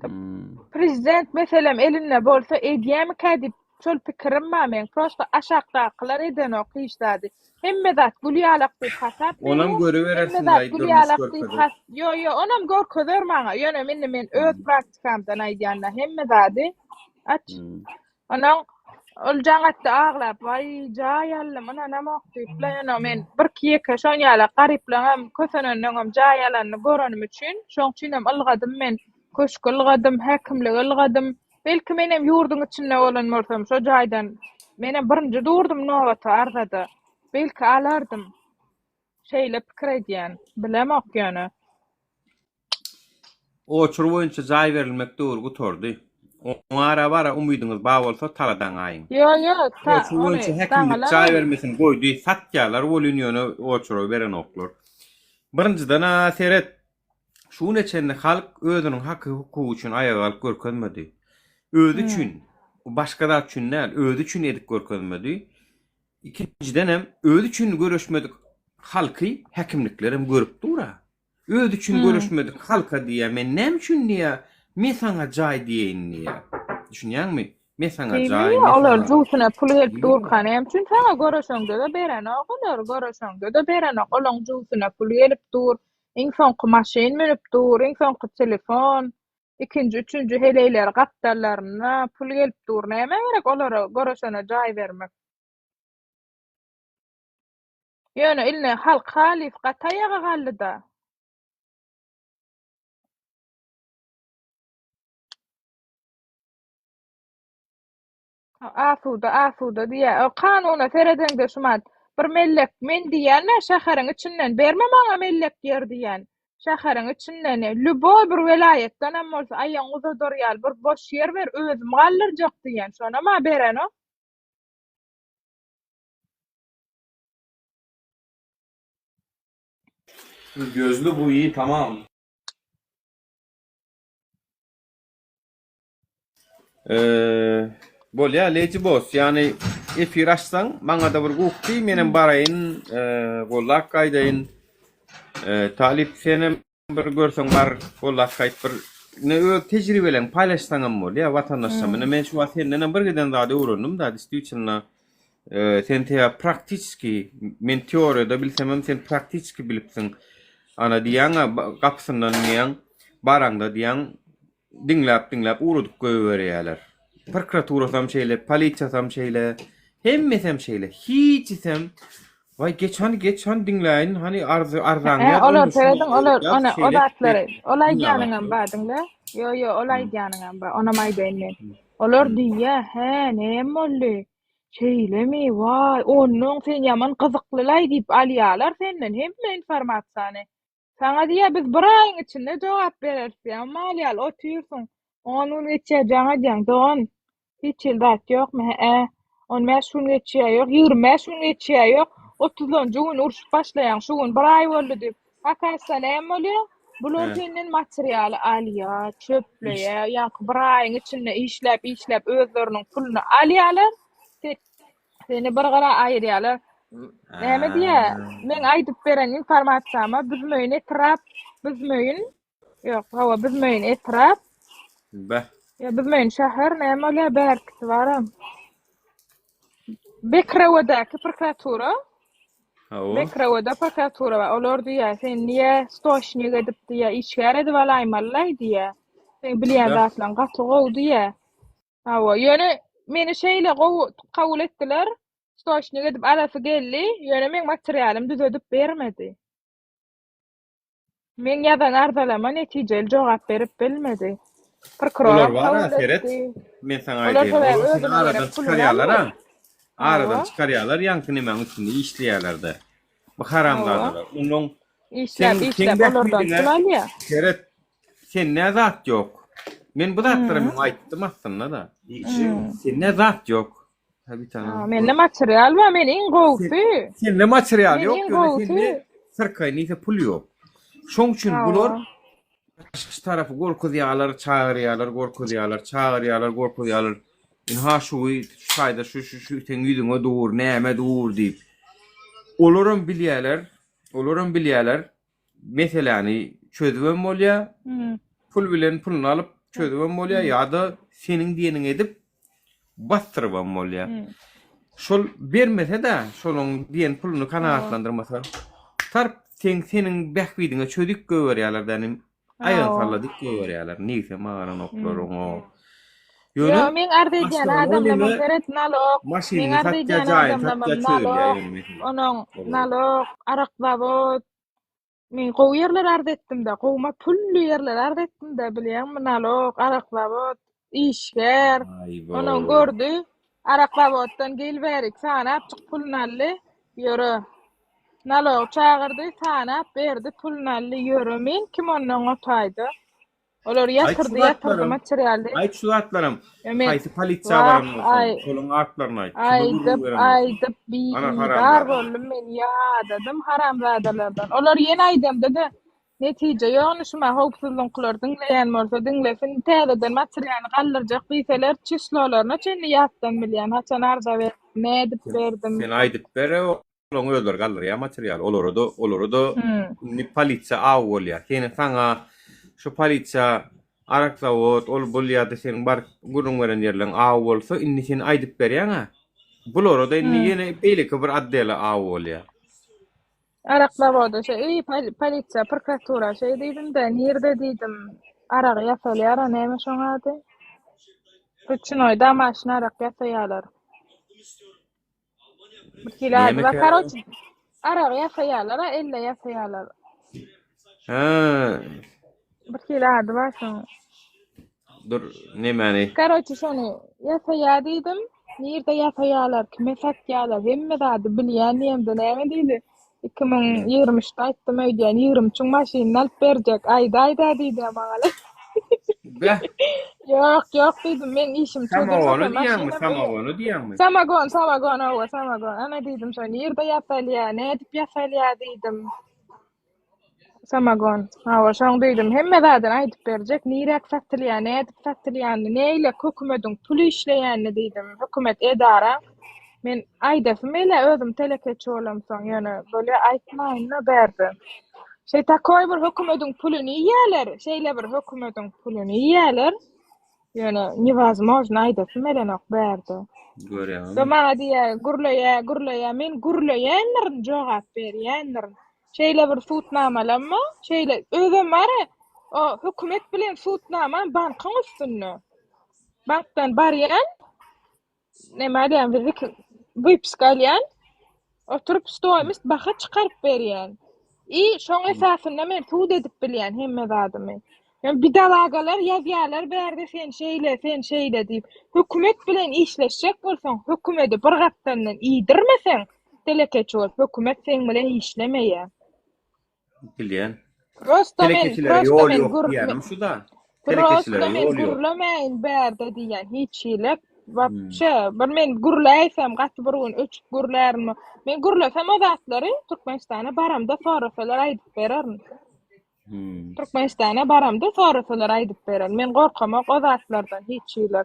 Hmm. Prezident meselem elinde bolsa edýämikä diýip şol pikirim bar meň. Prosta aşakdakylar edenok hiç zady. Hemme zat gül ýalak diýip hasap Onam berýär. Hemme görüberersiň zat aý gül durmuş ýalak diýip görkezer. has Ýo ýo onam görkezer maňa. Ýöne indi men öz praktikamdan aýdýan-da hemme zady aç. Hmm. Onuň ol jaň etdi aglap, waý jaý aldym, ynanamok diýip-le, ýöne men birki ýeke şon ýaly garyplaňam, kösenenleňem jaý alanyny görenim üçin, şoň üçinem ylgadym men, köşke ylgadym, häkimlige ylgadym. Belki menem ýurduň içinde bolan bolsam, şo jaýdan menem birinji durdum nobata arzada. Belki alardym. Şeýle pikir edýän. Bilemok ýöne. Oçur boýunça jaý berilmek döwri gutardy. Oňa ara-bara umydyňyz bar bolsa tala daňaýyň. Ýo ýo ta Oçur ony boýunça häkimlik daňylar jaý ony. bermesini goýdy, satýarlar welin ýöne oçura berenoklar. Birinjiden-ä seret, şu güne çenli halk özüniň haky-hukugy üçin aýaga galyp görkezmedi. Özi üçin, başga zat üçin däl, özi üçin edip görkezmedi. Ikinjidenem özi üçin göreşmedik halky häkimliklerem görüp dur-a. Özi üçin göreşmedik halka diýýär, men näme üçin diýýär, men saňa jaý diýeýin diýýär. Düşünýäňmi? Me saňa jaý, Diýmeýär, me olar saňa jübüsine pul gelip durka näme üçin saňa göreşeňde-de berenok olar, göreşeňde-de berenok, olaň jübüsine pul gelip dur, iň soňky maşyn münüp dur, iň soňky telefon, ikinji, üçünji heleýleri gapdallarynda pul gelip dur, nämä gerek olara göreşene jaý bermek? Ýöne indi halk halys gaty aýaga galdy-da. Asuda, asuda diýýär. O kanuna seredeňde şumat bir mellek men diýýän-ä şäheriň içinden berme maňa mellek ýer diýýän. Şäheriň içinden lýuboý bir welaýatdanam bolsa aýagyňy uzadar ýaly bir boş ýer ber özüm galdyrjak diýýän. Şonam-a berenok. Gözli bu iyi tamam. Bolýa Lady Boss, ýagny efir açsaň maňada bir guk diý, menem baraýyn, gollap gaýdaýyn. Talyp senem bir görseň bar, gollap gaýt bir ine öz tejribeleňi paýlaşsaňam bolýa watandaşlar. Ine men şu wagt sendenem bir giden zady öwrendim-da, действительно sen sebäp praktiçki, men teoriýada bilsemem sen praktiçki bilipsiň. Ana diýýäň-ä gapysyndan diýýäň, baraňda diýýäň Diňläp-diňläp ugradyp goýberýärler. Prokuraturasam şeýle, polisiýasam şeýle, hemmesem şeýle. Hiçisem Waý geç hany geç hany diňläýin hany arzy arzaňy Hä, ýaz olar onda şuny serediň, olar ýaz ony o şeýle et zatlary, diýip ol diňläp aýdýanyňam başladyk. bar diňle. Ýo, ýo, ol aýdýanyňam bar, onam aýdaýyn men. Olar diýýä, hä, näme boldy? Şeýlemi, waý, onnoň sen ýaman gyzyklylaý diýip alýalar senden hemme informasiýany. Saňa diýýär, biz bir aýyň içinde jogap bereris diýýär. Mal ýaly otyrsyň. On gün geçýär, jaň edýäň, dogan, hiç hili zat ýokmy? Hä-ä. On bäş gün geçýär, ýok, 25 gün geçýär, ýok. Otuzlanjy gün urşup başlaýaň, şu gün bir aý boldy diýip. Akasda näme bolýar? Bular Hä. senden materialy alýar, Iş. çöpleýär, ýaňky bir aýyň içinde işläp, işläp özleriniň puluny alýarlar. Sen Seni bir gyra aýyrýarlar. Näme diýýär? Meň aýdyp beren informasiýama Büzmeýin etrap, Büzmeýin, ýok, hawa, Büzmeýin etrap. Beh. Ýa Büzmeýin şäher näme bolýar bärkisi baram. Bekrewedäki prokuratura. Hawa. Bekrewede prokuratura bar. Olar diýýär, sen niýe stoçnik edip diýýär, işgär edip alaýmalylaý diýýär. Seň bilýän zatlaň gaty gowy diýýär. Hawa, ýöne meni şeýle gowy kabul etdiler, stoçnik edip alasy geldi, ýöne meň materialym düzedip bermedi. Meň ýazan arzalama netijeli jogap berip bilmedi. Olar Prokuroram bar-a, kabul seret, etdi. men saňa Olar aýdaýyn, sebäbi olar seni özüne aradan gerek puluny çykarýarlar-a, aldy. aradan Hawa. çykarýarlar, ýaňky nemäň üstünde işleýärler-de. Bu Hawa. haramzadalar. Onnoň Işläp, seň seň işläp olardan bähbidiňe pul alýar. seret, Sende zat ýok. Men bu zatlary Hmm. men aýtdym aslynda-da. Hmm. Sende zat ýok. Tabii Ha, tamam. mende material bar, men iň gowusy. Sende material Men ýok, iň ýöne gowusy. sende syrkaý nise pul ýok. Şoň üçin Hawa. bular başga tarapy gorkuzýarlar, çagyrýarlar, gorkuzýarlar, çagyrýarlar, gorkuzýarlar. Ynha şu şu taýda şu şu şu seň ýüzüňe dur, näme dur diýip. Olaram bilýärler, olaram bilýärler. meseläni çözübem bolýar, pul bilen puluny alyp çözübem bolýar ýa-da seniň diýeniňi edip basdyrybam bolýar. Şol bermese-de, şolaň diýen puluny kanagatlandyrmasa, tarp seň seniň bähbidiňe çözüp goýberýärler dänim, aýagyny salladyp goýberýärler, nigse magaranoklar oňa. Ýöne Ýo, meň arz edýän başlygyna adamlamam neme seret nalok. Meň maşynyny arz satýar, edýän jaýyny adamlamam satýar, çözülýär nalok. ýöne mesele. Onuň Olar. nalok, arak zawod. Men gowy ýerlere arz etdim-de, gowma pully ýerlere arz etdim-de, bilýäňmi, nalok, arak zawod, işgär. Onuň Aýbo. gördi, arak zawoddan gel bärik, sanap çyk puluny aldy, ýöre. Nalogy çagyrdy, sanap berdi, puluny aldy, ýöre. Men kim ondan o taýda? Olar Aýt şu ýatyrdy, ýatyrdy zatlaram. materialy. Aýt şu zatlaram. Ýa men Haýsy polisiýa wah baran bolsaň, aý şolaň atlaryny aýt. Kime gürrüň aýdyp, beren bolsaň. aýdyp Ana bizar haramzada. boldum men ýadadym haramzadalardan. Olar ýene aýdamda-da netije ýok indi şuma howpsuzlygyňkylar diňleýän bolsa diňlesin täzeden materialy galdyrjak diýseler çislolaryna çenli ýatdan bilýän haçan arza berdim, nädip berdim. Sen aýdyp ber Olaryň özleri galdyrýar materialy. Olara-da, olara-da Hmm. indi polisiýa aw bolýar. Seni saňa şu polisiýa. Arak zawod, ol bul ýa-da seniň baryp gürrüň beren ýerleň aw bolsa, indi sen aýdyp berýäň-ä. Bulara-da indi ýene beýleki bir otdela aw bolýar. Arak zawoda şe eý polisiýa, prokuratura şeý diýdim-de, nirde diýdim, aragy ýasalýar-a, näme şoň ady? Ruçnoý damaşny arak ýasaýarlar. Bir hili ady bar. Karoç, aragy ýasaýarlar, elle ýasaýarlar. Ha. Bir hili ady bar şoň. Dur, nemäni? Karoçi şony ýasaýar diýdim. Nirde ýasaýarlar, kime satýarlar, hemme zady bilýän diýemde näme diýdi? 2023-de aýtdym öýdýän, 23-iň maşynyny alyp berjek, aýdaý-da diýdi maňa. Beh. Ýok, ýok diýdim, meň işim Samogony diýýäňmi, samogony diýýäňmi? Samagon, samagon, hawa, samagon. Ana diýdim, şo nirde ýasalýar, nädip ýasalýar diýdim. Samagon. Hawa, şoň diýdim. Hemme zadyny aýdyp berjek. Niräk satylýar, nädip satylýanyny, neýlek hökümediň puly işleýänini diýdim. Hökümet edara. Men aýdasym gelýär, özüm telekeçi bolamsoň, ýöne bolýa aýtmaýyn-da bärde. Şeý takoý bir hökümediň puluny iýýärler, şeýle bir hökümediň puluny iýýärler. Ýöne newozmojno aýdasym gelenok bärde. Görýäňmi? Şo maňa diýýär, gürleýär, gürleýär. Men gürleýändirin, jogap berýändirin. Şeýle bir sudnamalanma, şeýle özem bar-a, o hökümet bilen sudnamam bankyň üstünde. Bankdan barýan, Näme alýan bizi wypiska alýan. Oturyp stoýmost baha çykaryp berýän. I şoň esasynda men sud edip bilýän hemme zadymy. Ýöne bidalagalar ýazýarlar bärde sen şeýle, sen şeýle diýip. Hökümet bilen işleşjek bolsaň, hökümedi bir gapdalyndan iýdirmeseň, telekeçi bolup hökümet seň bilen işlemeýär. Bilýän. Prosta men, Telekeçilere prosta ýol men ýok gür, diýýänim şu-da. prosta Telekeçilere men ýol ýok. gürlemäýin bärde diýýän hiç hili. Hmm. Wapşe bir men gürläýsem gaty bir gün öçüp gürlärin. Men gürlesem o zatlary Türkmenistana baramda sorasalar aýdyp bererin. Hmm. Türkmenistana baramda sorasalar aýdyp bererin. Men gorkamok o zatlardan hiç hili.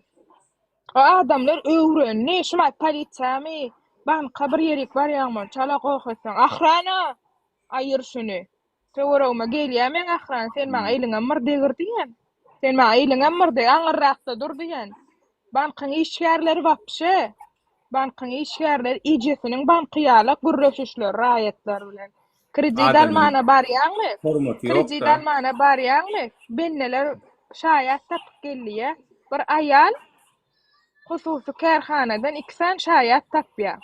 O adamlar öwrendi. Şumat polisiýamy, banka bir ýerik barýaňmy, çala goh etseň, ahrana! Aýyr şuny. Töweregime gelýär meň ahran, sen maňa eliňem bir degir diýen. Sen maňa eliňem bir deg, aňyrrakda dur diýen. Bankyň işgärleri wapşe, bankyň işgärleri ejesiniň banky ýalak gürleşişleri raýatlar bilen. Kredit Adamyň almana barýaňmy? hormaty Kredit ýok-da. almana barýaňmy? Bendeler şaýat tapyp geldiýä. Bir aýal hususy kärhanadan iki sany şaýat tapýar.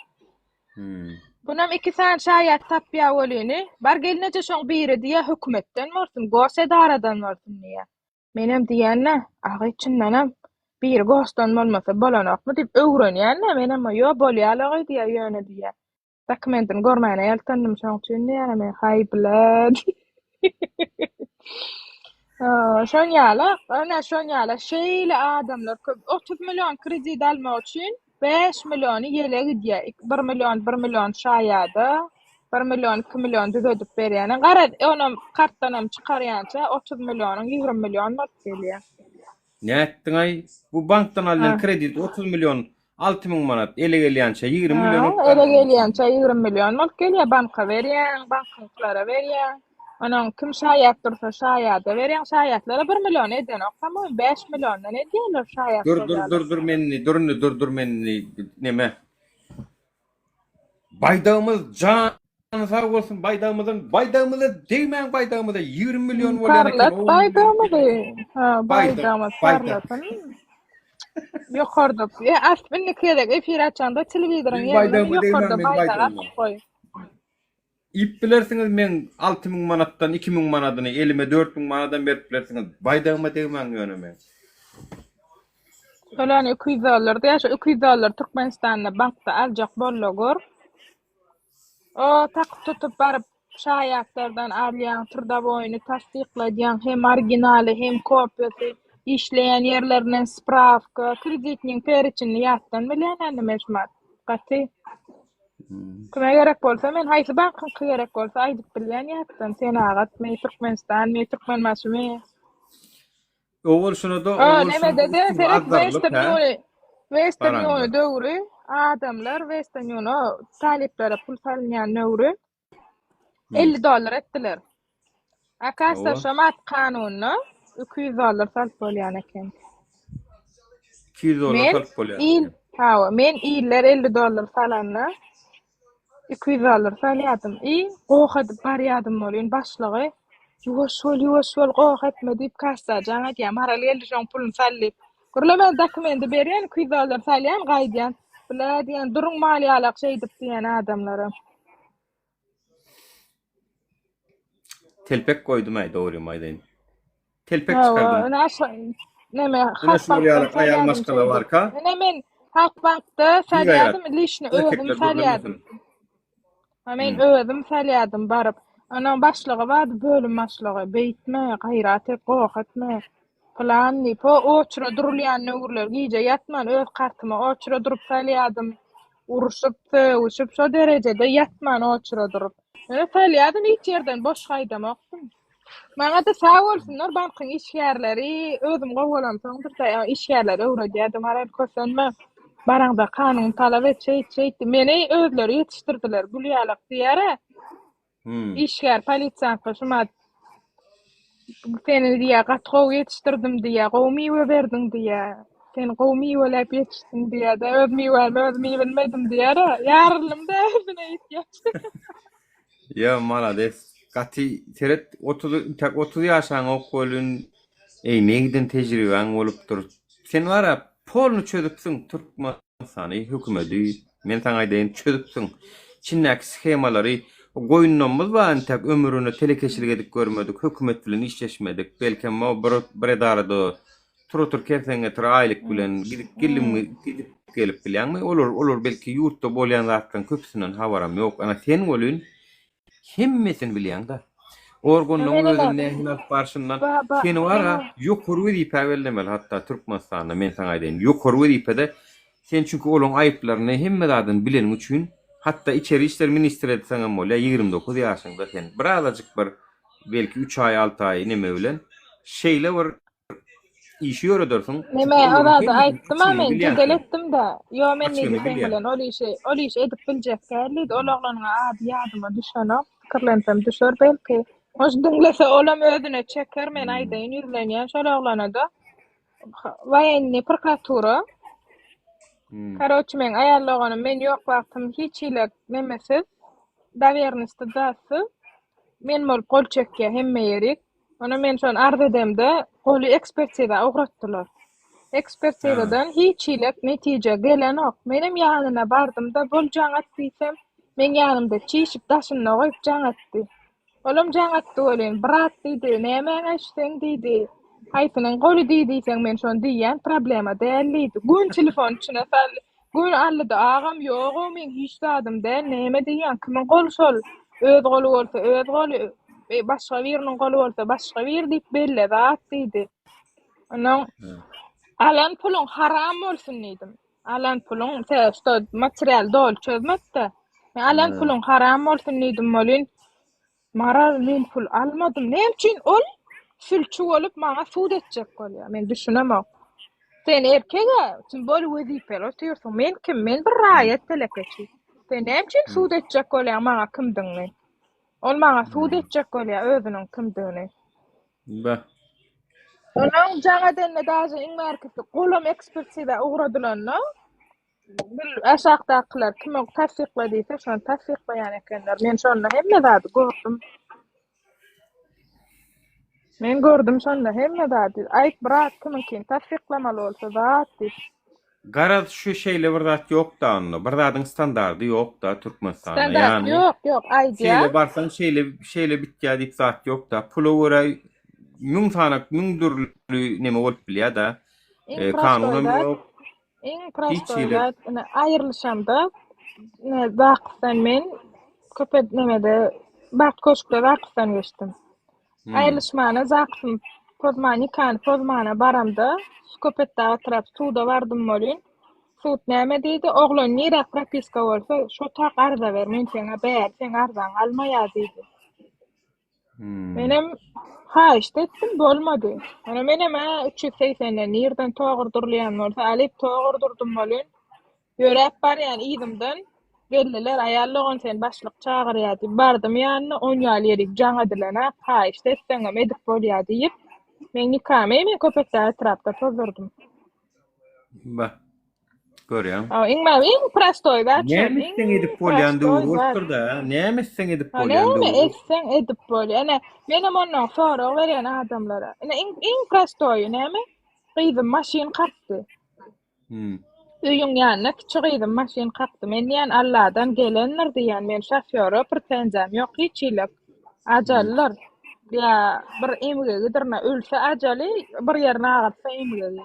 Hmm. Bunam iki sany şaýat tapýar welini, bar gelneje şoň biri diýýär hökümetden bolsun, gos edaradan bolsun diýýär. Menem diýýän-dä, agy çyndanam biri gosdan bolmasa bolanokmy diýip öwrenýän-dä menem, ýo bolýa-la diýýär ýöne diýýär. Dokumentini görmäne ýaltandym şoň üçin diýýär men haý bla. Şon ýaly, ana şon ýaly şeýle adamlar köp. 30 million kredit almak üçin 5 milliony ýele gidýär. 1 million, 1 million şaýada, 1 million, 2 million düzedip berýäne. Garaz, onam kartdanam çykarýança 30 millionyň 20 million bolup gelýär. Nätdiňaý? Bu bankdan alnan kredit 30 million 6000 manat ele gelýänçä 20 million bolup Ele gelýänçä 20 million bolup gelýär. Banka berýäň, bankyňkylara berýäň. Onuň kim şaýat dursa şaýada berýäň. Şaýatlara 1 million edenok, tamam 5 milliondan edýärler şaýat Dur dur dur dur men indi dur indi dur dur men indi neme. Baýdagymyz jan Jany sag bolsun baýdagymyzyň baýdagymyza degmäň baýdagymyza 20 million bolýan eken Parlat baýdagymyzy. Ha baýdagymyz parlasyn. Ýokarda. E asyp indiki gezek efir açanda telewizoryň ýerine ýokarda baýdak asyp goý. Iýip bilersiňiz meň 6000 manatdan 2000 manadyny elime 4000 manadam berip bilersiňiz baýdagyma degmäň ýöne meň. Tölän 200 dollar diýýär şu 200 dollar Türkmenistanda bankda aljak bolla gör. O takyp tutup baryp şaýatlardan alýaň, trudowojny tassykladýaň, hem originaly, hem kopiýasy, işleýän ýerlerinden sprawka, kreditniň pereçinini ýatdan bilýän indi men şumat. Gaty. Kime gerek bolsa men haýsy bankyňky gerek bolsa aýdyp bilýän ýatdan, Senagatmy, Türkmenistanmy, Türkmenbaşymy. Owal şuna-da, O owal şuna nemede-de üstüňi seret azarlyk, Western hä? Union, Western Baranda. Union döwri adamlar Western Union talyplara pul salynýan döwri Hmm. 50 dollar etdiler. Akasa Hawa. şomat kanunda. 200 dollar salyp bolýan eken. 200 dollar Men salyp bolýar il, eken. hawa, men iller 50 dollar salanda 200 dollar salýardym. I goh edip barýardym welin başlygy ýuwaş bol, ýuwaş bol, goh etme diýip kassa jaň edýär. Maral geldi şoň puluny sal diýip. Gürlemän dokumendi berýän, 200 dollar salýan, gaýdýan. Bile diýen, duruň mal ýalak şeýdip diýen adamlara. Telpek goýdum-aý, dogrymy aýdaýyn. Telpek Hawa, çykardym. ine aşa neme Ine Halk şular bankdan ýaly aýal salýadym maşgala şeýdip. barka. Ine men Halk bankda Bigaýrat. salýadym, lişni özüm Erkekler salýadym. gürlemesin. Ha men Hmm. özüm salýadym baryp. Onuň başlygy bardy, bölüm başlygy. Beýtme, gaýrat et, goh etme. Pylan diýip, o oçura durulýan döwürler gije ýatman öz kartyma oçura durup salýadym. Uruşyp, sögüşip, şo derejede ýatman oçura durup. Ýöne salýadym hiç ýerden boş gaýdamokdym. Maňa-da sag bolsunlar bankyň işgärleri, özüm gowy bolansoňdyr-da, ýa işgärler öwredýärdi, Maral kösenme, baraňda kanun talap et, şeýt, şeýt diýip, meni özleri ýetişdirdiler, gül ýalak diýýär-ä. Hmm. Işgär polisiýanka şumat seni diýýär, gaty gowy ýetişdirdim diýýär, gowy miwe berdiň diýýär. Sen gowy miweläp ýetişdiň diýýär-de, öz miwämi özüm iýibilmedim diýýär-ä. Ýaryldym-da özüne ýetýänçä. Ýa malades. Gaty seret 30 intäk 30 ýaşaňok welin eý ne giden tejribäň bolupdyr. Sen bara polny çözüpsiň Türkmenistany hökümedi men saňa aýdaýyn çözüpsiň. Içindäki shemalary goýunlarymyz bar intäk ömründe telekeçilik edip görmedik hökümet bilen işleşmedik belkem o bir bir edarada Tur otur kersen getir aýlyk bilen gidip geldim gidip gelip bilýäňmi? Olar olar belki ýurtda bolýan zatlaryň köpüsinden habaram ýok. Ana sen welin hemmesini bilýäň-de. Organlaryň özüni nähili alyp barşyndan seni bar-a ýokary wezipä bellemeli hatda Türkmenistanda men saňa aýdaýyn. Ýokary wezipede sen çünki olaryň aýyplaryny hemme zadyny bileniň üçin hatda içeri işler ministri etseňem bolýar 29 ýaşyňda sen birazajyk bir belki üç aý alty aý neme bilen şeýle bir işi ýöredersiň. Neme Çünki o olaryň zady hemmesiniň aýtdym-a açygyny men, bilýän jedel sen. etdim-de. Ýo men Açygyny diýdi seň bilýän. bilen ol işi, ol işi edip biljek däl diýdi. Ol oglanyň ady ýadyma düşenok. Pikirlensem düşer belki. Hoş diňlese olam özüne çeker, men Hmm. aýdaýyn ýüzlenýän şol oglana-da. Woýenniý prokuratura. Hmm. Karoçi meň aýal doganym men ýok wagtym hiç hili nemesiz, dowernosty zatsyz men bolup gol çekýär hemme ýerik. Onda men şony arz edemde, goly ekspertiza ugratdylar. Ekspertizadan hiç hili netije gelenok. Menem ýanyna bardym-da, bol jaň at diýsem, meň ýanymda çişip daşynda goýup jaň atdy. Olam jaň atdy welin, brat diýdi, nämäňe seň diýdi. Haýsynyň goly diý diýseň men şony diýýän, problema däl diýdi. Gün telefony içine saldy. Gün aldyda agam ýogow meň hiç zadym däl näme diýýäň kimiň goly şol öz goly bolsa öz goly başga biriniň goly bolsa başga biri diýip belle zat diýdi. Ondan alan puluň haram bolsun diýdim. Alan puluň şo material doly çözmekde. Men alan puluň haram bolsun diýdim welin Maral men pul almadym. Näme üçin ol sülçi bolup maňa sud etjek bolýar? Men düşünemok. Sen erkeg-ä, sen bol wezipeli otyrsyň. Men kim? Men bir raýat telekeçi. Sen näme üçin sud etjek bolýaň maňa kimdigiňi? Ol maňa sud etjek bolýar özüniň kimdigini. Bah. Onuň jaň edende daže iň bärkisi golam ekspertiza ugradylanda Bil aşakdakylar kime tassykla diýse şony tassyklaýan ekenler. Men şonda hemme zady gördüm. Men gördüm şonda hemme zady. Aýt brat kimiňkini tassyklamaly bolsa zat diýip. Garaz şu şeýle bir zat ýokda onda. Bir zadyň standardy ýokda Türkmenistanda. Standart Ýagny ýok ýok aýdýa. şeýle barsaň şeýle şeýle bitýä diýip zat ýokda. Pula görä müň sanak müň dürli neme bolup bilýä-da. Iň E, prostoý kanunam zat ýok. Iň Hiç prostoý hili. zat, ine aýrylyşamda, ine Zakysdan men köpet nemede Bagt köşkde Zakysdan geçdim. Hmm. Aýrylyşmana Zakysym pozma nikany pozmana baramda Köpetdag etrap suda bardym welin, sud näme diýdi? Oglan nirä propiska bolsa şo tak arza ber, men seňe bäri seň arzaňy almaýar diýdi. Hmm. Menem haýyşt etdim, bolmady. Ýöne menem-ä 380-den nirden tok urdurylýan bolsa, alyp tok urdurdym welin, ýöräp barýan yzymdan geldiler, aýal dogan seni başlyk çagyrýar diýip, bardym ýanyna, on ýaly ýerik jaň edilen-ä, haýyşt etseňem edip bolýar diýip. Meň nikamy men Köpetdag etrapda pozdurdym. Bah. Görýäň. Hawa, iň bäri iň prostoý zat şol. Näme Iň etseň edip bolýan prostoý döwür zat. bolupdyr-da. Näme etseň edip Ha, bolýan näme döwür. etseň edip bolýar. Ine, menem ondan sorag berýän adamlara. Ine, iň iň prostoýy näme? Gyzym maşyn kakdy. Hmm. Öýüň ýanyna kiçi gyzym maşyn kakdy. Men diýýän Alladan gelendir diýýän. Men şofýora pretenziýam ýok hiç hili. Ajaldyr. Ýa bir emgegidir, ölse ajaly, bir ýerini agyrtsa emgegi.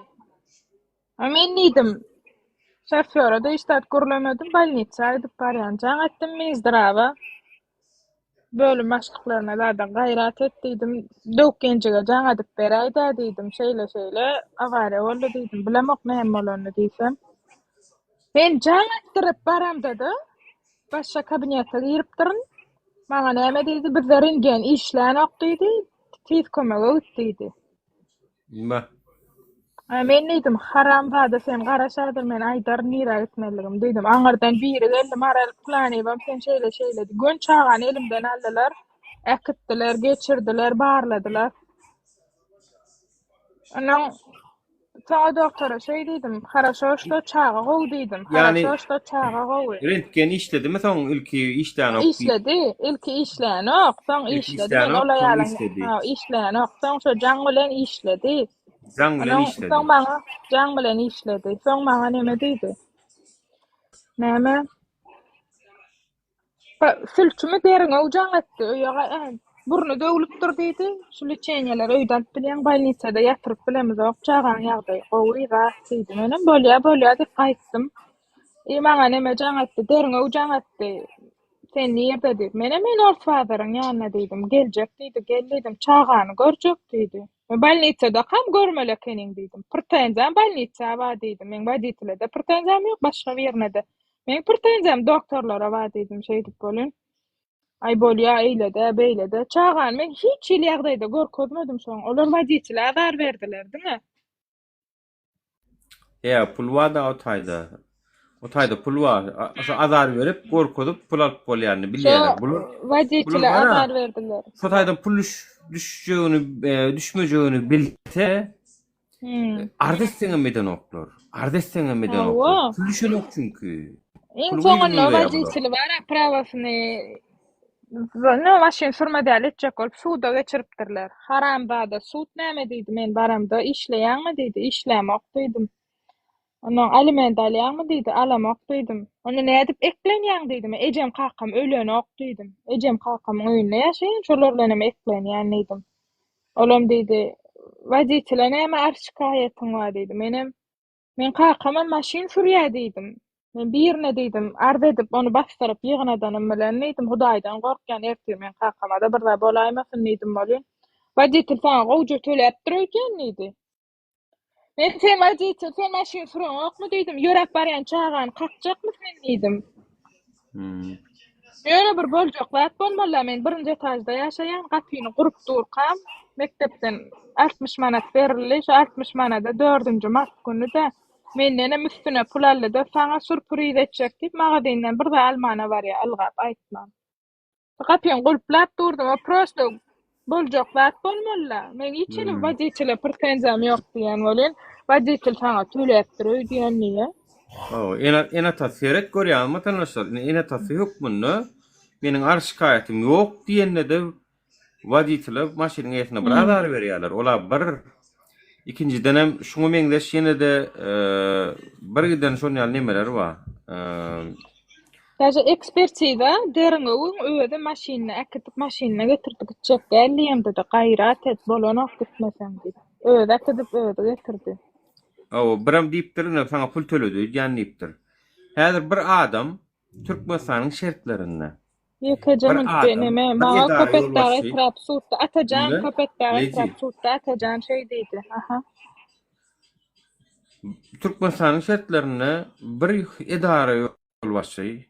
A men diýdim, şofýora-da hiç zat gürlemedim, bolnisa gidip barýan. Jaň etdim Minzdrawa, bölüm başlyklaryna zada gaýrat et diýdim, Döwükgenjige jaň edip beräý-dä diýdim, şeýle-şeýle awariýa boldy diýdim, bilemok näme bolanyny diýsem. Men jaň etdirip baramda-da, başga kabinete giripdirin. Maňa näme diýdi, bizde rentgen işlänok diýdi, tiz kömege git diýdi. Nime? A men diýdim, haramzada sen garaş häzir men aýdaryn nirä gitmelidigimi diýdim. Aňyrdan biri geldi, Maral Pylanyýewam sen şeýle şeýle diý. Göni çagany elimden aldylar, äkitdiler, geçirdiler, barladylar. Ondan soňra doktora şeý diýdim, haraşo şto çaga gowy diýdim. Ýagny Haraşo şto çaga gowy. rentgen işledimi soň ilki işlänok diýip. Işledi, ilki işlänok, soň Ilki işledi. Men işlänok, ol soň aýalyň işledi. ha, işlänok, soň şo jaň bilen işledi. Jaň bilen Onuň işledi. soň maňa jaň bilen işledi. Soň maňa neme diýdi? Näme? Sülçümi derňew jaň etdi. Öýe burny döwlüpdir diýdi. Şu leçeniýeleri öýde alyp bilýäň, bolnisada ýatyryp bilemizok, çagaň ýagdaýy gowy, zat diýdi. Menem bolýa, bolýa diýip gaýtdym. I maňa neme jaň etdi, derňew jaň etdi. Sen nirde diýip. Menem men Ors bazaryň ýanynda diýdim. Geljek diýdi, gel diýdim. Çagany görjek diýdi. Men bolnisadakam görmeli ekeniň diýdim. Pretenziýam bolnisa bar diýdim. Meň woditele-de pretenziýam ýok, başga birine-de. Meň pretenziýam doktorlara bar diýdim şeýdip welin. Aý bolýa eýle-de, beýle-de. Çagany men hiç hili ýagdaýda görkezmedim şoň. Olar woditele azar berdiler diňe. Ýa pul bar-da o taýda. O taýda pul bar. Şo azar berip, gorkuzyp pul alyp bolýanyny Şo bilýärler. Bular bular woditele bar-a, azar berdiler. şo taýdan pul düş düşjegini, e, düşmejegini bilse, Hmm. arz etseňem edenoklar. Arz etseňem edenoklar. Hawa. Pul düşenok çünki. Iň Puluň soňunda yzyny berýär bular. woditeli bar-a prawasyny ne maşyn sürme däl etjek bolup suda geçiripdirler. Haramzada sud näme diýdi men baramda işleýäňmi diýdi işlämok diýdim. Ondan aliment alýaňmy diýdi alamok diýdim. Onda nädip eklenýäň diýdim. Ejem kakam ölenok diýdim. Ejem kakamyň öýünde ýaşaýan şolar bilenem eklenýän diýdim. Olam diýdi woditele näme arz şikaýatyň bar diýdi. Menem Meň kakamam maşyn sürýär diýdim. Men birine diýdim, arz edip, ony basdyryp ýygnadanym bilen diýdim, Hudaýdan gorkýan, ertir meň kakama-da bir zat bolaýmasyn diýdim welin, woditel saňa gowja töläpdir öýdýän diýdi. Men sen woditel, sen maşyn süreňokmy diýdim, ýöräp barýan çagany kakjakmy sen diýdim. Hmm. Ýöne bir boljak zat bolmaly-da, men birinji etažda ýaşaýan, gapyny gurup durkam, mekdepden 60 manat berildi, şo 60 manada dördünji mart güni-de mendenem üstüne pul aldy-da, saňa sürpüriz etjek diýip, magazinden bir zat almana barýar, ylgap, aýtman. Gapyny gulplap durdum, o prosto boljak zat bolmaly-da. Meň hiç hili Hmm. woditele pretenziýam ýok diýen welin, woditel saňa töläpdir öýdýän diýýär. Hawa, ene ene-atasy seret görýäňizmi watandaşlar, ine ene-atasy hökmünde meniň arz şikaýatym ýok diýende-de woditele maşynyň eýesine bir Hmm. azar berýärler. Ola bir. Ikinjidenem şuňa meňzeş ýene-de bir giden şon ýaly nemeler bar. Daže ekspertiza derňewiň özi maşynyny äkidip maşynyna getirdi gitjek däl diýemdede gaýrat et bolanok gitmeseň diýip özi äkidip özi getirdi. Hawa birem diýipdir ine saňa pul töledi öýdýän diýipdir. Häzir bir adam Türkmenistanyň şertlerinde Ýekeje bir minut adam neme bir maňa edara Köpetdag ýolbaşçy etrap sudda Atajan Diňle Köpetdag Lady etrap sudda Atajan şeý diýdi aha. Türkmenistanyň şertlerinde bir edara ýolbaşçy,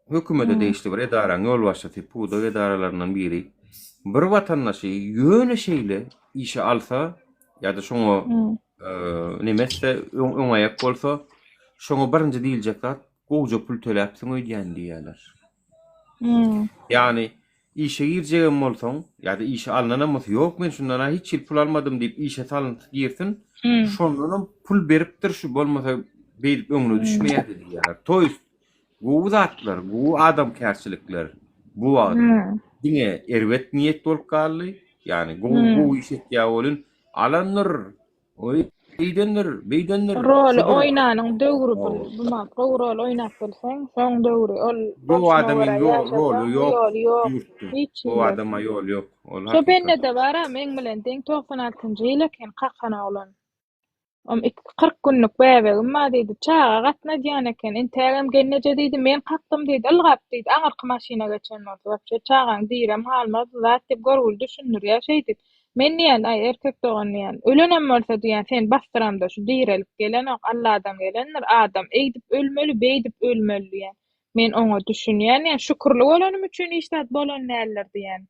hökümete Hmm. degişli bir edaranyň ýolbaşçysy, pudak edaralaryndan biri bir watandaşy ýöne şeýle işe alsa ýa-da şoňa Hmm. neme etse, öňaýak bolsa, şoňa birinji diýiljek zat, gowja pul töläpsiň öýdýän diýýärler. Hmm. Ýagny. Işe girjegem bolsaň ýa-da işe alnanam bolsa, ýok men şundan-a hiç hili pul almadym diýip işe salynsa girsin, şondanam pul beripdir şu bolmasa beýdip öňüne düşmeýärdi diýýärler. To ýest gowy zatlar, gowy adamkärçilikler bu wagt diňe erbet niýet bolup galdy. Ýagny gowy gowy iş etýär welin alandyr, Oý, eýdendir, beýdendir. Roly şudur. oýnanyň döwri bu. Hawa. Bu mat gowy rol oýnap bilseň, soň döwri. Ol Gowy bolşuna adamyň görä ýo ýaşasaň, roly ýok ýoly ýok. ýurtda. Hiç Gowy hili. adama ýol ýok. Ol Şo hakykat. bende-de bar-a, meň bilen deň 96-njy ýyl eken kakan oglan. Om ik 40 günlük bäbegim bar diýdi. Çaga gatnadýan eken. Intägem gelneje diýdi, men kakdym diýdi, ylgap diýdi, aňyrky maşyna geçen bolsa, wapşe çagaň direm galmazdy zat diýip görgüli düşündirýär şeýdip. Men diýýän, aý, erkek dogan diýýän, ölenem bolsa diýýän, seni basdyramda şu direlip gelenok, Alladan gelendir, adam eýdip ölmeli, beýdip ölmeli diýýän. Men oňa düşünýän diýýän, şükürli bolanym üçin hiç zat bolan däldir diýýän.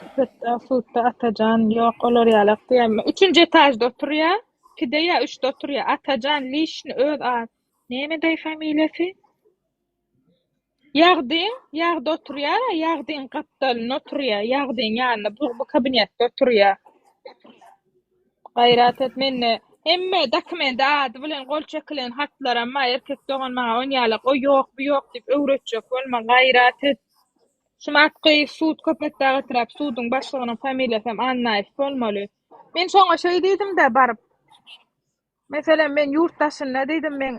Köpetdag sudda Atajan ýok olar ýalak diýýän. Üçünji etažda oturýa, ikide ýa üçde oturýa. Atajan lişni öz a nemedaý familiýasy? Ýagdyň, Ýagdy oturýar-a, Ýagdyň gapdalynda oturýar, Ýagdyň ýanynda, bu, bu kabinetde oturýar. Gaýrat et, mende hemme dokumenti ady bilen gol çekilen hatlaram bar, erkek dogan maňa onýalak o ýok, bu ýok diýip öwretjek bolma, gaýrat et. Şumat gyz sud Köpetdag etrap suduň başlygynyň familiýasam Annaýew bolmaly. Men şoňa şeý diýdim-de baryp. Meselem, men ýurt daşynda diýdim, men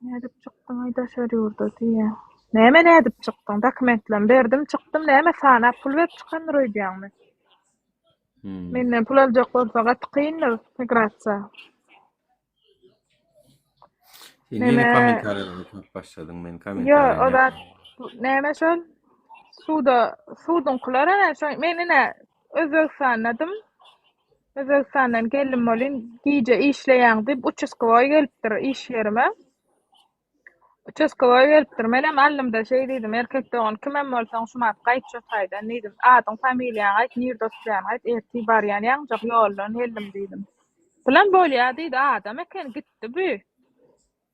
nädip çykdyň-aý daşary ýurda diýýär. Näme nädip çykdyň? Dokumentlerimi berdim, çykdym, näme sanap pul berip çykandyr öýdýäňmi? Hmm. Menden pul aljak bolsa gaty kyndyr migrasiýa. Sen ýene Neme kommentariýalara okap başladyň, men Ýo, kommentariýa o zat näme şol? Suda, suduňkylar ene şo men ine Özbegistandadym. Özbegistandan geldim welin gije işleýäň diýip uçastkowoý gelipdir iş ýerime. Uçastkowoý gelipdir. Menem alnymda şeý diýdim, erkek dogan kimem bolsaň şumat gaýt şo taýdan diýdim. Adyň familiýaňy aýt, nirde oturýanyňy aýt, ertir barýan ýaňjak ýoldan geldim diýdim. Bulam bolýa diýdi, adam eken gitdi bu.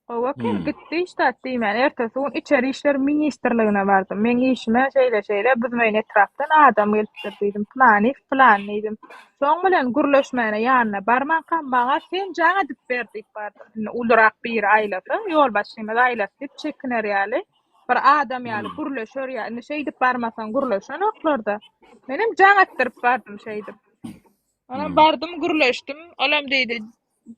Gowy eken, Hmm. gitdi hiç zat diýmän. Ertesi gün Içeri işler ministrligine bardym. Meň işime şeýle-şeýle Büzmeýin etrapdan adam gelipdir diýdim. Pylanyýew pylan diýdim. Şoň bilen gürleşmäne ýanyna barmankam maňa sen jaň edip ber diýip bardym. Indi ulurak biri aýlasa, ýolbaşçymyz aýlasy diýip çekiner ýaly, bir adam ýaly Hmm. gürleşer ýaly. Indi şeýdip barmasaň gürleşenoklar-da. Menem jaň etdirip bardym şeýdip. Onam Hmm. bardym gürleşdim. Olam diýdi,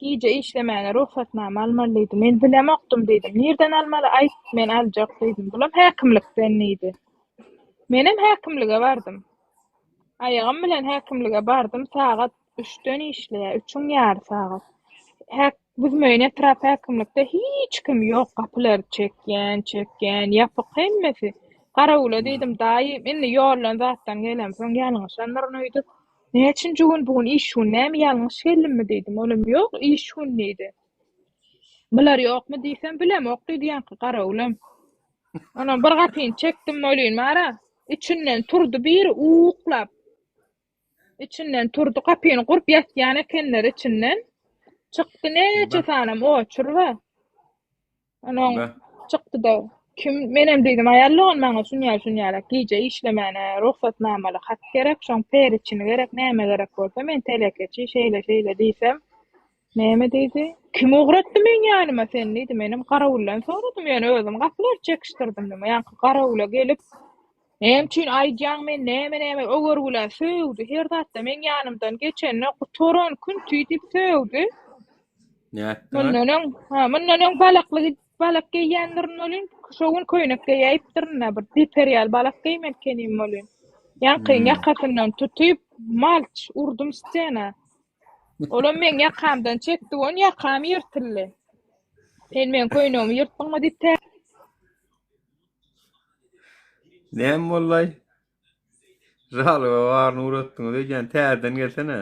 Gije işlemäne rugsatnama almaly diýdi. Men bilemokdym diýdim. Nirden almaly aýt, men aljak diýdim. Bulam häkimlikden diýdi. Menem häkimlige bardym. Aýagym bilen häkimlige bardym, sagat üçden işleýär, üçüň ýary sagat. Häk Büzmeýin etrap häkimlikde hiç kim ýok, gapylary çekýän, çekýän, ýapyk hemmesi. Garawula diýdim, daýy, indi ýoldan zatdan gelemsoň ýalňyşandyryn öýdüp, Näçinji gün bu gün iş gün näme ýalňyş geldimmi diýdim. Olam ýok iş gün diýdi. Bular ýokmy diýsem bilemok diýdi ýaňky garawulam. Onam bir gapyny çekdim welin bara içinden turdy biri uklap. Içinden turdy gapyny gurup ýatýan ekenler içinden. Çykdy näçe sanam oçur bar. Onuň çykdy-da, kim, menem diýdim, aý Allajan maňa şunýaly şunýalak gije işlemäne rugsatnamaly hat gerek, şoň periçini gerek, näme gerek bolsa men telekeçi, şeýle şeýle diýsem, näme diýdi? Kim ugratdy meň ýanyma seni diýdi, menem garawuldan soradym, ýöne özüm gapylary çekişdirdim diýdim. Ýaňky garawula gelip, näme üçin aýdýaň men näme näme o görgülä sögdi, her zatda meň ýanymdan geçende gutaran künti diýip sögdi. Nätdiňiz? Mundan öň, ha, mundan öň balakly balak geýýändirin welin, şo gün köýnek geýäýipdirin-dä, bir deper ýaly balak geýmeli ekenim welin. Ýaňkyň Hmm. ýakasyndan tutyp, malç urdum stena. Olam meň ýakamdan çekdi, on ýakam ýyrtyldy. Sen meň köýnegimi ýyrtdyňmy diýip tä Näme boldy-aý? Žaloba baryny ugratdyňyz öýdýän, täzeden gelsene.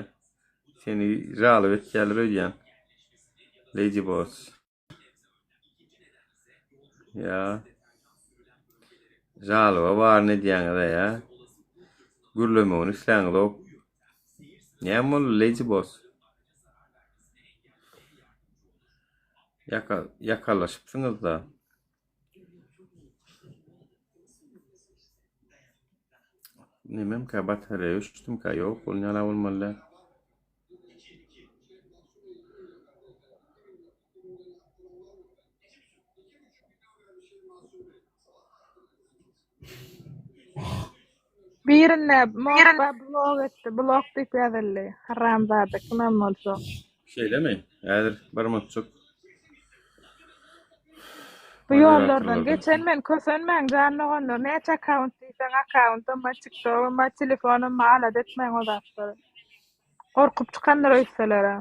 Seni žaloba etýärler öýdýän. Lady Boss. Ýa. Žaloba baryny edýäňiz-ä ýa. Gürlemegini isläňizok. Näme boldy Lady Boss? Ýaka, ýakalaşypsyňyz-da. Nememkä batareýa öçdümkä ýok ol näle bolmaly däl. Birinde Mokba blok etdi, blok diýip ýazyldy. Haramzada kimem bolsa. Şeýlemi? Häzir barmakçyk. Bu ýollardan geçen men kösenmäň jan doganlar näçe akkaunt diýseň akkauntam bar tiktogym bar telefonym bar alada etmäň o zatlary. Gorkup çykandyr öýtselere.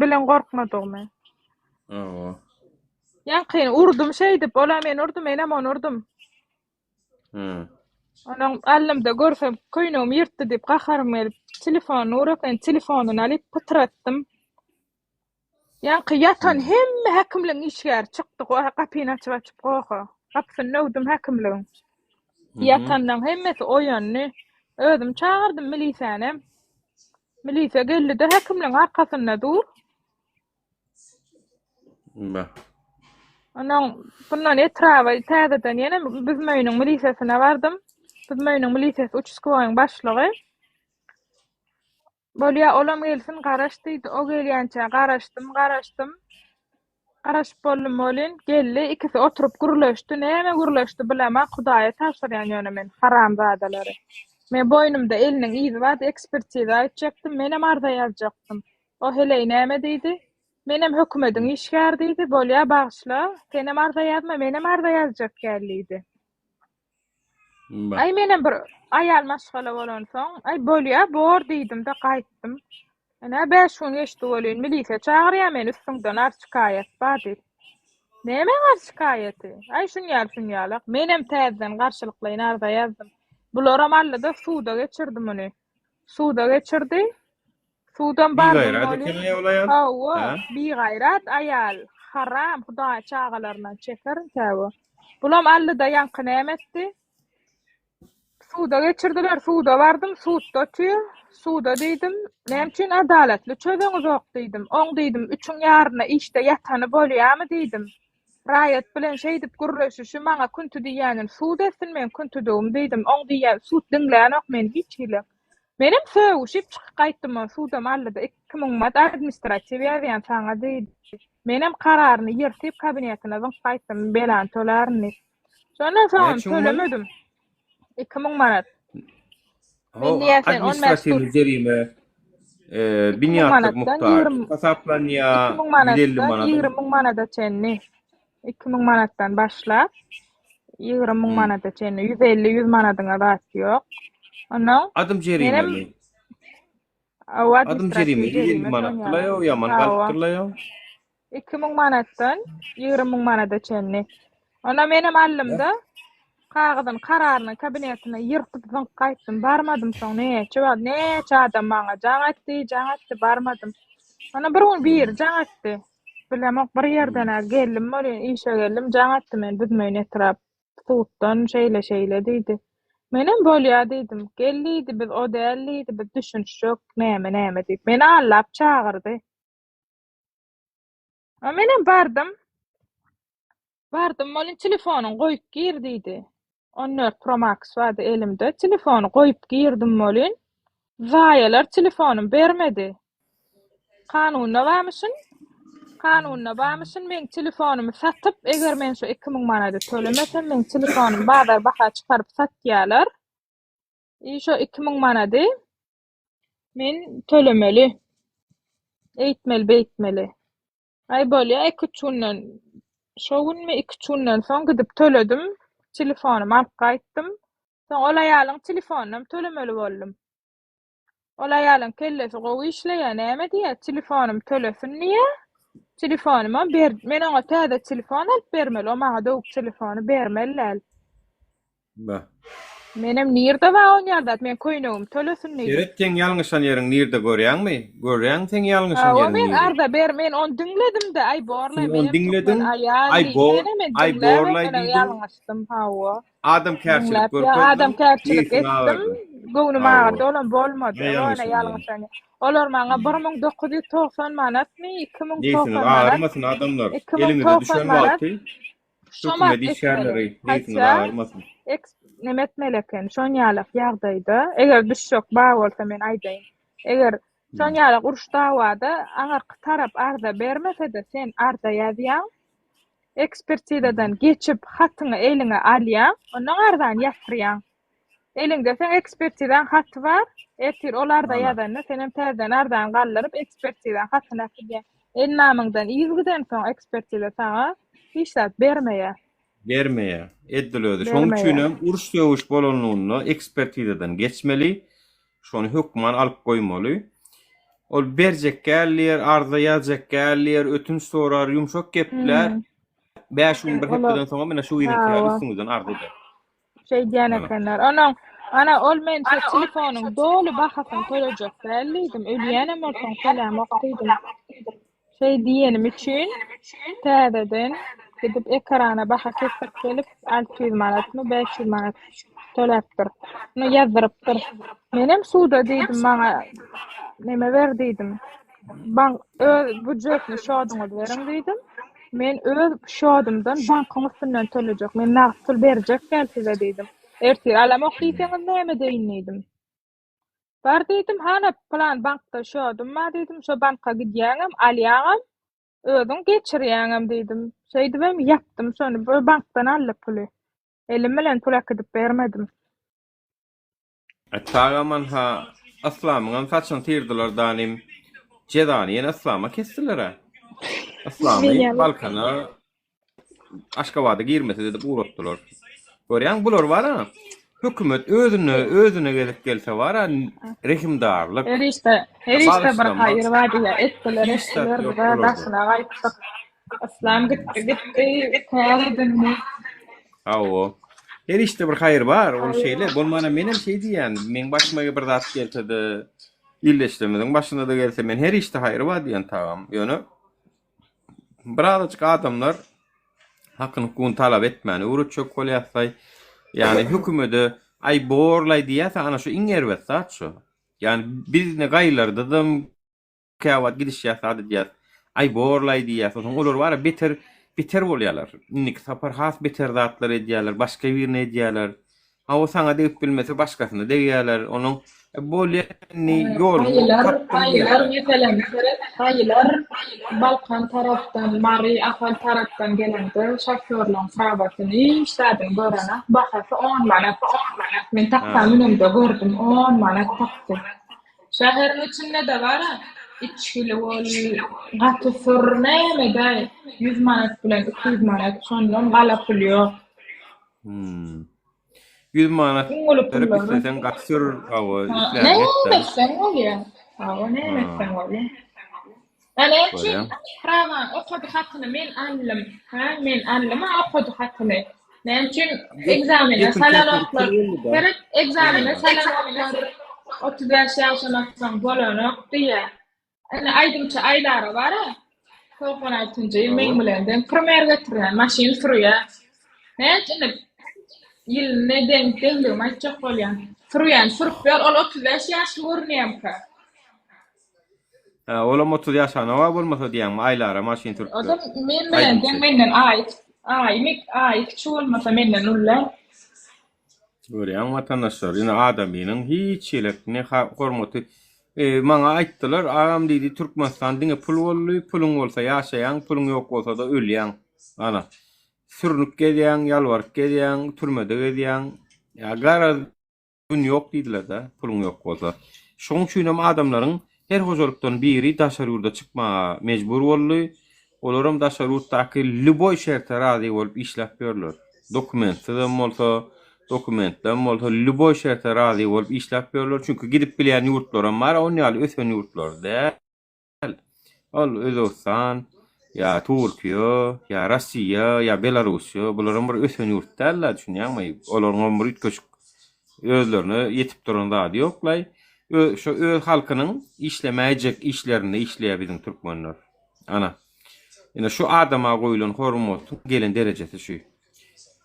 Bilen gorkmadygymy. Hawa. Ýaňkyny urdum şeýdip ola meni urdy menem ony urdum. Hä. Onuň alnymda görsem köýnegimi ýyrtdy diýip gaharym gelip telefonyny urak telefonyny alyp pytratdym. Ýaňky ýatan hemme häkimligiň işgäri çykdy, gapyny açyp-açyp goha. Gapysyny döwdüm häkimligiň. Ýatanlaryň hemmesi oýandy. Özüm çagyrdym milisänem. Milise geldi-de häkimligiň arkasynda dur. Bah. Onuň bundan etraba täzeden ýene Büzmeýiniň milisesine bardym. Büzmeýiniň milisesi uçastkowyň başlygy. Bolýa, olam gelsin, garaş diýdi. O gelýänçä garaşdym, garaşdym. Garaşyp boldum welin, geldi. Ikisi oturyp gürleşdi. Näme gürleşdi bilemok, Hudaýa tabşyrýan ýöne men haramzadalary. Men boýnumda eliniň yzy bardy, ekspertiza etjekdim, menem arza ýazjakdym. O heleý näme diýdi? Menem hökümediň işgäri diýdi. Bolýa, bagyşla, senem arza ýazma, menem arza ýazjak däl diýdi. Aý menem bir aýal maşgala bolansoň, aý bolýa, bor diýdim-de gaýtdym. Ine 5 gün geçdi welin, milisiýa çagyrýar meni üstüňden arz-şikaýat bar diýip. Nämäň arz-şikaýaty? Aý şun ýaly şun ýalak. Menem täzeden garşylyklaýyn arza ýazdym. Bularam aldy-da suda geçirdi muny. Suda geçirdi. Sudam bardym Bigaýrat welin, eken aýal aýal. hawa, Hä? bigaýrat aýal, haram, Hudaý çagalaryndan çekerin täwe. Bulam aldy-da ýaňky näme etdi? Suda geçirdiler, suda bardym, sudda otyr. Suda diýdim, näme üçin adalatly çözeňizok diýdim. Oň diýdim, üçüň ýaryna işde ýatany bolýamy diýdim. Raýat bilen şeýdip gürleşişi maňa künti diýýänini sud etsin meň küntüdigimi diýdim. Oň diýýän sud diňlänok meni hiç hili. Menem sögüşip çykyp gaýtdym ol sudam aldyda 2000 manat administratiw ýazýan saňa diýdi. Menem kararyny ýyrtyp kabinetine zyňyp gaýtdym belany tölärin diýip. Şondan soňam Näçe müň manat? tölemedim. 2000 manat. Ho, Men diýýän sen 15 administratiw sud jerime e, 2000 binýatlyk manatdan mukdary 20 hasaplanýar 2000 150 manatdan manada. 20 000 manada çenli. 2000 manatdan başlap 20 000 Hmm. manada çenli 150-100 manadyňa zat ýok. Ondan Adım menem jerimemi? awa Adım administratiw jerime 150 jerime manatdyla şonýaly. ýo, ýaman Hawa. galypdyrla ýo. 2000 manatdan 20 000 manada çenli. Onda menem aldym-da, kagyzyny, kararyny kabinetine ýyrtyp zyňyp gaýtdym. Barmadym soň näçe wagt, näçe adam maňa jaň etdi, jaň etdi, barmadym. Onda bir gün biri jaň etdi. Bilemok, bir ýerden-ä geldim welin, işe geldim, jaň etdi men Büzmeýin etrap suddan şeýle-şeýle diýdi. Menem bolýa diýdim. Gel diýdi, biz o däl diýdi, biz düşünişjek, näme-näme diýip. Meni allap çagyrdy. A menem bardym. Bardym welin telefonyňy goýup gir diýdi. 14 Pro Max bardy elimde. Telefony goýup girdim welin, zaýalar telefonymy bermedi. Kanunda barmyşyn? Kanunda barmyşyn meň telefonymy satyp, eger men şu 2000 manady tölemesem, meň telefonymy bazar baha çykaryp satýarlar. I şo 2000 manady men tölemeli. Eýtmeli, beýtmeli. Aý bolýa, iki-üç günden, şo günmi, iki-üç günden soň gidip töledim. Telefonymy alyp gaýtdym. Soň ol aýalyň telefonynam tölemeli boldum. Ol aýalyň kellesi gowy işleýär, näme diýýär, telefonym tölesin diýýär. Telefonymam ber, men oňa täze telefon alyp bermeli, o maňa döwük telefony bermeli däl. Bah. Menem nirde bar onýan zat, men köýnegimi tölesin diýdim. Seret seň ýalňyşan ýeriň nirde görýäňmi? Görýäň seň ýalňyşan Hawa ýeriň men nirde? arza ber, men ony diňledim-de, aý borlaý, Sen ony menem diňlediň, türkmen aýal aý bor, diýsene, men aý diňläp borlaý ony diýdiň. ýalňyşdym, hawa. Adamkärçilik Diňläp ýa görkezdiň, adamkärçilik ýeňsiň etdim, agyrdy. göwnüm Hawa. agyrdy, olam bolmady, Ýa ýöne ýalňyşan ýeriň. ýalňyşan. Olar maňa 1990 manatmy, Ýeňsiňiz 2090 manat, agyrmasyn adamlar. Eliňize 2090 düşen manat wagty. Şomat Hökümet işgärleri etmeli. neýsini Haça gagyrmasyn. eks neme etmeli eken, şon ýalak ýagdaýda, eger düşjek bar bolsa men aýdaýyn. Eger şon ýalak uruş dawada aňyrky tarap arza bermese-de sen arza ýazýaň, ekspertizadan geçip hatyňy eliňe alýaň, ondan arzany ýatyrýaň. Eliňde seň ekspertizaň haty bar, ertir ol arza ýazanda senem täzeden arzany galdyryp ekspertizaň hatyny äkidýäň. Elnamyňdan yz gidensoň ekspertiza saňa hiç zat bermeýär. Bermeýär. Edil özi. Şoň Bermeýär. üçinem uruş-sögüş bolanlygynda ekspertizadan geçmeli. Şony hökman alyp goýmaly. Ol berjek däl diýer, arza ýazjak däl diýer, ötünç sorar, ýumşak geplär. Hmm. Bäş gün, bir Olar hepdeden soňam ine şu gyzyňky ýaly hawa. üstüňizden arza eder. Şeýdýän Ana. ekenler. Onuň, ana, ol men şo telefonyň doly bahasyny tölejek däl diýdim. Ölýänem bolsaň tölämok diýdim. Şeý diýenim üçin täzeden gidip ekrana baha kesdirip gelip 600 manatmy, 500 manat töläpdir. Muny ýazdyrypdyr. Menem suda diýdim maňa neme ber diýdim. Bank öz býujetni şoduňyzy beriň diýdim. Men öz şodumdan bankyň üstünden tölejek. Men nagt pul berjek däl size diýdim. Ertir alamok diýseňiz näme edeýin diýdim. Bar diýdim, hana pylan bankda şodum bar diýdim, şo banka gidýäňem, alýaňam, özüň geçirýäňem diýdim. Şeýdibem ýapdym şony, bu bankdan aldy puly. Elim bilen pul äkidip bermedim. Tagaman-ha Yslamyňam saçyny syrdylar danym. Jezany ýene Yslama kesdiler-ä. Yslamy Balkana Aşgabada girmesiz edip ugratdylar. Görýäň bular bar-a hökümet özüne özüne gezek gelse bar-a rehimdarlyk. Her işde, her işde bir Bagyşlamak. haýyr bar diýýär. Etdiler, Hiç zat etdiler, ýok bize bularda. daşyna gaýtdyk. Yslam gitdi, gitdi, kär edindi. Hawa. Her işde bir haýyr bar, ol şeýle. Bolmanda menem şeý diýýän, meň başyma bir zat gelse-de, ildeşlerimiziň başyna-da gelse, men her işde haýyr bar diýen tagam. Ýöne birazajyk adamlar hakyny hukugyny talap etmäni öwretjek bolýarsaý. Ýagny hökümede aý borlaý diýýärse, ana şu iň erbet zat şu. Ýagny biz ine gaýylardadam Käwagt gidişýäs zat edýäs. Aý borlaý diýýäs. Onsoň olar bara beter beter bolýarlar. Indiki sapar has beter zatlar edýärler, başga birine edýärler. Hawa saňa degip bilmese başgasyna degýärler. Onuň bolýa indi ýoluny Gaýylar, tapdym gaýylar diýýärler. meselem seret, gaýylar Balkan tarapdan, Mary, Ahal tarapdan gelende şofýorlaryň prawasyny hiç zadyny görenok, bahasy on manat. Men taksa münemde gördüm, on manat taksi. Şäheriň içinde-de bar-a, içgili bol, gaty sür, näme-däý, ýüz manat bilen 200 manat, şondan gala pul ýok. Hmm. 100 manat Iň uly berip pullary. isleseň gaty sür, hawa, Ha, isläniňi näme et-dä. etseň bolýar. Hawa, näme Ha. etseň bolýar. A näme üçin Görýäň. prawaň okady hatyny men aldym, hä, men aldym-a okady hatyny. Näme üçin ekzamene Gepiň salanoklar, kesmesi boldy-da. seret, ekzamene Ha. salanoklar 35 ýaşamaksaň bolanok diýýär. Indi aýdymçy Aýlara bar-a, 96-njy ýyl meň Hawa. bilen deň primer getirýän, maşyn sürýär. Näme üçin indi ýylyny deň deňligimi aýtjak bolýan. Sürýän, sürüp ýör, ol 35 ýaşly görünýärmikä? Ha, olam 30 ýaşanok-a bolmasa diýýäňmi, Aýlara maşyn sürüp Ozal ýör. men bilen deň Aýdymçy. menden aý aý aý kiçi bolmasa menden uly. Görýäň watandaşlar, ine adamynyň hiç ýelek ne hormaty. E, maňa aýtdylar, agam diýdi, Türkmenistan diňe pul boldy, puluň bolsa ýaşaýaň, puluň ýok bolsa-da ölýäň. Ana. Sürünip gezýäň, ýalbaryp gezýäň, türmede gezýäň. Ýa garaz Gün ýok diýdiler-dä, puluň ýok bolsa. Şoň üçinem adamlaryň her hojalykdan biri daşary ýurda çykmaga mejbur boldy. Olaram daşary ýurtdaky lýuboý şerte razy bolup işläp ýörler. Dokumentsizem bolsa, dokumentlem bolsa lýuboý şerte razy bolup işläp ýörler. Çünki gidip bilýän ýurtlaram bar, on ýaly ösen ýurtlar däl. Ol Özbegistan, ýa Türkiýe, ýa Rossiýa, ýa Belarussiýa, bularam bir ösen ýurt däl-dä, düşünýäňmi? Olaryňam bir üýtgeşik özlerine ýetip duran zady ýok-laý. Şo öz halkynyň işlemäýjek işlerinde işleýär biziň türkmenler. Ana. Ine şu adama goýlan hormatyň gelen derejesi şu.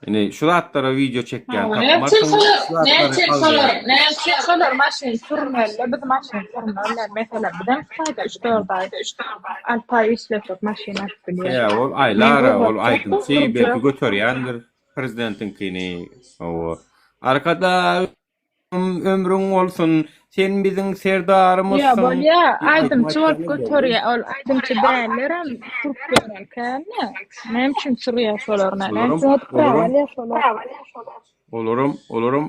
Indi şu zatlara wideo çekýän Hawa, näme üçin tapmarsyň. şolar, Şu näme zatlary üçin şolar, salgyýar. näme üçin şolar maşyn sürmeli, biz maşyn sürmeli. Meselem, bizem Hytaýda 3-4 aý, 6 aý işlesek maşyn alyp bilýäs. Sebäbi ol Men Aýlara, ol göz aýdymçy, sürjek. belki göterýändir prezidentiňkini. Hawa. Arkadag ömrüň bolsun, sen biziň Ýa serdarymyzsyň bolýa, diýip aýdym aýdymçy bolup aýtýan bolýar. göterýä, ol aýdymçy dällerem sürüp ýören kände. Näme üçin sürýär şolar, näme Olaram, üçin edip olaram, alýar şolar? olaram, olaram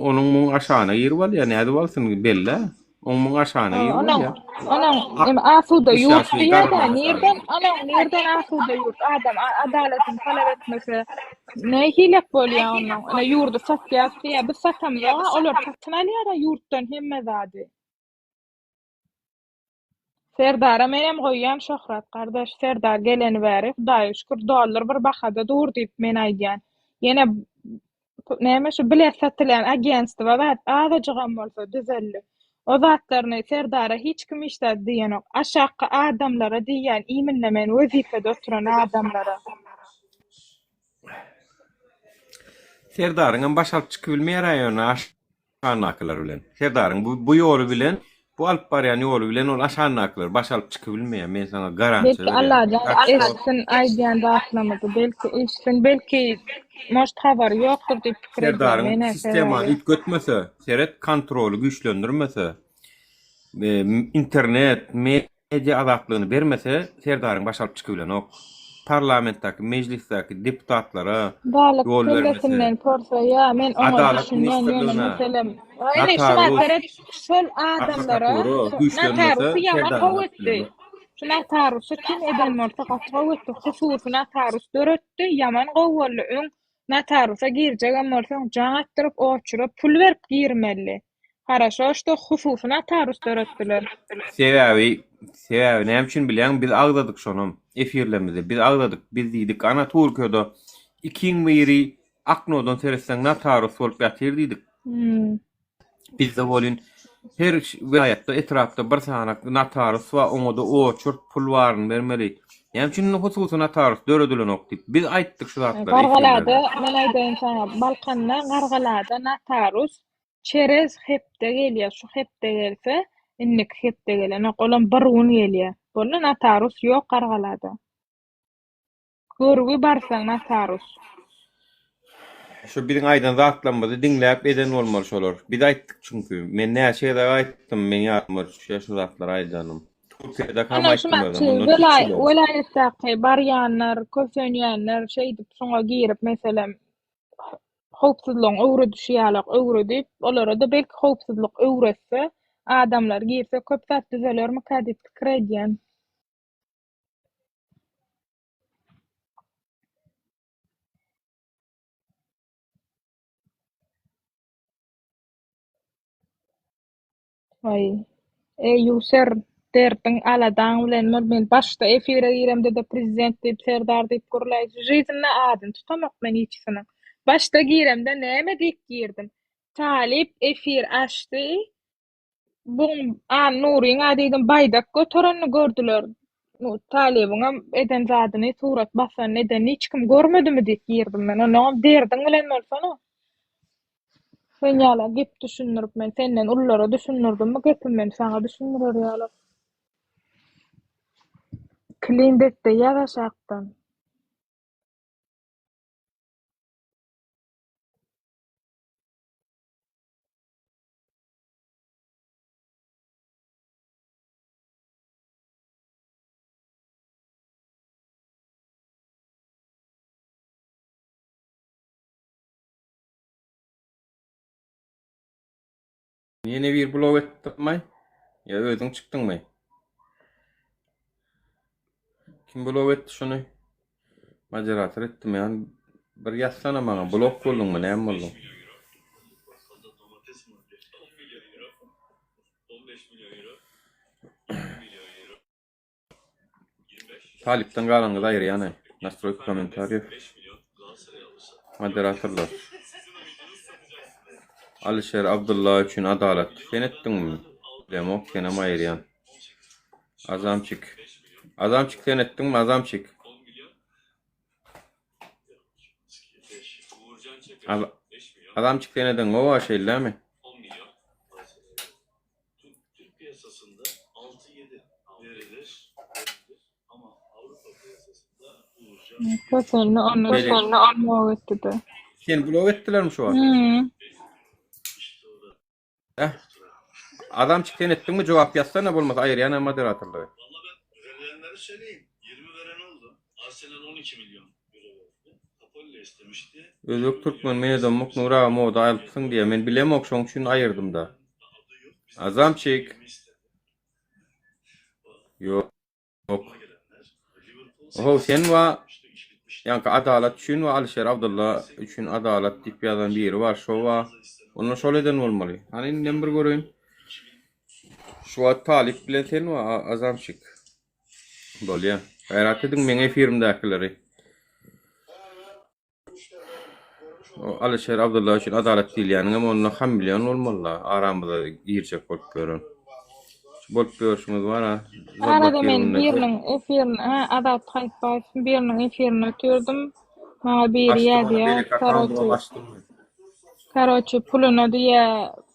onuň muň aşagyna girip alýar, nädip alsyn bellä. Oň muň aşagyna girip Onuň, alýar. onuň eme asuda 60 ýurt ýaşly diýýär-dä, garrynyň nirden, aşagyna. onuň nirden asuda ýurt? Adam adalatyny talap etmese, nähilek bolýar onuň? Ine ýurdy satýas diýýär, biz satamzok-a, olar satyn alýar-a ýurtdan hemme zady. Serdara menem goýýan Şöhrat gardaş, Serdar geleni bäri Hudaýa şükür dollar bir bahada dur diýip men aýdýan. Ýene näme şu bilet satylýan agentstwa zat azajygam bolsa düzeldi. O zatlaryny Serdara hiç kim hiç zat diýenok. Aşakky adamlara diýýän iminne men wezipede oturan adamlara. Serdaryňam baş alyp çykybilmeýär-ä ýöne aşandakylar bilen. Serdaryň bu bu ýoly bilen, bu alyp barýan ýoly bilen ol aşandakylar baş alyp çykybilmeýär. Men saňa garantiýa Belki berýän. Allajan Tak şo eşitsin aýdýan zatlarymyzy belki eşitsin belki может habary ýokdur diýip pikir edýän Serdaryň men-ä sistemany sebäbi. üýtgetmese, seret kontroly güýçlendirmese, internet, Media azatlygyny bermese Serdaryň baş alyp çykybilenok. Parlamentdäki, mejlisdäki deputatlara Balyk ýol bermese, kellesinden porsaýa men oňa Adalat düşünýän ýöne ministrligine, meselem ine şuna notarius, seret şol adamlara adwokatura şu güýçlenmese notarusy ýaman Serdaryň gowy alyp etdi. bilenok. Şu notarusy kim eden bolsa gaty gowy etdi. Hususy notarus döretdi ýaman gowy boldy. Öň notarusa girjegem bolsaň jaň atdyryp oçura pul berip girmeli. Haraşo şto hususy notarus döretdiler. Sebäbi sebäbi näme üçin bilýäňmi biz agzadyk şonam efirlerimizde biz agzadyk biz diýdik ana Türkiýede ikiň biri aknodan seretseň notarus bolup ýatyr diýdik. Hmm. Bizde welin her welaýatda etrapda bir sany notarus bar oňada oçurt pul baryny bermeli. Näme üçin indi hususy notarus döredilenok diýip biz aýtdyk şu zatlary Gargalada efirlerde. men aýdaýyn saňa Balkanda Gargalada notarus Çerez hepde gelýär, şu hepde gelse, indiki hepde gelenok, olam bir gün gelýär. Boldy, notarus ýok Gargalada. Görgi barsaň notarus. Şu biziň aýdan zatlarymyzy diňläp eden bolmaly şolar. Biz aýtdyk çünki. Men näçe gezek aýtdym, meň ýadyma düşýär şu zatlary aýdanym. Türkiýedekam Ana şu aýtdym özem, wagtky mundan üç welaý ýyl ozal. welaýatdaky barýanlar, kösenýänler şeýdip şoňa girip meselem howpsuzlygyň öwredişi ýalak öwredip, olara-da belki howpsuzlyk öwretse, adamlar girse köp zat düzelermikä diýip pikir edýän. Waý. Eý ýuser, derdiň aladaň bilen bol. Men başda efire giremde-de prezident diýip, serdar diýip gürläý. Žizinde adyny tutamok men hiçisiniň. Başda giremde näme diýip girdim? Talyp efir açdy. Buň a Nuryň-a diýdim baýdak göterenini gördüler. Talybyňam eden zadyny, surat basanyny edenini hiç kim görmedimi diýip girdim men. Onnoňam derdiň bilen bolsana. Sen ýala gep düşündirip men senden ululara düşündirdimmi gepim men saňa düşündirer ýaly. Klin depde ýaz aşakdan. Ýene bir blok etdiňmi? Ýa özüň çykdyňmy? Kim blok etdi şuny? Moderator etdim ýa. Bir ýazsana maňa blok bolduňmy, näme bolduň? Talypdan galanyňyzy aýyrýan aý. Nastroýka kommentariýew. Moderatorlar. Alişer Abdylla üçin adalat. Sen etdiňmi? Bilemok, senem aýyrýan. Azamçik. Azamçik sen etdiňmi Azamçik? Azamçyk sen edeňowa şeýlemi? Kösenli ony blok etdi-de. Seni blok etdilermi şu wagt? Hmm. Eh. Azamçyk sen etdiňmi jogap ýazsana bolmasa aýyrýanam moderatorlygy. Özbek türkmen men edemok Nury aga moda alypsyň diýýär men bilemok şoň üçin aýyrdymda. Azamçik. Ýok. Ohow sen wa ýaňky adalat üçin we Alyşer Abdylla üçin adalat diýip ýazan biri bar şo wa onda şol eden bolmaly. Hany indem bir göreýin. Şu wagt Talyp bilen sen wa Azamçik. Bolýa. Gaýrat ediň meň efirimdäkileri. O Alyşer Abdylla üçin adalat diýilýäniňem onda hamilýon bolmaly-la, aramyza girjek bolup ýören. Şu bolup ýörşüňiz bar-a. Arada men biriniň efirini, hä, Azat Haýytbaýewiň biriniň efirinde oturdym. Maňa biri ýazýar, karoçe, karoçe puluna diýýä,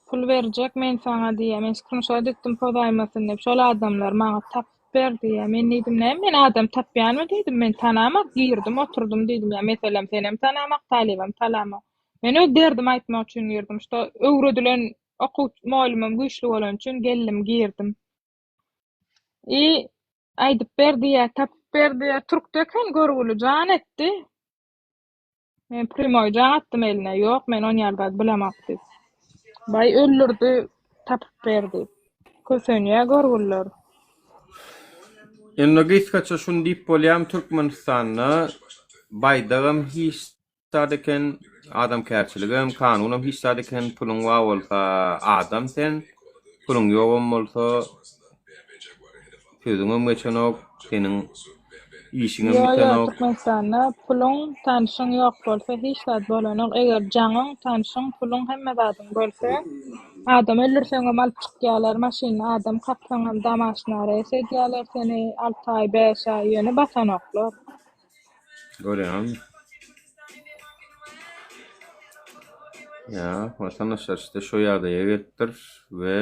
pul berjek men saňa diýýä, men skrinşot etdim pozaýmasyn diýip, şol adamlar maňa tapyp ber diýýä. Men diýdim, näme men adam tapýanmy diýdim, men tanamak, girdim, oturdym diýdim. Ýa meselem senem tanamak, talybam talamak. Men öz derdimi aýtmak üçin girdim. Şto öwredilen okuw mugallymym güýçli bolany üçin geldim, girdim. I aýdyp ber diýýä, tapyp ber diýýä. Türkde eken görgüli jan etdi. Men primoý jaň atdym eline, ýok men on ýaly zat bilemok diýip. Baý öldürdi, tapyp ber diýip. Kösenýä görgüliler. Indi gysgaça şuny diýip bolýarmy Türkmenistanda baýdagam hiç zat eken, adamkärçiligem, kanunam hiç zat eken, puluň bar bolsa adam sen, puluň ýogam bolsa Sözüňem geçenok, seniň işiňem Ýo ýo bitenok. Türkmenistanda puluň tanşyň ýok bolsa hiç zat bolanok eger jaňyň tanşyň puluň hemme zadyň bolsa adam öldürseňem alyp çykýalar maşynda adam kaksaňam damaşny ares edýäler seni alty aý bäş aý ýöne basanoklar. Görýäňmi? Ýa, watandaşlar işte şo ýagdaýa gelipdir we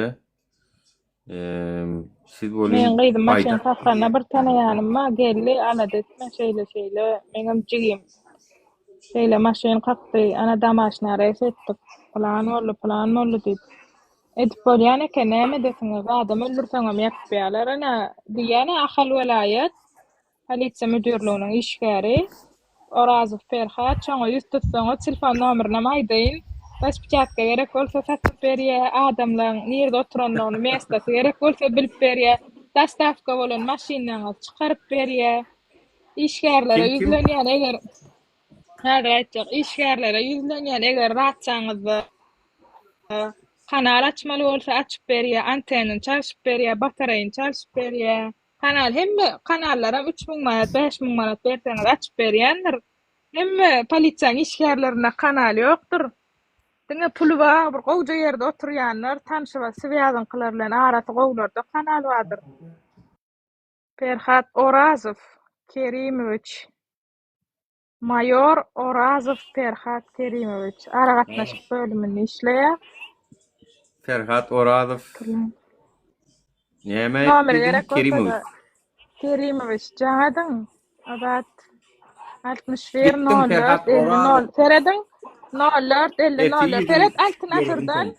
Siz welin Meň gyzym maşyn baýdak kakanda bir tanaýanym bar, geldi, alada etme şeýle şeýle, meňem jigim şeýle maşyn kakdy, ana damaşny ares etdik, pylan boldy, pylan boldy diýip. Edip bolýan eken, näme edesiňiz, adam öldürseňem ýapýarlar, ana diýýän-ä Ahal welaýat Polisiýa müdirliginiň işgäri Orazow Perhat şoňa ýüz tutsaňyz telefon nomerinem aýdaýyn. Raspeçatka gerek bolsa satyp berýär, adamlaň nirde oturanlygyny mestasy gerek bolsa bilip berýär, dostawka bolan maşynlaňyzy çykaryp berýär. Işgärlere Kim kim? ýüzlenýän eger Häzir aýtjak, işgärlere ýüzlenýän eger ratsiýaňyzda kanal açmaly bolsa açyp berýär, antenini çalşyp berýär, batareýini çalşyp berýär. Kanal hemme kanallaram 3000 manat 5000 manat berseňiz açyp berýändir. Hemme polisiýanyň işgärlerinde kanal ýokdur. Diňe puly bar bir gowja ýerde oturýanlar tanşy bar swýazyňkylar bilen arasy gowularda kanal bardyr. Perhat Orazow Kerimowiç. Maýor Orazow Perhat Kerimowiç, aragatnaşyk bölüminde işleýär. Perhat Orazow näme Nomeri diýdiň? gerek bolsa-da Kerimowiç. Kerimowiç, jaň ediň. Azat 61 Gitdiň 04 Perhat 50 Orazow. 0 Serediň 04 50 Eti 04 ýedin Seret Altyn gördüm asyrdan seni.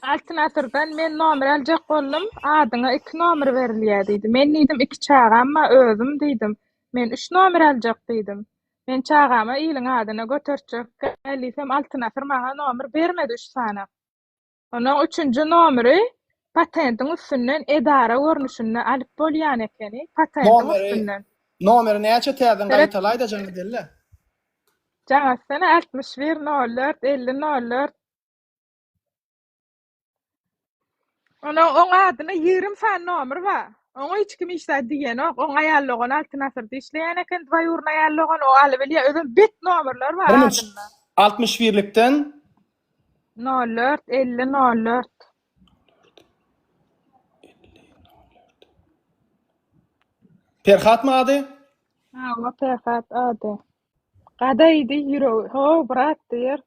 Altyn asyrdan men nomer aljak boldum, adyňa iki nomer berilýär diýdi. Men diýdim iki çagam bar, özüm diýdim. Men üç nomer aljak diýdim. Men çagama iliň adyna götertjek däl diýsem, Altyn asyr maňa nomer bermedi üç sany. Onuň üçünji nomeri patentiň üstünden edara görnüşinde alyp bolýan ekeni, patentiň Nomeri üstünden. nomeri näçe täzeden Seret. gaýtalaýda jaň edeli. Jaň etsene 61 04 50 04. Onuň oň adyna 20 sany nomer bar. Oňa hiç kim hiç zat diýenok. Oň aýal dogany Altyn asyrda işleýän eken, dwaýurny aýal dogany o alybilýär. Özem bet nomerler bar Bir minut. adynda. 61-likden 04 50 04. Perhatmy ady? Hawa, Perhat ady. Gadaý diý ýüregi, ho, brat diýer.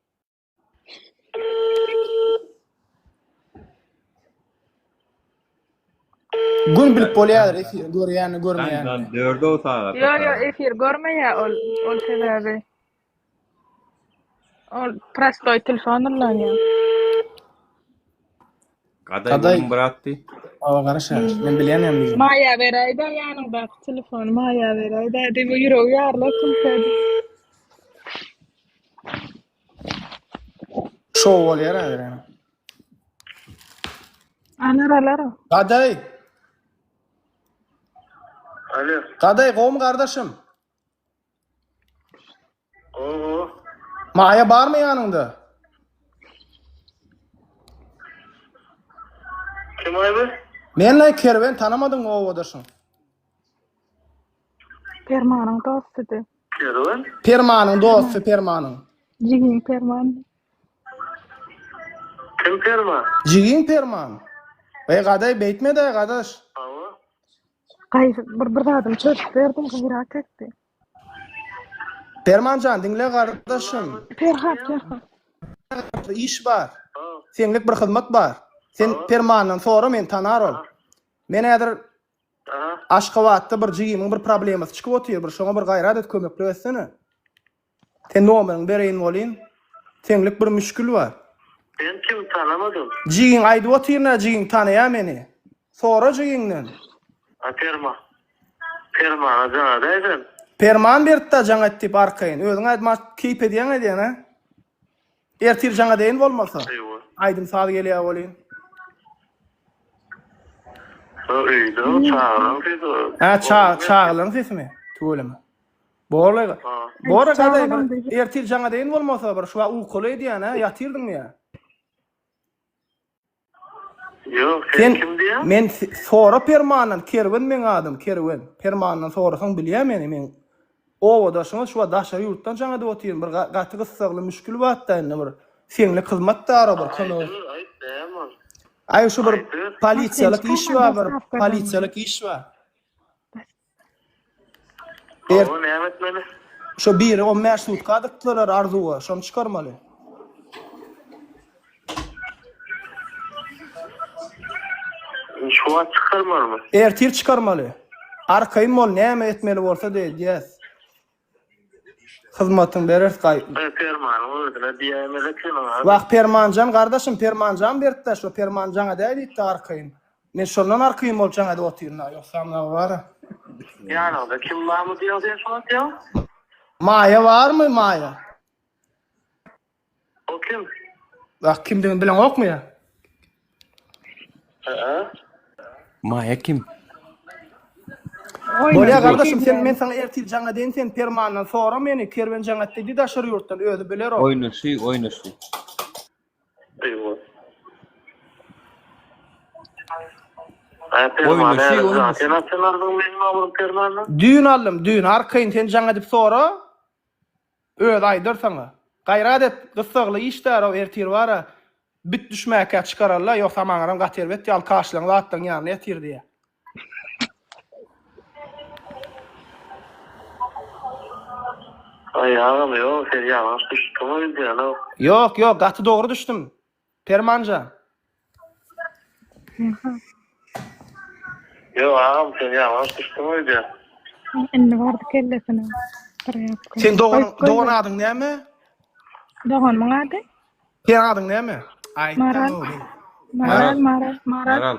Gün bilip bolýar efir görýäni görmeýäni. Daňdan dörde o sagat. Ýo ýo efir görmeýär ol ol sebäbi. Ol prostoý telefon ullanýar. Gadaý Gadaý. gürrüň bratdy. Awa garaşar. Men bilýän hem diýdim. Maýa beräýdä ýanyňdaky telefony Maýa beräýdä diýip ýüregi ýarylar kimse. Şow bolýar häzir ýa. Alar alar. Gadaý. Alo. Gadaý gowmy gardaşym? Gowy gowy. Maýa barmy ýanyňda? Kim aýby? Men-laý Kerwen tanamadyňmy obadaşyň? Permanyň dostudy. Kerwen? Permanyň dosty Permanyň. Jigiň Perman. Kim Perman? Jigiň Perman. Eý gadaý beýtme-dä gadaş. Hawa. Gaý bir bir zadyny çözüp berdim gaýrat etdi. Permanjan diňle gardaşym. Perhat Perhat. Bir iş bar. Senlik bir hyzmat bar. Sen Permandan sora meni tanar ol. Men häzir Aşgabatda bir jigimiň bir problemasy çykyp otyr bir şoňa bir gaýrat et kömeklik etsene. Sen nomeriňi bereýin bolyn. Seňlik bir müşgil bar. Sen kim tanamadym. Jigiň aýdyp otyryn-a jigiň tanaýa meni. Sora jigiňden. A Perman. Permana jaň edäý sen. Perman beripdä jaň et diýip arkaýyn. Özüň aýdyma keýp edýäň edýän a. Ertir jaň edeýin bolmasa. Aýdym saz gelýä welin. Öýde çagalaň sesi. Hä çagalaň sesimi? Tüweleme. Borlaý. Bora gadaý bir ertir jaň edeýin bolmasa bir şu wagt ukuly edýän hä ýatyrdyňmy ýa? Ýok, sen kim diýýäň? Men sora Permandan, Kerwen meň adym, Kerwen. Permandan sorasaň bilýär meni, meň obadaşyňyz şu wagt daşary ýurtdan jaň edip otyryn, bir gaty gyssagly müşgil batda indi bir seňlik hyzmat dara bir kömek. Aýdyber, aýt, näme ol? Aý şu bir polisiýalyk iş bar bir, polisiýalyk iş bar. Hawa, näme etmeli? Şo biri on bäş sutka dykdylar Arzuwa, şony çykarmaly. Şu wagt çykarmalymy? Ertir çykarmaly. Arkaýyn bol, näme etmeli bolsa-da edýäs. Hyzmatyňy bereris gaý. Permanyň özüne diýäýmeli ekeniň a. Wah Permanjan gardaşym Permanjan beripdä şo Perman jaň edäý diýipdi arkaýyn. Men şondan arkaýyn bolup jaň edip otyryn a ýogsam nabe bara. Ýanyňda kim barmy diýýäň sen şu wagt ýa? Maýa barmy Maýa? O kim? Wah kimdigini bileňokmy ýa? Ä-ä. Maýa kim? Bolýa gardaşym sen men saňa ertir jaň edeýin sen Permandan sora meni Kerwen jaň etdi diý daşary ýurtdan özi biler o. Oýnaşy oýnaşy. Eýwa. Ä Perman Oýnaşy häzir oýnaşy. sen haçan aldyň meniň nomerymy Permandan? Düýn aldym düýn arkaýyn sen jaň edip sora Özi aýdar saňa. Gaýrat et, gyssagly iş därow ertir bara bit düşmäkä çykaralla, ýogsa maňaram gaty erbet ýaly kaşlaň zatlaň ýanynda ýatyr diýýä. Aý agam ýok sen ýalňyş düşdüň öýdýän-ow. Ýok ýok gaty dogry düşdüm. Permanjan. Ýok agam sen ýalňyş düşdüň öýdýän. Indi bardy kellesine. Bir ýapgy. Seň dogan Goý, goý, dogan goý. adyň näme? Doganymyň ady? Seň adyň näme? Aýtdam Maral. o men. Maral, Maral, Maral. Maral.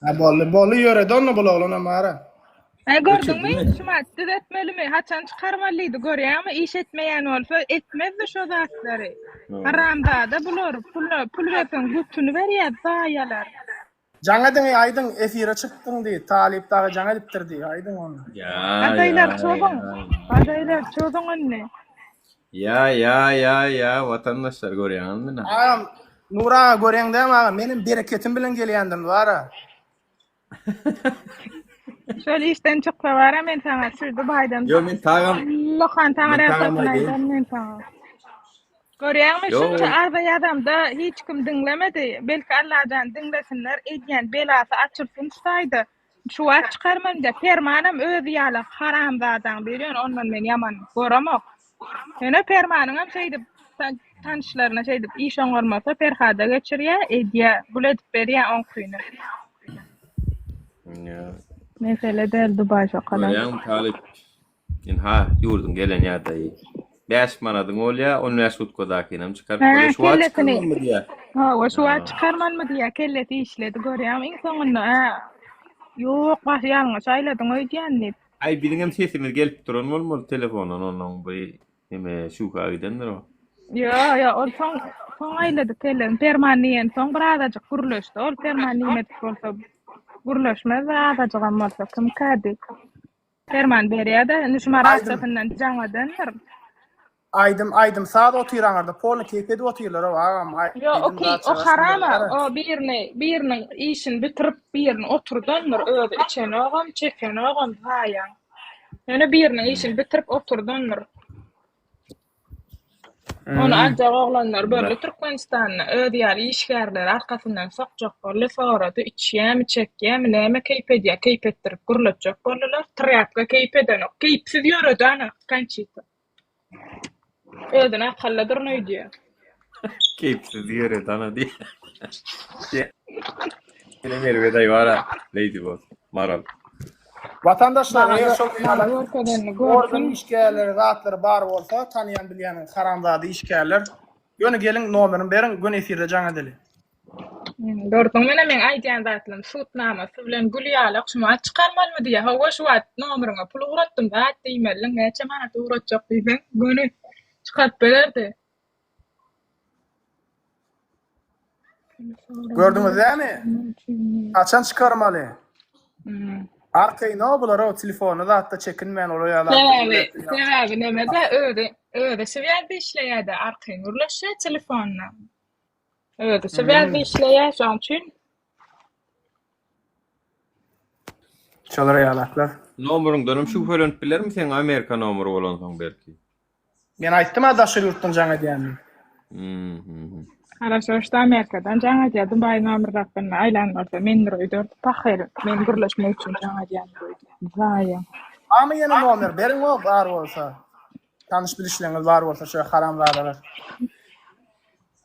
Ha boldy, boldy ýöredi onda bul oglanam Maral. Ä gördüňmi? Şumat düzetmelimi? Haçan çykarmaly diýdi. Görýäňmi? Iş etmeýän bolsa etmezdi şo zatlary. Haramzada bular. Pul pul berseň götüni berýär zaýalar. Jaň ediň eý aýdyň efire çykdyň diý Talyp dagy jaň edipdir diý aýdyň onda. Ýa Gadaýlar ýa çozuň. ýa. Gadaýlar çozuň indi. Ýa ýa ýa ýa watandaşlar görýäňizmi na. Agam Nur aga görýäň dämi agam menem bereketim bilen gelýändim bara. Şol işden çyksa bara men saňa şu Dubaýdan Ýo men tagam Lokan taňa men tagam rehmetini aýdaýyn. aýdan men saňa. Görýäňmi Ýo şunça arza ýazamda hiç kim diňlemedi. Belki Allajan diňlesinler edýän belasy açylsyn şu taýda. Şu wagt çykarman diýä. Permanam özi ýaly haramzadaň biri ýöne ondan men ýaman göremok. Ýöne Permanyňam şeýdip tanyşlaryna şeýdip iş oňarmasa Perhada geçirýä, edýä, gül edip berýä oňkyny. Mesele däl Dubaý şokalar. Görýäňmi talyp? Ynha, ýurduň gelen ýagdaýy. 5 manadyň bolýa, 15 sutkadakynam çykaryp bolýa. Hä, Şu wagt kellesini. çykarmalymy diýýä. Hawa, şu wagt çykarmalymy diýýä, kellesi işledi görýäňmi iň soňunda, hä. Ýok, baş ýalňyş aýladyň öýdýän diýip. Aý biziňem sesimiz gelip duran bolmaly telefondan onnoň bu neme şübhä gidendir o. Ýo, ýo, ol soň soň aýlady kellesini. Perman diýensoň bir azajyk gürleşdi. Ol Perman diýmedik bolsa gürleşmezdi azajygam bolsa kimkä diýip. Perman berýä-de, indi şu Aýdym Maratçasyndan jaň edendir. aýdym aýdym saz otyr aňyrda polny keýp edip otyrlar-ow agam Ýo, o aýdym keý, zat o çykarsyn harama, diýerler-ä. o birini, biriniň işini bitirip, birini oturdandyr, özi içenogam, çekenogam zaýaň. Ýöne biriniň işini bitirip oturdandyr. Ony aljak oglanlar boldy Türkmenistanda, özi ýaly işgärleri arkasyndan sokjak boldy, sorady, içýämi, çekýämi, näme keýp edýä, keýp etdirip gürletjek boldular, trýapka keýp edenok, keýpsiz ýöredi ana, Konçita. Özüni akyllydyryn öýdýär. Keýpsiz ýöredi ana diýýär. Senem erbet aý bara, Lady Boss, Maral. Watandaşlar Maňa eger şol maňa ýaly görkezenini organ görsün. işgärleri zatlary bar bolsa tanaýan bilýän haramzada işgärler ýöne geliň nomerini beriň göni efirde jaň edeli. Hmm, Gördüňmi ine meň aýdýan zatlarym sud namasy bilen gül ýalak şuny at çykarmalymy diýýär. Hawa şu wagt nomeriňe pul ugratdym zat diýmelidiň näçe manat ugratjak diýseň göni çykaryp bererdi. Gördüňiz dämi? Haçan çykarmaly? Hmm. Arkaýyn-ow bular-ow telefony zatda çekinmän olar ýaly Sebäbi sebäbi nemede özi özi swýazda işleýärde arkaýyn gürleşýär telefonda. Özi swýazda işleýär şoň üçin. Şolar ýalaklar. Nomeryňdanam şübhelenip bilermi seň Amerika nomery bolansoň belki. Men aýtdym-a daşary ýurtdan jaň edýänini. Mhm. Haraşo şda Amerikadan jaň edýär Dubaý nomer hakynda aýlan bolsa mendir öýderdi pahyr men gürleşmek üçin jaň edýändir öýdýän. Zaýa. Barmy ýene nomer beriň-ow bar bolsa. Tanyş bilişleriňiz bar bolsa şo haramzadalar.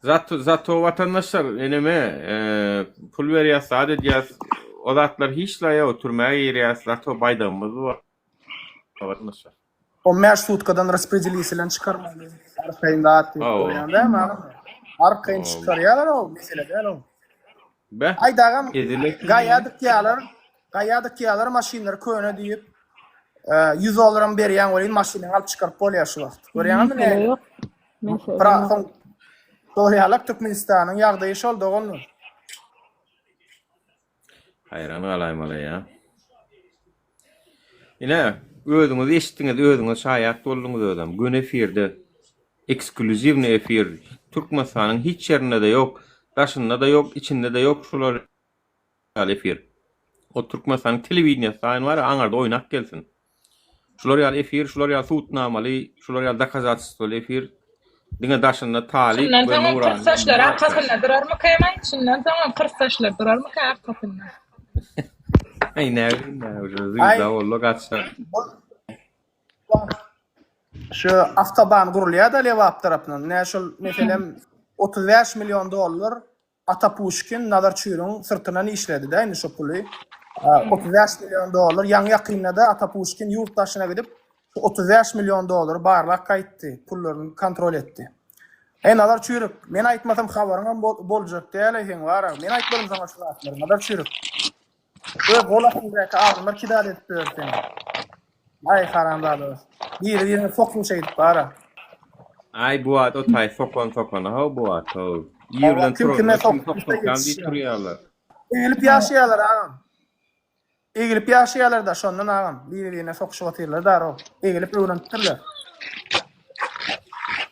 Zato zato watandaşlar eneme pul berýäs zat edýäs o zatlar hiç la ýok türmä girýäs zato baýdagymyz bar watandaşlar. 15 sutkadan raspredelisilen çykarmaly. Arkaýyn zat diýip Hawa. görýän dämi agam? Arkaýyn çykarýarlar o mesele däl o. Beh. Aý dagam Ezilet. gaýa dykýarlar. Gaýa dykýarlar maşynlary köne diýip. 100 dollaram berýän welin maşynyňy alyp çykaryp bolýar şu wagt. Görýäňizmi Mesele näme? ýok. Mesele Pra ýok. soň Dogryalak Türkmenistanyň ýagdaýy şol doganlar. Haýran galaýmaly ýa. Ine, özüňiz eşitdiňiz, özüňiz şaýat bolduňyz özem. Göni efirde, eksklýuziwnyý efir. Türkmenistanyň hiç ýerinde-de ýok, daşynda-da ýok, içinde-de ýok şular ýaly efir. O Türkmenistanyň telewideniýesi daýyn bar, aňarda oýnap gelsin. Şular ýaly efir, şular ýaly subutnamaly, şular ýaly dokazatelstwoly efir diňe daşynda Talyp Şundan we soňam Nurany kyrsaçlar arkasynda durarmyka emaý? Şundan soňam kyrsaçlar durarmyka arkasynda? Aý näbileyim ben uje züýda boldy gaçsa. Şu awtoban gurulýar-da Lebap tarapyndan. Nä şol meselem 35 million dollar Ata Puşkin Nazar Çüriň syrtyndan işledi-dä indi şo puly. 35 million dollar. Ýaňy ýakynda-da Ata Puşkin ýurt daşyna gidip, şu 35 million dollary barlap gaýtdy, pullaryny kontrol etdi. Eý, Nazar Çürik, men aýtmasam habaryňam boljak däl-eý seň bar-a. Men aýtmadym saňa şu zatlary, Nazar Çürik. Öz gol astyňdaky adamlar kidal edip ýör seni. Aý haramzadalar. Biri birine sokuň şeýdip bara. Aý bu wagt o taý sokan sokana how bu wagt how. Ýerden Kim kime turanda kim soksa sokmakam diýip turýarlar. Egilip ýaşaýarlar agam. Egilip ýaşaýarlar-da şondan agam. Biri birine sokuşyp otyrlar daro. Egilip öwrenipdirler.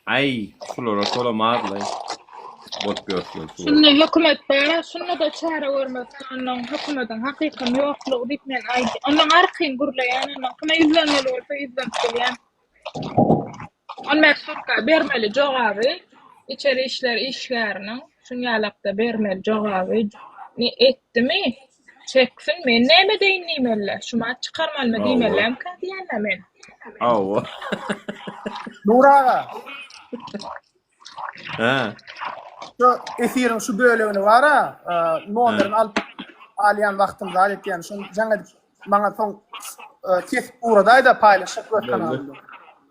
Aý şulara şolam azlaý. Bolup ýörsüler şular. Şunda hökümet bar, şunda-da çäre görmese, onnoň hökümetiň hakykam ýoklugy diýip men aýdýan. Onnoň arkaýyn gürleýän, onnoň kime ýüzlenmeli bolsa ýüzlenip bilýän. On bäş sutka bermeli jogaby içeri işler işgäriniň şunýalakda bermeli jogaby ne etdimi çeksin men näme edeýin diýmeliler. Şumat çykarmalymy diýmelilermikä diýýän-dä men. Hawa. Nur aga. Hä. Şu efiriň şu bölegini bara, nomerini alyp alýan wagtym zat etýän. Şony jaň edip maňa soň kesip ugradaýda paýlaşjak öz kanalymda.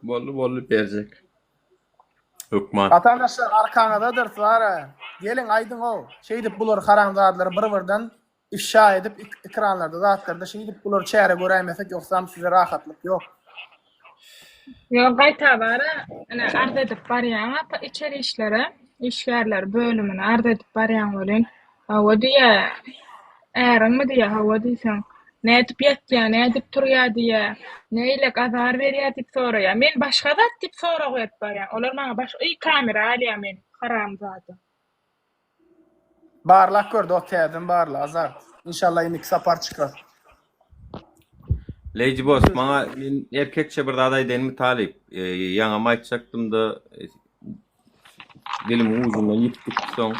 Boldy, boldy berjek. Hökman. Watandaşlar arkaňyzdadyrys bara. Geliň aýdyň-ow. Şeýdip bular haramzadalary bir-birden ifşa edip ekranlarda zatlarda şeýdip bular çäre göräýmesek ýogsam size rahatlyk ýok. Ýok gaýta bara ine arz edip barýaň apa içeri işlere işgärler bölümine arz edip barýaň welin hawa diýýä äriňmi diýýä hawa diýseň nädip ýatýa nädip turýa diýýä neýlek azar berýä diýip soraýa men başga zat diýip sorag berip barýan olar maňa başga y kamera alýa meni haramzada. Barlap gör dost täzeden barla Azat. Inşallah indiki sapar çykar. Lady Boss maňa men erkekçe bir zat aýdaýynmy talyp? Ýaňam aýtjakdymda dilimiň ujundan ýitip gitdi soň.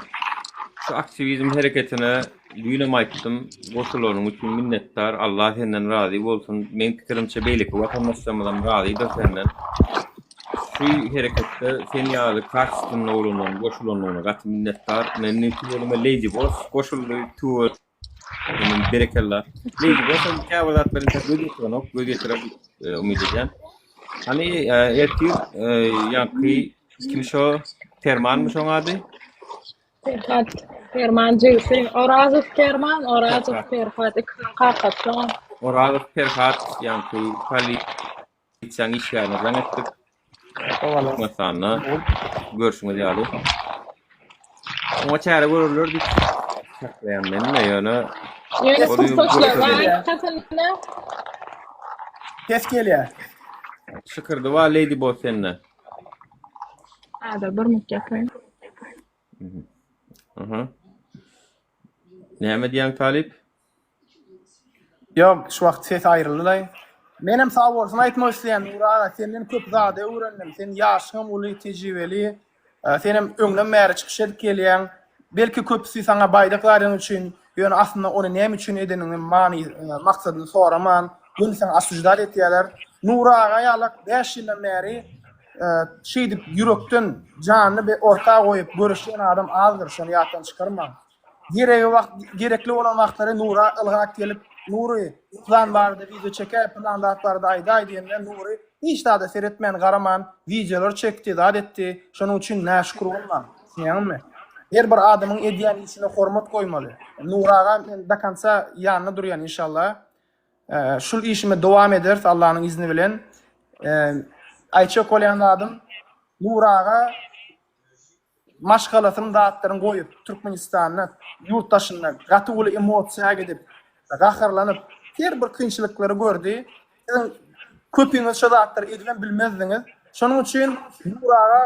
Şu aktiwizm hereketine düýnem aýtdym, goşulanyň üçin minnetdar, Allah senden razy bolsun. Meň pikirimçe beýleki watandaşlarymyzam razydyr senden. Şu hereketde sen ýaly kaçestwenny oglanlaryň goşulandygyna gaty minnetdar. Men indi tüweleme Lady Boss goşuldy tüweleme berekella. Lady Boss hem käbir zatlara entek göz ýetirenok, göz ýetirer diýip umyt edýän. Hany ertir ýaňky kim şo Permanmy şoň ady? Perhat Perman jigisi Orazow Perman Orazow Perhat ikisiniň kakasy şoň. Orazow Perhat ýaňky poli Polisiýanyň işgärine jaň etdik. Türkmenistanda görşüňiz ýaly. Oňa çäre görerler diýip çaklaýan men-de, ýöne Ýöne tutsaçlar bar arkasynda. Ses gelýär. Şykyrdy bar Lady Boss sende. Häzir bir minut ýapaýyn. Aha. Näme diýýäň Talyp? Ýok, şu wagt ses aýryldy-laý. Menem sag bolsun aýtmak isleýän Nury aga, senden köp zady öwrendim. Sen ýaşyňam uly, tejribeli. Senem öňden bäri çykyş edip gelýäň. Belki köpüsi saňa baýdak zarýan üçin, ýöne aslynda ony näme üçin edeniňi many, maksadyny soraman, göni saňa osuždat etýärler. Nury aga ýalak 5 ýyldan bäri şeýdip ýürekden janyny orta goýup göreşýän adam azdyr, şony ýatdan çykarmaň. Geregi wagt gerekli bolan wagtlary Nura ylgap gelip, Nury, pylan barada wideo çekäý, pylan zat barada aýdaý diýende Nury hiç zada seretmän, garaman wideolar çekdi, zat etdi. Şonuň üçin näşükür bolmaň. Düşünýäňizmi? Her bir adamyň edýän işine hormat goýmaly. Nury aga men do konca ýanynda durýan inşallah. Şul işimi dowam ederis Allanyň izni bilen. Aýtjak bolýan zadym Nury aga maşgalasynyň zatlaryny goýup Türkmenistanda ýurt daşynda gaty uly emosiýa gidip gaharlanyp her bir kynçylyklary gördi. Siziň köpüňiz şo zatlary edibem bilmezdiňiz. Şonuň üçin Nur aga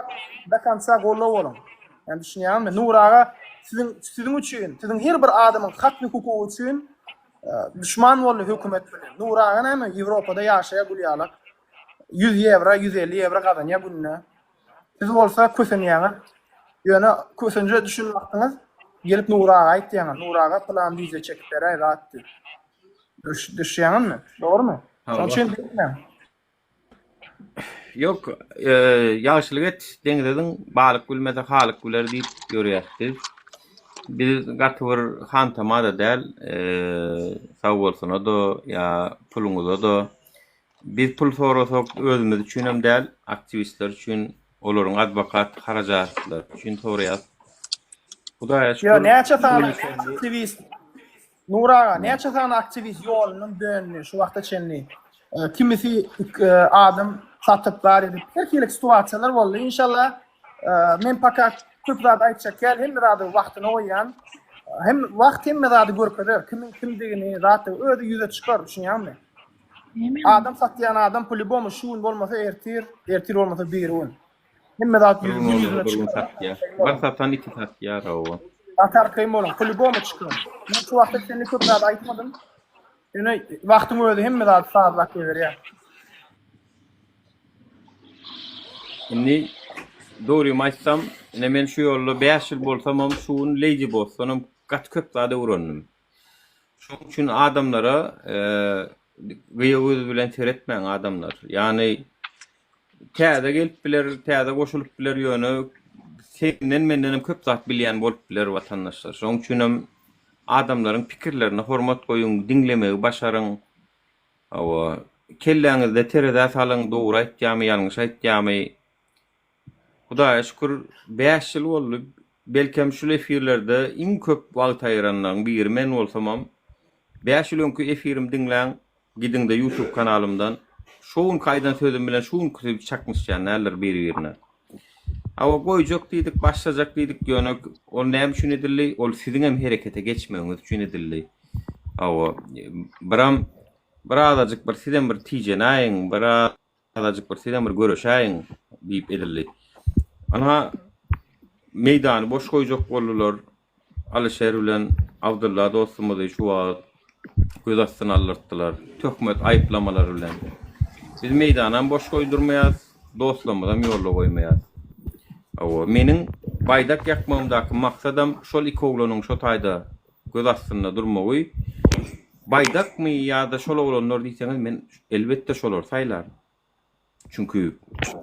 do konca goldaw boluň. Ýani düşünýäňizmi? Nur aga siziň siziň üçin, siziň her bir adamyň hak we hukugy üçin duşman boldy hökümet bilen. Nur aga näme Ýewropada ýaşaýar gül ýalak. 100 ýewro, 150 ýewro gazanýar günde. Siz bolsa kösenýäňiz. Ýöne kösenje düşen wagtyňyz gelip Nury aga aýtýaňyz. Nury aga pylan wideo çekip beräý zat diýip. Düş, düşýäňizmi? Dogrumy? Şonuň üçin beýtmäň. Ýok, e, ýagşylyk et, deňize zyň, balyk bilmese halyk biler diýip ýörýäs biz. Biz gaty bir hantama-da däl, e, sag bolsuna-da ýa puluňyza-da Biz pul sorasak özümiz üçinem däl, aktiwistler üçin, olaryň adwokat harajatlary üçin soraýas. Hudaýa Ýa şükür, näçe bu sany işe aktiwist Nury aga, näçe sany aktiwist ýolundan döndi şu wagta çenli. Kimisi adam satyp zat edip, her hili situasiýalar boldy. Inşallah men paka köp zat aýtjak däl, hemme zady wagtyna goýýan. Hem wagt hemme zady görkezer, kimiň kimdigini, zat özi ýüze çykar, düşünýäňmi? Adam satýan adam po-lýubomu şu gün bolmasa ertir, ertir bolmasa biri gün. Hemme zat Bir ýüz gün gün bolmasa ýüzüne bir gün çykar. satýar. Bir satan iki satýar hawa. Gaty arkaýyn boluň, po-lýubomu çykar. Men şu wagta çenli köp zat aýtmadym. Ýöne wagtyň özi hemme zady sazlap goýberýär. Indi dogrymy aýtsam, ine men şu ýolda 5 ýyl bolsamam şu gün Lady Bossdanam gaty köp zat öwrendim. Şonuň üçin adamlara. Gyýa göz bilen seretmäň adamlar. Ýagny täze gelip biler, täze goşulyp biler, ýöne senden mendenem köp zat bilýän bolup biler watandaşlar. Şonuň üçinem adamlaryň pikirlerine hormat goýuň, diňlemegi başaryň. Hawa, kelläňizde terezä salyň, dogry aýtýarmy, ýalňyş aýtýarmy. Hudaýa şükür, bäş ýyl boldy. Belkem şul efirlerde iň köp wagt aýyranlaryň biri men bolsamam, bäş ýyl öňki efirimi diňläň, gidiňde YouTube kanalymdan. Şo günki aýdan sözüm bilen şu günküsi çaknyşýan däldir biri-birine. Hawa, goýjak diýdik, başlajak diýdik, ýöne ol näme üçin edildi? Ol siziňem herekete geçmegiňiz üçin edildi. Hawa, biram birazajyk bir sizem bir tijenäýiň, birazajyk bir sizem bir göreşäýiň diýip edildi. Ynha, meýdany boş goýjak boldular. Alyşer bilen Abdylla dostumyzy şu wagt göz astyna aldyrtdylar. Töhmet aýyplamalary bilen. Biz meýdanam boş goýdurmaýas, dostlarymyzam ýolda goýmaýas. Hawa, meniň baýdak ýakmagymdaky maksadam şol iki oglanyň şo taýda göz astynda durmagy. Baýdakmy ýa-da şol oglanlar diýseňiz, men elbetde şolary saýlaryn. Çünki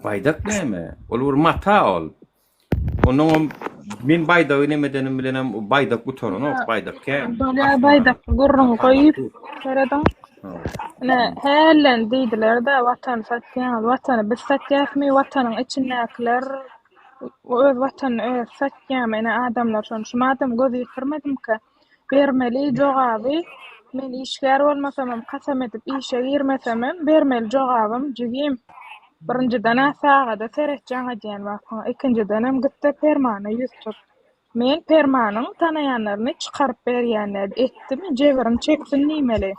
baýdak näme? Ol bir mata ol. Onnoňam men baýdagy neme edenim bilenem baýdak gutaranok, baýdak kän. Bolýar baýdak gürrüň goýup serediň. Ine hälden diýdiler-de watany satýaňyz, watany biz satýasmy, watanyň içindäkiler öz watanyny özi satýamy, ine adamlar şony şu madam göz ýetirmedimkä? Bermeli jogaby men işgär bolmasamam kasam edip işe girmesemem bermeli jogabym jigim birinjiden-ä sagada seret jaň edýän wagtyňa ikinjidenem gitde Permana ýüz tut. Men Permanyň tanaýanlaryny çykaryp berýän etdimi jebrin çeksin diýmeli.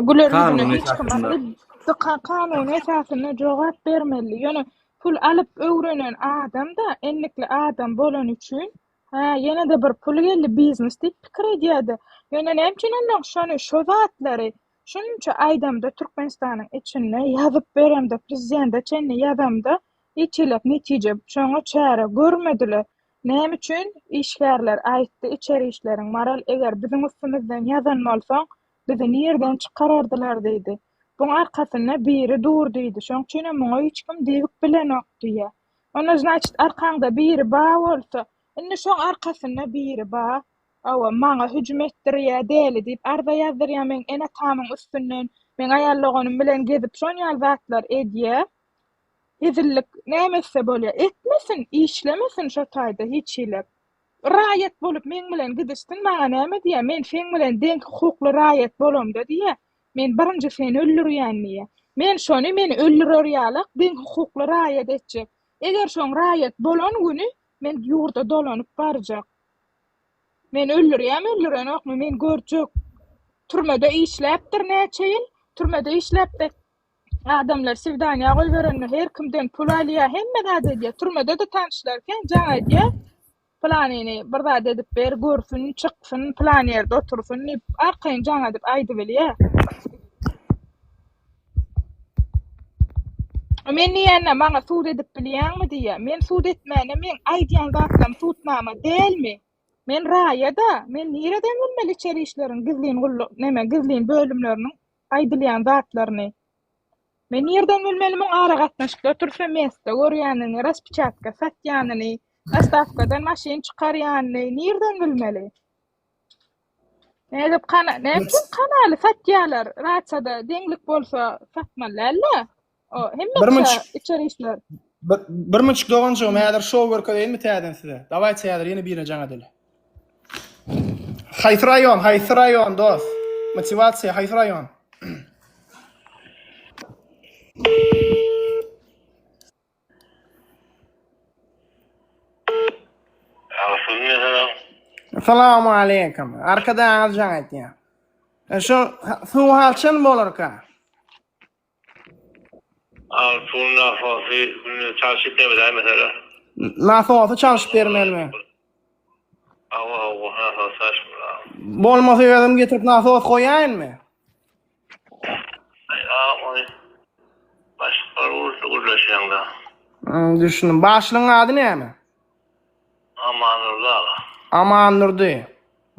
Güler ýüzüne Kanun hiç kim esasynda. Kanun esasynda jogap bermeli. Ýöne pul alyp öwrenen adam-da endikli adam bolany üçin, hä, ýene-de bir pul geldi, biznes diýip pikir edýär-de. Ýöne näme üçin onnoň şony, şo zatlary şunça aýdamda Türkmenistanyň içinde ýazyp beremde, prezidente çenli ýazamda hiç hili netije, şoňa çäre görmediler. Näme üçin işgärler aýtdy içeri işleriň Maral eger biziň üstümizden ýazan bolsaň bizi nirden çykarardylar diýdi. Buň arkasynda biri dur diýdi şoň üçinem muňa hiç kim degip bilenok diýýä. Onda znaçit arkaňda biri ba bolsa indi şoň arkasynda biri ba hawa maňa hüjüm etdirýä däli diýip arza ýazdyrýa meň ene atamyň üstünden meň aýal doganym bilen gezip şon ýaly zatlar edýä. Hezillik näme etse bolýa? Etmesin, işlemesin şo taýda hiç hili. Raýat bolup meň bilen gidişsin, maňa näme diýýä, men seň bilen deň hukukly raýat bolamda diýýä, men birinji seni öldürýän diýýä. Men şony meni öldürer ýalak deň hukukly raýat etjek. Eger şoň raýat bolan güni men ýurda dolanyp barjak. Meni öldürýämi, öldürenokmy, men görjek. Türmede işläpdir näçe ýyl, türmede işläpdi. Adamlar swidaniýa goýberende her kimden pul alýar, hemme zat edýär. Türmede-de tanyşlar kän jaň edýär. Pylanyny bir zat edip ber, görsün, çyksyn, pylan ýerde otursyn diýip, arkaýyn jaň edip aýdybilýär. Men diýende maňa sud edip bilýäňmi diýýär. Men sud etmäne meň aýdýan zatlarym sudnama dälmi? Men raýada, men nireden bilmeli içeri işleriň gizlin gulluk, neme gizlin bölümleriniň aýdylýan zatlaryny. Men nirden bilmeli muň aragatnaşykda otursa mesta görýänini, raspeçatka satýanyny, dostawkadan maşyn çykarýanyny nirden bilmeli? Nädip kana, näme üçin kanaly satýarlar? Rasiýada deňlik bolsa satmaly däl-de. O Bir hemme munçuk içeri işler. bir, bir munçuk doganjygym häzir şou görkezeýinmi täzeden size? Dawaýçy häzir ýene birine jaň edeli. Haýsy raýon, haýsy raýon dos? Motiwasiýa haýsy raýon? Salam aleýkum. Arkadagyňyz jaň etýär. E, Şu suw haçan bolarka? Al suwuň nasosy günde çalşyp bermeli mesele. Nasosy çalşyp bermelimi? Hawa hawa nasos çalşmaly. Bolmasa özüm getirip nasos goýaýynmy? Aý ony başga uruşda gürleşýäňda. Hmm, düşündim. Başlygyň ady näme? Amandurdy aga. Amandurdy.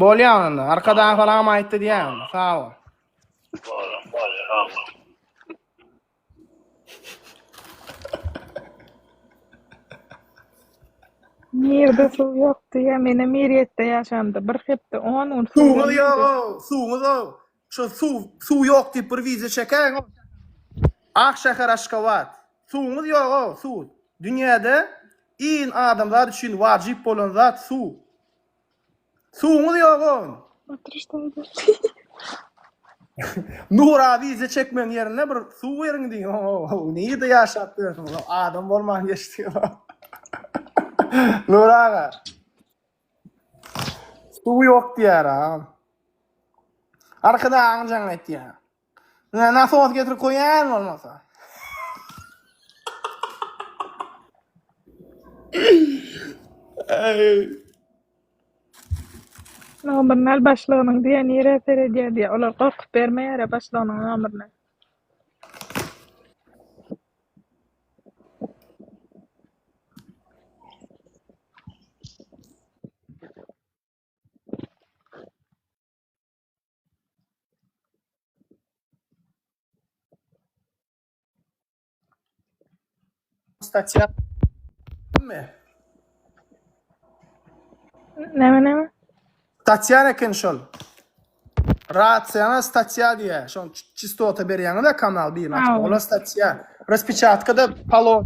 Bolýar onda. Arkadag salam aýtdy diýýän. Sag bol. Bolam bolýar oglan. Nirde suw ýok diýýä, menem Mirýetde ýaşamda bir hepde on gün suw Suwuňyz gelmedi. ýog-ow, suwuňyz-ow. Şo suw, suw ýok diýip bir wideo çekäýiň-ow. Ak şäher Aşgabat. Suwuňyz ýog-ow, suw. Dünýäde iň adamzat üçin wajyp bolan zat suw. Suwuňyz ýog-ow. Oturyşda aýdar. Nura wideo çekmegiň ýerine bir suw beriň diýiň-ow. Nirde ýaşap ýörsüňiz-ow? Adam bolman geçdiňiz-ow. Nur aga. Suw ýok diýýär agam. Arkadagyň jaň etýär. Nä nasos getirip goýaýyn bolmasa. Eý. Nomerini al başlygynyň diýýär, nirä seredýär diýýär. Olar gorkup bermeýär-ä başlygynyň nomerini. Statýa mi? Näme näme? Statýa eken şol. Rasiýana statýa diýýär. Şol çistota berýäňiz-ä kanal birini açyp. Hawa. Ola statýa. Raspeçatka-da palo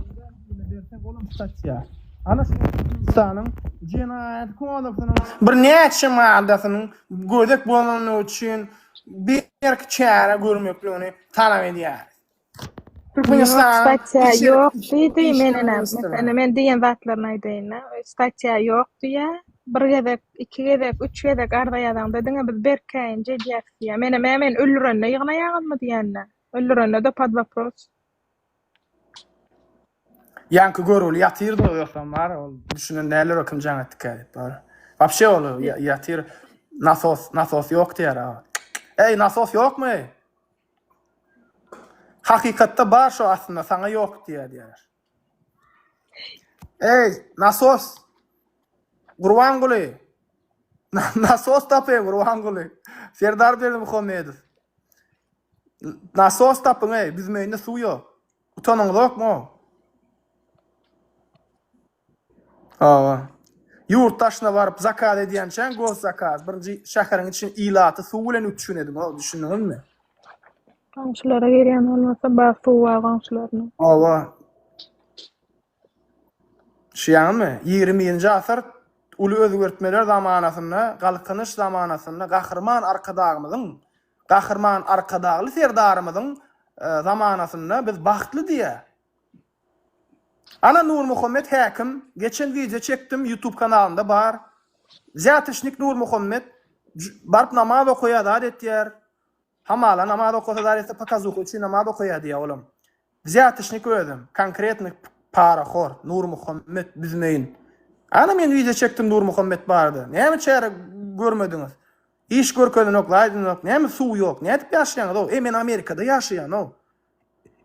berseň olam statýa. Ana şu Türkmenistanyň jenaýat kodeksynyň birnäçe maddasynyň gödek bolanlygy üçin berk çäre görmekligini talap edýäris. Ýok, Türkmenistanyň statýa içeri ýok diýdi. Men işler ene, ministrligi. meselem, men diýen zatlaryny aýdaýyn-da. Statýa ýok diýýär. Bir gezek, iki gezek, üç gezek arza ýazaňda diňe biz berkäýinje edýäris diýýär. Menem, Ä meni öldürende ýygnaýaňyzmy diýende. Öldürende-de pod wopros. Ýaňky görgüli ýatyrdy o ýogsam bar ol düşünen däldir o kim jaň etdikä diýip bar. Wapşe ol ýatyr nasos nasos ýok diýär a. Eý nasos ýokmy eý? Hakykatda bar şo aslynda saňa ýok diýýär diýýär. Eý nasos Gurbanguly nasos tapyň Gurbanguly Serdar Berdimuhamedow nasos tapyň eý Büzmeýinde suw ýok. Utanyňyzokmy? Hawa. Ýurt daşyna baryp zakaz edýänçäň goszakaz birinji şäheriň içini ilaty suw bilen üpjün ediň o düşündiňizmi? Goňşulara girýän bolmasa bar suw bar goňşularynyň. Hawa. Düşýäňizmi? 21-nji asyr uly özgertmeler zamanasynda, galkynyş zamanasynda Gahryman Arkadagymyzyň Gahryman Arkadagly Serdarymyzyň zamanasynda biz bagtly diýýär. Ana Nurmuhammet häkim, geçen wideo çekdim YouTube kanalynda bar. Wzýatoçnik Nurmuhammet baryp namaz okaýar zat etýär. Hamala namaz okasa zat etse pokazuha üçin namaz okaýar diýýär olam. Wzýatoçnik özem, konkretny parahor Nurmuhammet Büzmeýin. Ana men wideo çekdim Nurmuhammet barada. Näme çäre görmediňiz? Iş görkezenok, zaýdanok, näme suw ýok, nädip ýaşaýaňyz-ow, eý men Amerikada ýaşaýan-ow.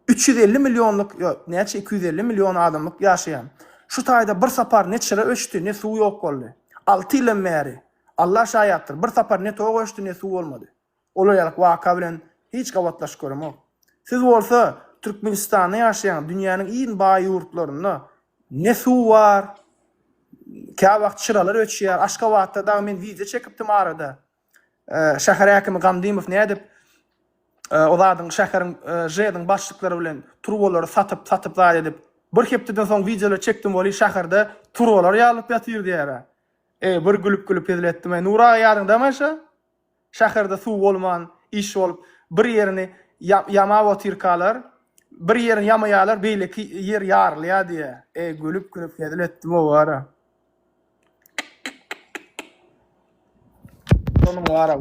350 millionlyk, ýok, näçe 250 million adamlyk ýaşaýan. Şu taýda bir sapar ne çyra öçdi, ne suw ýok boldy. Alty ýyldan bäri, Alla şaýatdyr, bir sapar ne tok öçdi, ne suw bolmady. Olar ýalyk waka bilen hiç gabatlaşyp göremok. Siz bolsa Türkmenistanda ýaşaýaňyz, dünýäniň iň baý ýurtlarynda ne suw bar, käwagt çyralar öçýär. Aşgabatda dagy men wideo çekipdim arada. Şäher häkimi Gandymow nädip o zadyň şäheriň ŽED-iň başlyklary bilen turbalary satyp, satyp zat edip, bir hepdeden soň wideolar çekdim weli şäherde turbalar ýarylyp ýatyr diýýär. E, bir gülüp-gülüp hezil etdim. Nur aga ýadyňdamy şo? Şäherde suw bolman, iş bolup, bir ýerini ýamap otyrkalar, bir ýerini ýamaýarlar, beýleki ýer ýarylýar diýýär. Eý, gülüp-gülüp hezil etdim o wara. Utanyň wara,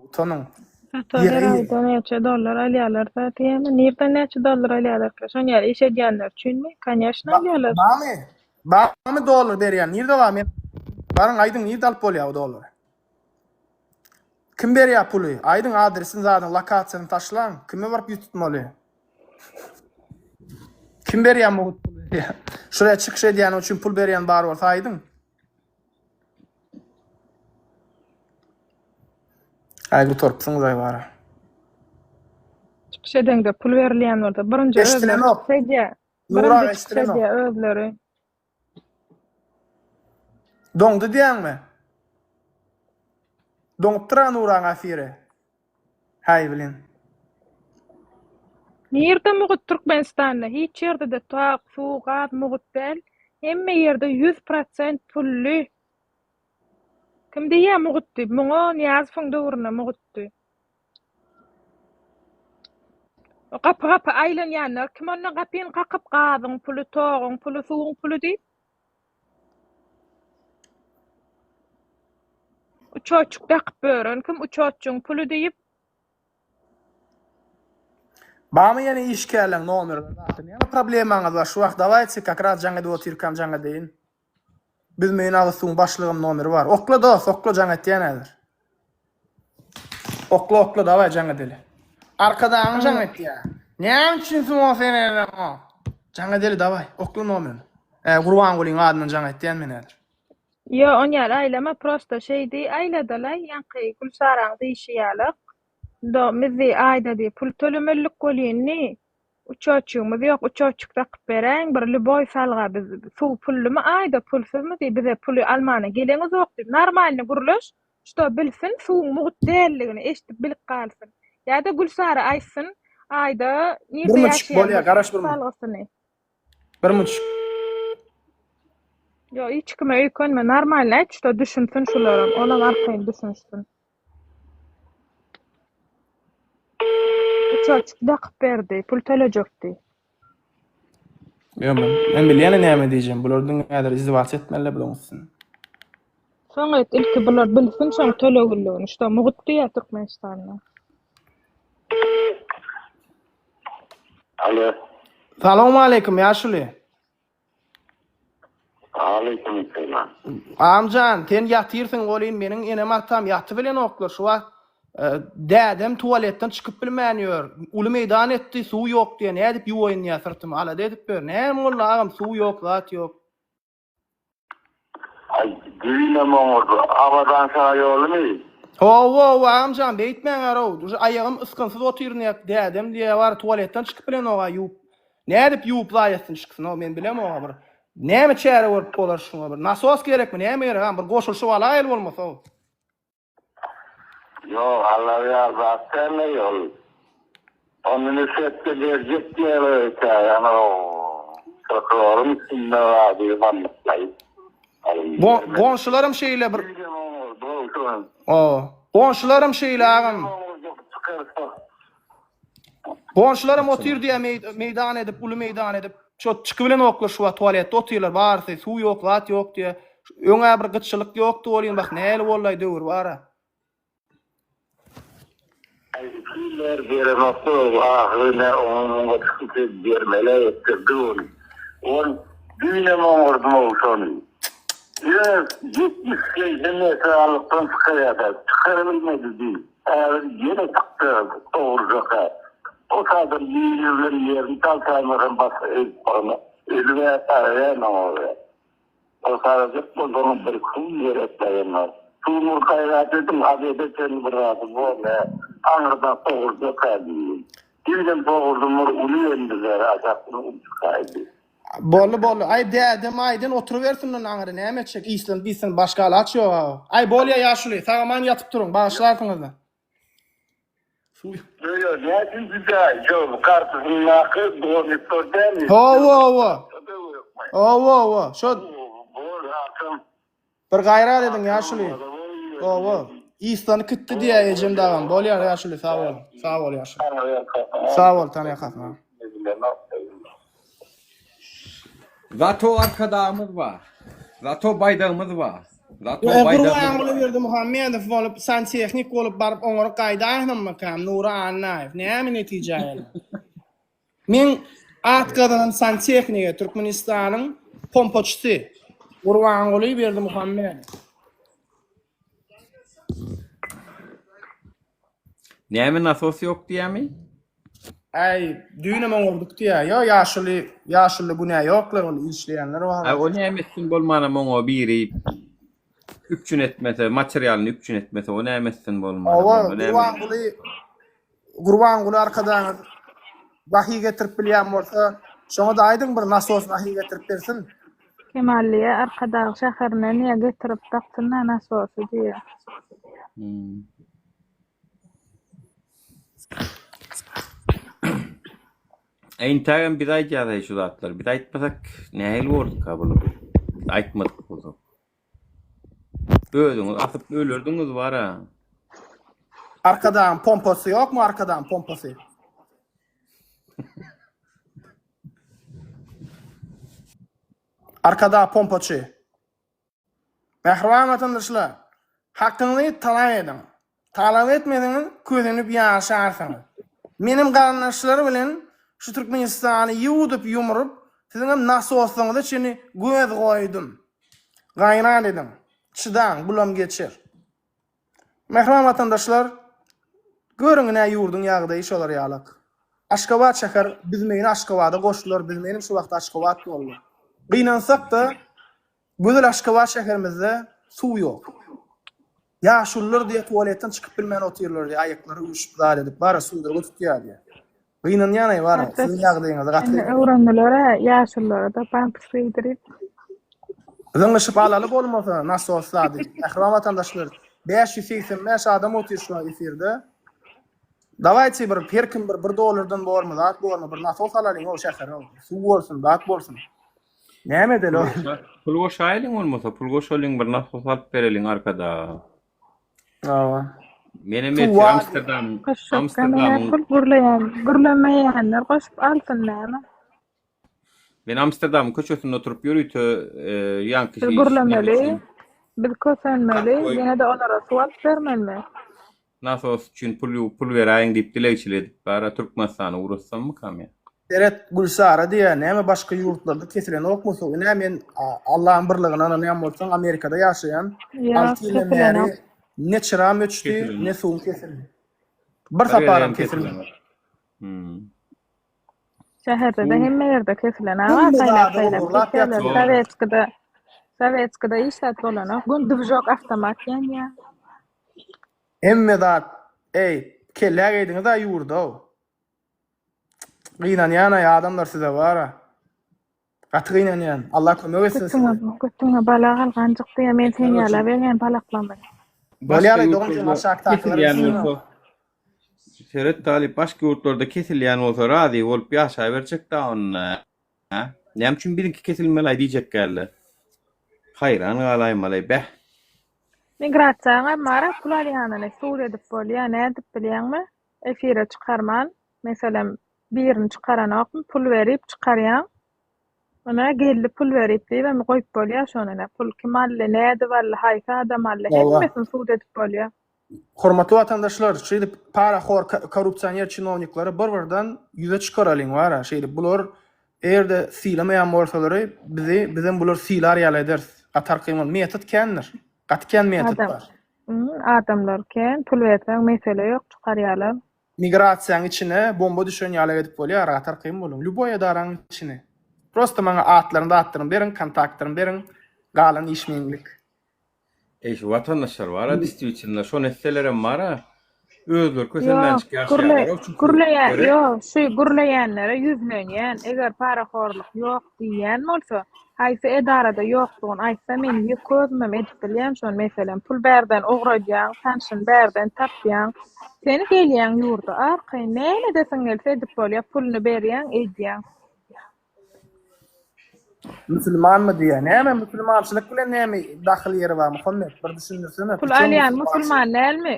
utanyň. Satar her aýda näçe dollar alýarlar zat diýýärmi? Nirden näçe dollar alýarlarka? Şon ýaly iş edýänler üçinmi? Koneşno alýarlar. Barmy? Barmy dollar berýän? Nirde bar? Men baryň aýdyň nirde alyp bolýar o dollary? Kim berýär puly? Aýdyň adresini zadyň lokasiýasyny taşlaň. Kime baryp ýüz tutmaly? Kim berýär mugt puly? Şuraya çykyş edýäni üçin pul berýän bar bolsa aýdyň. Aý gutarypsyňyz aý bara. Çykyş edeňde pul berilýän bolsa, birinji özleri Eşdilenok. çykyş edýär. Nurak Birinji çykyş eşdilenok. edýär özleri. Doňdy diýýäňmi? Doňupdyr-a Nuraň efiri. Häý blin. Nirde mugut Türkmenistanda hiç ýerde-de tok, suw, gaz mugut däl. Hemme ýerde 100% pully. Kim diýýär mugut diýip? Muňa Nyýazowyň döwründe mugutdy. Gapy-gapy aýlanýanlar kim onda gapyny kakyp gazyň puly, toguň puly, suwuň puly diýip? Uçotçuk dakyp ýören kim uçotçyň puly diýip? Barmy ýene işgärleň nomerleri zatlar näme problemaňyz bar şu wagt dawayçy kak raz jaň edip otyrkam jaň edeýin. Büzmeýin agyz suwuň başlygym nomeri bar. Okla dos, okla jaň etýän häzir. Okla okla daway jaň edeli. Arkadagyň jaň etýä. Näme üçin suwa sen edeňok? Jaň edeli daway, okla nomerini. Ä Gurbangulyň adyndan jaň etýän men häzir. Ýo onýaly aýlama prosto şeý diý aýladalaý ýaňky Gülsaraň diýşi ýalak. Do mizi aýda diý pul tölemelilik welin Uçotçygymyz ýok, uçotçyk dakyp beräýiň bir lýuboý salga biz suw pullumy aýda pulsuzmy diý bize puly almana geleňizok diýip normalny gürleş şto bilsin suwuň mugt däldigini eşdip bilip galsyn ýa-da Gülsary aýtsyn aýda Bir nirde munçuk ýaşaýan bolýa garaş bir munçuk. salgysyny. Bir munçuk. Ýok hiç kime öýkenme normalny aýt şto düşünsin şularam olam arkaýyn düşünşsin. Uçarçyk dakyp berdi, pul tölejekdi. Ýok men, men bilýän näme diýjegimi. Bular diňe häzir izdiwaç etmeliler bularyň üstünde. Soň et, ilki bular bilsin şoň tölegliligini, şto mugt diýýär Türkmenistanda. Alo. Salowmaleýkim ýaşuly. Aleýkum salam. Agamjan, sen ýatyrsyň welin meniň enem-atam ýatybilenoklar şu wagt dädem tualetden çykyp bilmän ýör. Uly meýdan etdi, suw ýok diýýär, nädip ýuwaýyn diýýär syrtymy, alada edip ýör. Näme boldy agam, suw ýok, zat ýok. Aý, düýnem oňurdy. Abadan şaýolumy? Hawa, hawa, agamjan, beýtmäň-arow, uje aýagym ysgynsyz otyryn diýýär, dädem diýýär, bar tualetden çykyp bilenok-a ýuwup. Nädip ýuwup zaýa etsin çyksyn-ow, men bilemog-a bir. Näme çäre görüp bolar şuňa bir. Nasos gerekmi, näme gerek agam, bir goşulyşyp alaýyl bolmasa-ow. Ýok, Alla ýar zat däl-leý ol. Ony nüsetde berjek diýýärler öýtýär, ýagny prokuroryň üstünde zady bandyklaýyp. Goňşularam şeýle bir. Goňşularam şeýle agam. Goňşularam otyr diýýär meýdan edip, uly meýdan edip. Şo çykybilenoklar şu wagt tualetde otyrlar barysy, suw ýok, zat ýok diýýär. Öň-ä bir gytçylyk ýokdy welin bak nähili boldaý döwür bar-a. Aý üçinler berenoklar ahyry nä oňa muňa çykyp bermeli etdirdi ony. Ol düýnem oňardym-ow şony. Ýöne 70-segsen metre aralykdan çykarýardy. Çykarabilmedi düýn. Häzir ýene çykdy ogurjaka. O taýdan biri bilen ýerini çalşaýmasam başga edip barma. Ölüp-ä garaýan oňa. Ol sarajak bolsaňam bir gün gerek daýanmaz. Suwuňy gaýrat ediň, obede çenli bir zady borla, aňyrda gowurjak-a diýdim. Düýnem gowurdym bir uly geldiler, aşakdan un çykaýdy. Boldy boldy. Aý dädem aýdyn oturybersin ondan aňyry näme etjek islenip gitsin başga alaç ýok aga. Aý bolýa ýaşuly sag-aman ýatyp duruň bagyşlarsyňyzda. Ýo ýo näçinji jaý şo garşysyndaky dwornikler dälmi? Hawa hawa. Hawa hawa. Şo Bol hakyň. Bir gaýrat ediň ýaşuly. Hawa. Yslanyp gitdi diýýä ejem dagam. Bolýar ýaşuly sag bol. Sag bol ýaşuly. Sag bol Taňryýalkasyn. Zato arkadagymyz bar. Zato baýdagymyz bar. Zato baýdagymyz Gurbanguly Berdimuhamedow bolup santehnik bolup baryp oňaryp gaýdaýynymmykam Nury Annaýew näme netije geldi. Meň at gazanan santehnigi Türkmenistanyň pompaçysy Gurbanguly Berdimuhamedow. Näme nasos ýok diýýämi? Äý, düýnem oňardyk diýýä. Ýo, ýaşuly, ýaşuly günä ýoklar ol işleýänler bar. Aý, o näme etsin bolmanam oňa biri üpjün etmese, materialyny üpjün etmese, o näme etsin bolmanam. Hawa, Onda näme? Gurbanguly Gurbanguly arkadagyňyz. Wahiý getirip bilýän bolsa, şoňa-da aýdyň bir nasos wahiý getirip bersin. Kemal diýýär, Arkadag şäherinden diýýär getirip daksyn-da nasosy diýýär. Entägem biz aýdýas-aý şu zatlary. Biz aýtmasak nähili borduka bular? Biz aýtmadyk bolsak. Özüňiz asyp ölerdiňiz bara. Arkadagyň pompasy ýokmy arkadagyň pompasy? Arkadag pompaçy. Mähriban watandaşlar, hakyňyzy talap ediň. Talap etmeseňiz kösenip ýaşarsyňyz. Menem garyndaşlar bilen şu Türkmenistany ýuwudyp ýumrup, siziňem nasosyňyza çenli göz goýdum. Gaýrat ediň, çydaň, bulam geçer. Mähriban watandaşlar, görüň ine ýurduň ýagdaýy şolar ýalak. Aşgabat şäher Büzmeýini Aşgabada goşdular, Büzmeýinim şu wagt Aşgabat boldy. Gynansak-da, Gözel Aşgabat şäherimizde suw ýok. Ýaşulular diýýär tualetden çykyp bilmän otyrlar diýýär, aýaklary üýşüp zat edip, bara sudurga tutýar diýýär. Gynanýan-aý bara, siziň ýagdaýyňyza gaty Indi öwrendiler-ä ýaşululara-da pampers geýdirip. Zyňyşyp alaly bolmasa nasos zady. Mähriban watandaşlar, 585 adam otyr şu wagt efirde. Dawayçy bir her kim bir bir dollardan bormy zat bormy bir nasos alalyň o şähere. Suw bolsun, zat bolsun. Näme edeli o? Pul goşaýlyň bolmasa, pul goşalyň bir nasos alyp bereliň arkada. Hawa. Menem ertir Amsterdam, Amsterdamyň pul gürleýän, gürlemeýänler goşup alsyn näme? Men Amsterdamyň köçesinde oturyp ýörite ýaňky Biz gürlemeli, biz kösenmeli, ýene-de olara suw alyp bermelimi? Nasos üçin pul pul beräýiň diýip dilegçilik edip bara Türkmenistana ugratsammykam ýa. Seret Gülsara diýýär näme başga ýurtlarda kesilenokmy suw ine men Allaň birligine ynanýan bolsaň Amerikada ýaşaýan 6 ýyldan bäri ne çyram öçdi ne suwum kesildi bir saparam kesilmedi. Şäherde-de hemme ýerde kesilen aga saýlap saýlap kesýärler. Sowetskide Sowetskide hiç zat bolanok. Gün dwžok awtomat ýanýar. Hemme zat eý kellä geýdiňiz-a ýurda-ow. Gynanýan-aý adamlar size bar-a. Gaty gynanýan. Allah kömek etsin size. Götüňe bala galganjyk diýýär. Men sen ýala berýän balaklamy. Bolýar-aý dogan sen aşakdakylara Kesilýän bolsa. Seret talyp başga ýurtlarda kesilýän bolsa razy bolup ýaşaberjek-dä onda. Hä? Näme üçin biziňki kesilmeli-aý diýjekgälle. Haýran galaýmaly, beh. Migrasiýaňam bar-a pul alýanyny sud edip bolýa nädip bilýäňmi efire çykarman meselem birini çykaranokmy pul berip çykarýaň ine geldi pul berip diýibem goýup bolýa şony ine pul kim aldy nädip aldy haýsy adam aldy hemmesini sud edip bolýa. Hormatly watandaşlar şeýdip parahor korrupsioner çinownikleri bir birden ýüze çykaralyň bara şeýdip bular egerde sylamaýan bolsalary bizi bizem bular sylar ýaly ederis gaty arkaýyn boluň metod kändir gaty kän metod bar. Adamlar kän pul berseň mesele ýok çykarýalar. Migrasiýaň içine bomba düşen ýaly edip bolýar rahat arkaýyn boluň lýuboý edaraň içine prosta maňa atlaryny zatlaryny beriň kontaktlaryny beriň galan iş meňlik. Eý şu watandaşlar bara distwitýlno şony etselerem bara özleri kösenmänjik ýaşaýarlar çünki gürleýän ýok şu gürleýänlere ýüzlenýän eger parahorluk ýok diýýän bolsa haýsy edarada ýokdugyny aýtsa men ýeke özümem edip bilýän şony meselem pul bärden ugradýaň tanşyny bärden tapýaň Sen gelýäň ýurda arkaýyn näme edesiň gelse edip bolýa puluny berýäň edýäň. Musulmanmy diýýä. Näme musulmançylyk bilen näme dahyl ýeri bar Muhammet bir düşündirsene. Pul alýan musulman dälmi?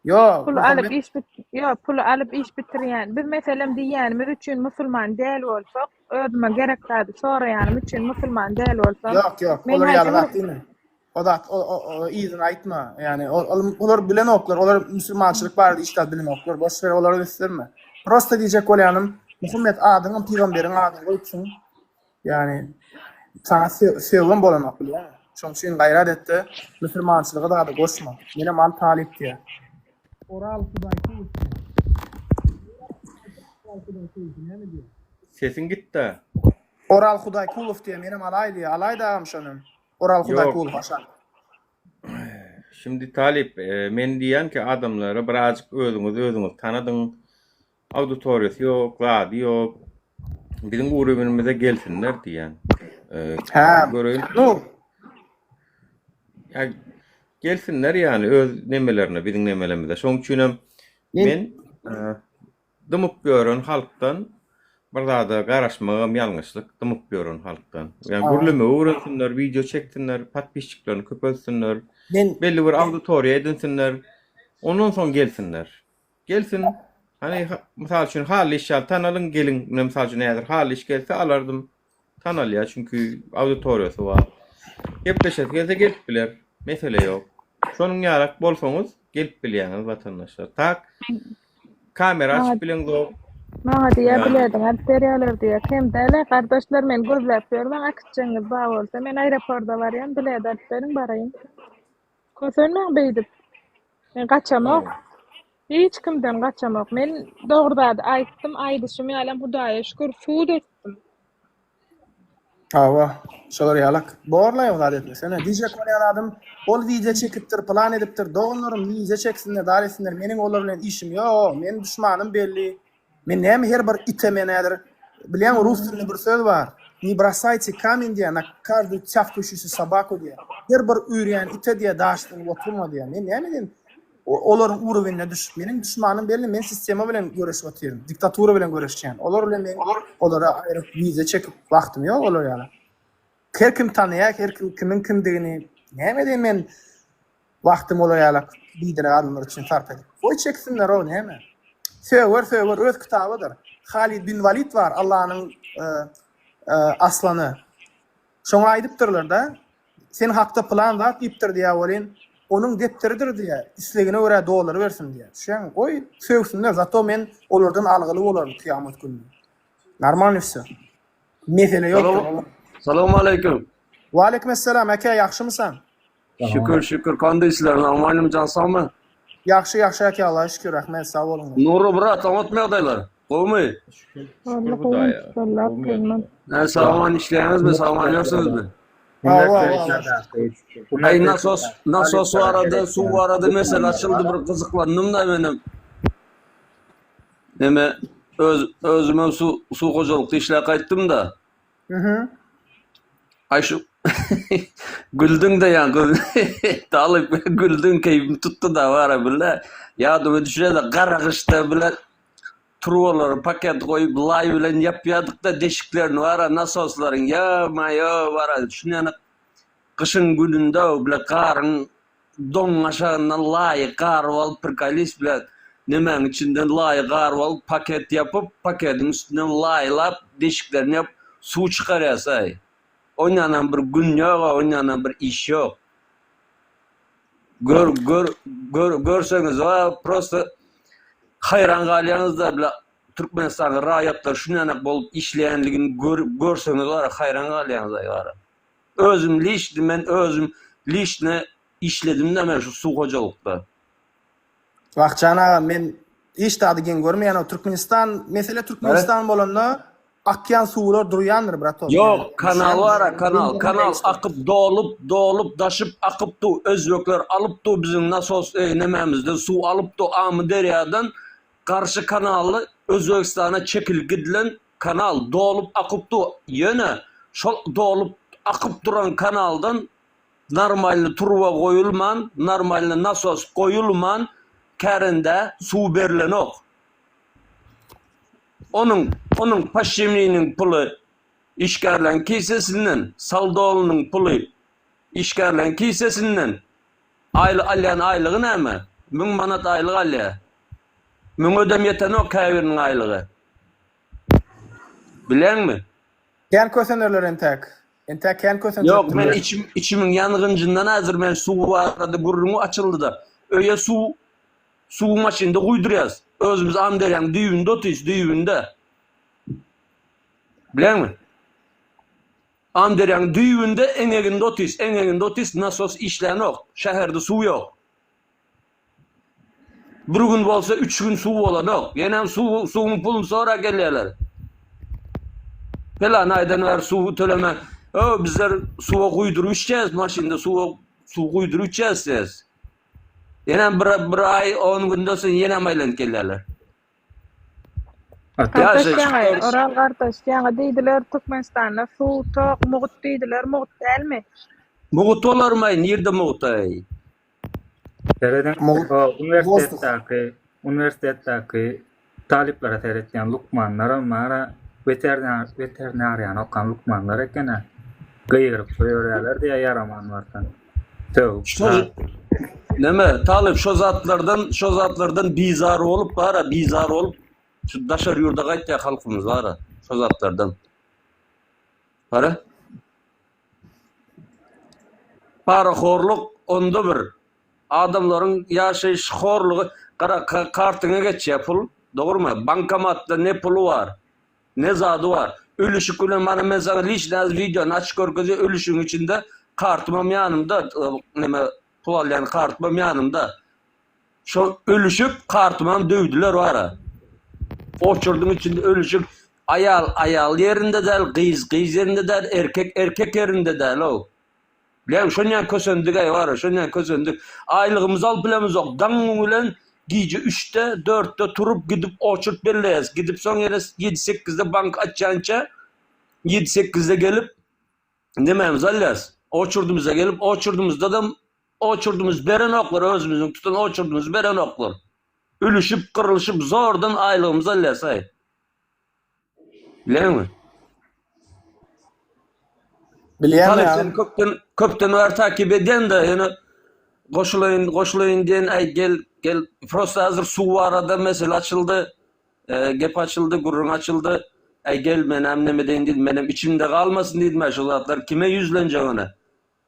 Ýok. Pul alyp iş bit ýok pul alyp iş bitirýän. Biz meselem diýýänimiz üçin musulman däl bolsak, özüme gerek zady soraýanym üçin musulman däl bolsam. Ýok ýok olar ýaly zat diýme. O zat o o o yzyny aýtma. Ýani ol ol olar bilenoklar. Olar musulmançylyk barada hiç zat bilenoklar. Boş ber olary ösdürme. Prosta diýjek bolýanym, Muhammet adyňam pygamberiň adyny goýupsyň. Ýani saňa sögem bolanok bilýäňmi? Şonuň üçin gaýrat etde musulmançylyga zada goşma. Menem al talyp diýýär. Oral Hudaýkulow diýýär. Oral Hudaýkulow näme diýýär? Sesiň gitdä. Oral Hudaýkulow diýýär, menem alaý diýýär. Alaý-da agam şonam. Oral Hudaýkulow aşak. Şimdi talyp, men diýýän ki adamlara birazjyk özüňizi özüňiz tanadyň. Auditoriýasy ýok, zady ýok. Biziň ugrubinimize gelsinler diýýän. Hä. Göreýin. Nu. Ýa gelsinler ýany öz nemelerine, biziň nemelerimize. Şonuň üçinem men dymyp ýören halkdan bir zada garaşmagam ýalňyşlyk, dymyp ýören halkdan. Ýa gürlemegi öwrensinler, wideo çeksinler, podpisçiklerini köpeltsinler, belli bir auditoriýa edinsinler. Ondan soň gelsinler. Gelsin. Hany mysal üçin Hally iş ýaly tanalyň geliň. Mine mysal üçin häzir Hally iş gelse alardym. Tanalýar çünki auditoriýasy bar. Gepleşesi gelse gelip biler. Mesele ýok. Şonuň ýalak bolsaňyz gelip bilýäňiz watandaşlar. Tak kamera açyp bileňzok. Maňa diýýär bilediňi alyp berýärler diýýär. Kem däl-ä gardaşlar meni gözläp ýörmäň äkitjegiňiz bar bolsa men aeroporda barýan bilet alyp beriň baraýyn. Kösenmäň beýdip. Men gaçamok. Hiç kimden gaçamok. Men dogry zady aýtdym, aýdyşym ýalam Hudaýa şükür sud etdim. Hawa, şolar ýalak. Borlaý o zat etmesene. Diýjek bolýan zadym, ol wideo çekipdir, plan edipdir. Doganlarym wideo çeksinler, zat etsinler. Meniň olar bilen işim ýok. Meniň duşmanym belli. Men näme her bir ite men häzir bilýäňmi rus dilinde bir söz bar. Ne brosajte kamen diýýär na každuyu týavkaýuşuýsa sobaku diýýär. Her bir üýrýän ite diýýär daş zyňyp oturma diýýär. Men näme edeýin olaryň urowenine düşüp. Meniň duşmanym belli men sistema bilen göreşip otyryn. Diktatura bilen göreşýän. Olar bilen men olara aýryp wiza çekip wagtym ýok olar ýaly. Her kim tanaýar her kim kimiň kimdigini. Näme edeýin men Wagtymy olar ýalak biderek adamlar üçin sarp edip. Goý çeksinler-ow näme. Söger söger öz kitabydyr. Halid bin Walid bar Allanyň aslany. Şoňa aýdypdyrlar-da, sen hakda pylan zat diýipdir diýýär welin, onuň depderidir diýýär, islegine görä doldurybersin diýýär. Düşýäňmi? Goý sögsünler, zato men olardan algyly bolaryn kyýamat gününde. Normalny wsё. Mesele ýokdur. Salowmaleýkim. Waleýkim essalam, eke ýagşymysan? Şükür şükür kandy işler normalnymy jan sagmy? Ýagşy ýagşy ake Allaha şükür rahmet sag boluň. Nury brat oňatmy ýagdaýlar? Gowumy? Şükür şükür Hudaýa. Gowumy? Hä sag-aman işleýäňizmi sag-aman ýörsüňizmi? Hawa hawa. Aý nasos nasos barada suw barada mesele açyldy bir gyzyklandym-da menem. Neme öz özümem suw suw hojalykda işläp gaýtdym-da. Mhm. Aý şu güldüň-de ýaňky talyp güldüň keýpim tutdy-da bara bile. Ýadyma düşýär-de gara gyşda bile turbalary paket goýup laý bilen ýapýardyk-da deşiklerini bara nasoslaryň ýa-maýo bara şunýanak gyşyň gününde bile garyň Doňuň aşagyndan laýy garyp alyp prikalis bilen nemäň içinden laýy garyp alyp paket ýapyp pakediň üstünden laýlap deşiklerini ýapyp suw çykarýasaý. Onýanam bir gün ýoga onýanam bir iş ýok. Gör gör gör görseňiz wa prosta haýran galýaňyzda bile Türkmenistanyň raýatlary şunýanak bolup işleýänligini gör görseňiz wara haýran galýaňyzaý wara. Özüm liçni men özüm liçni işledimdä men şu suw hojalykda. Wahjan aga men hiç zady geň görmeýän o Türkmenistan mesele Türkmenistan bolanda akýan suwlar durýandyr bratok. Ýok kanal bara kanal kanal akyp dolup dolup daşyp akyp dur özbekler alyp dur biziň nasos nemämizden suw alyp dur Amyderýadan garşy kanaly Özbegistana çekilip gidilen Kanal dolup akyp dur. Ýöne şol dolup akyp duran kanaldan normalny turba goýulman, normalny nasos goýulman kärendä suw berlenok. Onuň onuň paşiminiň puly işgärleň kisesinden, saldolynyň puly işgärleň kisesinden. Aýly alýan aýlygy näme? Müň manat aýlyk alýar. Müňedem ýetenok käbiriniň aýlygy. Bileňmi? Kän kösenerler entäk. Entäk kän kösenjekdirler. Ýok, men içim, içimiň ýangynjyndan häzir men suw barada gürrüň açyldy-da. Öýe suw, suwy maşynda guýdurýas. Özümiz Amyderýanyň düýbünde otyrys, düýbünde. Bileňmi? Amyderýanyň düýbünde, eňeginde otyrys, eňeginde otyrys, nasos işlänok. Şäherde suw ýok. Bir gün bolsa üç gün suw bolanok. Ýenem suw suwuň puluny sorap gelýärler. Pelan aýdan bäri suwy tölemän, Öw bizler suwa guýduryp içýäris maşynda suwa suw guýduryp içýäris diýýäris. Ýenem bir bir aý on günden soň ýenem aýlanyp gelýärler. Gardaş ýaňy, Oral gardaş, ýaňy diýdiler Türkmenistanda suw, tok mugt diýdiler, mugt dälmi? Mugt bolarmaý, nirde mugtaý? Serediň, uniwersitetdäki, uniwersitetdäki talyplara seretýän lukmanlaram bar-a, weterinar, weterinariýany okan lukmanlar eken-ä. Gygyryp goýberýärler diýýär ýaraman barsaň. Sögüp. Şo neme, talyp şo zatlardan, şo zatlardan bizar bolup bar-a, bizar bolup şu daşary ýurda gaýtýar halkymyz bar-a, şo zatlardan. Gara. Parahorluk onda bir. Adamlaryň ýaşaýyş horlugy gara kartyňa geçýär pul, dogrumy? Bankomatda ne puly bar, ne zady bar. Ölüşik bilen mana men saňa liçny häzir wideony açyp görkezýän ölüşigiň içinde kartymam ýanymda, neme pul alýan kartymam ýanymda. Şol ölüşip kartymam döwdüler bara. Oçurdyň içinde ölüşip aýal aýal ýerinde däl, gyz gyz ýerinde däl, erkek erkek ýerinde däl-ow. Bilýäňmi şonýan kösendik-äý bara, şonýan kösendik. Aýlygymyzy alyp bilemizok. Daň bilen gije üçde, dörtde turup gidip oçurt belleýäs. Gidip soň ýene ýedi-sekizde bank açýança ýedi-sekizde gelip nemämizi alýas. Oçurdymyza gelip oçurdymyzdadam Oçurdymyzy berenoklar özümiziň tutan oçurdymyzy berenoklar. Ülüşip gyrlyşyp zordan aýlygymyzy alýas aý. Bilýäňmi? Bilýän Talyp seni köpden köpden bäri takip edýän-de ýöne goşulaýyn goşulaýyn diýen aý gel gel prosta häzir suw barada mesele açyldy. Gep açyldy gürrüň açyldy. Aý gel menem neme deýin diýdim menem içimde galmasyn diýdim aý şu zatlar kime ýüzlenjek ony.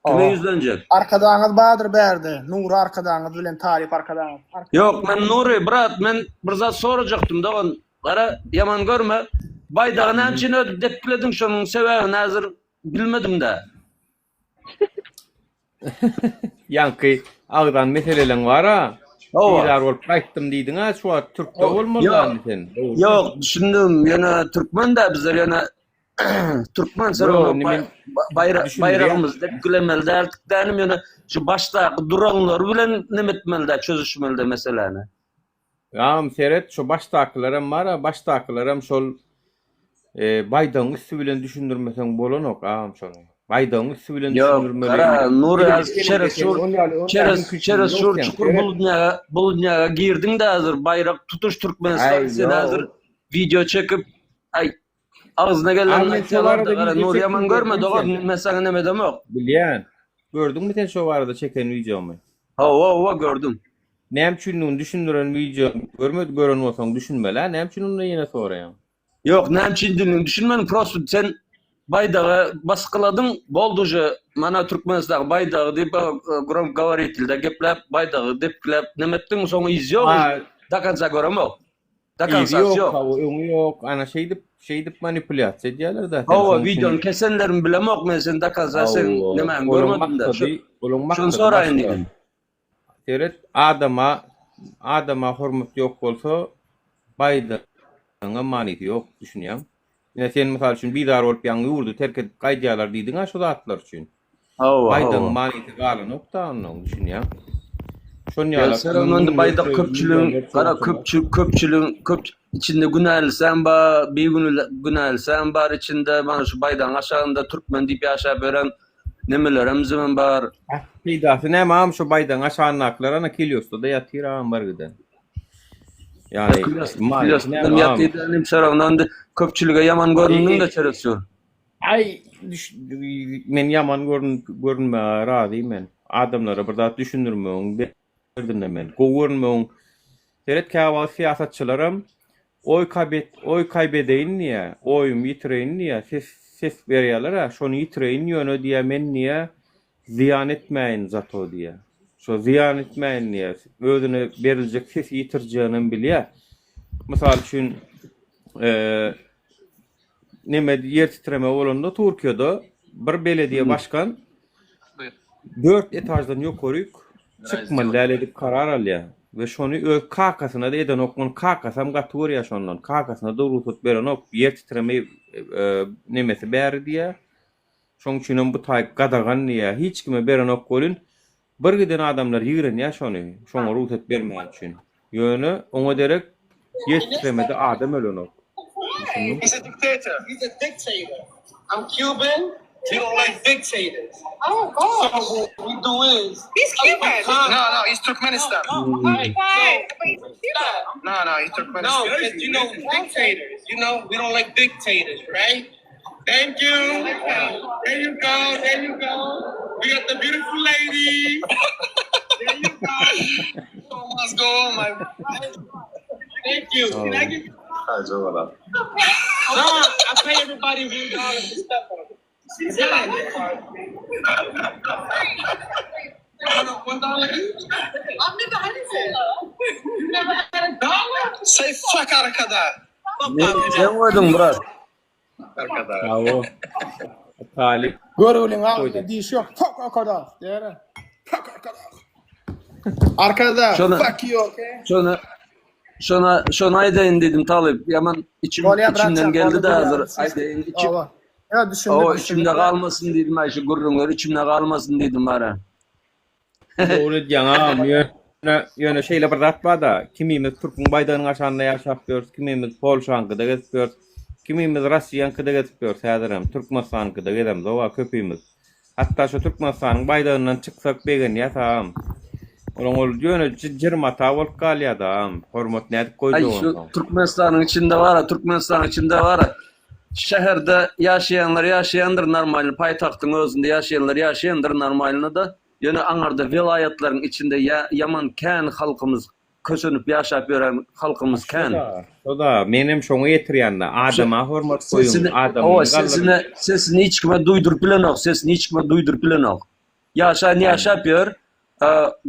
Kime ýüzlenjek? Arkadagyňyz bardyr bärde. Nury arkadagyňyz bilen Talyp arkadagyňyz. Ýok men Nury brat men bir zat sorajakdym dogan gara ýaman görme baýdagy näme üçin ödüp depgilediň şonuň sebäbini häzir bilmedimdä. Ýaňky agzan meseleleň bara. Hawa. Bizar bolup gaýtdym diýdiň-ä şu wagt türkde bolmaly Ýok indi sen. ýok düşündim ýöne türkmen-dä bizler ýöne Türkmen Ýok, indi men baýrak düşündirýän. baýragymyzy depgilemeli däldik dänim ýöne şu başdaky duranlary bilen neme etmeli dä çözüşmeli dä meseläni. Agam seret şu başdakylaram bar-a başdakylaram şol e, baýdagyň üsti bilen düşündirmeseň bolanok agam şony. Baýdagyň üsti bilen Ýok, düşündirmeli. gara Nury Edil az seniň çerez desen şur ol ýaly ol ýaly çerez mümkinçiligiň çerez ýok şur seň. çukur Seret. buludnýaga buludnýaga girdiň-de häzir baýrak tutuş Türkmenistan Aý sen ýok. häzir wideo çekip aý Agzyna Agam gelenini men şo aýtýarlar-da barada gara wideo Nury çekdim ýaman görme gördüňmi dogan sen? men saňa neme edemok. Bilýän. Gördüňmi sen şo barada çeken wideomy? Hawa hawa gördüm. Näme üçindigini düşündiren wideomy görmedi gören bolsaň düşünmeli-ä näme üçin onda ýene soraýaň? Ýok näme üçindigini düşünmedim prosto sen baýdaga basgyladyň boldy uje mana Türkmenistanyň baýdagy diýip gromkogoworitelde gepläp baýdagy depgiläp neme etdiň soň yzy ýok uje do konca göremok. Do Yzy konca ýok, ýok. hawa, öňi ýok. Ana şeýdip, şeýdip manipulýasiýa edýärler-dä. Sen Hawa, şonuň üçin wideony kesenlerini bilemok men sen do konca seň Hawa, nemäňi olaň görmedim-de. Şu maksady, olaň şuny maksady soraýyn başga. diýdim. Seret, adama, adama hormat ýok bolsa, baýdagyňam manysy ýok, düşünýäňmi? Ine sen mysal üçin bizar bolup ýaňy ýurdy terk edip gaýdýarlar diýdiň-ä şu zatlar üçin. Hawa, Baýdagyň hawa. manysy galanok-da onnoň, düşünýäň? Şon Ýa ýalak sen ondan müňlerçe, baýdak köpçüligiň, millionlarça gara bolsa-da. köpçü köpçüligiň köp içinde günälisem bar, bigünä günälisem bar içinde, mana şu baýdagyň aşagynda türkmen diýip ýaşap ýören nemeleremizem bar. Ah, peýdasy näme agam şu baýdagyň aşagyndakylar ana Kiliosda-da ýatyr agam bir giden. Ýagny Kilios manysy Kiliosda näme agam? ýatyr inim şaragyndan köpçülige ýaman göründiň-de çeresur. Aý düş men ýaman görün görünmäge razy men. Adamlara bir zat düşündirmegiň derdinde men. Gowy görünmegiň Seret käwagt syýasatçylaram oý kabet oý kaýbedeýin diýýä, oýumy ýitireýin diýýä, ses ses berýäler-ä, şony ýitireýin ýöne diýýä men diýýä zyýan etmäýin zato diýýä. Şo zyýan etmäýin diýýä. Özüne beriljek sesi ýitirjeginem bilýä. Mysal üçin, neme ýer titreme bolanda Türkiýede bir belediýe başkan 4 etaždan ýokaryk çykmaly däl edip karar alýar we şony öz kakasyna-da edenok, ony kakasam gaty görýär şondan, kakasyna-da rugsat berenok, ýer titreme nemesi bäri diýýär, şoň üçinem bu taý gadagan diýýär, hiç kime berenok welin, Bir giden adamlar ýigrenýär şony, şoňa rugsat bermäni üçin. Ýöne oňa derek ýer titremede adam ölenok. Düşündiň? He's a dictator. He's a dictator. I'm Cuban. We don't like dictators. Oh gosh. So what we do is He's Cuban. No, no, he's Turkmenistan. Oh, okay. But he's Cuban. No, no, he's Turkmenistan. No, because you know dictators. You know we don't like dictators, right? Thank you. There you go. There you go. We got the beautiful lady. There you go. So must go on, my. Thank you. Can I give you? No, I pay everybody $1 to step on it. $1 each? I've never had it. You never had a dollar? Say fuck Arkadag. Fuck Ne sen goýduň brat? Arkadag. Hawa. Talyp Görgüliň goýdy. agzynda diş ýok. Fuck Arkadag diýer. Fuck Arkadag. Arkadag Şony fuck you okay. şony şona şony aýdaýyn diýdim talyp. Ýaman içim Bolýar içimden bratjan, geldi boldy de bolýar. hazır aýdaýyn içim Hawa. Ýa düşündik, Hawa düşündik. içimde galmasyn diýdim aý şu gürrüňler içimde galmasyn diýdim bara. Dogry edýäň agam. Ýöne ýöne şeýle bir zat bar-da, kimimiz türküň baýdagynyň aşagynda ýaşap ýörüs, kimimiz Polşaňkyda gezip ýörüs, kimimiz Rossiýaňkyda gezip ýörüs häzirem, Türkmenistanyňkyda gezemzog-a köpimiz. Hatda şu Türkmenistanyň baýdagyndan çyksak begenýäs agam. Olaň ol ýöne jyr-mata bolup galýar-da agam. Hormat nädip Aý goýjak şu onsoň? Türkmenistanyň içinde bar-a, Türkmenistanyň içinde bar-a. Şäherde ýaşaýanlar ýaşaýandyr normalny, paýtagtyň özünde ýaşaýanlar ýaşaýandyr normalny-da. Ýöne aňarda welaýatlaryň içinde ýaman kän halkymyz kösenip ýaşap ýören halkymyz kän. Şo-da, şo-da, menem şoňa ýetirýän-de, adama hormat goýuň, Sesini, adamyny hawa, galdyryň. sesini, sesini hiç kime duýduryp bilenok, sesini hiç kime duýduryp bilenok. Ýaşan ýaşap ýör,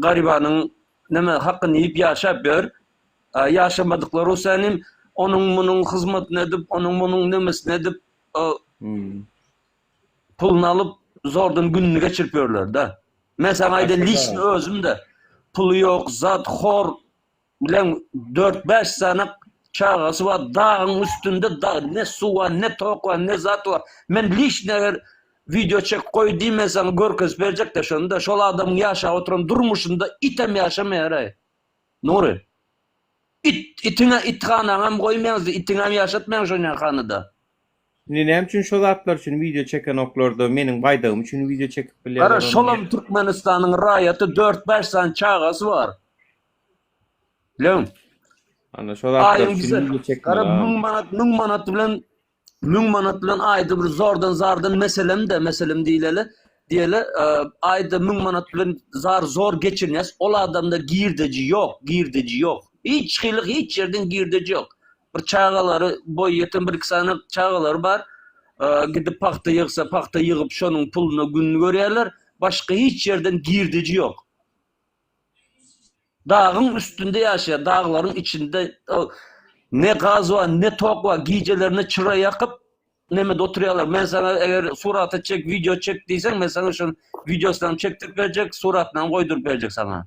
garybanyň neme hakyny iýip ýaşap ýör. Ýaşamadyklar bolsa inim, onuň munuň hyzmatyny edip, onuň munuň nemesini edip, puluny alyp zordan gününi geçirip ýörler-de. Men saňa aýdaýyn liçni özüm-de puly ýok zat hor bilen dört-bäş sany çagasy bar dagyň üstünde dag ne suw bar ne tok bar ne zat bar. Men liçni eger wideo çek goý diý men saňa görkezip berjek-de şony-da şol adamyň ýaşap oturan durmuşynda item ýaşamaýar-aý. Nury. It, itiňe ithanaňam goýmaýaňyz, itiňem ýaşatmaýaň şonýa hanada. Indi näme üçin şo zatlar üçin wideo çekenoklarda meniň baýdagym üçin wideo çekip Gara bilýärler ony şolam Türkmenistanyň raýaty dört bäş sany çagasy bar. Bileň. Ana şo zatlar Aýyň üçin bize wideo gara çekmeli 1000 manat 1000 manat bilen 1000 manat bilen aýda bir zordan zardan meselem de meselem diýileli diýeli aýda 1000 manat bilen zar zor geçinýäs ol adamda girdeji ýok girdeji ýok hiç hili hiç ýerden girdeji ýok Bir çagalary boýy ýeten bir-iki sany çagalary bar. Gidip pagta ýygsa, pagta ýygyp şonuň puluna gününi görýärler. Başga hiç ýerden girdeji ýok. Dagyň üstünde ýaşaýar, daglaryň içinde ne gaz bar, ne tok bar, gijelerine çyra ýakyp nemede oturýarlar. Men saňa eger surata çek, wideo çek diýseň, men saňa şol wideosynam çekdirip berjek, suratynam goýduryp berjek saňa.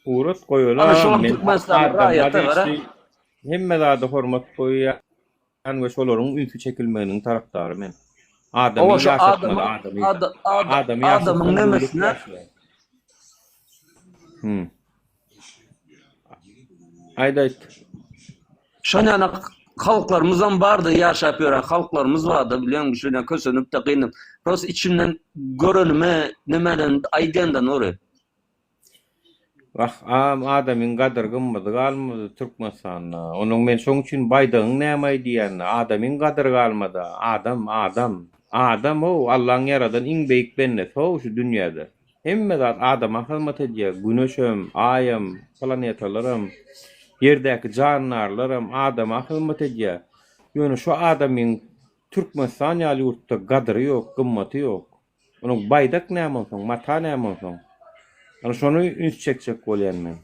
Surat Ana goýalam şolam men Türkmenistanyň adamlar raýaty gara. degişli hemme zada hormat goýýan we şolaryň ünsi çekilmeginiň tarapdary men. Adamy Hawa şu ýaşatmaly adamyň adamy. ada, ada, Adamy adamyň ýaşatsaň döwlet nemesine ýaşaýar. Hmm. Aýt aýt. Şonýana halklarymyzam bardy ýaşap ýören halklarymyz bardy bilýäňmi şeýle kösenip-de gynyp. Prosta içimden görenime nemeden aýdýan-da Nury. Wah, agam adamyň gadyr gymmady galmady Türkmenistanda. Onuň men şoň üçin baýdagyň nämaý diýýände, adamyň gadyry galmada. Adam, adam. Adam how, Allaň ýaradan iň beýik bendesi how şu dünýäde. Hemme zat adama hyzmat edýär. Güneşem, aýam, planetalaram, ýerdäki jandarlaram adama hyzmat edýär. Ýöne şu adamyň Türkmenistan ýaly ýurtda gadyry ýok, gymmaty ýok. Onuň baýdak näme onsoň, mata näme onsoň? Ana şony üns çekjek bolýan men.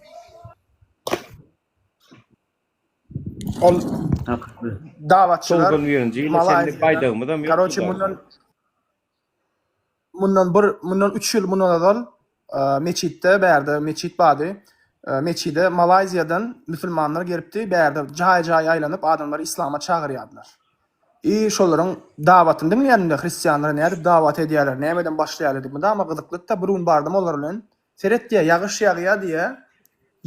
Ol dawaçylar 91-nji ýyla çenli Malaýziýadan, baýdagymyzam ýokdy karoçe dagy. mundan mundan bir mundan 3 ýyl mundan ozal e, meçitde bärde meçit bardy. E, Meçide Malaýziýadan musulmanlar gelipdi, bärde jaý-jaý aýlanyp adamlary islama çagyrýardylar. I şolaryň dawatyny diňleýänimde hristianlar nädip dawat edýärler, nämeden başlaýarlar diýip mydama gyzyklydy-da, bir gün bardym olar bilen. Seret diýýär, ýagyş ýagýar diýýär,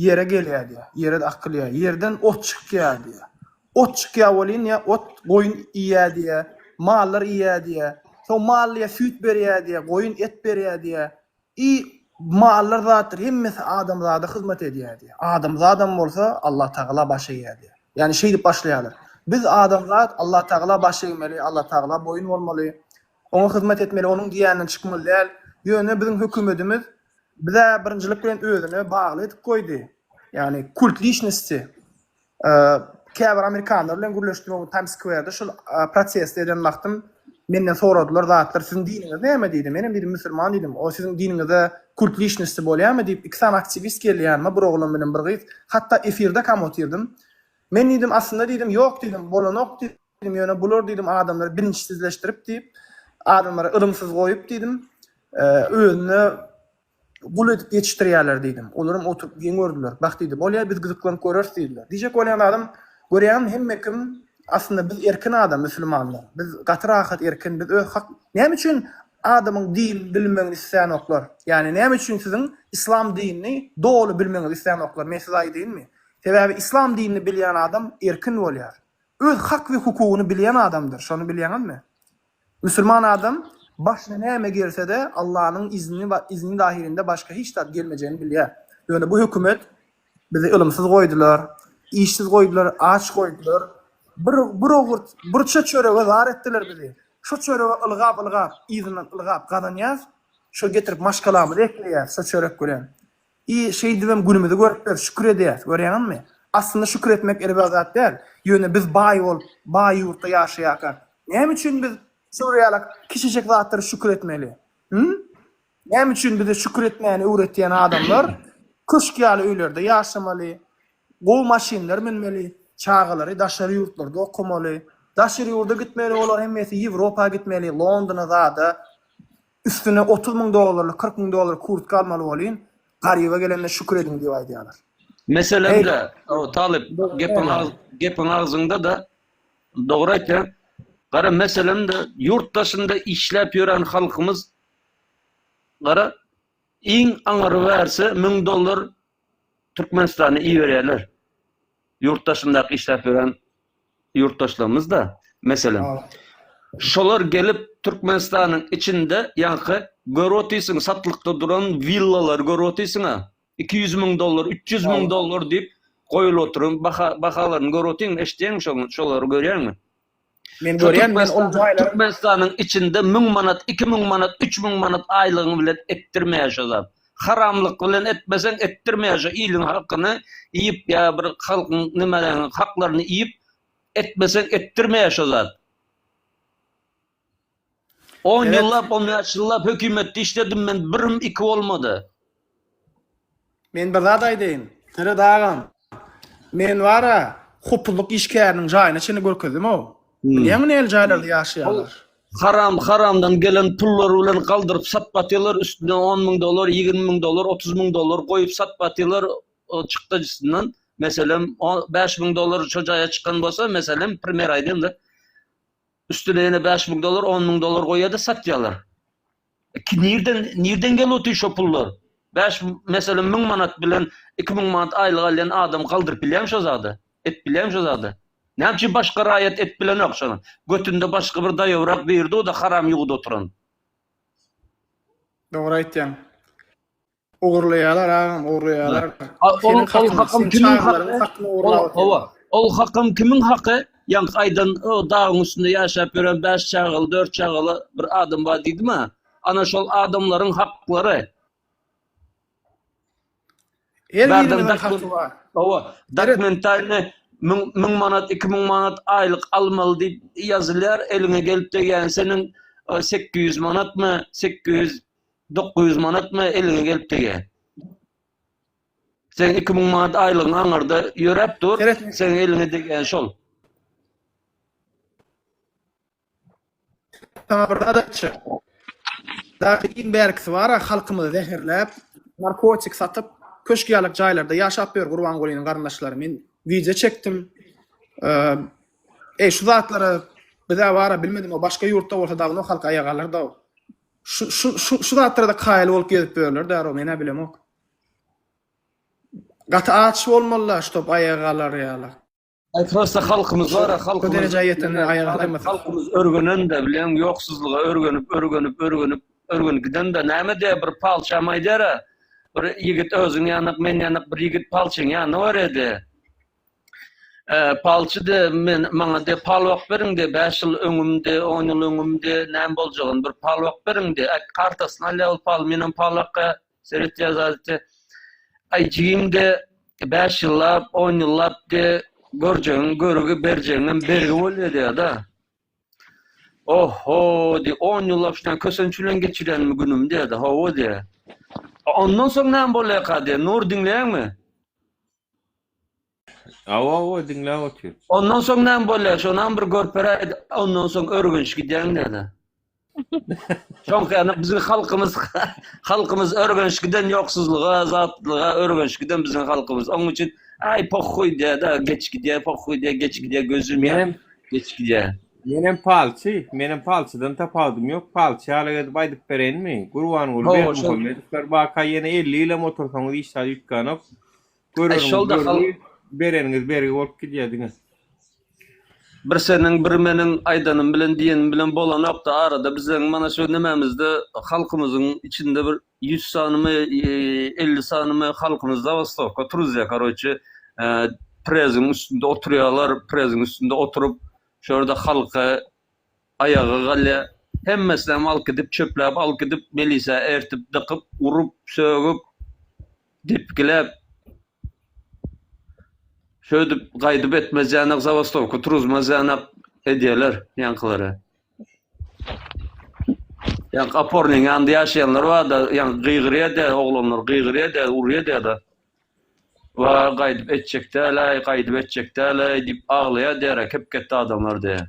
ýere gelýär diýýär, ýere akylýar, ýerden ot çykýar diýýär. Ot çykýar welin diýýär, ot goýun iýýär diýýär, mallar iýýär diýýär. Soň mal diýýär süýt berýär diýýär, goýun et berýär diýýär. I mallar zatlar hemmesi adamzada hyzmat edýär diýýär. Adamzadam bolsa Allatagala baş egýär diýýär. Ýagny şeýdip başlaýarlar. Biz adamzat Allatagala baş egmeli, Allatagala boýun bolmaly. Oňa hyzmat etmeli, onuň diýýäninden çykmaly däl. Ýöne biziň hökümetimiz bizä birinjilik bilen özüne bagly edip goýdy. Ýagny kult liçnosti. Käbir amerikanlar bilen gürleşdim, o Times Square-de şol protest eden wagtym menden soradylar zatlar, siziň diniňiz näme diýdi. Menem diýdim musulman diýdim. O siziň diniňizde kult liçnosti bolýarmy diýip, iki sany aktiwist geldi ýanyma, bir oglan bilen bir gyz. Hatda efirde kam otyrdym. Men diýdim, aslynda diýdim, ýok diýdim, bolanok diýdim, ýöne bular diýdim adamlary bilinçsizleşdirip diýip, adamlary ylymsyz goýup diýdim, özüne Gul edip ýetişdirýärler diýdim. Olaram oturyp geň gördüler. Bah diýdi, bolýa biz gyzyklanyp göreris diýdiler. Diýjek bolýan zadym, görýäňmi hemme kim aslynda biz erkin adam müsülmanlar. Biz gaty rahat erkin biz öz hak Näme üçin adamyň din bilmegini islänoklar? Ýagny näme üçin siziň islam dinini doly bilmegiňizi islänoklar? Men size aýdaýynmy? Sebäbi islam dinini bilýän adam erkin bolýar. Öz hak we hukugyny bilýän adamdyr. Şony bilýäňizmi? Musulman adam başyna näme gelse-de Allanyň izni izni dahilinde başga hiç zat gelmejegini bilýär. Ýöne bu hökümet bizi ylymsyz goýdular, işsiz goýdular, aç goýdular. Bir bir owurt burça çörege zar etdiler bizi. Şo çörege ylgap ylgap yzyndan ylgap gazanýas, şo getirip maşgalamyzy ekleýäs şo çörek bilen. I şeýdibem günümizi görüp ýörüs, şükür edýäs, görýäňizmi? Aslynda şükür etmek erbet zat däl. Ýöne biz baý bolup, baý ýurtda ýaşaýarkak, näme üçin biz şular ýaly kiçijek zatlara şükür etmeli? Hü? Näme üçin bize şükür etmäni öwretýän adamlar köşk ýaly öýlerde ýaşamaly, gowy maşynlar münmeli, çagalary daşary ýurtlarda okamaly, daşary ýurda gitmeli, olar hemmesi Ýewropa gitmeli, Londona zada, Üstüne 30 müň dollarlyk, 40 müň dollarlyk kurtka almaly bolýyn, garyba gelende şükür ediň diýip aýdýarlar. Meselem-de, Talyp, gepiň gepiň agzyňda-da, dogry aýtýaň. Gara, meselem-de, ýurt daşynda işläp ýören halkymyz, gara, iň aňyry bärse 1000 dollar Türkmenistana iberýärler. Ýurt daşyndaky işläp ýören ýurtdaşlarymyz-da, meselem. Şolar gelip Türkmenistanyň içinde ýaňky görüp otyrsyň satlykda duran willalary görüp otyrsyň-a. 200 müň dollar, 300 müň dollar diýip goýulyp oturan baha bahalaryny görüp otyrňmy, eşidýäňmi şoňa şolary görýäňmi? Men görýän, men ol jaýlaryň Türkmenistanyň içinde 1000 manat, 2000 manat, 3000 manat aýlygyň bilen etdirmeýär şo zat. Haramlyk bilen etmeseň etdirmeýär şo iliň hakyny iýip ýa bir halkyň nimeleriniň haklaryny iýip etmeseň etdirmeýär şo zat. On ýyllap, on bäş ýyllap hökümetde işledim men birim iki bolmady. Men bir zat aýdaýyn, Seret agam, men bar-a, hopuzlyk işgäriniň jaýyna çenli görkezdim-ow. Bilýäňmi nähili jaýlarda ýaşaýarlar? Haram, haramdan gelen pullary bilen galdyryp satyp atýarlar, üstüne on müň dollar, 20 müň dollar, 30 müň dollar goýup satyp atýarlar çykdajysyndan. Meselem, 5000 dollar şo jaýa çykan bolsa, meselem, primer aýdýan-da, üstüne ýene 5000 dollar, 10 müň dollar goýýar-da satýarlar. Ki nirden nirden gelip otyr şo pullar? 5 meselem 1000 manat bilen 2000 manat aýlyk alýan adam galdyryp bilýärmi şo zady? Et bilýärmi şo zady? Näme üçin başga raýat et bilenok şony? Götünde başga bir daýawrak biri dur-da haram ýuwuda oturan. Dogry aýtýaň. Ogurlaýarlar agam, ogurlaýarlar. Ol ol hakam kimiň haky? Ol hawa. Ol hakam kimiň haky? Ýaňky aýdan o dagyň üstünde ýaşap ýören 5 çagaly, 4 çagaly bir adam bar diýdim-ä. Ana şol adamlaryň haklary. Her birimiziň haky bar. Hawa, dokumentalny 1000 manat, 2000 manat aýlyk almaly diýip ýazylýar, eliňe gelip degýän seniň 800 manatmy, 800 900 manatmy eliňe gelip degýär. Seň 2000 manat aýlygyň aňyrda ýöräp dur, seň eliňe degýän şol. Saňa bir zat aýtjak. Dagy iň bärkisi bar-a halkymyzy zäherläp, narkotik satyp, köşk ýalyk jaýlarda ýaşap ýör Gurbangulynyň garyndaşlary. Men wideo çekdim. Eý şu zatlara biz-ä bar-a bilmedim, o başga ýurtda bolsa dawno halk aýaga galar-da. Şu şu şu şu zatlara-da kaýyl bolup gezip ýörler däro, men-ä bilemok. Gaty aç bolmalylar, ştob aýaga galar ýaly. Aý prosta halkymyz bar-a, Şu halkymyz derejä ýetende aýaga galmasak. Halkymyz örgenen-de, bilýäňmi, ýoksuzlyga örgenip, örgenip, örgenip, örgenip giden-de, näme diýýär, bir palçam aýdýar-a, bir ýigit özüň ýanak, men ýanak bir ýigit palçyň ýanyna barýar-da. Palçy diýýär, men, maňa diýýär, palwak beriň diýýär, bäş ýyl öňümde, on ýyl öňümde näme boljagyny bir palwak beriň diýýär. Aý, kartasyny alýar ol pal, menem palwakka Seretýär zat Aý jigim-de bäş ýyllap, on ýyllap de görjegiň görgi, berjegiňem bergi bolýar diýýär-da. Oho diý, on ýyllap şundan kösenç bilen geçirýänmi günüm diýýär-de, hawa diýýär. Ondan soň näme bolýarka diýýär. Nur diňleýäňmi? Hawa, hawa, diňläp otyr. Ondan soň näme bolýar? Şonam bir görperäýdi. Ondan soň örgenç gidýäň diýýär. Şoňky ýaly biziň halkymyz halkymyz örgenç giden ýoksuzlyga, zatlyga örgenç giden biziň halkymyz. Onuň üçin aý pohhuý diýýär-de, geç gidýär, pohhuý diýýär, geç gidýär, gözüm ýa Menem geç gidýär. Menem palçy, menem palçydan tapawudym ýok. Palçy ýaly edip aýdyp bereýinmi? Gurbanguly Hawa, şol Berdimuhamedowlar baka ýene 50 ýylam otursaňyz hiç zat üýtgänok. Aý Göreniňiz şol-da halk görgi, bereniňiz bergi bolup gidýär diňe. Bir seniň, bir meniň aýdanym bilen, diýenim bilen bolanok-da, arada biziň mana şu nemämizde halkymyzyň içinde bir ýüz sanymy, 50 sanymy halkymyz zabastowka turuzýar, karoçe, preziň üstünde oturýarlar, preziň üstünde oturyp, şo ýerde halky aýaga galýar. Hemmesinem alyp gidip, çöpläp alyp gidip, melisä ertip, dykyp, urup, sögüp, depgiläp, Şöýdüp gaýdyp etmez ýanak zabastowka turuzmaz ýanak edýärler ýaňkylary. Ýaňky opornyň ýanynda ýaşaýanlar barda, ýaňky gygyrýar-da, oglanlar gygyrýar-da, urýar-da. Wa gaýdyp etjek däl-äý, gaýdyp etjek däl-äý diýip aglaýar diýär, kep ketdi adamlar diýär.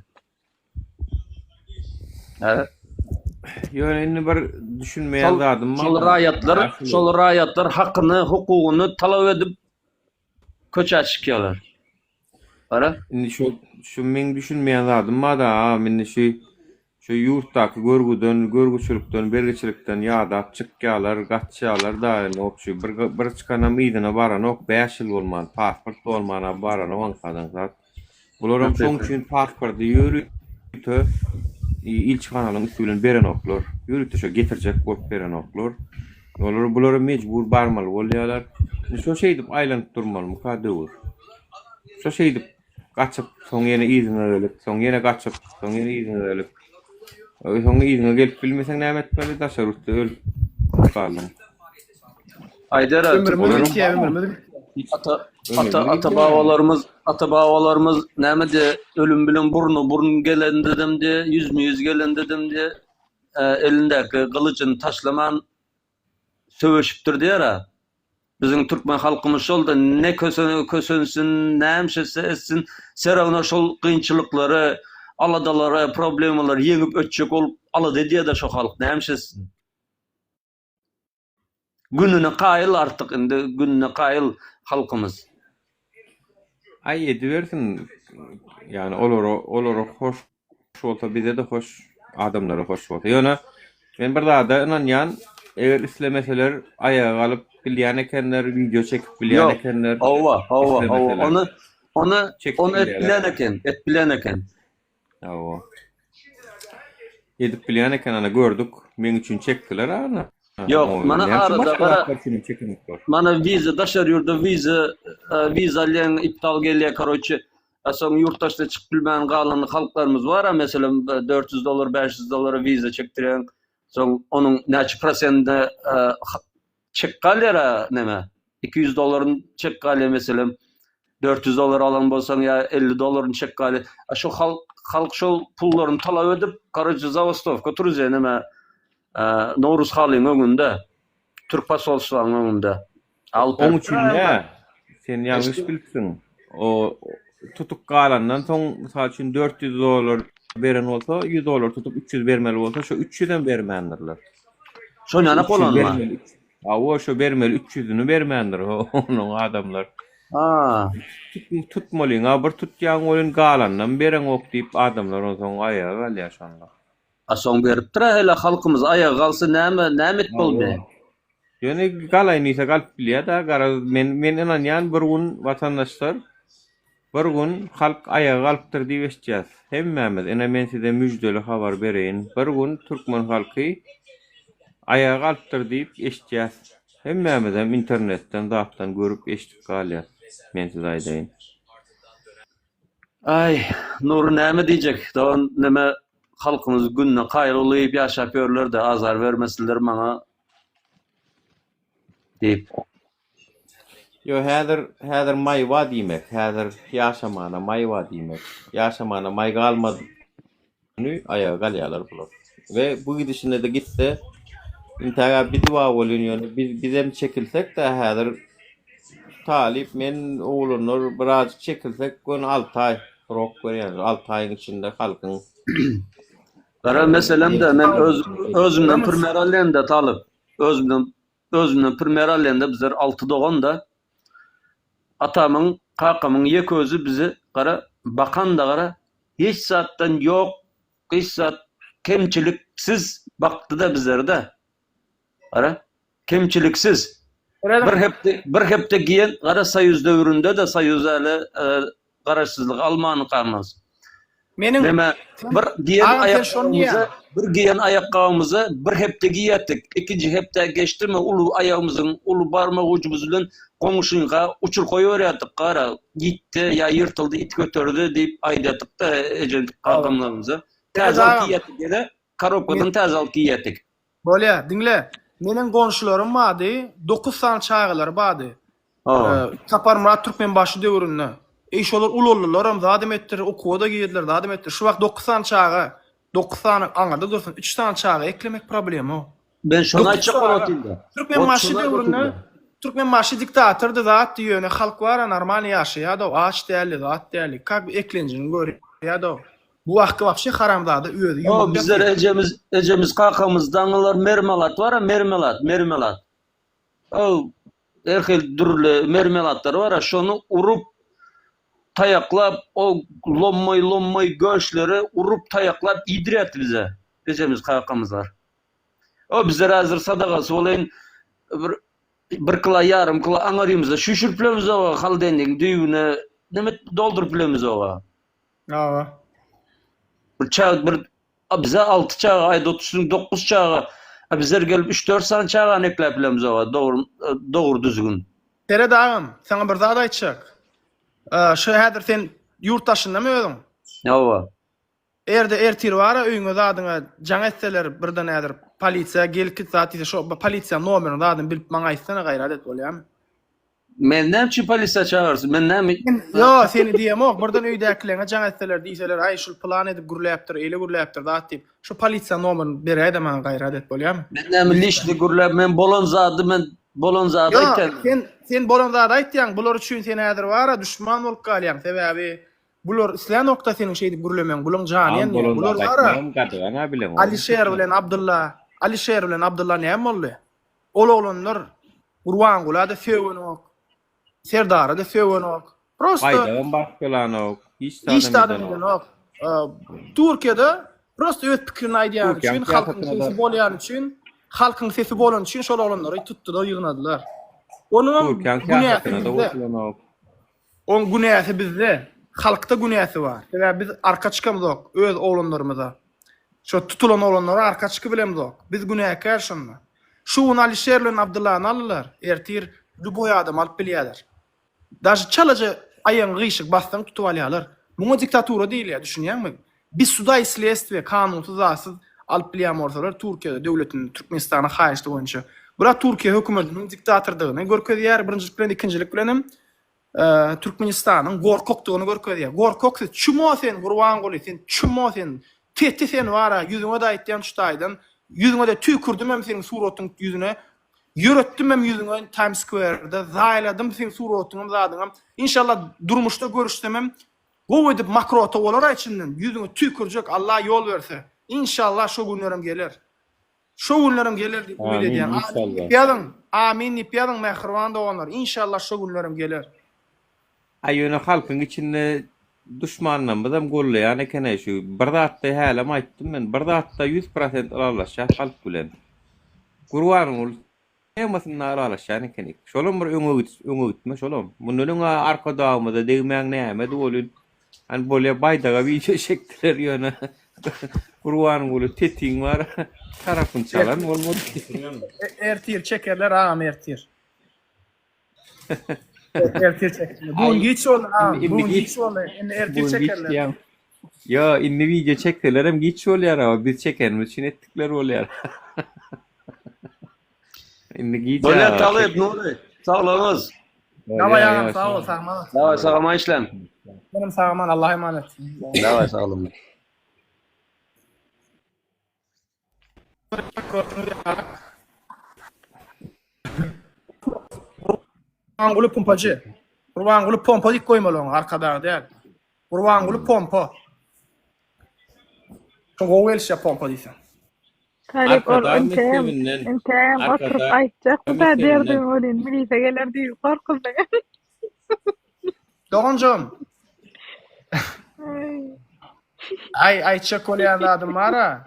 Hä? Ýöne indi bir düşünmeýän Şol, zadym bar. şol raýatlar, şol raýatlar hakyny, hukugyny talap edip köçä çykýarlar. Gara? Indi şu şu meň düşünmeýän zadym bar-da, agam indi şu şu ýurtdaky görgüden, görgüçilikden, bergiçilikden ýadap çykýarlar, gaçýarlar da indi opşy bir bir çykanam yzyna baranok, 5 ýyl bolman, pasport bolman baranok aňsadan zat. Bularam şoň üçin pasporty ýörite ilçihanalaryň üsti bilen berenoklar. Ýörite şo getirjek bolup berenoklar. Olar bulara mejbur barmaly bolýarlar. Indi şo şeýdip aýlanyp durmalymyka döwür. Şo şeýdip gaçyp, soň ýene yzyňa gelip, soň ýene gaçyp, soň ýene yzyňa gelip. Soň yzyňa gelip bilmeseň näme etmeli? Daşary ýurtda ölüp galdyň. Aýdara, Ömrümiz türkmen bitýär, ömrümiz bitýär. ata ata ata babalarymyz ata babalarymyz näme diýe ölüm bilen burna burun gelendedem diýe ýüzme ýüz gelendedem diýe e, elindäki gylyjyny taşlaman söweşipdir diýer-ä. Biziň türkmen halkymyz şol-da ne kösen kösensin, näme etse etsin, serawna şol kynçylyklary, aladalary, problemalary ýeňip ötjek bolup alada edýär-de şo halk näme etsin. Gününe kaýyl artyk indi gününe kaýyl halkymyz. Aý edibersin ýagny olara olara hoş bolsa bize-de hoş adamlara hoş bolsa. Ýöne men bir zada ynanýan eger islemeseler aýaga galyp bilýän ekenler wideo çekip bilýän Ýok. ekenler Hawa hawa hawa islemeseler ony ony çekip ony et bilýärler. bilen eken et bilen eken. Hawa. Edip bilýän eken ana gördük. Meň üçin çekdiler ana. Ýok, mana Näme üçin arada başga gara zatlar üçin çekenoklar? mana wiza daşary ýurda wiza e, wiza alýaň iptal gelýär karoçe. A soň ýurt daşyna çykyp bilmän galan halklarymyz bar a meselem 400 dollar 500 dollara wiza çekdirýäň. Soň onuň näçe prosentine e, Çek galýar-a neme, 200 dollaryny çek galýar meselem, 400 dollar alan bolsaň ýa 50 dollaryny çek galýar. A şo halk halk şol pullaryny talap edip, karoçe zabastowka turuzýar neme, Nowruz halyň öňünde, türk posolstwanyň öňünde. Alyp Oň üçin beripdir. nä? Sen ýalňyş bilipsiň. O tutup galandan soň, mysal üçin 400 dollar beren bolsa, 100 dollar tutup 300 bermeli bolsa, şo 300-em bermändirler. Şo näme bolanmy? Hawa, şo bermeli 300-üni bermändir onuň adamlar. Ha. Tutmalyň, a bir tutýaň welin galanynam bereňok diýip adamlar onsoň aýaga galýar şonda. A soň beripdir-ä hele halkymyz aýaga galsa näme näme et boldy? Ýöne galaýyn diýse galyp bilýär-dä, garaz men men ynanýan bir gün watandaşlar. Bir gün halk aýaga galypdyr diýip eşitýäs. Hemmämiz, ine men size müjdeli habar bereýin. Bir gün türkmen halky aýaga galypdyr diýip eşitýäs. Hemmämizem internetden zatdan görüp eşidip galýas. Men size aýdaýyn. Aý, Nury näme diýjek, dogan neme halkymyz gününe kaýyl ulyp ýaşap ýörler-de azar bermesinler maňa diýip. Ýo häzir häzir maý ba diýmek häzir ýaşamana maý ba diýmek ýaşamana maý galmady aýaga galýalar bular we bu gidişinde-de gitse intägä biz ba welin ýöne biz bizem çekilsek-de häzir talyp men oglanlar birazjyk çekilsek göni alty aý srok berýänler alty aýyň içinde halkyň Gara meselem-de men öz özümden primer alýan-da talyp özümden Özümden primer alýanda bizler alty dogan-da. Atamyň, kakamyň ýeke özi bizi gara bakan-da gara hiç zatdan ýok, hiç zat kemçiliksiz bakdy-da bizleri-de. Gara, kemçiliksiz. Bir hepde, bir hepde giýen gara soýuz döwründe-de soýuz äli garaşsyzlygy almankamyz. Meniň Neme bir giýen aýakgabymyzy bir giýen aýakgabymyzy bir hepde giýerdik. Ikinji hepde geçdimi uly aýagymyzyň uly barmak ujumyz bilen goňşyňka uçuryp goýberýärdik gara ýitdi ýa ýyrtyldy it göterdi diýip aýdýardyk-da ejem kakamlarymyza. Täze alyp giýerdik ýene korobkadan täze alyp giýerdik. Bolýa, diňle. Meniň goňşularym bardy, dokuz sany çagalary bardy. Saparmyrat Türkmenbaşy döwründe. Eý, şolar ulaldylaram, zadam etdiler, okuwa-da girdiler, zadam etdiler. Şu wagt dokuz sany çaga, dokuz sany aňyrda dursun, üç sany çaga eklemek problema. Men şony aýtjak bolup otyryn-da. Türkmenbaşy döwründe Türkmenbaşy diktatordy zatdy ýöne halk bar-a normalny ýaşaýady, aç däldi, zat däldi. Kak eklenjini görýädi. Bu wagtky wapşe haramzada özi ýumruk ýapýar. Bizler ejemiz ejemiz kakamyz daňylar mermelat bara mermelat mermelat. Ol her hil dürli mermelatlar bara şony urup taýaklap o lommaý lommaý göşleri urup taýaklap iýdirýärdi bize ejemiz kakamyzlar. O bizler häzir sadagasy bolaýyn bir bir kila ýarym kila aňarymyzda şüşürip bilemizok holodilnigiň düýbüne neme dolduryp bilemizok. Hawa. Bir çaga bir a bize 6 çaga aýda otuzsyň 9 çaga. A bizler gelip 3-4 sany çagany ekläp bilemizok dogry dogry düzgün. Seret agam, saňa bir zat aýtjak. Şu häzir sen ýurt daşyndamy özüň? Hawa. Erde ertir bara öýüňe zadyňa jaň etseler birden häzir polisiýa gelip git zat diýse şo polisiýanyň nomerini zadyny bilip maňa aýtsana gaýrat et bolýamy? Meni näme üçin polisiýa çagyrsyn? Men näme? Ýo, seni diýemok. Birden öýdäkileňe jaň etseler, diýseler, aý, şul pylan edip gürläpdir, eýle gürläpdir zat diýip. Şu polisiýa nomerini beräý-de maňa gaýrat et, bolýamy? Men näme lişni gürläp, men bolan zady men bolan zady Ýo, aýtýan. sen sen bolan zady aýtýaň. Bular üçin sen häzir bar-a duşman bolup galýaň. Sebäbi bular islänok-da seniň şeýdip gürlemegiň. Bulaň jany Agam ýanýar. bolan Bular zady bar-a aýtmagam gadagan-a bileňok. Alişer bilen Abdylla, Alişer bilen Abdylla näme boldy? Ol oglanlar Gurbangula-da sögenok, Serdara-da sögenok. Prosta Baýdagam basyp gelanok, hiç hiç zadam zadam edenok. edenok. Türkiýede prosta öz pikirini aýdýany Türkiýäň üçin, halkyň syýasatyna-da sesi bolýany üçin, halkyň sesi bolany üçin şol oglanlary tutdular, ýygnadylar. Onuňam Türkiýäň günäsi syýasatyna-da bizde. goşulanok. Oň günäsi bizde. Halkda günäsi bar. Sebäbi biz arka çykamzok öz oglanlarymyza. Şo tutulan oglanlara arka çykybilemzok. Biz günäkär şonda. Şu gün Alişer bilen Abdyllany aldylar, ertir lýuboý adamy alyp bilýärler. Daže çalaja aýagyňy gyşyk bassaň tutup alýarlar. Muňa diktatura diýilýär, düşünýäňmi? Bez suda i sledstwiýa, kanunsyz zatsyz alyp bilýän bolsalar Türkiýede döwletinde Türkmenistana haýyşdy boýunça. Bular Türkiýe hökümetiniň diktatordygyny görkezýär birinjilik bilen, ikinjilik bilenem Türkmenistanyň gorkakdygyny görkezýär. Gorkak siz, çumo sen Gurbanguly, sen çumo sen, teti sen bara, ýüzüňe-de aýtýan şu taýdan, ýüzüňe-de tüýkürdimem seniň suratyň ýüzüne, ýöretdimem ýüzüňe Times Square-de, zaýaladym seň suratyňam zadyňam. Inşallah durmuşda görüşsemem gowy edip makrota bolar-a içinden, ýüzüňe tüýkürjek Allah ýol berse. Inşallah şo günlerem geler. Şo günlerem geler diýip umyt Amin edýän. Amin inşallah. diýip ýazyň. Amin diýip ýazyň mähriban doganlar. Inşallah şo günlerem geler. Aý ýöne halkyň içinde duşmanlarymyzam gollaýan ekenaý şu bir zatda hälem aýtdym men bir zatda 100 prosent ylalaşýas halk bilen. Gurbanguly. Temasynda ylalaşýan ekenik. Şolam bir öňe gidiş, öňe gitme şolam. Mundan öň Arkadagymyza degmäň nämedi welin, hany bolýa baýdaga wideo çekdiler ýöne Gurbanguly Tetiň bar tarapyny çalan bolmady. Ertir çekerler agam ertir. Ertir çekerler. Bu gün giç boldy agam. Bu gün giç boldy. Indi ertir çekerler. Ýo, indi wideo çekselerem giç bolýar aga, biz çekenimiz üçin etdikleri bolýar. Indi giç Bolýar aga. Talyp, Nury. Saglygyňyz. Daway agam sag bol, sag aman. Daway sag aman işläň. Senem sag aman, Allaha emanet. Daway sag boluň. Gurbanguly pumpajy. Gurbanguly pompa diýip goýmaly oňa, Arkadag däl. Gurbanguly pompa. Şu gowy gelişýär pompa diýseň. Talyp ol Arkadag entägem, mekdebinden, entägem oturyp Arkadag aýtjak bu da mekdebinden. derdim welin milise geler diýip gorkuzdy. Doganjygym. Aý. Aý aýtjak bolýan zadym bar-a.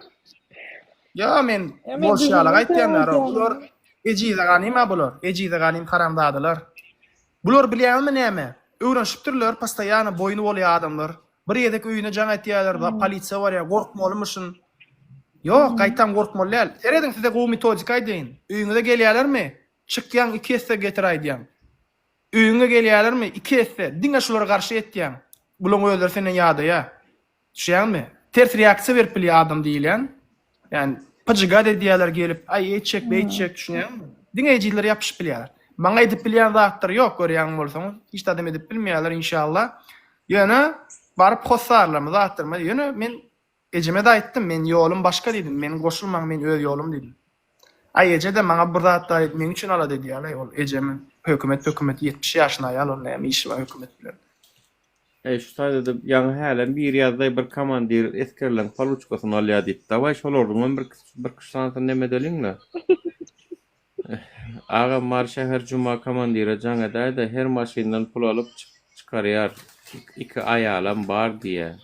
Ýo men Ýa men bolşy ýaly düşündim aýtýan seň ýa bular aýdýanyňy. ejize ganym-a bular. Ejize ganym haramzadalar. Bular bilýäňizmi näme? Öwrenişipdirler postoýano boýny bolýar adamlar. Bir gezek öýüne jaň etýärler, polisiýa barýar, gorkmalymyşyn. Ýok, gaýtam gorkmaly däl. Serediň size gowy metodika aýdaýyn. Öýüňize gelýärlermi? Çykýaň iki esse getir aýdýaň. Öýüňe gelýärlermi? Iki esse. Diňe şulara garşy etýäň. Bulaň özleri senden ýadaýar. Düşýäňmi? Ters reaksiýa berip bilýär adam diýilýän. Ýani pyjygat edýärler gelip, aý eýtjek, beýtjek, düşünýäňmi? Diňe ejizler ýapyşyp bilýärler. Maňa edip bilýän zatlary ýok görýän bolsaňyz. Hiç zadam edip bilmeýärler inşallah. Ýöne baryp hossarlarymyz zatlarymyz ýöne men ejeme-de aýtdym, men ýolum başga diýdim, men goşulmaň men öz ýolum diýdim. Aý eje-de maňa bir zat aýt meň üçin alada edýär-aý ol ejem hökümet hökümet 70 ýaşynda aýal ol näme işi bar hökümet bilen. Eý şu taýda-da ýaňy hälem biri ýazdaý bir komandir esgerleň paluçkasyny alýa diýip dawaý şolardyňam bir birküç sanysyny neme edeliňle. Agam Mary şäher Juma komandire jaň edäýdä her maşyndan pul alyp çykarýar iki aýalam bar diýýä.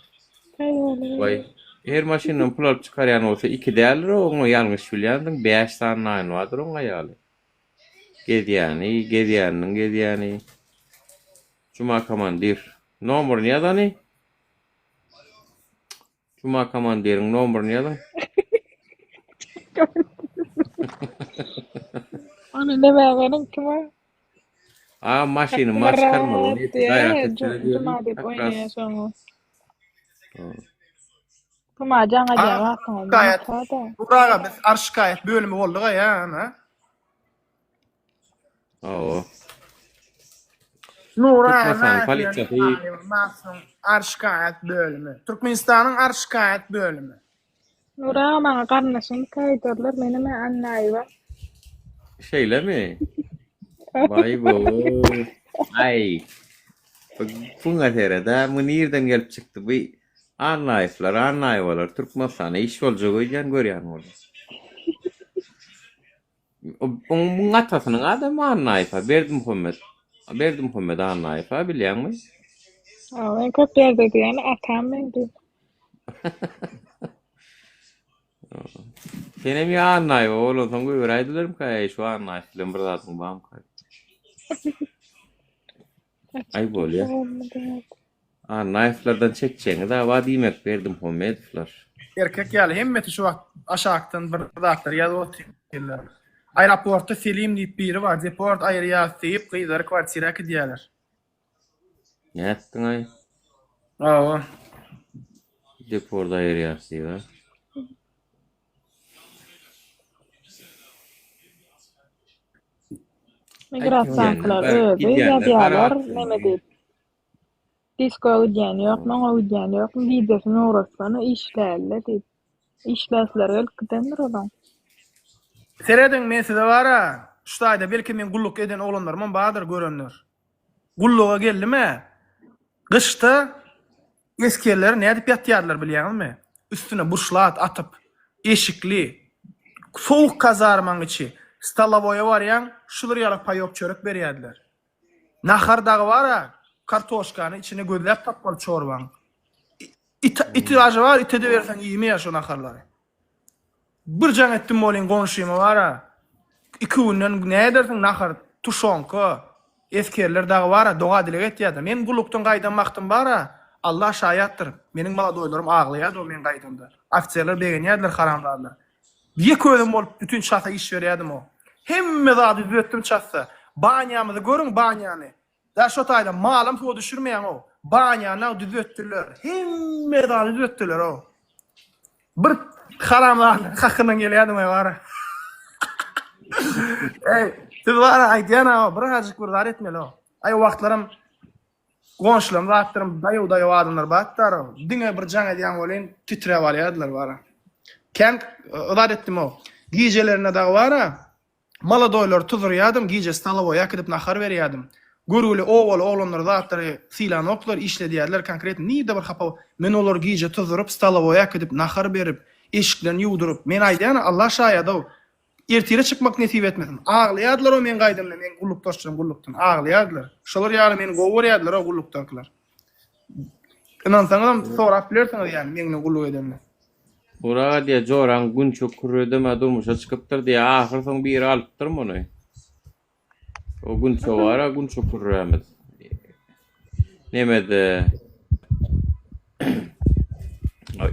Waý her maşyndan pul alyp çykarýan bolsa iki däldir oňa ýalňyş bilýänsiň bäş sany naýyn bardyr oň aýaly. Gezýäni gezýäniniň gezýäni. Juma komandir. Nomeryny ýazany. Juma komandiriň nomeryny ýazyň. Ony näme beriň kime? A maşyny ma çykarmaly. Ony gaýrat etsene diýeli. Juma diýip Как раз. oýnaýar şoňa. Juma jaň edýän wagtyňyz Şikaýat. nätdi-da? Burak aga biz arş şikaýat bölümi bolduk-a ýa, ana. Hawa. Nura Türkmenistanyň polisiýasy Arş şikaýat bölümi. Türkmenistanyň arş şikaýat bölümi. Nura aga maňa garyndaşym aýdarlar menem Annaýewa. Şeýlemi? Waý bu. Aý. Buňa seret-ä, bu nirden gelip çykdy bu Annaýewler, Annaýewalar Türkmenistana iş boljak öýdýän görýän bolsa. Muň atasynyň adam Annaýew-a, Berdimuhamet. Berdimuhamet Annaýew-a bilýäňmi? Hawa, men köp ýerde diýýän, atam meň diýip. Senem ýa Annaýewa bolansoň goýberäýdilermikä, eý şu Annaýew bilen bir zadyň barmyka? Aý bolýa. Annaýewlerden çekjegiňiz-ä bar diýmek Berdimuhamedowlar. Erkek ýaly hemmesi şu wagt aşakdan bir zatlar ýazyp otyrlar. Aeroportda Selim diýip biri bar deport aýyrýas diýip gyzlary kwartira äkidýäler. Nätdiňaý? Hawa. Deport aýyrýas diýip a. Migrasiýaňkylar özi ýazýarlar neme diýip. Disko gidýän ýokmy, oňa gidýän ýokmy, wideosyny ugratsana işläli diýip. Işläsiler gelip gidendir olaň. Serediň men size bara şu taýda belki meň gulluk eden oglanlarymam bardyr görenler. Gulluga geldim-ä. Gyşda esgerler nädip ýatýardylar bilýäňizmi? Üstüne burşlat atyp, eşikli, sowuk kazarmaň içi. Stolowoýa barýaň, şular ýaly paýok çörek berýärdiler. Nahar dagy bar-a, kartoşkany içine gözläp tapmaly çorbaň. It, iti aja bar, ite-de berseň iýmeýär şo naharlary. Bir jaň etdim welin goňşyma bar-a. Iki günden nä edersiň nahar, tuşonka, esgerler dagy bar-a, doga-dileg etýärdi. Men gullukdan gaýdan wagtym bar-a, Alla şaýatdyr, meniň molodoýlarym aglaýardy men gaýdamda. Ofiserler begenýärdiler haramzadalar. Ýeke özüm bolup bütin çasa iş berýärdim-ow. Hemme zady düzetdim çasda. Banýamyzy görüň, banýany. Daş şo taýda malam suwa düşürmeýäň-ow. Banýany düzetdiler. Hemme zady düzetdiler-ow. Bir haramzadanyň hakyndan gelýärdim-aý bara. Eý, siz bara aýdýan-a, birazajyk bir zat etmeli-ow. Aý, o wagtlaram goňşularym zatlarym daýaw-daýaw adamlar bardy-da, diňe bir jaň edýän welin titräp alýardylar bara. Kän zat etdim-ow. Gijelerine dagy bara, Molodoýlary tuzurýadym, gije stolowoý äkidip nahar berýädim. Görgüli obaly oglanlar zatlary sylanoklar, işledýärler konkretno nirde bir hapa men olary gije tuzuryp stolowoý äkidip nahar berip, eşiklerini ýuwduryp, men aýdýan Allah şaýadow, ertire çykmak nesip etmesin. Aglaýardylar-ow men gaýdamda meň gullukdaşlarym gullukdan aglaýardylar. Şolar ýaly meni gowy görýärdiler-ow gullukdakylar. Ynansaňyzam sorap bilersiňiz ýani meň bilen gulluk edenler. Ura diýýär, joraň Gunça kürredem-ä durmuşa çykypdyr diýýär, ahyr soň biri alypdyr muny. O Gunça bar-a, Gunça kürrämiz. Nemede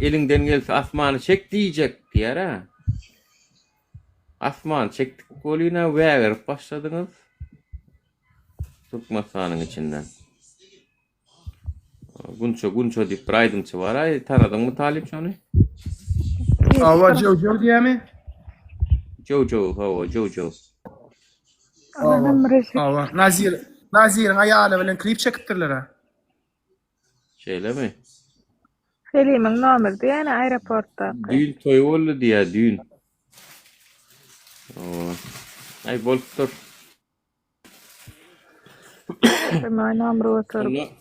Eliňden gelse asmany çek diýjek diýýär-ä. Asmany çekdik welin-ä wägirip başladyňyz. Türkmenistanyň içinden. Gunça Gunça diýip bir aýdymçy bar aý tanadyňmy talyp şony? Hawa Jow Jow diýýämi? Jow Jow hawa Jow Jow. Hawa Nazir Naziriň aýaly bilen klip çekipdirler ha. Şeýlemi? Selimiň nomeri diýýäni aeroportdaky. Düýn toý boldy diýýä düýn. Hawa. Aý bolupdyr. Primoý nomer göterip. Onda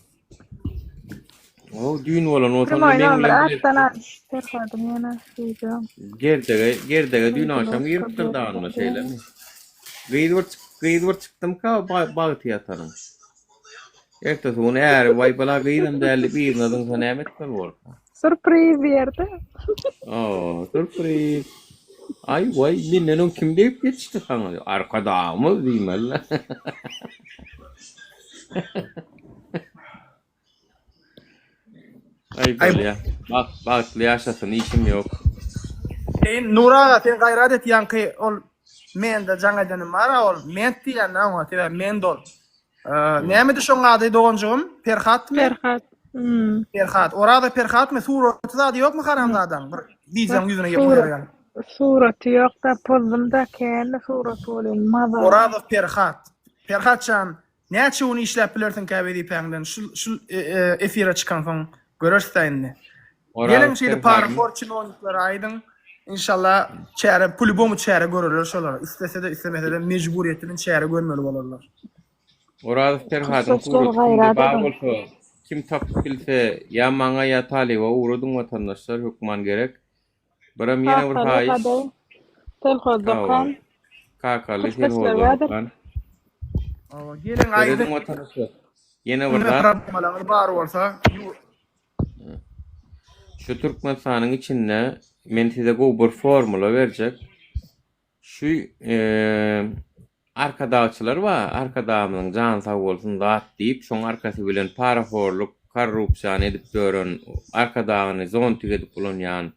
O düýn bolan bolsa onda Primoý meň nomer bilen atdan at. Ferhadyň ýene wideo. Gerdege, gerdege düýn agşam giripdir dagynda şeýlemi? Gyz bir gyz bir çykdymka bagty ýatanyň. Ertesi gün äri waý bala gyzam däl diýip yzyna zyňsa näme etmeli borka? Surpriz diýerdi. Oo, surpriz. Aý waý, menden öň kim degip ýetişdi saňa? Arkadagymyz diýmeli. Aý bolýa. Bagt, bagtly ýaşasyn, işim ýok. Eý Nur aga sen gaýrat et ýaňky ol mende jaň edenim bar-a ol ment diýýän-dä oňa sebäbi mend ol. Nämedi şoň ady doganjygym? Perhatmy? Perhat. Hmm. Perhat. Oraza Perhatmy? Suraty zady ýokmy haramzadaň? Bir wideoň ýüzüne gelip goýar ýaly. Suraty ýok-da, pozdum-da, kände suraty welin mazaly. Orazow Perhat. Perhat jan, näçe gün işläp bilersiňkä wezipäňden? Şul şul efire çykansoň göreris-dä indi. Geliň şeýdip parahor çinowniklere aýdyň. Inşallah çäre po-lýubomu çäre görerler şolara. İstese-de islemese-de mejburyýeti bilen çäre görmeli bolarlar. Orazow Perhadyň suraty kimde bar bolsa, kim tapyp bilse ýa maňa ýa Talyba ugradyň watandaşlar hökman gerek. Biram ýene bir haýyş. Selhoz dokan. Kakaly selhoz dokan. Hawa, geliň aýdyň. Watandaşlar. Ýene bir zat. Problemalaryňyz bar bolsa, Şu Türkmenistanyň içinde men size gowy bir formula berjek. Şu arkadagçylar bar, arkadagymyzyň jany sag bolsun zat diýip, şoň arkasy bilen parahorluk, korrupsiýany edip ýören, arkadagyny zontik edip ulanýan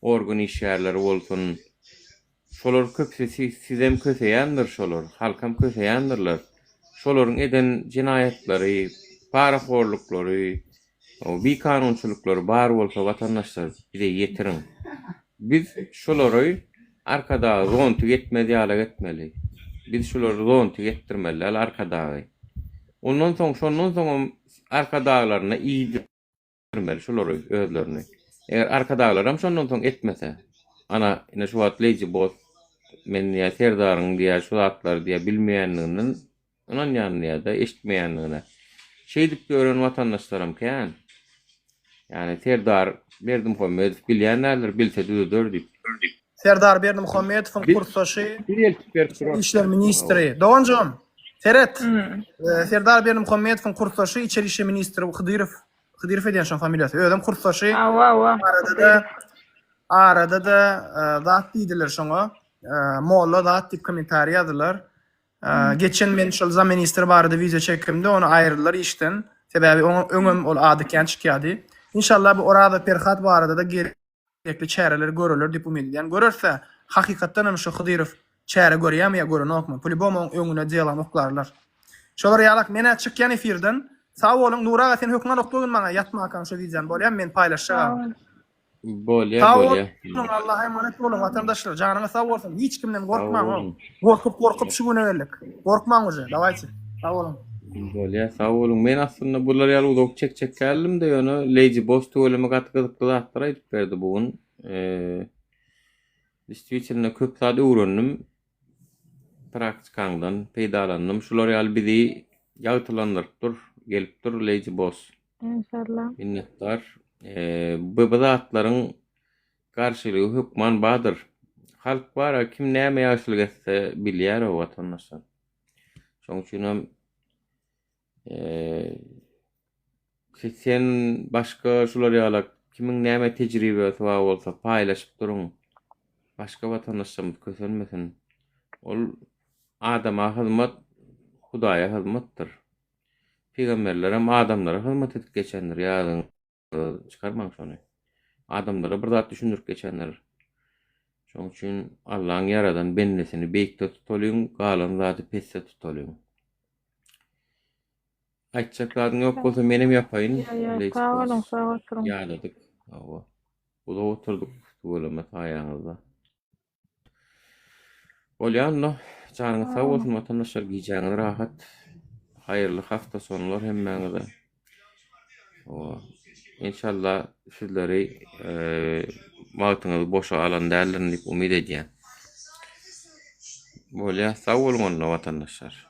organ işgärleri bolsun, şolar köpüsi sizem köseýändir şolar, halkam köseýändirler. Şolaryň eden jenaýatlary, parahorluklary, bikanunçylyklary bar bolsa watandaşlar bize ýetiriň. Biz şolary Arkadagy zontik etmez ýalak etmeli. Biz şulary zontik etdirmeli däl Arkadagy. Ondan soň şondan soňam Arkadaglaryna iýdir. Etdirmeli şulary özlerini. Eger arkadaglaram şondan soň etmese, ana ine şu wagt Lady Boss men diýýär Serdaryň diýýär şu zatlary diýýär bilmeýänliginden ynanýan diýýär-de eşitmeýänligine. Şeýdip ýören watandaşlaram kän. Ýani Serdar Berdimuhamedow bilýän däldir, bilse düzeder diýip. Serdar Berdimuhamedowyň kursdaşy, Içeri işler ministri. Doganjygym, seret. Serdar Berdimuhamedowyň kursdaşy, Içeri işler ministri Hydyrow. Hydyrow edýän şoň familiýasy. Özem kursdaşy. Hawa, hawa. Arada-da arada-da zat diýdiler şoňa. Molla zat diýip kommentariý ýazdylar. Geçen men şol zaministr barada wideo çekimde ony aýyrdylar işden. Sebäbi oňa öňem ol ady kän çykýardy. Inşallah bu Oraza Perhat barada-da gerekli çäreler göreler diýip umyt edýän. Görerse hakykatdan hem şu Hydyrow çäre görýärmi ýa görenokmy? Polibom oň öňüne delam oklarlar. Şolar ýalak menä çykýan efirden. Sag boluň Nury aga sen hökman oklagyn maňa ýatmakaň şu wideony bolýamy men paýlaşjagam. Bolýa Sag bolýa. boluň Allaha emanet boluň watandaşlar janyňyz sag bolsun hiç kimden Sag gorkmaň boluň. gorkup gorkup şu güne geldik gorkmaň uje dawayçy sag boluň. Bolýa sag boluň. Men aslynda bular ýaly uzak çekjek däldim-de ýöne Lady Boss tüweleme gaty gyzykly zatlar aýdyp berdi bu gün. Eee Distwitelno köp zat öwrendim. Praktikaňdan peýdalandym. Şular ýaly bizi ýagtylandyryp dur, gelip dur Lady Boss. Inşallah. Minnetdar. Bu bu zatlaryň garşylygy hökman bardyr. Halk bara kim näme ýagşylyk etse bilýär o watandaşlar. Şoň üçin hem Sen başga şular ýala kimiň näme tejribesi bar bolsa paýlaşyp duruň. Başga watandaşlarymyz kösenmesin. Ol adama hyzmat Hudaýa hyzmatdyr. Pygamberlerem adamlara hyzmat edip geçendir ýadyňyzdan çykarmaň şony. Adamlara bir zat düşündirip geçendir. Şoň üçin Allaň ýaradan bendesini beýikde tutalyň, galan zady pesde tutalyň. Aýtjak zadyň ýok bolsa menem ýapaýyn. Ýa ýa sag boluň sag oturyň. Ýadadyk. Hawa. Uzak oturdyk tüweleme saýaňyzda. Bolýa onda. Janyňyz sag bolsun watandaşlar gijäňiz rahat. Haýyrly hafta sonlar hemmäňize. Hawa. Inşallah sizleri wagtyňyzy boşa alan däldirin diýip umyt edýän. Bolýa sag boluň onda watandaşlar.